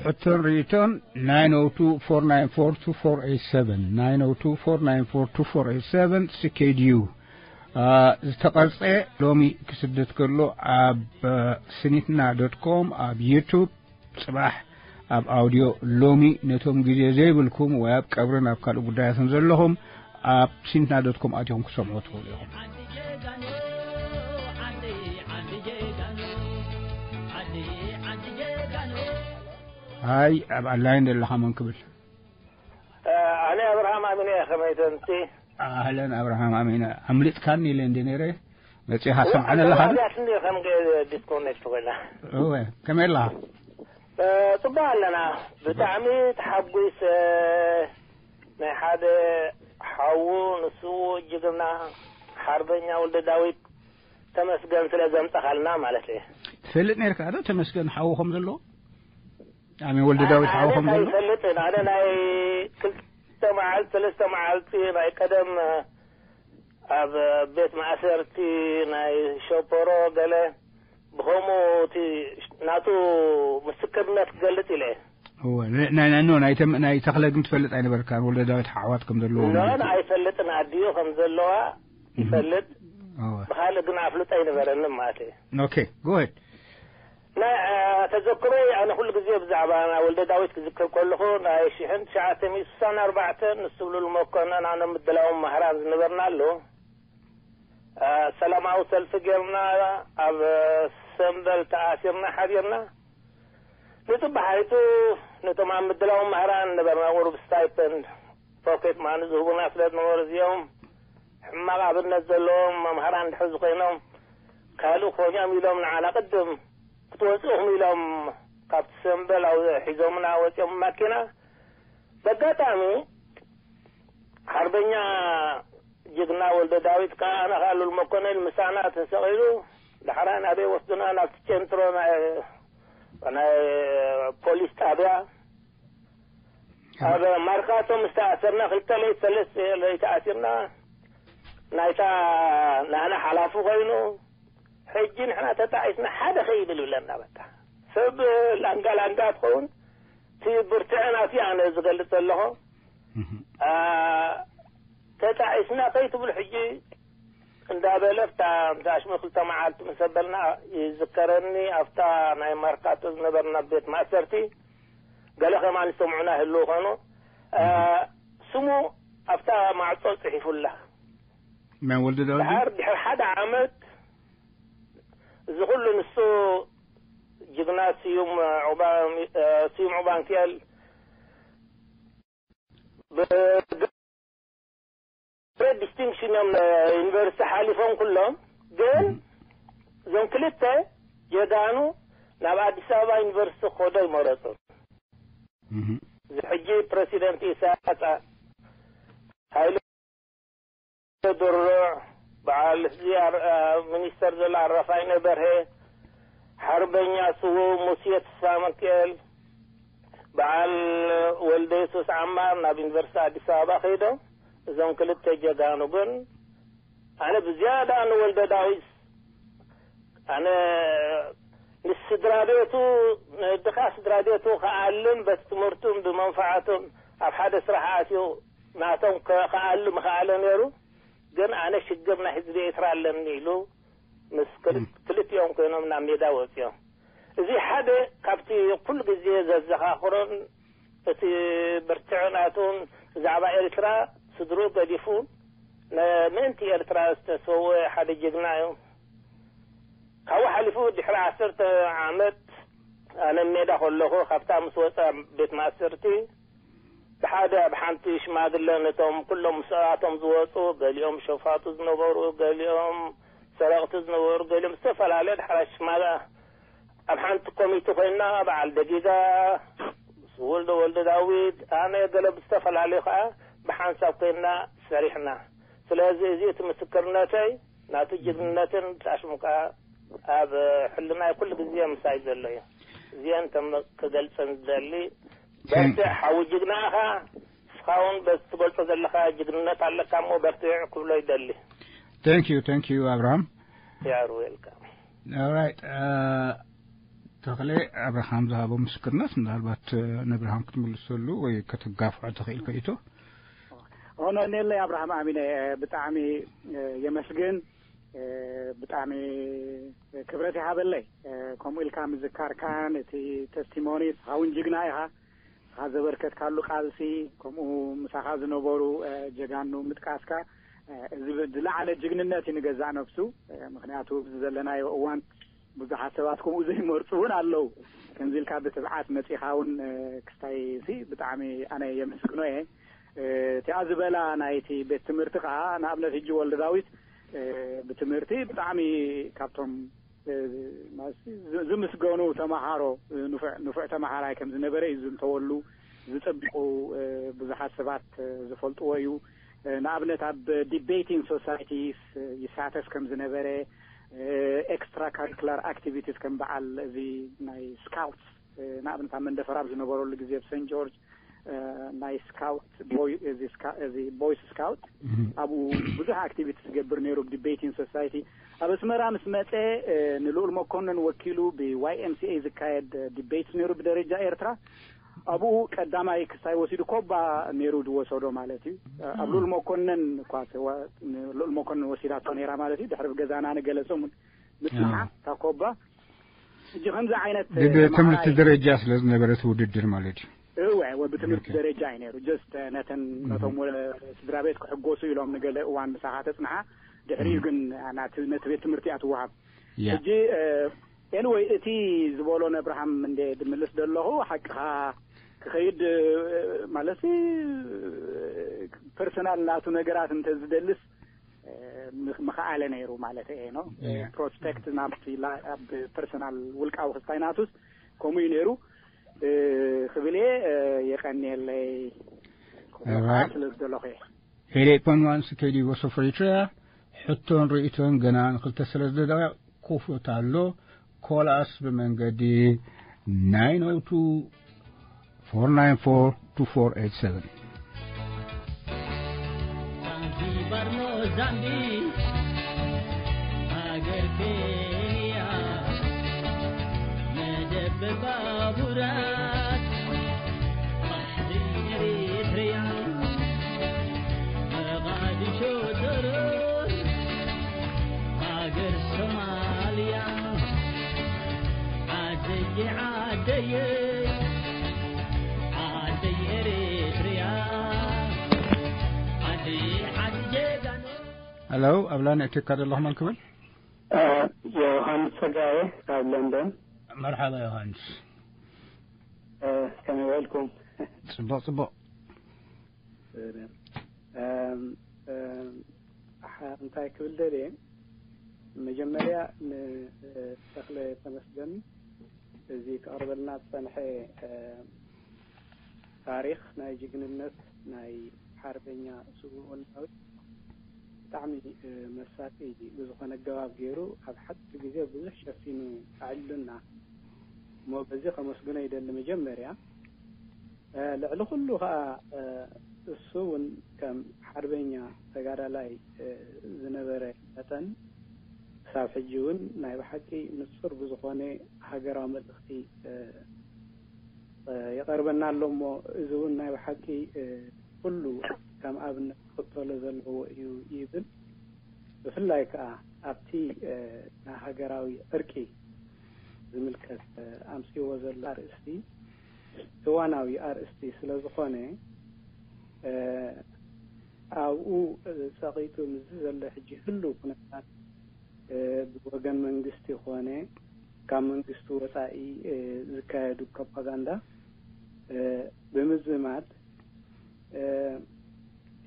ሕቶን ርእይቶን nine oh two four nine four two four eight seven, nine oh two four nine four two four eight seven። C K D U ዝተቐርጸ ሎሚ ክስደት ከሎ ኣብ ስኒትና ዶት ኮም፣ ኣብ ዩቱብ ጽባሕ፣ ኣብ ኣውድዮ ሎሚ። ነቶም ግዜ ዘይብልኩም ወይ ኣብ ቀብርን ኣብ ካልእ ጉዳያትን ዘለኹም ኣብ ስኒትና ዶት ኮም ኣቲኹም ክሰምዑ ትኽእሉ ኢኹም። ኣይ ኣብ ኣላይን ዘለኻ መን ክብል? ኣነ ኣብርሃም ኣሚነ እየ። ከመይ ተንቲ? ኣህለን ኣብርሃም ኣሚነ። ኣምሊጥካኒ ኢለ እንደ ነይረ መጺኻ ሰምዓኒ ኣለኻ? ኣብያትኒ ከም ዲስኮኔክት ኮይና። እወ፣ ከመይ ኣለኻ? ጽቡቅ ኣለና። ብጣዕሚ ተሓጒሰ። ናይ ሓደ ሓዉ ንሱ ጅግና ሓርበኛ ወልደ ዳዊት ተመስገን ስለ ዘምጻኻልና ማለት እየ። ትፈልጥ ነርካ ዶ ተመስገን ሓዉ ከም ዘሎ? ኣሜን ወልደ ዳዊት ሓዉ ከም ዘሎ? ኣይፈልጥን። ኣነ ናይ ክልተ መዓልቲ ሰለስተ መዓልቲ ናይ ቀደም ኣብ ቤት ማእሰርቲ ናይ ሸፖሮ ገለ ብኸምኡ እቲ ናቱ ምስክርነት ክገልጽ ኢለ እየ። እወ፣ ነ- ናይ ናይ ኖ ናይ ተም- ናይ ተኽለ ግን ትፈልጥ ኣይነበርካን፣ ወልደ ዳዊት ሓዋት ከም ዘለዎ ኖ ማለት እዩ። ኣይፈልጥን። ኣዲኡ ከም ዘለዋ ይፈልጥ። እወ። ብኻልእ ግን ኣፍልጦ ኣይነበረንን ማለት እዩ። Okay, go ahead. ናይ ተዘክሮ ኣነ ኩሉ ግዜ ብዛዕባ ናይ ወልደ ዳዊት ክዝክር ከለኹ ናይ ሽሕን ትሽዓተ ሚእቲ ስሳን ኣርባዕተን ንስብሉል መኮነን ኣነ ምድላዎም ማህራን ዝነበርና ኣሎ። ሰላማዊ ሰልፊ ጌርና ኣብ ሰምበል ተኣሲርና ሓዲርና። ንጽባሓይቱ ነቶም ኣብ ምድላዎም ማህራን ነበርና ቁሩብ ስታይፐንድ ፖኬት ማኒ ዝህቡና ስለ ዝነበሩ እዚኦም ሕማቕ ኣብነት ዘለዎም መምሃራን ድሕዚ ኮይኖም ካልእ ኮይኖም ኢሎም ንዓና ቅድም ክትወፅኡኹም ኢሎም ካብቲ ሰምበል ኣው- ሒዞምና ወፂኦም ማኪና። በጋጣሚ ሓርበኛ ጅግና ወልደ ዳዊት ከዓ ኣነ ከዓ ሉል መኮነን ምሳና ተሰቒሉ ዳሕራይ ናበይ ወስዱና? ናብቲ ጨንትሮ ናይ ናይ ፖሊስ ጣብያ ኣብ ማርካቶ ምስ ተኣሰርና ክልተ ለይቲ ሰለስተ ለይቲ ኣሲርና ናይታ ናህና ሓላፊ ኮይኑ ሕጂ ንሕና ተጣዒስና ሓደ ከይብል ይብለና። በቃ ሰብ ላንጋ ላንጋ ትኸውን እቲ ብርትዐ ናቱ ኣነ ዝገልጽ ዘለኹ ተጣዒስና ከይትብሉ ሕጂ እንዳበለ ኣብታ ኣሽሙ ክልተ መዓልቲ ምስ ኣበልና ይዝከረኒ። ኣብታ ናይ ማርካቶ ዝነበርና ቤት ማእሰርቲ ገለ ከማን ዝሰምዑና ይህልዉ ኾኑ። ስሙ ኣብታ ማዕጾ ጽሒፉላ። መን ወልደ ዳዊት? ድሓር ድሕሪ ሓደ ዓመት እዚ ኩሉ ንሱ ጅግና ስዩም ዑባ-፣ ስዩም ዑባንክኤል ብግሬት ዲስቲንክሽን እዮም ዩኒቨርሲቲ ሓሊፎም ኩሎም። ግን እዞም ክልተ ጀጋኑ ናብ ኣዲስ ኣበባ ዩኒቨርሲቲ ክኸዱ ኣይመረጹን። እዚ ሕጂ ፕረሲደንት ኢሳያስ፣ ሃይለ ድሩዕ፣ በዓል እዚ ኣር-፣ አ፣ ሚኒስተር ዘሎ ኣረፋይነ በርሄ፣ ሓርበኛ ስዉእ ሙሴ ተስፋሚካኤል፣ በዓል ወልደ የሱስ ዓማር ናብ ዩኒቨርሲቲ ኣዲስ ኣበባ ከይዶም። እዞም ክልተ ጀጋኑ ግን ኣነ ብዝያዳ ንወልደ ዳዊት፣ ኣነ ንስድራ ቤቱ፣ ንድኻ ስድራ ቤቱ ክኣልን በቲ ትምህርቱን ብመንፈዓቱን ኣብ ሓደ ስራሕ ኣትዩ ናቶም ከ-፣ ክኣሉ ምኽኣለ ነይሩ። ግን ኣነ ሽግር ናይ ህዝቢ ኤርትራ ኣለኒ ኢሉ ምስ ክል-፣ ክልቲኦም ኮይኖም ናብ ሜዳ ወፂኦም። እዚ ሓደ ካብቲ ኩሉ ግዜ ዘዘኻኽሮን እቲ ብርትዖ ናቱን ብዛዕባ ኤርትራ ስድርኡ ገዲፉ ነ-፣ ምእንቲ ኤርትራ ዝተሰወ ሓደ ጅግና እዩ። ካብኡ ሓሊፉ ድሕሪ ዓሰርተ ዓመት ኣነ ሜዳ ከለኹ ካብታ ምስ ወፀ ቤት ማእሰርቲ ብሓደ ኣብ ሓንቲ ሽማግለ ነቶም ኩሎም ምስኣቶም ዝወፁ፣ ገሊኦም ሸፋቱ ዝነበሩ፣ ገሊኦም ሰረቕቲ ዝነበሩ፣ ገሊኦም ዝተፈላለየ ድሕራ ሽማጋ ኣብ ሓንቲ ኮሚቲ ኮይና በዓል ደጊጋ፣ ወልደ ወልደ ዳዊት፣ ኣነ ገለ ብዝተፈላለዩ ከዓ ብሓንሳብ ኮይና ሰሪሕና። ስለዚ እዚ እቲ ምስክርነተይ ናቱ ጅግንነትን ታሽሙ ከዓ ኣብ ሕልናይ ኩሉ ግዜ ምሳይ ዘሎ እዩ። እዚአን ከም ክገልጸን ዝደሊ በርትዕ ሓዊ ጅግና ኢኻ። እስኻ እውን በዚ ትገልጾ ዘለኻ ጅግንነት ኣለካ እሞ በርትዕ ክብሎ ይደሊ። Thank you, thank you, Abraham. You are welcome. All right. ተኽለ ኣብርሃም ዝሃቦ ምስክርነት ምናልባት ንኣብርሃም ክትምልሰሉ ወይ ከተጋፍዖ ትኽእል ከይቶ። ሆኖ ኔለ ኣብርሃም ኣሚነ ብጣዕሚ የመስግን። ብጣዕሚ ክብረት ይሃበለይ። ከምኡ ኢልካ ምዝካርካን እቲ ተስቲሞኒ፣ ንስኻ እውን ጅግና ኢኻ። ንስኻ ዘበርከትካሉ ቃልሲ፣ ከምኡ ምሳኻ ዝነበሩ ጀጋኑ ምጥቃስካ፣ እዚ ዝለዓለ ጅግንነት እዩ ንገዛእ ነፍሱ። ምኽንያቱ ኣብዚ ዘለናዮ እዋን ብዙሓት ሰባት ከምኡ ዘይመርፁ እውን ኣለዉ። ከምዚ ኢልካ ብትብዓት መፂኻ እውን ክስታይ ሲ ብጣዕሚ ኣነ የመስግኖ እየ። እቲኣ ዝበላ ናይቲ ቤት ትምህርቲ ከዓ ንኣብነት ሕጂ ወልደ ዳዊት ብትምህርቲ ብጣዕሚ ካብቶም ዝምስገኑ ተማሃሮ፣ ንፉዕ ተማሃራይ ከም ዝነበረ እዩ ዝንተወሉ። ዝፀቢቑ ብዙሓት ሰባት ዝፈልጥዎ እዩ። ንኣብነት ኣብ ዲቤቲንግ ሶሳይቲስ ይሳተፍ ከም ዝነበረ፣ ኤክስትራ ካሪኩላር ኣክቲቪቲስ ከም በዓል እዚ ናይ ስካውትስ፣ ንኣብነት ኣብ መንደፈራ ኣብ ዝነበረሉ ግዜ ኣብ ሰንት ጆርጅ ናይ ስካውት፣ እዚ ቦይስ ስካውት፣ ኣብኡ ብዙሕ ኣክቲቪቲ ዝገብር ነይሩ። ዲቤቲንግ ሶሳይቲ ኣብ ኣስመራ ምስ መፀ፣ ንልኡል መኮንን ወኪሉ ብዋይ ኤም ሲ ኤ ዝካየድ ዲቤት ነይሩ ብደረጃ ኤርትራ። ኣብኡ ቀዳማይ ክሳይ ወሲዱ ኮባ ነይሩ ዝወሰዶ ማለት እዩ። ኣብ ልኡል መኮንን እኳ ልኡል መኮንን ወሲዳቶ ነይራ ማለት እዩ። ድሕሪ ብገዛና ንገለጾም ምጽንሓ እታ ኮባ። ሕጂ ከምዚ ዓይነት ብትምህርቲ ደረጃ ስለ ዝነበረ እቲ ውድድር ማለት እዩ። እወ፣ እወ፣ ብትምህርቲ ደረጃ እዩ ነይሩ። ጀስት ነተን ነቶም ስድራ ቤት ክሕጎሱ ኢሎም ንገለ እዋን ምሳኻ ተጽንሓ። ድሕሪኡ ግን ነቲ ቤት ትምህርቲ እያ ትወሃብ። ሕጂ ኤንወይ እቲ ዝበሎ ነብርሃም እንደ ድምልስ ደለኹ ሓቅኻ ክኸይድ ማለት ፐርሰናል ናቱ ነገራት እንተ ዝደልስ ምኽኣለ ነይሩ ማለት እየ ነው። ፕሮስፔክት ናብቲ ኣብ ፐርሰናል ውልቃዊ ክስታይ ናቱስ ከምኡ እዩ ነይሩ ክብል እየ። የቐንየለይ ስለ ዝደለኹ እየ። ኤሌፖን ዋንስ ከይዲ ወሶ ፍሪትሪያ ሕቶን ርእቶን ገና ንክልተ ሰለስተ ደቂቕ ክፉት ኣሎ። ኮላስ ብመንገዲ ናይን ኦ ቱ ፎር ናይን ፎር ቱ ፎር ኤይት ሰቨን። ዛምቢክ ሃገር ኬንያ መደብ ባቡራት ባሕሪ ኤሪትርያ መቓድሾ ዶሮር ሃገር ሶማልያ ዓደየ ዓደየ ዓደይ ኤሪትርያ ዓደይ ዓዲ ጀጋኑ። ሄሎ ኣብላ ንእትካ ዘለኹ መን ክብል? ዮሃንስ ጸጋየ ካብ ለንደን። መርሓባ ዮሃንስ። ከመይ ውዕልኩም? ጽቡቕ ጽቡቕ። እንታይ ክብል ደልየ፣ መጀመርያ ንተኽለ ተመስገን እዚ ክቐርበልና ዝጸንሐ ታሪኽ ናይ ጅግንነት ናይ ሓርበኛ ስዉእ ወልዳዊ ብጣዕሚ መሳጢ ብዝኾነ ኣገባብ ገይሩ ኣብ ሓፂር ግዜ ብዙሕ ሸፊኑ ኣዕሉና እሞ በዚ ከመስግኖ ይደሊ። መጀመርያ ልዕሊ ኩሉ ከዓ እሱ እውን ከም ሓርበኛ ተጋዳላይ ዝነበረ መጠን ክሳብ ሕጂ እውን ናይ ብሓቂ ንፁር ብዝኾነ ሃገራዊ መልእኽቲ ይቐርበና ኣሎ እሞ እዚ እውን ናይ ብሓቂ ኩሉ ከም ኣብነት ክኽተሎ ዘለዎ እዩ ይብል። ብፍላይ ከዓ ኣብቲ ናይ ሃገራዊ ዕርቂ ዝምልከት ኣምፅዎ ዘሎ ኣርእስቲ እዋናዊ ኣርእስቲ ስለ ዝኾነ ኣብኡ ፀቒጡ ምስዚ ዘሎ ሕጂ ህልው ኩነታት ብወገን መንግስቲ ኮነ ካብ መንግስቲ ወፃኢ ዝካየዱ ፕሮፓጋንዳ ብምዝማድ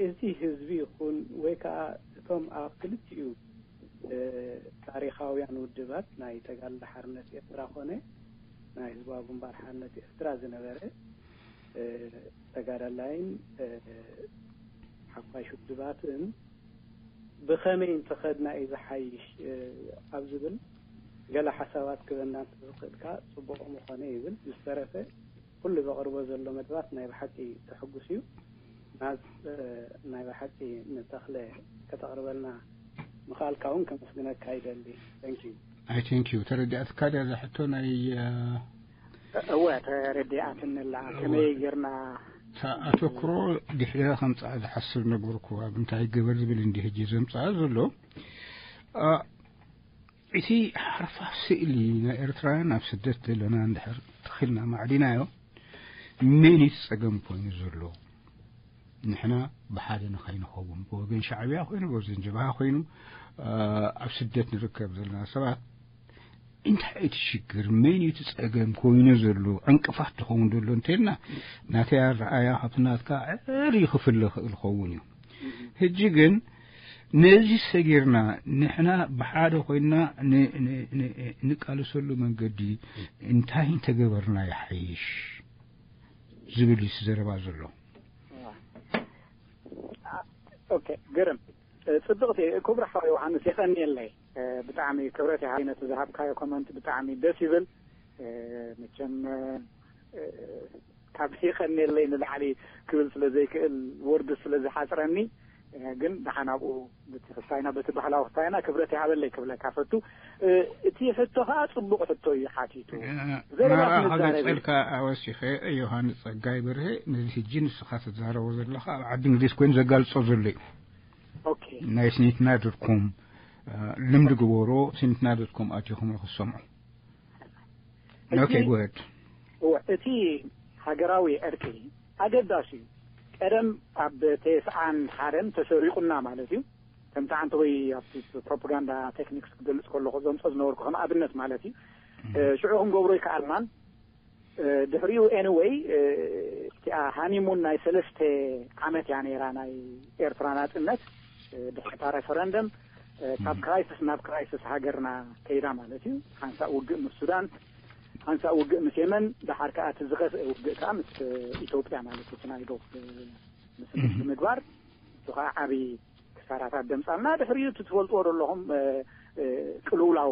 እቲ ህዝቢ ይኹን ወይ ከዓ እቶም ኣብ ክልቲኡ ታሪኻውያን ውድባት ናይ ተጋድሎ ሓርነት ኤርትራ ኮነ ናይ ህዝባዊ ግንባር ሓርነት ኤርትራ ዝነበረ ተጋዳላይን ሓፋሽ ውድባትን ብኸመይ እንተኸድና እዩ ዝሓይሽ ኣብ ዝብል ገለ ሓሳባት ክበና እንተዝኽእልካ ጽቡቕ ምኾነ ይብል። ዝተረፈ ኩሉ ዘቕርቦ ዘሎ መደባት ናይ ብሓቂ ተሐጉስ እዩ። ናዝ ናይ ብሓቂ ንተኽለ ከተቕርበልና ምኽኣልካ እውን ከመስግነካ ይደሊ። Thank you። I thank you። ተረዲኣትካ ድያ እዛ ሕቶ ናይ እወ ተረዲኣትኒ ኣላ። ከመይ ጌርና ኣተኩሮ ድሕሪያ ከምፅኣ ዝሓስብ ነበርኩ። ኣብ እንታይ ገበር ዝብል እንዲ ሕጂ ዘምፅኣ ዘሎ እቲ ሓርፋፍ ስእሊ ናይ ኤርትራውያን ኣብ ስደት ዘለና እንድሕር ተኺልና ማዕዲናዮ መን እቲ ጸገም ኮይኑ ዘሎ? ንሕና ብሓደ ንኸይንኸውን ብወገን ሻዕብያ ኮይኑ ብወገን ጀብሃ ኮይኑ ኣብ ስደት ንርከብ ዘለና ሰባት እንታይ እቲ ሽግር? መን እቲ ጸገም ኮይኑ ዘሎ ዕንቅፋት ዝኸውን ዘሎ እንተልና ናተይ ኣረኣያ ካብቲ ናትካ ዕር ክፍለ ክእል ኸውን እዩ። ሕጂ ግን ነዚ ሰጊርና ንሕና ብሓደ ኮይና ንቃልሰሉ መንገዲ እንታይ እንተገበርና ይሓይሽ ዝብል እዩ ዘረባ ዘሎ። ኦኬ ግርም ጽብቕቲ ክቡር ሓው ዮሃንስ የቐንየለይ። ብጣዕሚ ክብረት ይሃብ ነቲ ዝሃብካዮ ኮመንት ብጣዕሚ ደስ ይብል። መቸም ካብ ይቐንየለይ ንላዕሊ ክብል ስለ ዘይክእል ወርድ ስለ ዝሓፅረኒ ግን ደሓን ኣብኡ ክስታይና በቲ ባህላዊ ክስታይና ክብረት ይሃበለይ ክብለካ ፈቱ። እቲ ሕቶ ከዓ ፅቡቅ ሕቶ እዩ ሓቲቱ። ዘረባ ክነዛረብ ጸልካ ኣወሲኸ ዮሃንስ ጸጋይ በርሀ ነዚ ሕጂ ንስኻ ትዛረቦ ዘለኻ ኣብ ዓዲ እንግሊዝ ኮይኑ ዘጋልጾ ዘሎ እዩ። ኦኬ ናይ ስኒትና ድርኩም ልምዲ ግበሮ። ስኒትና ድርኩም ኣቲኹም ክሰምዑ። ኦኬ ጎሄድ። እቲ ሃገራዊ ዕርቂ ኣገዳሲ እዩ። ቀደም ኣብ ተስዓን ሓደን ተሰሪቑና ማለት እዩ። ከምቲ ዓንተ ወይ ኣብቲ ፕሮፓጋንዳ ቴክኒክስ ክገልጽ ከለኹ ዘምጾ ዝነበርኩ ከም ኣብነት ማለት እዩ። ሽዑ ክንገብሮ ይከኣልናን ድሕሪኡ ኤኒወይ እቲኣ ሃኒሙን ናይ ሰለስተ ዓመት እያ ነይራ ናይ ኤርትራ ናጽነት። ድሕሪታ ሬፈረንደም ካብ ክራይስስ ናብ ክራይስስ ሃገርና ከይዳ ማለት እዩ። ሓንሳእ ውግእ ምስ ሱዳን፣ ሓንሳእ ውግእ ምስ የመን፣ ደሓር ከዓ እቲ ዝኸፍአ ውግእ ከዓ ምስ ኢትዮጵያ ማለት እዩ። ናይ ዶብ ምስ ምግባር እሱ ከዓ ዓብዪ ክሳራታት ደምፃልና። ድሕሪኡ እቲ ትፈልጥዎ ዘለኹም ቅልውላው፣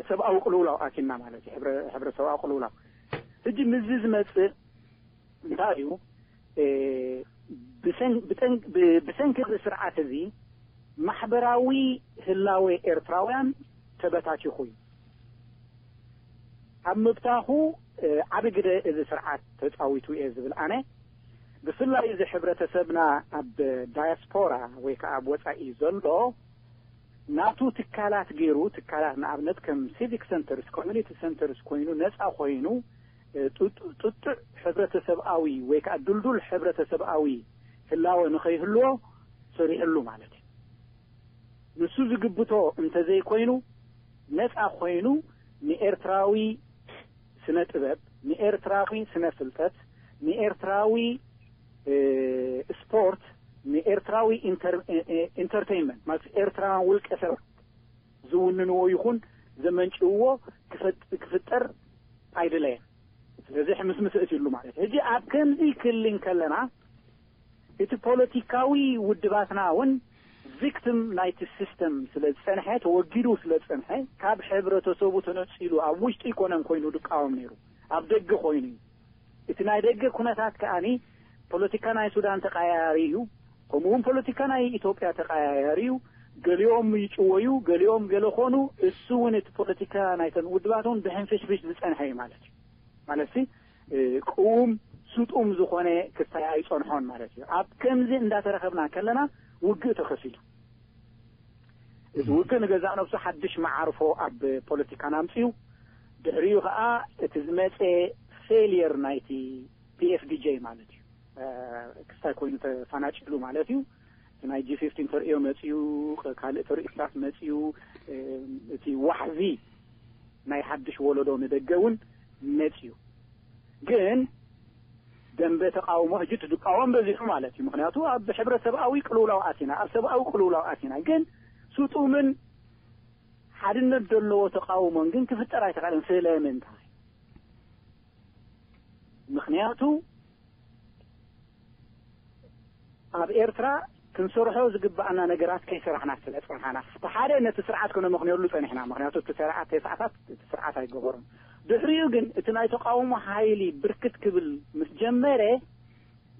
ሰብኣዊ ቅልውላው ኣኪና ማለት እዩ። ሕብረ ሰብኣዊ ቅልውላው ሕጂ ምስዚ ዝመፅእ እንታይ እዩ? ብሰንኪ እዚ ስርዓት እዚ ማሕበራዊ ህላዌ ኤርትራውያን ተበታቲኹ እዩ። ኣብ ምብታኹ ዓቢ ግደ እዚ ስርዓት ተጻዊቱ እየ ዝብል ኣነ። ብፍላይ እዚ ሕብረተሰብና ኣብ ዳያስፖራ ወይ ከዓ ኣብ ወጻኢ ዘሎ ናቱ ትካላት ገይሩ፣ ትካላት ንኣብነት ከም ሲቪክ ሰንተርስ፣ ኮሚኒቲ ሰንተርስ ኮይኑ፣ ነጻ ኮይኑ ጥጡዕ ሕብረተሰብኣዊ ወይ ከዓ ድልዱል ሕብረተሰብኣዊ ህላወ ንኸይህልዎ ሰሪሕሉ ማለት እዩ። ንሱ ዝግብቶ እንተዘይኮይኑ ነፃ ኮይኑ ንኤርትራዊ ስነ ጥበብ፣ ንኤርትራዊ ስነ ፍልጠት፣ ንኤርትራዊ ስፖርት፣ ንኤርትራዊ ኢንተርቴይንመንት ማለት ኤርትራውያን ውልቀ ሰባት ዝውንንዎ ይኹን ዘመንጭውዎ ክፍጠር ኣይደለየን። ስለዚ ሕምስምስ እትሉ ማለት ሕጂ ኣብ ከምዚ ክልን ከለና እቲ ፖለቲካዊ ውድባትና እውን ቪክቲም ናይቲ ሲስተም ስለ ዝጸንሐ፣ ተወጊዱ ስለ ዝጸንሐ፣ ካብ ሕብረተሰቡ ተነጺሉ ኣብ ውሽጢ ኣይኮነን ኮይኑ ድቃወም ነይሩ፣ ኣብ ደገ ኮይኑ እዩ። እቲ ናይ ደገ ኩነታት ከኣኒ ፖለቲካ ናይ ሱዳን ተቐያያሪ እዩ፣ ከምኡውን ፖለቲካ ናይ ኢትዮጵያ ተቐያያሪ እዩ። ገሊኦም ይጭወዩ፣ ገሊኦም ገለ ኮኑ። እሱ እውን እቲ ፖለቲካ ናይተን ውድባት እውን ብሕንፍሽፍሽ ዝጸንሐ እዩ ማለት እዩ። ማለት ቅውም ስጡም ዝኾነ ክስታይ ኣይጸንሖን ማለት እዩ። ኣብ ከምዚ እንዳተረኸብና ከለና ውግእ ተኸሲቱ። እዚ ውግእ ንገዛእ ነብሱ ሓድሽ መዓርፎ ኣብ ፖለቲካና ኣምፅኡ። ድሕሪኡ ከዓ እቲ ዝመፀ ፌልየር ናይቲ ፒኤፍዲጄ ማለት እዩ። ክስታይ ኮይኑ ተፈናጭሉ ማለት እዩ። እቲ ናይ ጂ ፊፍቲን ተርእዮ መፅኡ፣ ካልእ ተርእዮታት መፅኡ። እቲ ዋሕዚ ናይ ሓድሽ ወለዶ ንደገ እውን መፅኡ። ግን ደንበ ተቃውሞ ሕጂ ትድቃወም በዚሑ ማለት እዩ። ምክንያቱ ኣብ ሕብረተሰብኣዊ ቅልውላው ኣቲና፣ ኣብ ሰብኣዊ ቅልውላው ኣቲና። ግን ስጡምን ሓድነት ዘለዎ ተቃውሞን ግን ክፍጠር ኣይተኻእለን። ስለምንታይ? ምክንያቱ ኣብ ኤርትራ ክንሰርሖ ዝግባኣና ነገራት ከይሰራሕና ስለ ጸንሓና፣ እቲ ሓደ ነቲ ስርዓት ከነመኽንየሉ ጸኒሕና። ምክንያቱ እቲ ስርዓት ተስዓታት እቲ ስርዓት ኣይገበሮን። ድሕሪኡ ግን እቲ ናይ ተቃውሞ ሓይሊ ብርክት ክብል ምስ ጀመረ፣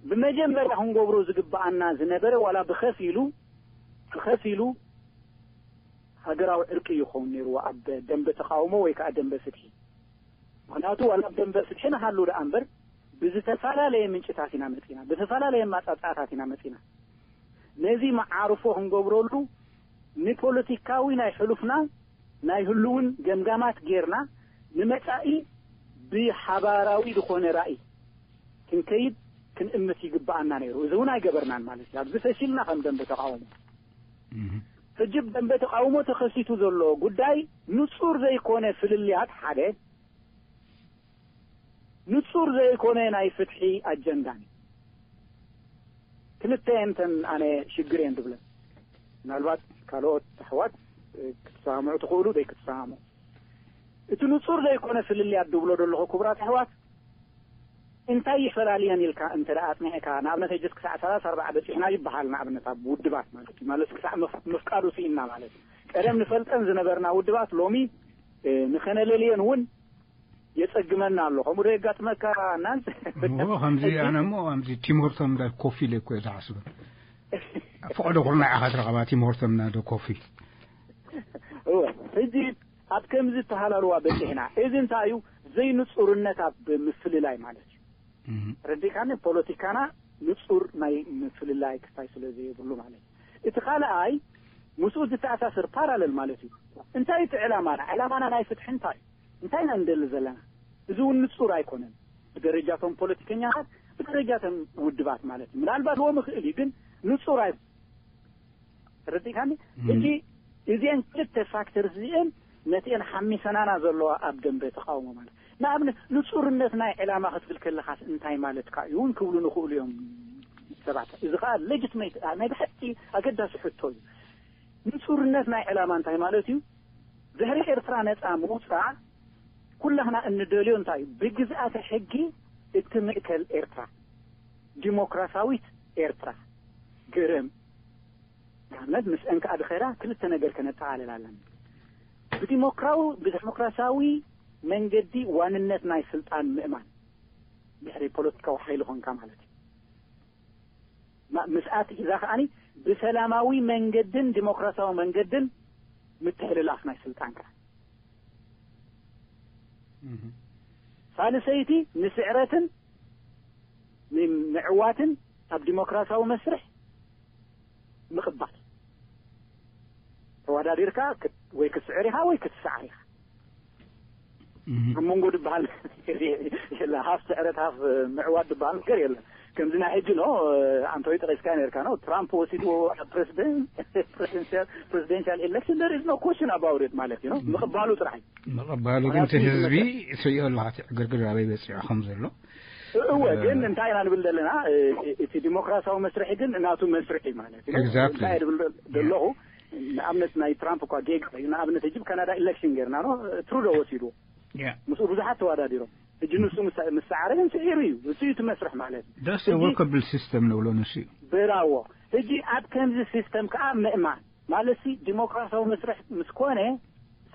ብመጀመርያ ክንገብሮ ዝግባኣና ዝነበረ ዋላ ብኸፊሉ ብኸፊሉ ሃገራዊ ዕርቂ ይኸውን ነይርዎ ኣብ ደንበ ተቃውሞ ወይ ከዓ ደንበ ፍትሒ። ምክንያቱ ዋላ ኣብ ደንበ ፍትሒ ንሃሉ ደኣ እምበር ብዝተፈላለየ ምንጭታት ኢና መፂና፣ ብዝተፈላለየ ማፃፃታት ኢና መፂና። ነዚ መዓርፎ ክንገብረሉ ንፖለቲካዊ ናይ ሕሉፍና ናይ ህልውን ገምጋማት ጌርና ንመጻኢ ብሓባራዊ ዝኾነ ራእይ ክንከይድ ክንእምት ይግባኣና ነይሩ። እዚ እውን ኣይገበርናን ማለት እዩ። ኣብዚ ፈሺልና ከም ደንበ ተቃውሞ። ሕጂ ደንበ ተቃውሞ ተኸሲቱ ዘሎ ጉዳይ ንጹር ዘይኮነ ፍልልያት ሓደ፣ ንጹር ዘይኮነ ናይ ፍትሒ ኣጀንዳን እዩ። ክልተ እየን እተን ኣነ ሽግር እየን ዝብለን። ምናልባት ካልኦት ኣሕዋት ክትሰማምዑ ትኽእሉ፣ ዘይክትሰማምዑ። እቲ ንጹር ዘይኮነ ፍልልያት ዝብሎ ዘለኹ ክቡራት ኣሕዋት እንታይ ይፈላልየን ኢልካ እንተ ደኣ ኣጽኒዕካ፣ ንኣብነት ሕጅስ ክሳዕ ሰላሳ ኣርባዓ በጺሕና ይበሃል፣ ንኣብነት ኣብ ውድባት ማለት እዩ። ማለት ክሳዕ ምፍ-፣ ምፍቃዱ ስኢንና ማለት እዩ። ቀደም ንፈልጠን ዝነበርና ውድባት ሎሚ ንኸነለልየን እውን የጸግመና ኣሎ። ከምኡ ዶ የጋጥመካ? እናንስ እሞ ከምዚ ኣነ እሞ ከምዚ ቲም ሆርቶም እንዳ ኮፍ ኢለ እኮ እየ ዝሓስበ። ፈቐዶ ኩርናዕ ኢኻ ትረኸባ ቲም ሆርቶም እንዳ ኮፍ ኢል። እወ፣ ሕጂ ኣብ ከምዚ እተሃላልዋ በጺሕና። እዚ እንታይ እዩ? ዘይንጹርነት ኣብ ምፍልላይ ማለት እዩ። ረዲካኒ? ፖለቲካና ንጹር ናይ ምፍልላይ ክስታይ ስለ ዘይብሉ ማለት እዩ። እቲ ካልኣይ ምስኡ ዝተኣሳሰር ፓራለል ማለት እዩ። እንታይ እቲ ዕላማና? ዕላማና ናይ ፍትሒ እንታይ እዩ? እንታይ ኢና ንደሊ ዘለና? እዚ እውን ንጹር ኣይኮነን። ብደረጃቶም ፖለቲከኛታት፣ ብደረጃቶም ውድባት ማለት እዩ። ምናልባት ሎሚ ክእል እዩ፣ ግን ንጹር ኣይ-፣ ተረዲእካኒ? እም። እቲ፣ እዚአን ክልተ ፋክተር እዚአን ነቲአን ሓሚሰናና ዘለዋ ኣብ ደንበ ተቃውሞ ማለት። ንኣብነት፣ ንጹርነት ናይ ዕላማ ክትብል ከለኻስ እንታይ ማለትካ እዩ እውን ክብሉ ንኽእሉ እዮም ሰባት። እዚ ኸኣ ሌጂትሜት፣ ናይ ብሓቂ ኣገዳሲ ሕቶ እዩ። ንጹርነት ናይ ዕላማ እንታይ ማለት እዩ? ድሕሪ ኤርትራ ነጻ ምውጻእ ኩላህና እንደልዮ እንታይ እዩ? ብግዝኣተ ሕጊ እትምእከል ኤርትራ፣ ዲሞክራሲያዊት ኤርትራ። ግርም። ንኣብነት፣ ምስአን ከኣ ድኸዳ ክልተ ነገር ከነጠቓልል ኣለና። ብዲሞክራዊ-፣ ብዲሞክራሲያዊ መንገዲ ዋንነት ናይ ስልጣን ምእማን፣ ድሕሪ ፖለቲካዊ ሓይሊ ኾንካ ማለት እዩ። ማ-፣ ምስኣት እዛ ከኣኒ ብሰላማዊ መንገድን ዲሞክራሲያዊ መንገድን ምትሕልላፍ ናይ ስልጣንካ። እህ። ሳልሰይቲ ንስዕረትን ንምዕዋትን ኣብ ዲሞክራሲያዊ መስርሕ ምቕባል። ተወዳዲርካ ክት-፣ ወይ ክትስዕር ኢኻ ወይ ክትስዓር ኢኻ። እህ። ኣብ መንጎ ድበሃል የለ፣ ሃፍ ስዕረት ሃፍ ምዕዋት ድበሃል ነገር የለን። ከምዚ ናይ ሕጂ ኖ ኣንቶይ ጠቂስካ ነርካ ኖ ትራምፕ ወሲድዎ ኣብ ፕሬዚደንት presidential election there is no question about it ማለት እዩ ኖ ምቕባሉ ጥራሕ እዩ። ምቕባሉ ግን እቲ ህዝቢ ትሪኦ ኣለካ እቲ ዕግርግር ኣበይ በፂዑ ከም ዘሎ። እወ ግን እንታይ ኢና ንብል ዘለና? እቲ ዲሞክራሲያዊ መስርሒ ግን ናቱ መስርሒ ማለት እዩ። Exactly. እንታይ ድብል ዘለኹ ንኣብነት ናይ ትራምፕ እኳ ጌጋ እዩ። ንኣብነት ሕጂ ካናዳ election ጌርና ኖ ትሩዶ ወሲድዎ Yeah. ምስኡ ብዙሓት ተወዳዲሮም ሕጂ ንሱ ምስ ሰዓረ ግን ስዒሩ እዩ። እሱ እዩ እቲ መስርሕ ማለት እዩ። That's a workable system ንብሎ ንሱ እዩ። ብራዎ። ሕጂ ኣብ ከምዚ system ከዓ ምእማን ማለት ሲ ዲሞክራሲያዊ መስርሕ ምስ ኮነ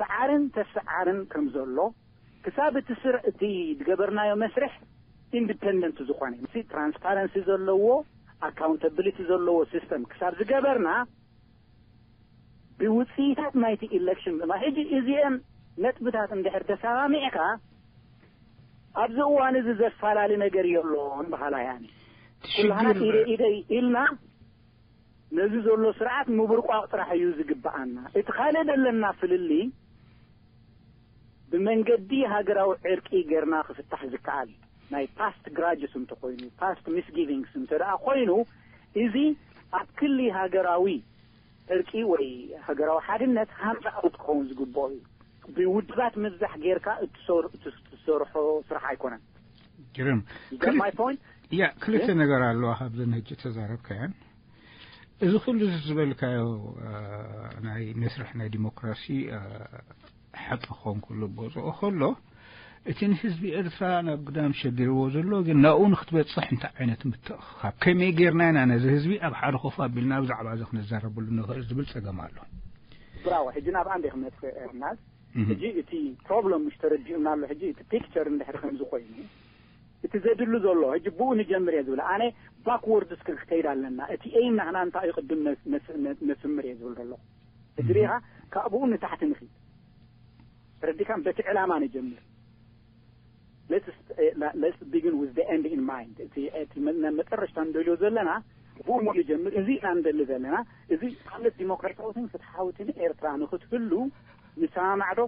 ሰዓርን ተሰዓርን ከም ዘሎ ክሳብ እቲ ስር እቲ ዝገበርናዮ መስርሕ independent ዝኾነ ምስ transparency ዘለዎ accountability ዘለዎ system ክሳብ ዝገበርና ብውፅኢታት ናይቲ election ድማ ሕጂ እዚአን ነጥብታት እንድሕር ተሰማሚዕካ ኣብዚ እዋን እዚ ዘፈላለ ነገር የሎን በሃላይ ኣነ። ኩላህና ኢደ ኢደ ኢልና ነዚ ዘሎ ስርዓት ምብርቋቕ ጥራሕ እዩ ዝግብኣና። እቲ ካልእ ዘለና ፍልልይ ብመንገዲ ሃገራዊ ዕርቂ ጌርና ክፍታሕ ዝከኣል ናይ past grudges እንተኮይኑ past misgivings እንተ ደኣ ኮይኑ እዚ ኣብ ክሊ ሃገራዊ ዕርቂ ወይ ሃገራዊ ሓድነት ሃምዛኣዊ ክኸውን ዝግብኦ እዩ። ብውድባት ምብዛሕ ጌርካ እትሰርሖ ስራሕ ኣይኮነን። ግርም my point? ያ ክልተ ነገር ኣለዋ ካብዘን ሕጂ ተዛረብካያን። እዚ ኩሉ ዝበልካዮ ናይ መስርሕ ናይ ዲሞክራሲ ሓቂ ክኾን ኩሉ ቦዝኦ ከሎ እቲ ንህዝቢ ኤርትራ ናብ ግዳም ሸጊርዎ ዘሎ ግን ናብኡ ንክትበፅሕ እንታይ ዓይነት ምትእኽኻብ ከመይ ጌርና ኢና ነዚ ህዝቢ ኣብ ሓደ ኮፍ ኣቢልና ብዛዕባ እዚ ክንዛረበሉ ንኽእል ዝብል ፀገም ኣሎ። ብራዎ ሕጂ ናብ ኣንዴ ክመፅእ ናዝ ሕጂ እቲ problem ምሽ ተረዲኡና ኣሎ። ሕጂ እቲ picture እንድሕር ከምዚ ኮይኑ እቲ ዘድሉ ዘሎ ሕጂ ብኡ ንጀምር እየ ዝብል ኣነ። Backwards ክንክተይድ ኣለና። እቲ aim ናህና እንታይ እዩ ቅድም ነስምር እየ ዝብል ዘሎ። ሕጂ ሪኢኻ ካብኡ ንታሕቲ ንኺድ ተረዲካም በቲ ዕላማ ንጀምር። Let's begin with the end in mind። እቲ መጠረሽታ እንደልዮ ዘለና ብኡ ንጀምር። እዚ ኢና እንደሊ ዘለና። እዚ ማለት ዲሞክራሲያዊትን ፍትሓዊትን ኤርትራ ንክትህሉ ንሰማማዕዶ?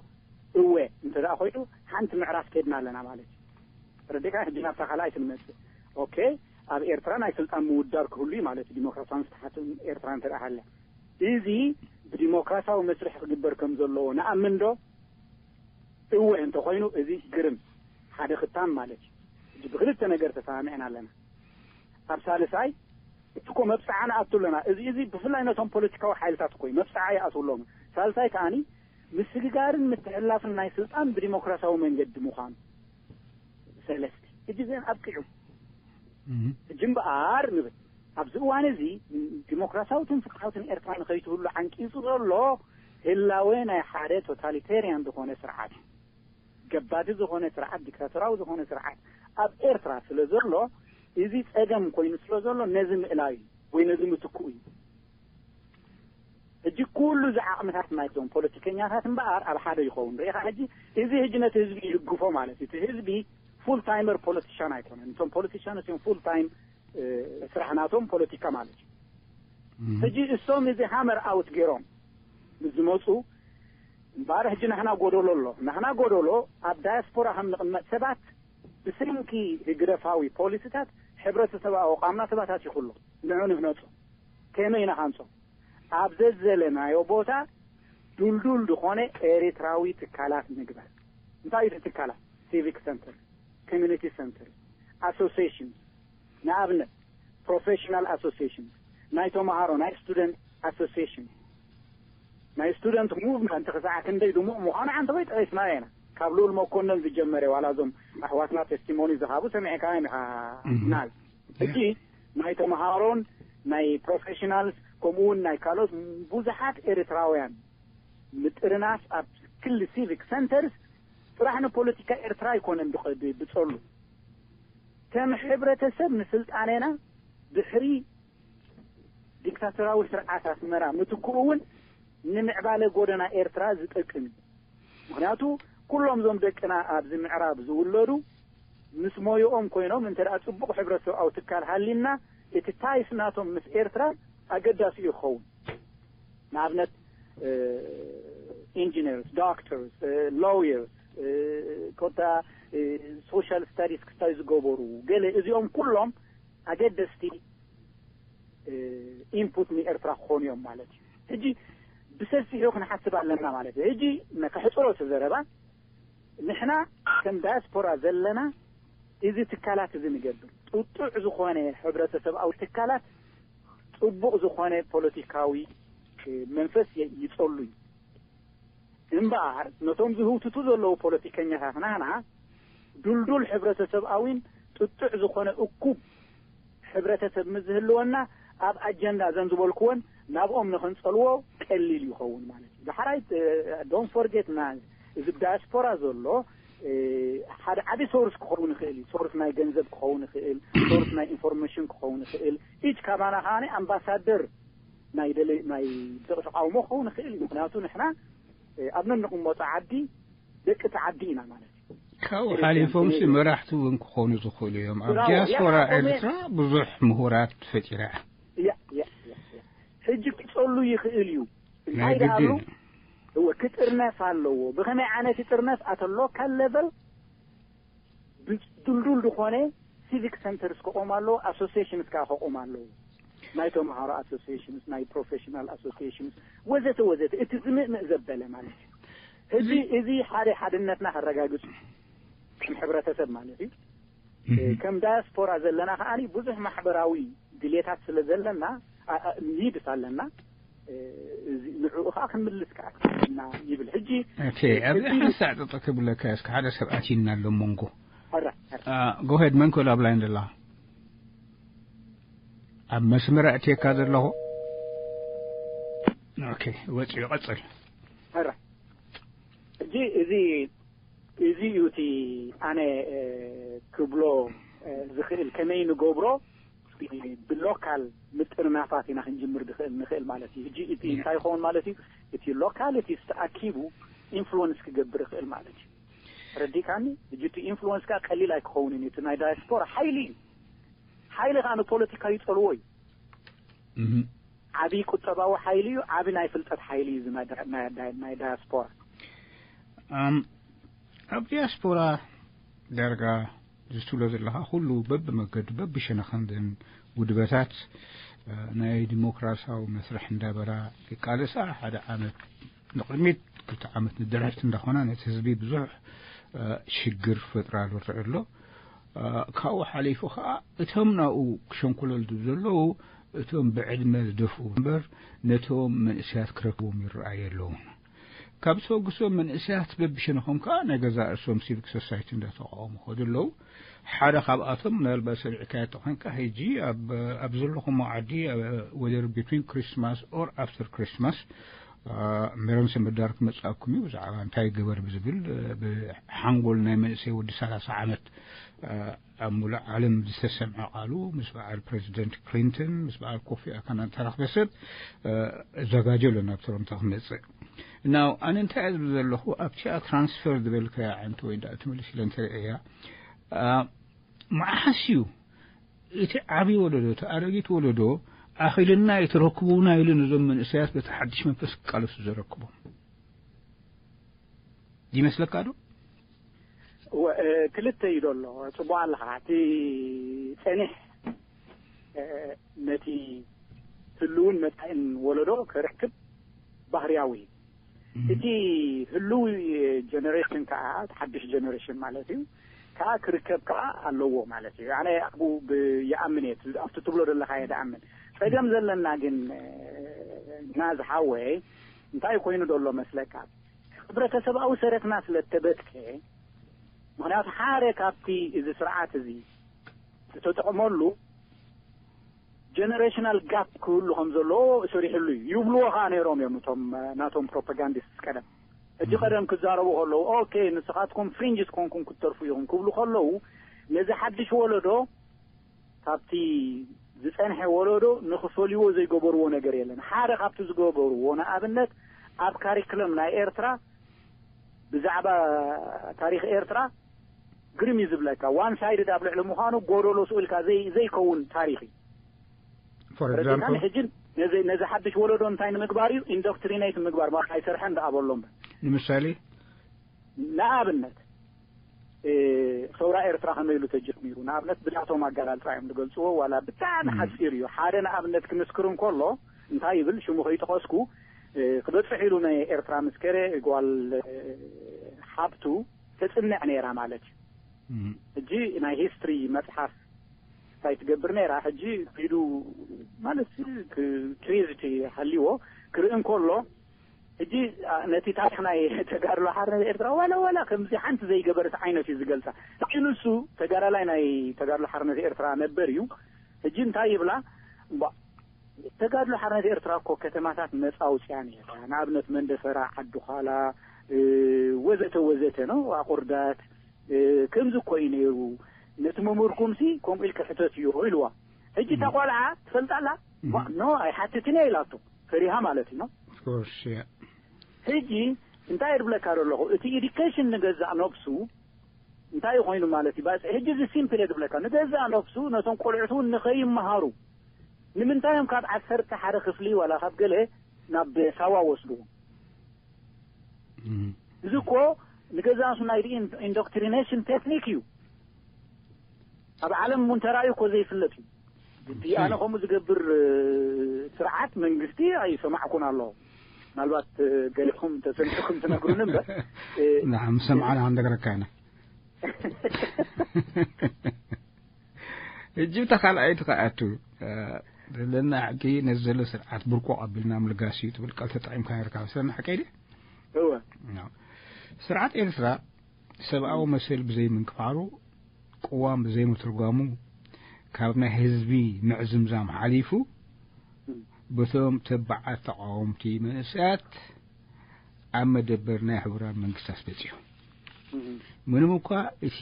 እወ እንተ ደኣ ኮይኑ ሓንቲ ምዕራፍ ከድና ኣለና ማለት እዩ። ረዲካ ሕጂ ናብታ ካልኣይ ትንመጽእ። ኦኬ ኣብ ኤርትራ ናይ ስልጣን ምውዳር ክህሉ እዩ ማለት እዩ። ዲሞክራሲያውን ፍትሓትን ኤርትራ እንተ ደኣ ሃለ እዚ ብዲሞክራሲያዊ መስርሕ ክግበር ከም ዘለዎ ንኣምን ዶ? እወ እንተኮይኑ እዚ ግርም ሓደ ክታም ማለት እዩ። ሕጂ ብክልተ ነገር ተሰማሚዕና ኣለና። ኣብ ሳልሳይ እቲ እኮ መብፅዓ ንኣቱ ኣለና። እዚ እዚ ብፍላይ ነቶም ፖለቲካዊ ሓይልታት እኮ እዩ መብፅዓ ይኣትውሎም። ሳልሳይ ከዓኒ ምስግጋርን ምትሕልላፍን ናይ ስልጣን ብዲሞክራሲያዊ መንገዲ ምዃኑ ሰለስቲ ሕጂ ዘን ኣብቂዑ ሕጂ እምበኣር ንብል ኣብዚ እዋን እዚ ዲሞክራሲያዊትን ፍትሓዊትን ኤርትራ ንኸይትህሉ ዓንቂፁ ዘሎ ህላወ ናይ ሓደ ቶታሊቴርያን ዝኾነ ስርዓት እዩ። ገባቲ ዝኾነ ስርዓት ዲክታቶራዊ ዝኾነ ስርዓት ኣብ ኤርትራ ስለ ዘሎ እዚ ፀገም ኮይኑ ስለ ዘሎ ነዚ ምእላዩ ወይ ነዚ ምትክኡ እዩ። ሕጂ ኩሉ እዚ ዓቕምታት ናይዞም ፖለቲከኛታት እምበኣር ኣብ ሓደ ይኸውን ርኢኻ። ሕጂ እዚ ሕጂ ነቲ ህዝቢ ይድግፎ ማለት እዩ። እቲ ህዝቢ full timer politician ኣይኮነን። እቶም politicians እዮም full time ስራሕ ናቶም ፖለቲካ ማለት እዩ። ሕጂ እሶም እዚ hammer out ገይሮም ምስ ዝመፁ እምበኣር ሕጂ ናህና ጎደሎ ኣሎ። ናህና ጎደሎ ኣብ ዳያስፖራ ከም ንቕመጥ ሰባት ብሰንኪ ህግደፋዊ ፖሊሲታት ሕብረተሰብ ኣቋምና ተባታቲኹ ኣሎ። ንዑ ንህነፆ ከመይ ኢና ሃንፆ ኣብ ዘዘለናዮ ቦታ ዱልዱል ዝኾነ ኤሪትራዊ ትካላት ንግበር። እንታይ እዩ ትካላት? Civic center፣ community center፣ association፣ ንኣብነት professional association፣ ናይ ተማሃሮ ናይ student association፣ ናይ student movement ክሳዕ ክንደይ ድሙቕ ምዃኑ ዓንተ ወይ ጠቂስናዮ ኢና። ካብ ልኡል መኮነን ዝጀመረ ዋላ እዞም ኣሕዋትና testimony ዝሃቡ ሰሚዕካ ኢኻ ናል። ሕጂ ናይ ተማሃሮን ናይ professionals ከምኡ እውን ናይ ካልኦት ብዙሓት ኤርትራውያን ምጥርናፍ ኣብ ክሊ civic centers ጥራሕ ንፖለቲካ ኤርትራ ኣይኮነን ብጸሉ ከም ሕብረተሰብ ንስልጣኔና ድሕሪ ዲክታቶራዊ ስርዓት ኣስመራ ምትክኡ እውን ንምዕባለ ጎደና ኤርትራ ዝጠቅም እዩ። ምክንያቱ ኩሎም እዞም ደቅና ኣብዚ ምዕራብ ዝውለዱ ምስ ሞይኦም ኮይኖም እንተ ደኣ ጽቡቕ ሕብረተሰብኣዊ ትካል ሃሊና እቲ ties ናቶም ምስ ኤርትራ ኣገዳሲ እዩ ክኸውን። ንኣብነት engineers፣ doctors፣ lawyers፣ ኮታ social studies ክስታይ ዝገበሩ ገለ እዚኦም ኩሎም ኣገደስቲ ኢንፑት ንኤርትራ ክኾኑ እዮም ማለት እዩ። ሕጂ ብሰፊሑ ክንሓስብ ኣለና ማለት እዩ። ሕጂ ከሕፅሮ እቲ ዘረባ፣ ንሕና ከም ዳያስፖራ ዘለና እዚ ትካላት እዚ ንገብር፣ ጥጡዕ ዝኾነ ሕብረተሰብኣዊ ትካላት፣ ፅቡቕ ዝኾነ ፖለቲካዊ መንፈስ ይፀሉ እዩ። እምበኣር ነቶም ዝህውትቱ ዘለዉ ፖለቲከኛታት ናህና ድልዱል ሕብረተሰብኣዊን ጥጡዕ ዝኾነ እኩብ ሕብረተሰብ ምስ ዝህልወና፣ ኣብ ኣጀንዳ እዘን ዝበልክወን ናብኦም ንኽንጸልዎ ቀሊል ይኸውን ማለት እዩ። ዳሕራይ ዶንት ፎርጌት ና፣ እዚ ዳያስፖራ ዘሎ ሓደ ዓቢ ሶርስ ክኸውን ይኽእል እዩ። ሶርስ ናይ ገንዘብ ክኸውን ይኽእል፣ ሶርስ ናይ ኢንፎርሜሽን ክኸውን ይኽእል። ኢች ካባና ከዓኒ ኣምባሳደር ናይ ደለ ናይ ደቂ ተቃውሞ ክኸውን ይኽእል እዩ። ምክንያቱ ንሕና ኣብ ነንቕመጦ ዓዲ ደቂ እቲ ዓዲ ኢና ማለት እዩ። ካብኡ ሓሊፎምሲ መራሕቲ እውን ክኾኑ ዝኽእሉ እዮም። ኣብ ዲያስፖራ ኤርትራ ብዙሕ ምሁራት ፈጢራ እያ። ሕጂ ክጸሉ ይኽእል እዩ። እንታይ ደኣ እብሉ? እወ፣ ክጥርነፍ ኣለዎ። ብኸመይ ዓይነት ይጥርነፍ? ኣተ ሎካል ሌቨል ድልዱል ዝኾነ ሲቪክ ሰንተርስ ክቆም ኣለዎ። ኣሶሲሽንስ ከዓ ክቆም ኣለዎ። ናይ ተምሃሮ ኣሶሲሽንስ፣ ናይ ፕሮፌሽናል ኣሶሲሽንስ፣ ወዘተ ወዘተ፣ እቲ ዝምእምእ ዘበለ ማለት እዩ። እዚ እዚ ሓደ ሓድነትና ከረጋግጽ ከም ሕብረተሰብ ማለት እዩ። ከም ዳያስፖራ ዘለና ከዓኒ ብዙሕ ማሕበራዊ ድሌታት ስለ ዘለና፣ ኒድስ ኣለና። እዚ ንዕኡ ከዓ ክንምልስ ከዓ ክና ይብል። ሕጂ ኦኬ፣ ኣብዚ ሓንሳእ ጥጥ ክብለካ እስከ፣ ሓደ ሰብ ኣትዩና ኣሎ መንጎ። ጎሄድ፣ መን ክብል ኣብ ላይን ዘለኻ? ኣብ መስመር ኣእትየካ ዘለኹ። ኦኬ፣ ወፂኡ፣ ቀፅል። ሕጂ እዚ እዚ እዩ እቲ ኣነ ክብሎ ዝኽእል፣ ከመይ ንገብሮ ብሎካል ምጥርናፋት ኢና ክንጅምር ድኽእል ንኽእል ማለት እዩ። ሕጂ እቲ እንታይ ይኸውን ማለት እዩ? እቲ ሎካል እቲ ዝተኣኪቡ ኢንፍሉወንስ ክገብር ይኽእል ማለት እዩ። ረዲካኒ? ሕጂ እቲ ኢንፍሉወንስ ከዓ ቀሊል ኣይክኸውንን እዩ። እቲ ናይ ዳያስፖራ ሓይሊ እዩ። ሓይሊ ከዓ ንፖለቲካ ይጸልዎ እዩ። ዓብዪ ቁጠባዊ ሓይሊ እዩ። ዓብዪ ናይ ፍልጠት ሓይሊ እዩ። እዚ ናይ ዳ- ናይ ዳ- ናይ ዳያስፖራ ኣብ ዲያስፖራ ዳርጋ ዝትብሎ ዘለኻ ኩሉ በብመገዱ በብሸነኸንደን ውድበታት ናይ ዲሞክራሲያዊ መስርሕ እንዳበራ ይቃለሳ። ሓደ ዓመት ንቕድሚት፣ ክልተ ዓመት ንድሕሪት እንዳኾና ነቲ ህዝቢ ብዙሕ ሽግር ፈጥራሉ ይረአ ኣሎ። ካብኡ ሓሊፉ ከዓ እቶም ናብኡ ክሸንኩለሉ ዘለዉ እቶም ብዕድመ ዝደፍኡ እምበር ነቶም መንእሰያት ክረክቦም ይረኣዩ ኣለውን። ካብ ተበግሶም መንእሰያት በብሸነኾም ከዓ ናይ ገዛ እርሶም ሲቪክ ሶሳይቲ እንዳተቃወሙ ከዱ ኣለዉ። ሓደ ካብኣቶም ምናልባት ሰሚዕካዮ ተኾይንካ፣ ሕጂ ኣብ ዘለኹሞ ዓዲ ወደር ቢትዊን ክሪስማስ ኦር ኣፍተር ክሪስማስ ሜሮን ሰመዳር ክመፅኣኩም እዩ። ብዛዕባ እንታይ ገበር ብዝብል ብሓንጎል ናይ መንእሰይ ወዲ ሰላሳ ዓመት ኣብ ሙሉእ ዓለም ዝተሰምዐ ቃሉ ምስ በዓል ፕሬዚደንት ክሊንተን ምስ በዓል ኮፊ ኣናን ተረኽበ ሰብ ዘጋጀሎ ናብ ቶሮንቶ ክመፅእ። ናው ኣነ እንታይ እያ ዝብል ዘለኹ ኣብቲኣ ትራንስፈር ዝበልካያ ዓንተ ወይ ዳ ትምልስ ኢለ እንተርእያ መዓስ እዩ እቲ ዓብዪ ወለዶ እቲ ኣረጊት ወለዶ ኣኺልና የተረክቡና ኢሉ ነዞም መንእሰያት በቲ ሓድሽ መንፈስ ክቃለሱ ዘረክቦም ይመስለካ ዶ? ክልተ እዩ ዘሎ። ጽቡቕ ኣለኻ። እቲ ጸኒሕ ነቲ ህልውን መጻኢን ወለዶ ክረክብ ባህርያዊ እዩ። እቲ ህልው ጀነሬሽን ከዓ፣ እቲ ሓድሽ ጀነሬሽን ማለት እዩ፣ ከዓ ክርከብ ከዓ ኣለዎ ማለት እዩ። ኣነ ኣብኡ ይኣምን እየ፣ ኣብቲ ትብሎ ዘለኻ እየ ዝኣምን። ጸገም ዘለና ግን ናዝ ሓወይ እንታይ ኮይኑ ዘሎ መስለካ? ሕብረተሰባዊ ሰረትና ስለ እተበትከ፣ ምኽንያቱ ሓደ ካብቲ እዚ ስርዓት እዚ ዝተጠቕመሉ ጀነሬሽናል ጋፕ ክህሉ ከም ዘለዎ ሰሪሕሉ እዩ። ይብልዎ ከዓ ነይሮም እዮም እቶም ናቶም ፕሮፓጋንዲስት ቀደም። ሕጂ ቀደም ክዛረቡ ከለዉ ኦኬ ንስኻትኩም ፍሪንጅስ ኮንኩም ክትተርፉ ኢኹም ክብሉ ከለዉ ነዚ ሓድሽ ወለዶ ካብቲ ዝጸንሐ ወለዶ ንኽፈልይዎ ዘይገበርዎ ነገር የለን። ሓደ ካብቲ ዝገበርዎ ንኣብነት ኣብ ካሪክለም ናይ ኤርትራ ብዛዕባ ታሪኽ ኤርትራ ግርም እዩ ዝብለካ። ዋን ሳይድድ ኣብ ልዕሊ ምዃኑ ጎደሎ ስኡልካ ዘይከውን ታሪኽ እዩ። ሕጂ ነዚ ሓድሽ ወለዶ እንታይ ንምግባር እዩ? ኢንዶክትሪኔት ንምግባር ማለት ኣይሰርሐን ደኣ በሎ እምበር። ንምሳሌ ንኣብነት ሰውራ ኤርትራ ከመይ ኢሉ ተጀሚሩ፣ ንኣብነት ብናቶም ኣገላልፃ እዮም ዝገልፅዎ። ዋላ ብጣዕሚ ሓፂር እዩ። ሓደ ንኣብነት ክምስክር እንከሎ እንታይ ይብል፣ ሽሙ ከይጠቐስኩ ክበፅሕ ኢሉ ናይ ኤርትራ ምስከረ ጓል ሓብቱ ተፅንዕ ነይራ ማለት እዩ። ሕጂ ናይ ሂስትሪ መፅሓፍ እንታይ ትገብር ነይራ? ሕጂ ኢዱ ማለት ኪሪዚቲ ሃልዎ ክርኢ እንከሎ፣ ሕጂ ነቲ ታሪኽ ናይ ተጋድሎ ሓርነት ኤርትራ ዋላ ዋላ ከምዚ ሓንቲ ዘይገበረት ዓይነት እዩ ዝገልጻ። ሕጂ ንሱ ተጋዳላይ ናይ ተጋድሎ ሓርነት ኤርትራ ነበር እዩ። ሕጂ እንታይ ይብላ? ተጋድሎ ሓርነት ኤርትራ እኮ ከተማታት ነጻ ኣውፅያ ነይራ፣ ንኣብነት መንደፈራ፣ ዓዲ ዃላ፣ ወዘተ ወዘተ ነው፣ ኣቑርዳት፣ ከምዚ እኮ እዩ ነይሩ፣ ነቲ መምህርኩም ሲ ከምኡ ኢልካ ሕተትዮ ኢልዋ። ሕጂ እታ ቆልዓ ትፈልጣ ኣላ? ኖ ኣይሓትትን እየ ኢላቶ፣ ፈሪሃ ማለት እዩ። ሕጂ እንታይ እየ ዝብለካ ዘለኹ፣ እቲ ኢዱኬሽን ንገዛእ ነብሱ እንታይ እዩ ኮይኑ ማለት እዩ። ባጽ ሕጂ እዚ ሲምፕል እየ ዝብለካ፣ ንገዛእ ነብሱ ነቶም ቆልዑት እውን ንኸይመሃሩ ንምንታይ እዮም ካብ ዓሰርተ ሓደ ክፍሊ ዋላ ካብ ገለ ናብ ሳዋ ወስድዎም? እዚ እኮ ንገዛእ ነብሱ ናይ ኢንዶክትሪኔሽን ቴክኒክ እዩ። ኣብ ዓለም እውን ተራእዩ እኮ ዘይፍለጥ እዩ። እቲ ኣነ ከምኡ ዝገብር ስርዓት መንግስቲ ኣይሰማዕኩን ኣለኹ። ምናልባት ገለኹም ተሰሚዕኩም ትነግሩኒ እምበር። ንዓም ሰምዓና ክንነግረካ ኢና። ሕጂ ብታ ካልኣይቲ ክኣቱ ዘለና ሕጂ ነዚ ዘሎ ስርዓት ብርቁቕ ኣቢልና ምልጋስ እዩ ትብል ቃል ተጠቂምካ ነርካ። ስለና ሓቀይ ድዩ? እወ። ስርዓት ኤርትራ ሰብኣዊ መሰል ብዘይምንክፋሩ፣ ቅዋም ብዘይምትርጓሙ፣ ካብ ናይ ህዝቢ ምዕዝምዛም ሓሊፉ፣ በቶም ተባዓት ተቃወምቲ መንእሰያት ኣብ መደበር ናይ ሕቡራን መንግስታት በጺሑ። ምንም እኳ እቲ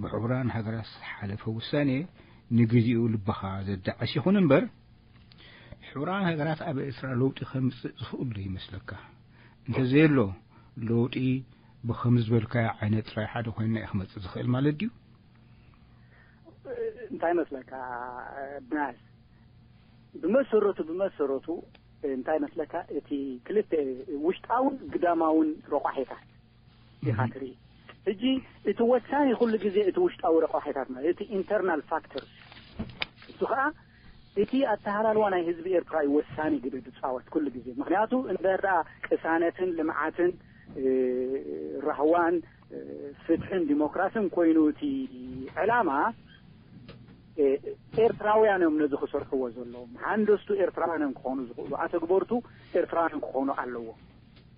ብሕቡራን ሃገራት ዝተሓለፈ ውሳኔ ንግዜኡ ልብኻ ዘዳዕስ ይኹን እምበር፣ ሕቡራን ሃገራት ኣብ ኤርትራ ለውጢ ከምጽእ ዝኽእል ዶ ይመስለካ? እንተዘየሎ ለውጢ ብኸም ዝበልካዮ ዓይነት ጥራይ ሓደ ኮይንና እዩ ክመጽእ ዝኽእል ማለት ድዩ? እንታይ መስለካ ብናስ ብመሰረቱ ብመሰረቱ እንታይ መስለካ እቲ ክልተ ውሽጣውን ግዳማውን ረቋሒታት ኢኻ ትርኢ። ሕጂ እቲ ወሳኒ ኩሉ ግዜ እቲ ውሽጣዊ ረቋሒታት ማለት እቲ ኢንተርናል ፋክተር እሱ ከዓ እቲ ኣተሃላልዋ ናይ ህዝቢ ኤርትራ እዩ ወሳኒ ግደ ዝፃወት ኩሉ ግዜ። ምክንያቱ እንድሕር ደኣ ቅሳነትን ልምዓትን ራህዋን ፍትሕን ዲሞክራስን ኮይኑ እቲ ዕላማ ኤርትራውያን እዮም ነዚ ክሰርሕዎ ዘለዎም። ሃንደስቱ ኤርትራውያን እዮም ክኾኑ ዝኽእሉ፣ ኣተግበርቱ ኤርትራውያን ክኾኑ ኣለዎም።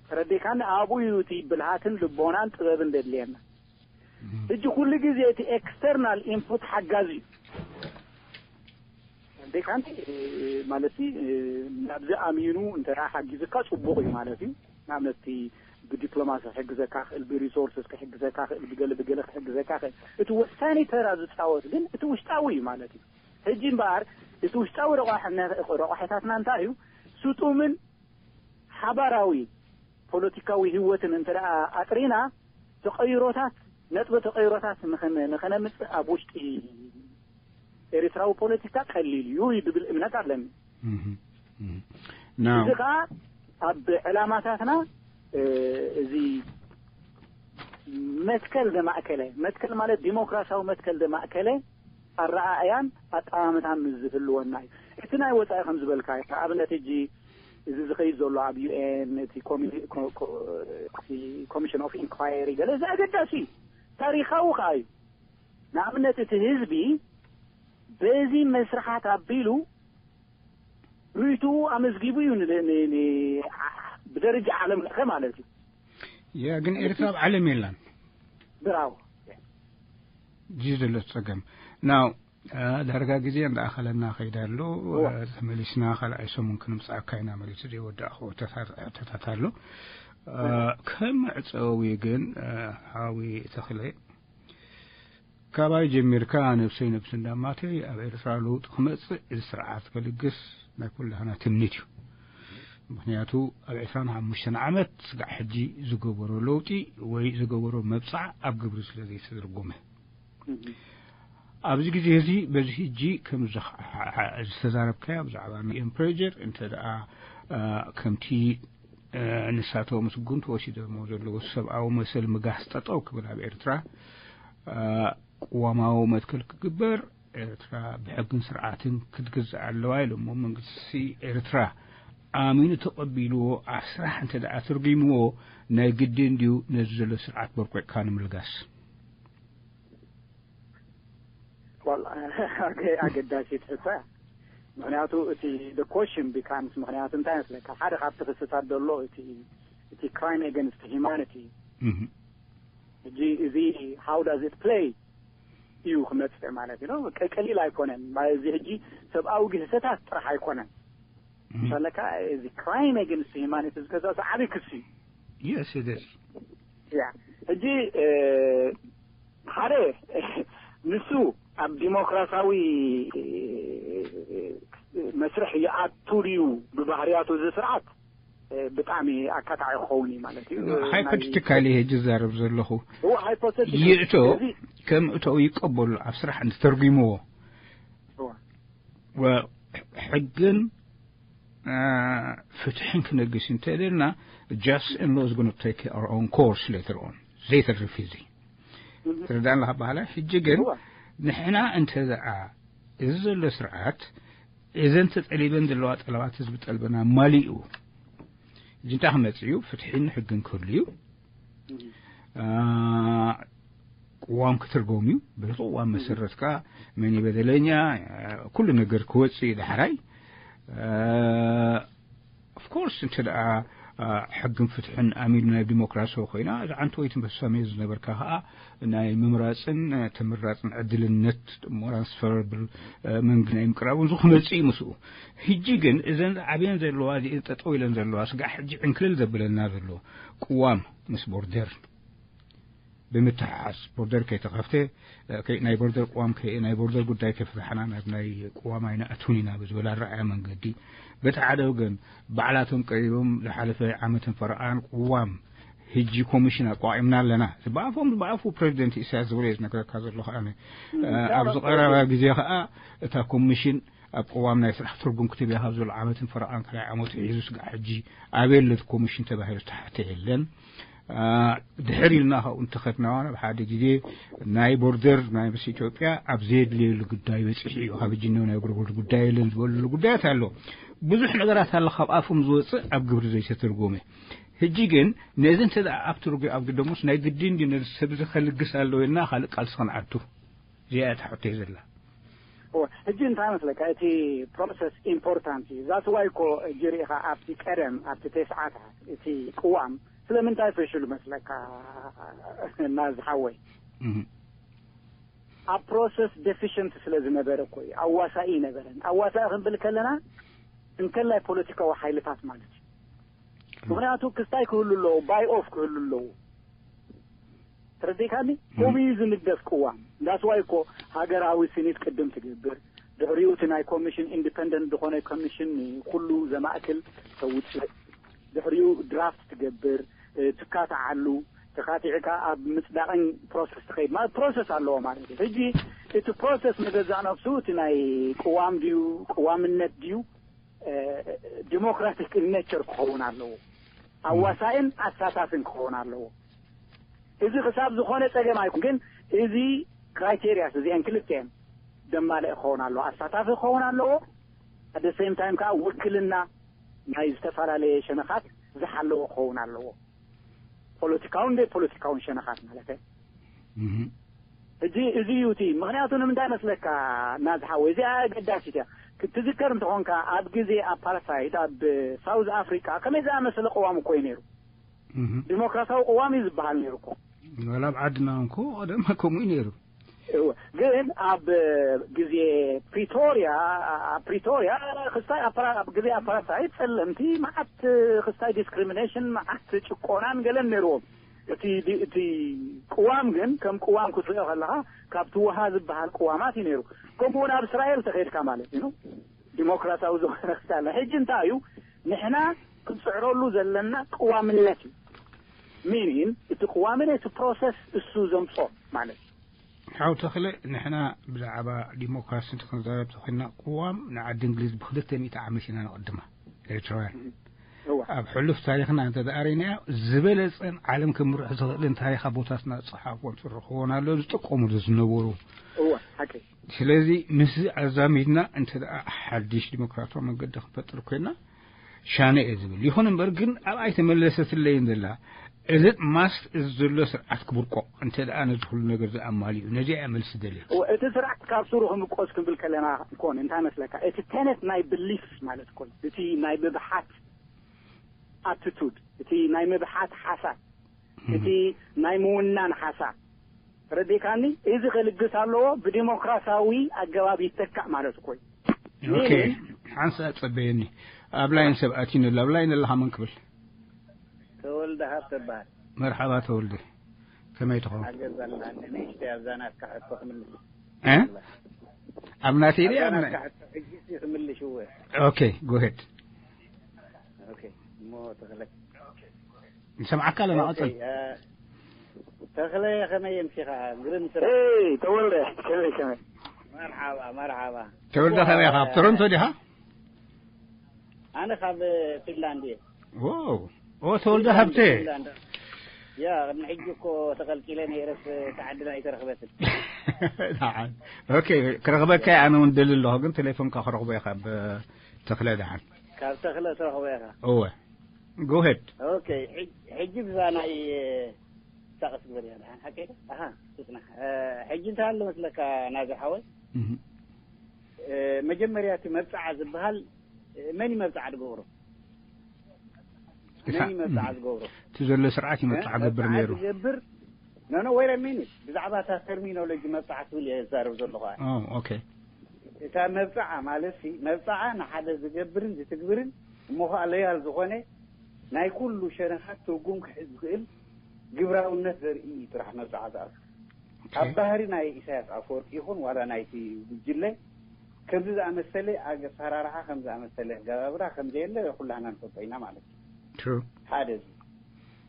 ተረዲእካኒ? ኣብኡ እዩ እቲ ብልሃትን ልቦናን ጥበብን ዘድልየና። ሕጂ ኩሉ ግዜ እቲ ኤክስተርናል ኢንፑት ሓጋዚ እዩ። ተረዲእካኒ? ማለት ናብዚ ኣሚኑ እንተ ሓጊዙካ ጽቡቕ እዩ ማለት እዩ። ንኣብነት እቲ ብዲፕሎማሲ ክሕግዘካ ክእል፣ ብሪሶርስስ ክሕግዘካ ክእል፣ ብገለ ብገለ ክሕግዘካ ክእል። እቲ ወሳኒ ተራ ዝጻወት ግን እቲ ውሽጣዊ እዩ ማለት እዩ። ሕጂ እምበኣር እቲ ውሽጣዊ ረቋሕነ- ረቋሒታትና እንታይ እዩ? ስጡምን ሓባራዊ ፖለቲካዊ ህይወትን እንተ ደኣ ኣጥሪና ተቐይሮታት ነጥበ ተቐይሮታት ንኸነ- ንኸነምጽእ ኣብ ውሽጢ ኤርትራዊ ፖለቲካ ቀሊል እዩ ዝብል እምነት ኣለኒ። ናው እዚ ከዓ ኣብ ዕላማታትና እዚ መትከል ዘማእከለ መትከል ማለት ዲሞክራሲያዊ መትከል ዘማእከለ ኣረኣእያን ኣጠማምታን ምስ ዝህልወና እዩ። እቲ ናይ ወፃኢ ከም ዝበልካ ንኣብነት ሕጂ እዚ ዝኸይድ ዘሎ ኣብ ዩ ኤን እቲ ኮሚሽን ኦፍ ኢንኳየሪ ገለ እዚ ኣገዳሲ እዩ፣ ታሪካዊ ከዓ እዩ። ንኣብነት እቲ ህዝቢ በዚ መስርሓት ኣቢሉ ርእይትኡ ኣመዝጊቡ እዩ ን- ን- ን- ብደረጃ ዓለም ለኸ ማለት እዩ። ያ ግን ኤርትራ ኣብ ዓለም የላን። ብራው እዚ ዘሎ ጸገም ናው ዳርጋ ግዜ እንዳኣኸለና ከይዳ ኣሎ። ተመሊስና ካልኣይ ሰሙን ክንምጻእካ ኢና መሊሱ ዘይወዳእኹ ተታት ኣሎ። ከም መዕጸዊ ግን ሓዊ ተኽለ ካባይ ጀሚርካ ነብሰይ ነብሲ እንዳማተይ ኣብ ኤርትራ ለውጢ ክመጽእ እዚ ስርዓት ከልግስ ናይ ኩላህና ትምኒት እዩ። ምክንያቱ ኣብ ዕስራን ሓሙሽተን ዓመት ስጋዕ ሕጂ ዝገበሮ ለውጢ ወይ ዝገበሮ መብጻዕ ኣብ ግብሪ ስለ ዘይተተርጎመ ኣብዚ ግዜ እዚ በዚ ሕጂ ከም ዝተዛረብካዮ ብዛዕባ ፕሮጀር እንተ ደኣ ከምቲ ንሳቶም ስጉምቲ ወሲዶሞ ዘለዉ ሰብኣዊ መሰል ምጋስ ጠጠው ክብል ኣብ ኤርትራ ቅዋማዊ መትከል ክግበር፣ ኤርትራ ብሕግን ስርዓትን ክትግዛእ ኣለዋ ኢሎሞ። መንግስቲ ኤርትራ ኣሚኑ ተቐቢልዎ ኣብ ስራሕ እንተ ደኣ ተርጒምዎ፣ ናይ ግድን ድዩ ነዚ ዘሎ ስርዓት በርቆጭካ ንምልጋስ? ኣገዳሲት ሕቶ እያ። ምክንያቱ እቲ ኮሽን ቢካምስ ምክንያቱ እንታይ መስለካ? ሓደ ካብቲ ክስታት ዘሎ እቲ እቲ crime against humanity። ሕጂ እዚ how does it play እዩ ክመፅእ ማለት እዩ። ቀሊል ኣይኮነን። እዚ ሕጂ ሰብኣዊ ግህሰታት ጥራሕ ኣይኮነን። ምሳለካ እዚ crime against humanity ዝከዛ ዓብይ ክሲ እዩ። Yes, it is. ያ ሕጂ ሓደ ንሱ ኣብ ዲሞክራሲያዊ መስርሕ ይኣቱ ድዩ ብባህርያቱ እዚ ስርዓት ብጣዕሚ ኣካታዒ ክኸውን እዩ ማለት እዩ። ሃይፖቴቲካሊ ሕጂ ዝዛረብ ዘለኹ ሃይፖቴቲካሊ ይእቶ ከም እቶ ይቀበሉ ኣብ ስራሕ እንተተርጉምዎ ሕግን ፍትሕን ክነግስ እንተደልና just and law is going to take our own course later on ዘይተርፍ እዚ ትርዳን ለካ በሃላ ሕጂ ግን ንሕና እንተ ደኣ እዚ ዘሎ ስርዓት እዘን ተጠሊበን ዘለዋ ጠለባት ህዝቢ ጠልበና ማሊኡ ሕጂ እንታይ ክመጽእ እዩ? ፍትሕን ሕግን ክህሉ እዩ። ቅዋም ክትርጎም እዩ። በዚ ቅዋም መሰረት ከኣ መን በደለኛ ኩሉ ነገር ክወጽእ እዩ። ዳሕራይ of course እንተ ደኣ ሕግን ፍትሕን ኣሚሉ ናይ ዲሞክራሲ ኮይና እዛ ዓንተወይቲ መሰሜ ዝነበርካ ከኣ ናይ ምምራፅን ተመራፅን ዕድልነት ሞራንስፈረብል መንግ ናይ ምቅራብን ዝክመፅእ እዩ ምስኡ። ሕጂ ግን እዘን ዓብየን ዘለዋ እዚአን ጠጠው ኢለን ዘለዋ ስጋዕ ሕጂ ዕንክልል ዘብለና ዘሎ ቅዋም ምስ ቦርደር ብምትሓሓዝ ቦርደር ከይተኸፍተ ናይ ቦርደር ቅዋም ናይ ቦርደር ጉዳይ ከፍታሕና ናብ ናይ ቅዋም ኣይንኣቱን ኢና ብዝብል ኣረኣያ መንገዲ በቲ ሓደ ወገን ባዕላቶም ቀሪቦም ዝሓለፈ ዓመትን ፈረቓን ቅዋም ሕጂ ኮሚሽን ኣቋቒምና ኣለና። ብኣፎም ብኣፉ ፕሬዚደንት ኢሳያስ ዝበሎ እዩ ዝነግረካ ዘሎ። ከኣ ኣብዚ ቀረባ ግዜ ከኣ እታ ኮሚሽን ኣብ ቅዋም ናይ ስራሕ ትርጉም ክትብያ ካብ ዘሎ ዓመትን ፈረቓን ካልኣይ ዓመቱ ሒዙ ስጋዕ ሕጂ ኣበይ ኣለት ኮሚሽን ተባሂሉ ዝተሓተ የለን። ድሕር ኢልና ካብኡ እንተኸድናዋ ናብ ሓደ ግዜ ናይ ቦርደር ናይ ምስ ኢትዮጵያ ኣብ ዘየድልየሉ ጉዳይ በፂሑ እዩ። ካብ ሕጂ እኒኦ ናይ ጎረጎር ጉዳይ የለን ዝበልሉ ጉዳያት ኣሎ። ብዙሕ ነገራት ኣሎ ካብ ኣፎም ዝወፅእ ኣብ ግብሪ ዘይተተርጎመ። ሕጂ ግን ነዚ እንተ ደኣ ኣብ ትርጉ ኣብ ግደሞስ ናይ ግድን ድዩ ነዚ ሰብ እዚ ከልግስ ኣለዎ ኢልና ካልእ ቃልሲ ክንኣቱ እዚኣ እያ ትሕቶ ዘላ። ሕጂ እንታይ መስለካ እቲ ፕሮሰስ ኢምፖርታንት እዩ። ዛት ዋይ እኮ ሕጂ ርኢኻ ኣብቲ ቀደም ኣብቲ ተስዓታት እቲ ቅዋም ስለምንታይ ፈሽሉ መስለካ? እና ዝሓወይ ኣብ ፕሮሰስ ዴፊሽንት ስለ ዝነበረ እኮ እዩ። ኣዋሳኢ ይነበረን። ኣዋሳኢ ክንብል ከለና እንከላይ ፖለቲካዊ ሓይልታት ማለት እዩ። ምክንያቱ ክስታይ ክህሉ ኣለዎ፣ ባይ ኦፍ ክህሉ ኣለዎ። ተረዲካኒ? ከምኡ እዩ ዝንደፍ ቅዋም። ዳስዋይ እኮ ሃገራዊ ሲኒት ቅድም ትገብር፣ ድሕሪኡ እቲ ናይ ኮሚሽን ኢንዲፐንደንት ዝኾነ ኮሚሽን ኩሉ ዘማእክል ተውፅእ፣ ድሕሪኡ ድራፍት ትገብር፣ ትካትዓሉ፣ ተካቲዕካ ኣብ ምፅዳቕን ፕሮሰስ ትኸይድ ማለት ፕሮሰስ ኣለዎ ማለት እዩ። ሕጂ እቲ ፕሮሰስ ንገዛእ ነብሱ እቲ ናይ ቅዋም ድዩ ቅዋምነት ድዩ ዲሞክራቲክ ኔቸር ክኸውን ኣለዎ። ኣዋሳእን ኣሳታፍን ክኸውን ኣለዎ። እዚ ክሳብ ዝኾነ ጸገም ኣይኮን፣ ግን እዚ ክራይቴሪያስ እዚአን ክልቲአን ደማልእ ክኸውን ኣለዎ፣ ኣሳታፊ ክኸውን ኣለዎ። ኣደ ሴም ታይም ከዓ ውክልና ናይ ዝተፈላለየ ሸነኻት ዝሓለዎ ክኸውን ኣለዎ። ፖለቲካውን ዘይፖለቲካውን ሸነኻት ማለት እዩ። ሕጂ እዚ እዩ እቲ ምክንያቱ ንምንታይ መስለካ ናዝሓወ እዚኣ ኣገዳሲት እያ። ክትዝከር እንተኾንካ ኣብ ግዜ ኣፓርታይድ ኣብ ሳውዝ ኣፍሪካ ከመይ ዝኣመሰለ ቅዋም እኮ እዩ ነይሩ። ዲሞክራሲያዊ ቅዋም እዩ ዝበሃል ነይሩ እኮ። ወላ ኣብ ዓድና እንኮ ቀደም ከምኡ እዩ ነይሩ። እወ፣ ግን ኣብ ግዜ ፕሪቶሪያ ኣብ ፕሪቶሪያ ክስታይ ኣፓራ- ኣብ ግዜ ኣፓርታይድ ጸለምቲ መዓት ክስታይ ዲስክሪሚኔሽን መዓት ጭቆናን ገለን ነይርዎም። እቲ ዲ- እቲ ቅዋም ግን ከም ቅዋም ክትሪኦ ከለካ ካብቲ ውሃ ዝበሃል ቅዋማት እዩ ነይሩ። ከምኡ እውን ኣብ እስራኤል ተኸይድካ ማለት እዩ ዲሞክራሲያዊ ዝኾነ ክስታይ ኣለ። ሕጂ እንታይ እዩ ንሕና ክንፅዕረሉ ዘለና ቅዋምነት እዩ። ሚኒን እቲ ቅዋምነት እቲ ፕሮሰስ እሱ ዘምፆ ማለት እዩ። ሓው ተኽለ ንሕና ብዛዕባ ዲሞክራሲ እንተክንዛረብ ተኮይንና ቅዋም ንዓዲ እንግሊዝ ብክልተ ሚእቲ ዓመት ኢና ንቐድማ ኤርትራውያን እዋ። ኣብ ሕሉፍ ታሪኽና እንተ ደኣ ርኢናዮ፣ ዝበለጸን ዓለም ክምርሑ ዝኽእልን ታሪኻ ቦታትና ዝጸሓፍዎን ዝረኽብዎን ኣሎ፣ ዝጥቀሙሉ ዝነበሩ። እዋ፣ ሓቂ። ስለዚ ምስዚ ኣዛሚድና እንተ ደኣ ሓድሽ ዲሞክራሲያዊ መንገዲ ክንፈጥር ኮይና፣ ሻነ እየ ዝብል። ይኹን እምበር ግን ኣብኣ ኣይተመለሰትለይን ዘላ። እዚ ማስት እዚ ዘሎ ስርዓት ክብርቆ እንተ ደኣ ነዚ ኩሉ ነገር ዝኣማልኡ፣ ነዚኣ እያ መልሲ ደልያ። እወ፣ እቲ ስርዓት ካብ ስሩ ክምቆስ ክንብል ከለና ኮን እንታይ መስለካ? እቲ ተነት ናይ ብሊፍ ማለት ኮን፣ እቲ ናይ ምብሓት ኣቲቱድ፣ እቲ ናይ ምብሓት ሓሳብ፣ እቲ ናይ ምውናን ሓሳብ፣ ተረዲእካኒ? እዚ ከልግስ ኣለዎ፣ ብዲሞክራሲያዊ ኣገባብ ይተካእ ማለት እኮ እዩ። ኦኬ፣ ሓንሳ ጸበየኒ። ኣብ ላይን ሰብ ኣቲኒ ኣሎ። ኣብ ላይን ኣለኻ መን ክብል? ተወልደ ሃብተ እበሃል። መርሓባ ተወልደ፣ ከመይ ትኸውን? ሓገዝ ኣለኒ፣ ንእሽተይ ኣብዛ ናትካ ሕቶ ክምልስ። እ? ኣብ ናተይ ድያ? ኣብ ኣብ ናይ ናትካ ሕቶ ሕጂ ሲ ክምልሽ እወ። ኦኬ፣ ጎ ሄድ። ኦኬ፣ እሞ ተኽለ። ንሰምዓካ ኣለና፣ ኦኬ፣ ቀጽል። እ፣ ተኽለ ከመይ የምሲኻ? ግርም ስራሕ። ኤይ፣ ተወልደ፣ ከመይ፣ ከመይ? መርሓባ፣ መርሓባ። ተወልደ እሞ፣ ከመይ ኢኻ? ኣብ እ፣ ቶሮንቶ ዲኻ? ኣነ ካብ ፊንላንድ እየ። ዎ፣ ኦ፣ ተወልደ ፊንላንድ፣ ሃብተ። ፊንላንድ። ያ፣ ቅድሚ ሕጂ እኮ ተቐልቂለ ነይረስ፣ እታ ዕድል ኣይተረኽበትን። ደሓን። ኦኬ፣ ክረኽበካ እየ፣ ኣነ እውን ደሊ ኣለኹ፣ ግን ቴሌፎንካ ክረኽቦ እየ ካብ ተኽለ ደሓን። ካብ ተኽለ ትረኽቦ ኢኻ። እወ። ጎ ሄድ። ኦኬ፣ ሕጅ-፣ ሕጂ ብዛ ናይ፣ እ፣ ሳቕስ ግበር እያ፣ ደሓን ሓቀይ ዶ? ኣሃ፣ ትጽናሕ። እ፣ ሕጂ እንታይ ኣሎ መስለካ ናዚ ሓወይ? እህ። እ፣ መጀመርያ እቲ መብጽዓ ዝበሃል፣ እ፣ መን እዩ መብጽዓ ዝገብሮ? እቲ መን እዩ መብጽዓ ዝገብሮ? እቲ ዘሎ ስርዓት እዩ መብጽዓ እ፣ ገብር መብጽዓ ነይሩ። ዝገብር፣ ኖ፣ ኖ፣ wait a minute። ብዛዕባ እታ ተርሚኖሎጂ መብጽዓ ትብል እየ ዝዛረብ ዘለኹ ኣነ። ኦ፣ ኦኬ። እታ መብጽዓ ማለት ሲ፣ መብጽዓ ንሓደ ዝገብርን ዝትግብርን እሞ ኸኣ ሎያል ዝኾነ ናይ ኩሉ ሸነኻት ትርጉም ክሕዝ ዝኽእል ግብራውነት ዘርኢ እዩ ጥራሕ መብጽዓ ዝኣቱ። ኦኬ። ኣብ ባህሪ ናይ ኢሳያስ ኣፈወርቂ ይኹን ዋላ ናይቲ ጉጅለ ከምዚ ዝኣመሰለ ኣሰራርሓ፣ ከምዚ ዝኣመሰለ ኣገባብራ ከም ዘየለ ኩላህና ንፈልጦ ኢና ማለት እዩ። ትሩ። ሓደ እዚ።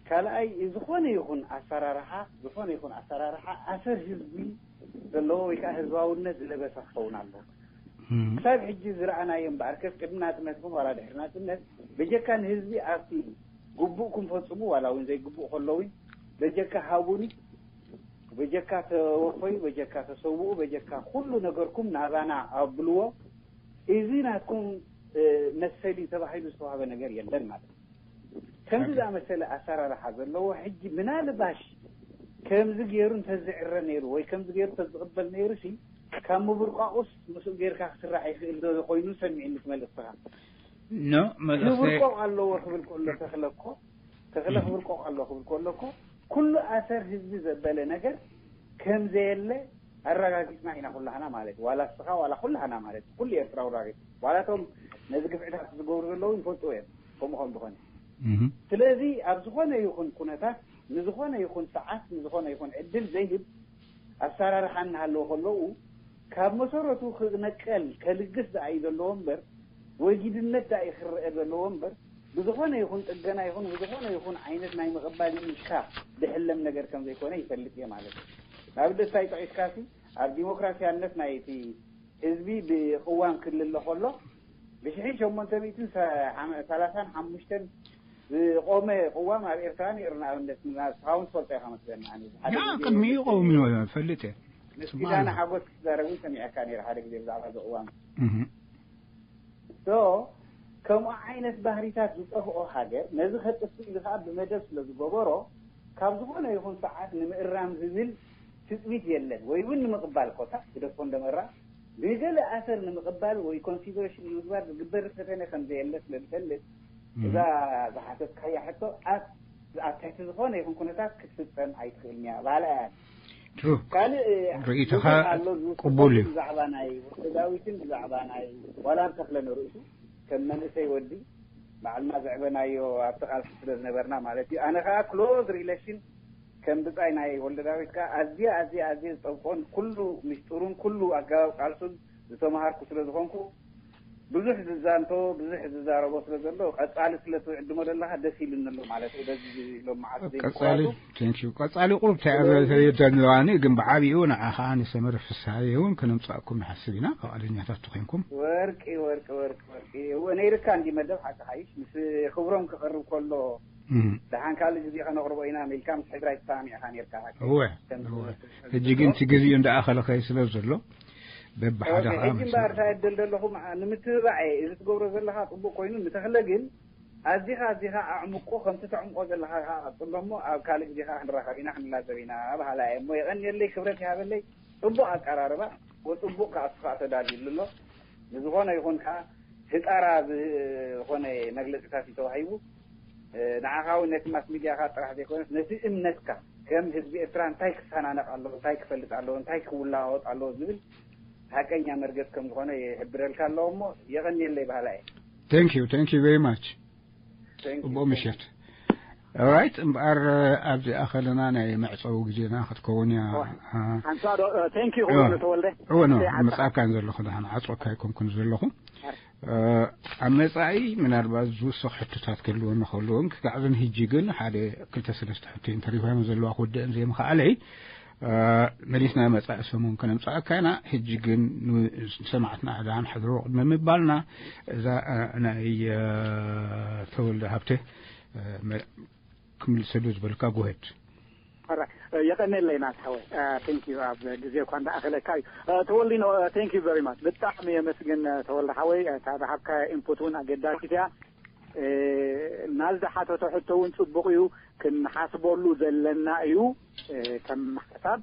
ካልኣይ፣ ዝኾነ ይኹን ኣሰራርሓ፣ ዝኾነ ይኹን ኣሰራርሓ ኣሰር ህዝቢ ዘለዎ ወይ ከዓ ህዝባውነት ዝለበሰ ክኸውን ኣለዎ። እም። ክሳብ ሕጂ ዝረኣናዮ እምበኣርከስ፣ ቅድሚ ናጽነት ይኹን ዋላ ድሕሪ ናጽነት፣ በጀካ ንህዝቢ ኣብቲ ግቡእኩም ፈጽሙ፣ ዋላ እውን ዘይግቡእ ከሎ እውን፣ በጀካ ሃቡኒ፣ በጀካ ተወፈዩ፣ በጀካ ተሰውኡ፣ በጀካ ኩሉ ነገርኩም ናባና ኣብልዎ፣ እዚ ናትኩም፣ እ፣ መሰል እዩ ተባሂሉ ዝተዋህበ ነገር የለን ማለት እዩ። ከምዚ ኦኬ። ዝኣመሰለ ኣሰራርሓ ዘለዎ ሕጂ ምናልባሽ ከምዚ ገይሩ እንተዝዕረ ነይሩ ወይ ከምዚ ገይሩ እንተዝቕበል ነይሩ ሲ ካብ ምብርቋቑስ ምስኡ ጌርካ ክስራሕ ይኽእል ዶ ኮይኑ ሰሚዕኒ እቲ መልእኽትኻ። ኖ፣ መልእኽቲ ክብርቆቕ ኣለዎ ክብል ከሎ ተኽለ እኮ፣ ተኽለ እህ። ክብርቆቕ ኣለዎ ክብል ከሎ እኮ፣ ኩሉ ኣሰር ህዝቢ ዘበለ ነገር ከም ዘየለ ኣረጋጊጽና ኢና ኩላህና ማለት እዩ። ዋላ እስኻ ዋላ ኩላህና ማለት እዩ። ኩሉ ኤርትራዊ ኣረጋጊጽ። ዋላ እቶም ነዚ ግፍዕታት ዝገብሩ ዘለዉ ይፈልጡ እዮም። ከምኡ ከም ዝኾነ። እህ። ስለዚ ኣብ ዝኾነ ይኹን ኩነታት፣ ንዝኾነ ይኹን ሰዓት፣ ንዝኾነ ይኹን ዕድል ዘይህብ ኣሰራርሓ እናሃለወ ከለዉ፣ ካብ መሰረቱ ክነቀል፣ ከልግስ ደኣ እዩ ዘለዎ እምበር፣ ወጊድነት ደኣ እዩ ክረአ ዘለዎ እምበር፣ ብዝኾነ ይኹን ጥገና ይኹን፣ ብዝኾነ ይኹን ዓይነት ናይ ምቕባል ኢልካ ዝሕለም ነገር ከም ዘይኮነ ይፈልጥ እየ ማለት እዩ። ንኣብነት እንታይ ጠቒስካሲ፣ ኣብ ዲሞክራሲያነት ናይ እቲ ህዝቢ ብቅዋም ክልለ ከሎ፣ ብሽሕን ሸሞንተ ሚእትን ሰላሳን ሓሙሽተን ዝቆመ ቅዋም ኣብ ኤርትራ ነይሩ። ንኣብነት፣ ንስኻ እውን ትፈልጦ ኢኻ መስለኒ። ኣነ ሓደ ያ፣ ግዜ ቅድሚኡ ቀዊሙ እዩ፣ ፈልጥ እየ። ምስ ጽቡቕ ኪዳነ ኣሎ። ሓጎስ ክትዛረብ እውን ሰሚዐካ ነይረ ሓደ ግዜ ብዛዕባ እዚ ቅዋም። እህ። ሶ፣ ከምኡ ዓይነት ባህሪታት ዝጠፍኦ ሃገር፣ ነዚ ከጥፍእ ኢሉ ከኣ ብመደብ ስለ ዝገበሮ፣ ካብ ዝኾነ ይኹን ሰዓት ንምእራም ዝብል ትጽቢት የለን፣ ወይ እውን ንምቕባል ኮታ፣ ግደፎ እንዶ ምእራም፣ ንገለ ኣሰር ንምቕባል ወይ ኮንሲደሬሽን ንምግባር ዝግበር ፈተነ ከም ዘየለ ስለ ዝፈልጥ፣ እም። እዛ ዝሓተትካያ ሕቶ ኣብ፣ ኣብ ትሕቲ ዝኾነ ይኹን ኩነታት ክትፍጸም ኣይትኽእልን እያ፣ በሃላ እያ። ትሩ። ካልእ ርእይቶኻ ብዙሕ ኣሎ ዝውስኽ ቅቡል እዩ። ብዛዕባ ናይ ወዲ ዳዊትን ብዛዕባ ናይ ዋላ ተኽለ ንርእሱ ከም መንእሰይ ወዲ ባዕልና ዘዕበናዮ ኣብቲ ቃልሲ ስለ ዝነበርና ማለት እዩ። ኣነ ከኣ ክሎዝ ሪሌሽን ከም ብጻይ ናይ ወልደ ዳዊት ከኣ ኣዝየ፣ ኣዝየ፣ ኣዝየ ዝጠብቆን ኩሉ ሚስጥሩን ኩሉ ኣገባብ ቃልሱን ዝተማሃርኩ ስለ ዝኾንኩ፣ ብዙሕ ዝዛንቶ ብዙሕ ዝዛረቦ ስለ ዘሎ ቀጻሊ ስለ ትዕድሞ ዘለኻ ደስ ኢሉኒ ኣሎ ማለት እዩ። በዚ ሎም መዓልቲ ቀጻሊ ዘይምክዋቱ ቴንክ ዩ ቀጻሊ ቁሩብ ተያዘ ዘለዋኒ ግን ብዓቢኡ ንዓኻ ንሰመረ ፍስሃየ እውን ከነምጻእኩም ንሓስብ ኢና ፈቓደኛታት ተኾይንኩም። ወርቂ ወርቂ ወርቂ ወርቂ እወ ነይርካ እንዲ መደብ ሓቂ ሓይሽ ምስ ክብሮም ክቐርብ ከሎ ደሓን ካልእ ግዜ ከነቕርቦ ኢና ኢልካ ምስ ሕድራይ ተሰማሚዕኻ ነርካ። እወ እወ። ሕጂ ግን እቲ ግዜኡ እንዳኣኸለ ከይ ስለ ዘሎ በብሓደ ከዓ ሕጂ እምበኣር እንታይ እድል ዘለኹም ንምትብባዕ እየ። እዚ ትገብሮ ዘለኻ ፅቡቅ ኮይኑ ንተኽለ ግን ኣዚኻ ኣዚኻ ኣዕምቆ ከምቲ ተዕምቆ ዘለኻ ከዓ ቀፅሎ እሞ ኣብ ካልእ ግዜ ከዓ ክንራኸብ ኢና ክንላዘብ ኢና በሃላ እየ እሞ የቐንየለይ ክብረት ይሃበለይ። ፅቡቅ ኣቀራርባ ወፅቡቅ ከዓ እሱ ከዓ ተዳልዩሉ ኣሎ። ንዝኾነ ይኹን ከዓ ህጣራ ዝኾነ መግለፂታት እዩ ተዋሂቡ። ንዓኻ እውን ነቲ ማስ ሚድያኻ ጥራሕ ዘይኮነስ ነቲ እምነትካ ከም ህዝቢ ኤርትራ እንታይ ክሰናነቕ ኣለዎ እንታይ ክፈልጥ ኣለዎ እንታይ ክውላወጥ ኣለዎ ዝብል ሓቀኛ መርገፅ ከም ዝኾነ ይሕብረልካ ኣለዎ እሞ የቐንየለይ በሃላ እየ። Thank you, thank you very much. Thank you, ጽቡቕ thank you. ምሸት። Alright እምበኣር ኣብዚ ኣኸለና ናይ መዕፀዊ ግዜና ክትከውን እያ። ኣንሳ ዶ ቴንክ ዩ ክብሎ ተወልደ እወ ነው። መፅኣካን ዘለኹ ንዓፅወካ ኣይኮንኩን ዘለኹ። ኣብ መጻኢ ምናልባት ዝውስኽ ሕቶታት ክህልወኒ ከሎ እንክጋዕ ግን ሕጂ ግን ሓደ ክልተ ሰለስተ ሕቶ እንተሪባዮም ዘለዋ ክወደአን ዘይምኽኣለይ መሊስና መጻኢ ሰሙን ከነምጽኣካ ኢና። ሕጂ ግን ንሰማዕትና ሕዳን ሕድሮ ቅድሚ ምባልና እዛ ናይ ተወልደ ሃብተ ክምልሰሉ ዝበልካ ጉሄድ የቀኔለይ ናት ሓወይ። Thank you ኣብ ግዜ እኳ እንዳኣኸለካ እዩ። ተወልዲኖ thank you very much ብጣዕሚ የመስግን። ተወልደ ሓወይ እታ ዝሃብካ ኢንፑት እውን ኣገዳሲት እያ። ናዝዳ ሓተቶ ሕቶ እውን ፅቡቅ እዩ። ክንሓስበሉ ዘለና እዩ። ከም ሓሳብ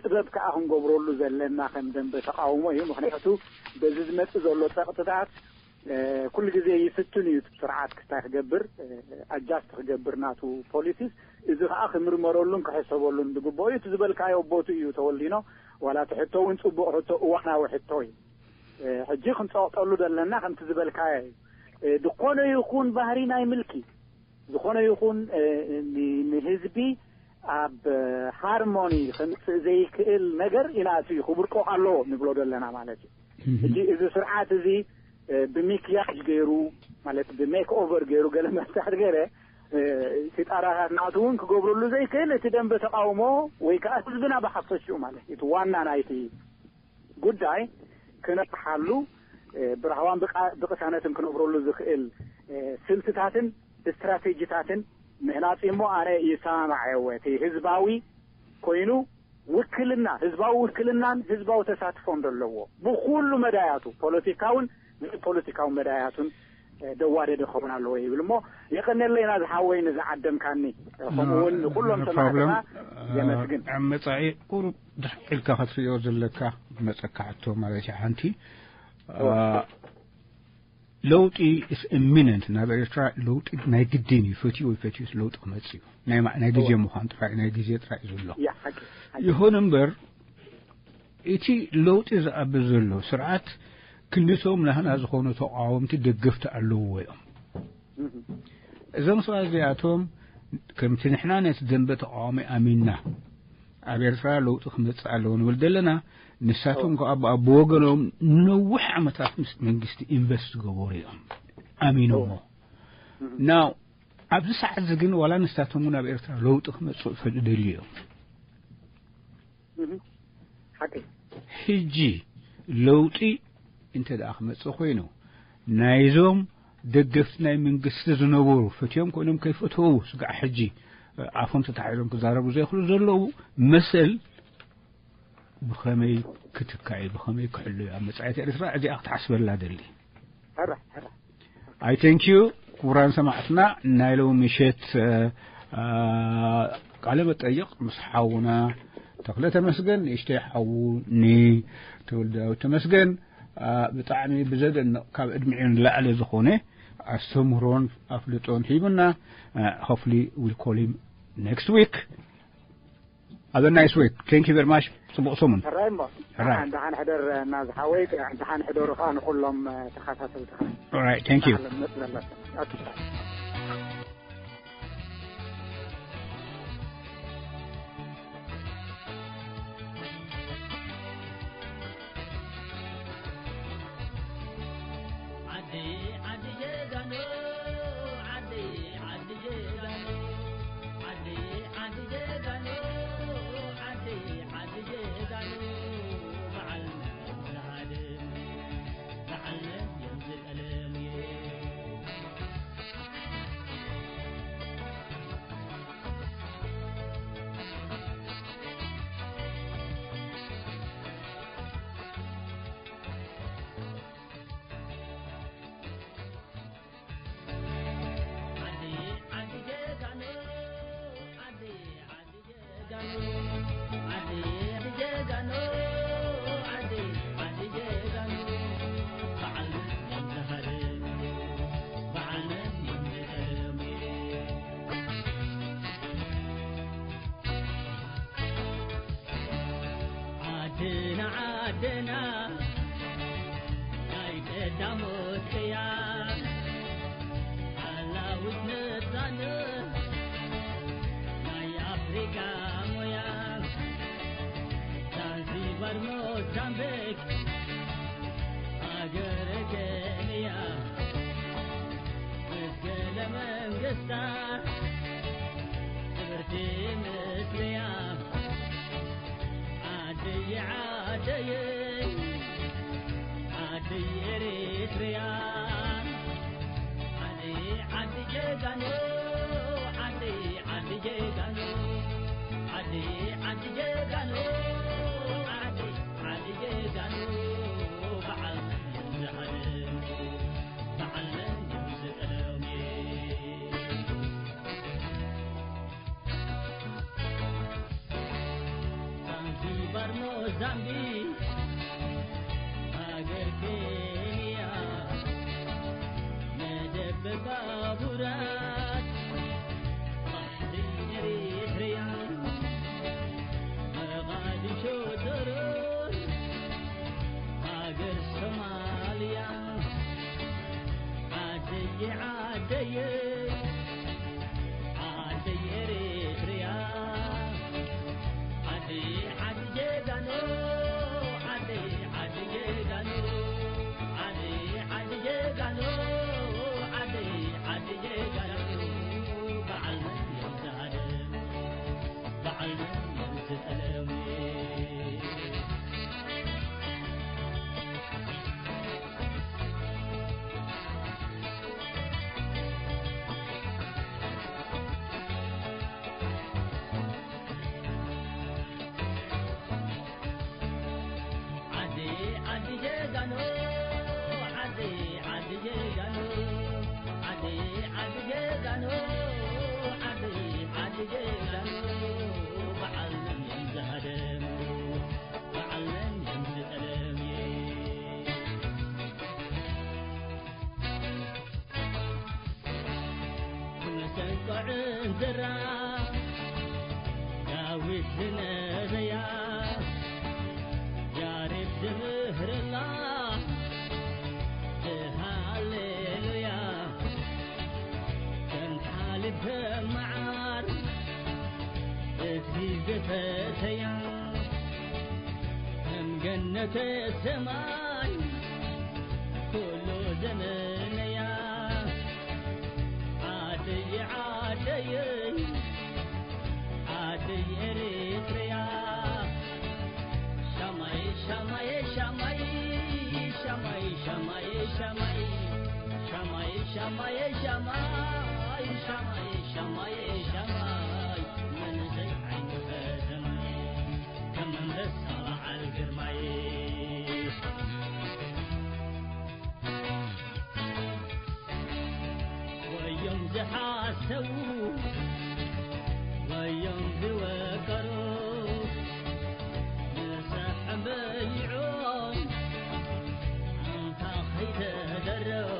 ጥበብ ከዓ ክንገብረሉ ዘለና ከም ደንበ ተቃውሞ እዩ። ምክንያቱ በዚ ዝመፅእ ዘሎ ፀቅጥታት ኩሉ ግዜ ይፍትን እዩ ስርዓት ክስታይ ክገብር ኣጃስት ክገብር ናቱ ፖሊሲስ። እዚ ከዓ ክምርመረሉን ክሕሰበሉን ዝግበኦ እዩ። እቲ ዝበልካዮ ቦቱ እዩ ተወልዲኖ። ዋላ እቲ ሕቶ እውን ፅቡቅ ሕቶ እዋናዊ ሕቶ እዩ። ሕጂ ክንፀቅጠሉ ዘለና ከምቲ ዝበልካዮ እዩ። ዝኾነ ይኹን ባህሪ ናይ ምልኪ ዝኾነ ይኹን ንህዝቢ ኣብ ሃርሞኒ ከምፅእ ዘይክእል ነገር ኢናት እዩ ክብርቆ ኣለዎ ንብሎ ዘለና ማለት እዩ። ሕጂ እዚ ስርዓት እዚ ብሚክያጅ ገይሩ ማለት ብሜክ ኦቨር ገይሩ ገለ መፍትሕት ገይረ ሲጣራታት ናቱ እውን ክገብረሉ ዘይክእል እቲ ደንበ ተቃውሞ ወይ ከዓ ህዝብና ብሓፈሽኡ ማለት እቲ ዋና ናይቲ ጉዳይ ክነጥሓሉ ብራህዋን ብቅሳነትን ክነብረሉ ዝኽእል ስልትታትን ስትራቴጂታትን ምህናፅ እሞ ኣነ ይሰማማዕ እየ። እቲ ህዝባዊ ኮይኑ ውክልና ህዝባዊ ውክልናን ህዝባዊ ተሳትፎን ዘለዎ ብኩሉ መዳያቱ ፖለቲካውን ዘይፖለቲካዊ መዳያቱን ደዋደደ ክኸውን ኣለዎ ይብል እሞ የቀነለይና ዝሓወይ ንዝዓደምካኒ ከምኡውን ንኩሎም ሰማዕትና የመስግን። ኣብ መጻኢ ቁሩብ ድሕር ኢልካ ክትርእዮ ዘለካ መጸካ ሕቶ ማለት እዩ። ሓንቲ ለውጢ ኢስ ኢሚነንት ናብ ኤርትራ ለውጢ ናይ ግድን እዩ። ፈትዩ ወይ ፈትዩስ ለውጢ ክመጽእ እዩ። ናይ ግዜ ምዃን ጥራይ ናይ ግዜ ጥራይ እዩ ዘሎ። ይኹን እምበር እቲ ለውጢ ዝኣቢ ዘሎ ስርዓት ክንድቶም ናህና ዝኾኑ ተቃወምቲ ደገፍቲ ኣለውዎ እዮም። እዞም ሰባት እዚኣቶም ከምቲ ንሕና ነቲ ደንበ ተቃዋሚ ኣሚንና ኣብ ኤርትራ ለውጢ ክመጽእ ኣለዎ ንብል ዘለና፣ ንሳቶም ከዓ ብወገኖም ነዊሕ ዓመታት ምስ መንግስቲ ኢንቨስት ዝገበሩ እዮም ኣሚኖሞ። ናው ኣብዚ ሰዓት እዚ ግን ዋላ ንሳቶም እውን ኣብ ኤርትራ ለውጢ ክመጽእ ይፈልጡ ደልዩ እዮም። ሓቂ ሕጂ ለውጢ እንተ ደኣ ክመጽእ ኮይኑ ናይዞም ደገፍቲ ናይ መንግስቲ ዝነበሩ ፈትዮም ኮይኖም ከይፈተዉ ስጋዕ ሕጂ ኣፎም ተታሒዞም ክዛረቡ ዘይኽእሉ ዘለዉ መሰል ብኸመይ ክትካእ ብኸመይ ክሕሉ ኣብ መጻኢት ኤርትራ እዚኣ ክትሓስበላ ደሊ። I thank you ክቡራን ሰማዕትና ናይ ሎሚ ምሸት ቃለ መጠይቕ ምስ ሓውና ተኽለ ተመስገን ንእሽተይ ሓዉ ንተወልደ ዳዊት ተመስገን ብጣዕሚ ብዘደንቕ ካብ ዕድሚዑ ንላዕሊ ዝኾነ ኣስተምህሮን ኣፍልጦን ሂቡና። Hopefully we'll call him next week. Have a nice week. Thank you very much. ጽቡቕ ሰሙን። ሕራይ እሞ ሕራይ። ደሓን ሕደር ናዝሓወይ። ደሓን ሕደሩ ከዓ ንኩሎም ተኸታተልትኻ። All right. Thank you. ዜና ናይ ቀዳሞት ቅያ ሓላዊት ነጻነት ናይ ኣፍሪቃ ሞያ ዛንዚባር ሞዛምቢክ ሃገረ ኬንያ ምስ ገለ መንግስታ ክብርቲ ምስልያ ዓደየ ዓደየ ዓደየ ኤሪትርያ ዓደየ ዓዲ ጀጋኑ ዓደየ ዓዲ ጀጋኑ ዓደየ ዓዲ ጀጋኑ ዓደየ ዓዲ ጀጋኑ በዓል መን እዮም ዝሃድሙ በዓል መን እዮም ዝጠልሙ ዛንዚባር ሞዛምቢክ ሃገር ኬንያ መደበር ባቡራት ባሕሪ ኤሪትርያ መቓዲሾ ዶሮን ሃገር ሶማልያ ዓደየ ዓደየ ዓደይ ኤሪትርያ ዓዲ ዓዲ ጀጋኑ ዓዲ ዓዲ ጀጋኑ ዓዲ ዓዲ ጀጋኑ ዓዲ ዓዲ ጀጋኑ በዓል መን እዮም ዝሃድሙ በዓል መን እዮም ዝጠልሙ ዓዲ ዓዲ ጀጋኑ ዓዲ ዓዲ ጀጋኑ ዓዲ ዓዲ ጀጋኑ ዓዲ ዓዲ ጀጋኑ በዓል መን እዮም ዝሃደሙ በዓል መን እዮም ዝጠለሙ መሰንቆ ዕንዝራ ዳዊት ዝነበያ ያሬድ ዝምህርላ ሃሌሉያ ከም ሓሊብ ከም መዓር እቲ ዝፈተያ ከም ገነተ ሰማይ ኩሉ ዘመነያ ዓደይ ዓደይ ዓደይ ኤሪትርያ ሻማይ ሻማይ ሻማይ ሻማይ ሻማይ ሻማይ ሻማይ ሻማይ ሻማይ ሻማይ ሻማይ ሻማይ መንእሰይ ዓይኒ ከተማይ ከም ኣንበሳ በዓል ግርማይ ወዮም ዝሓሰቡ ወዮም ዝወቀሩ ንሰሕ በይዖም ኣንታ ከይተደረው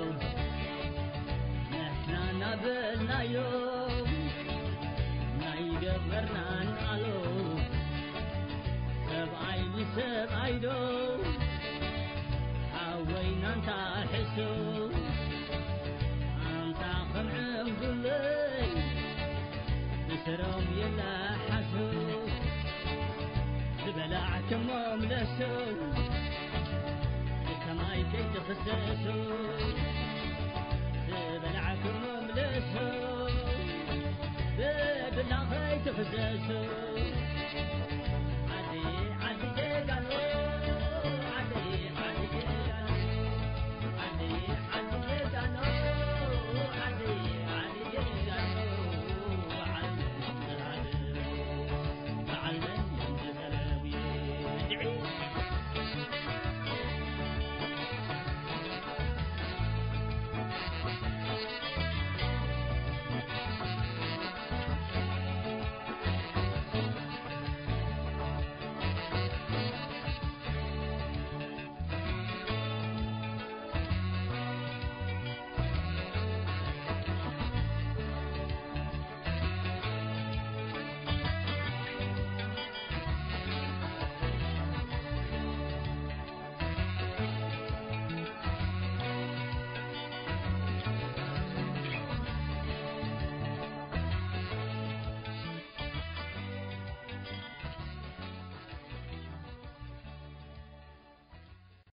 ንሕና ናበልናዮም ናይ ገበርናን ኣለው ሰብኣይ ንሰብኣይ ዶ ሓወይና እንታ ሕሱ ኣንታ ከም ዕንጉለይ ብስሮም የላሓሱ ዝበላዕክሞም ለሱ ብከማይ ከይትኽሰሱ ዝበላዕክሞም ለሱ ብድላ ከይትኽሰሱ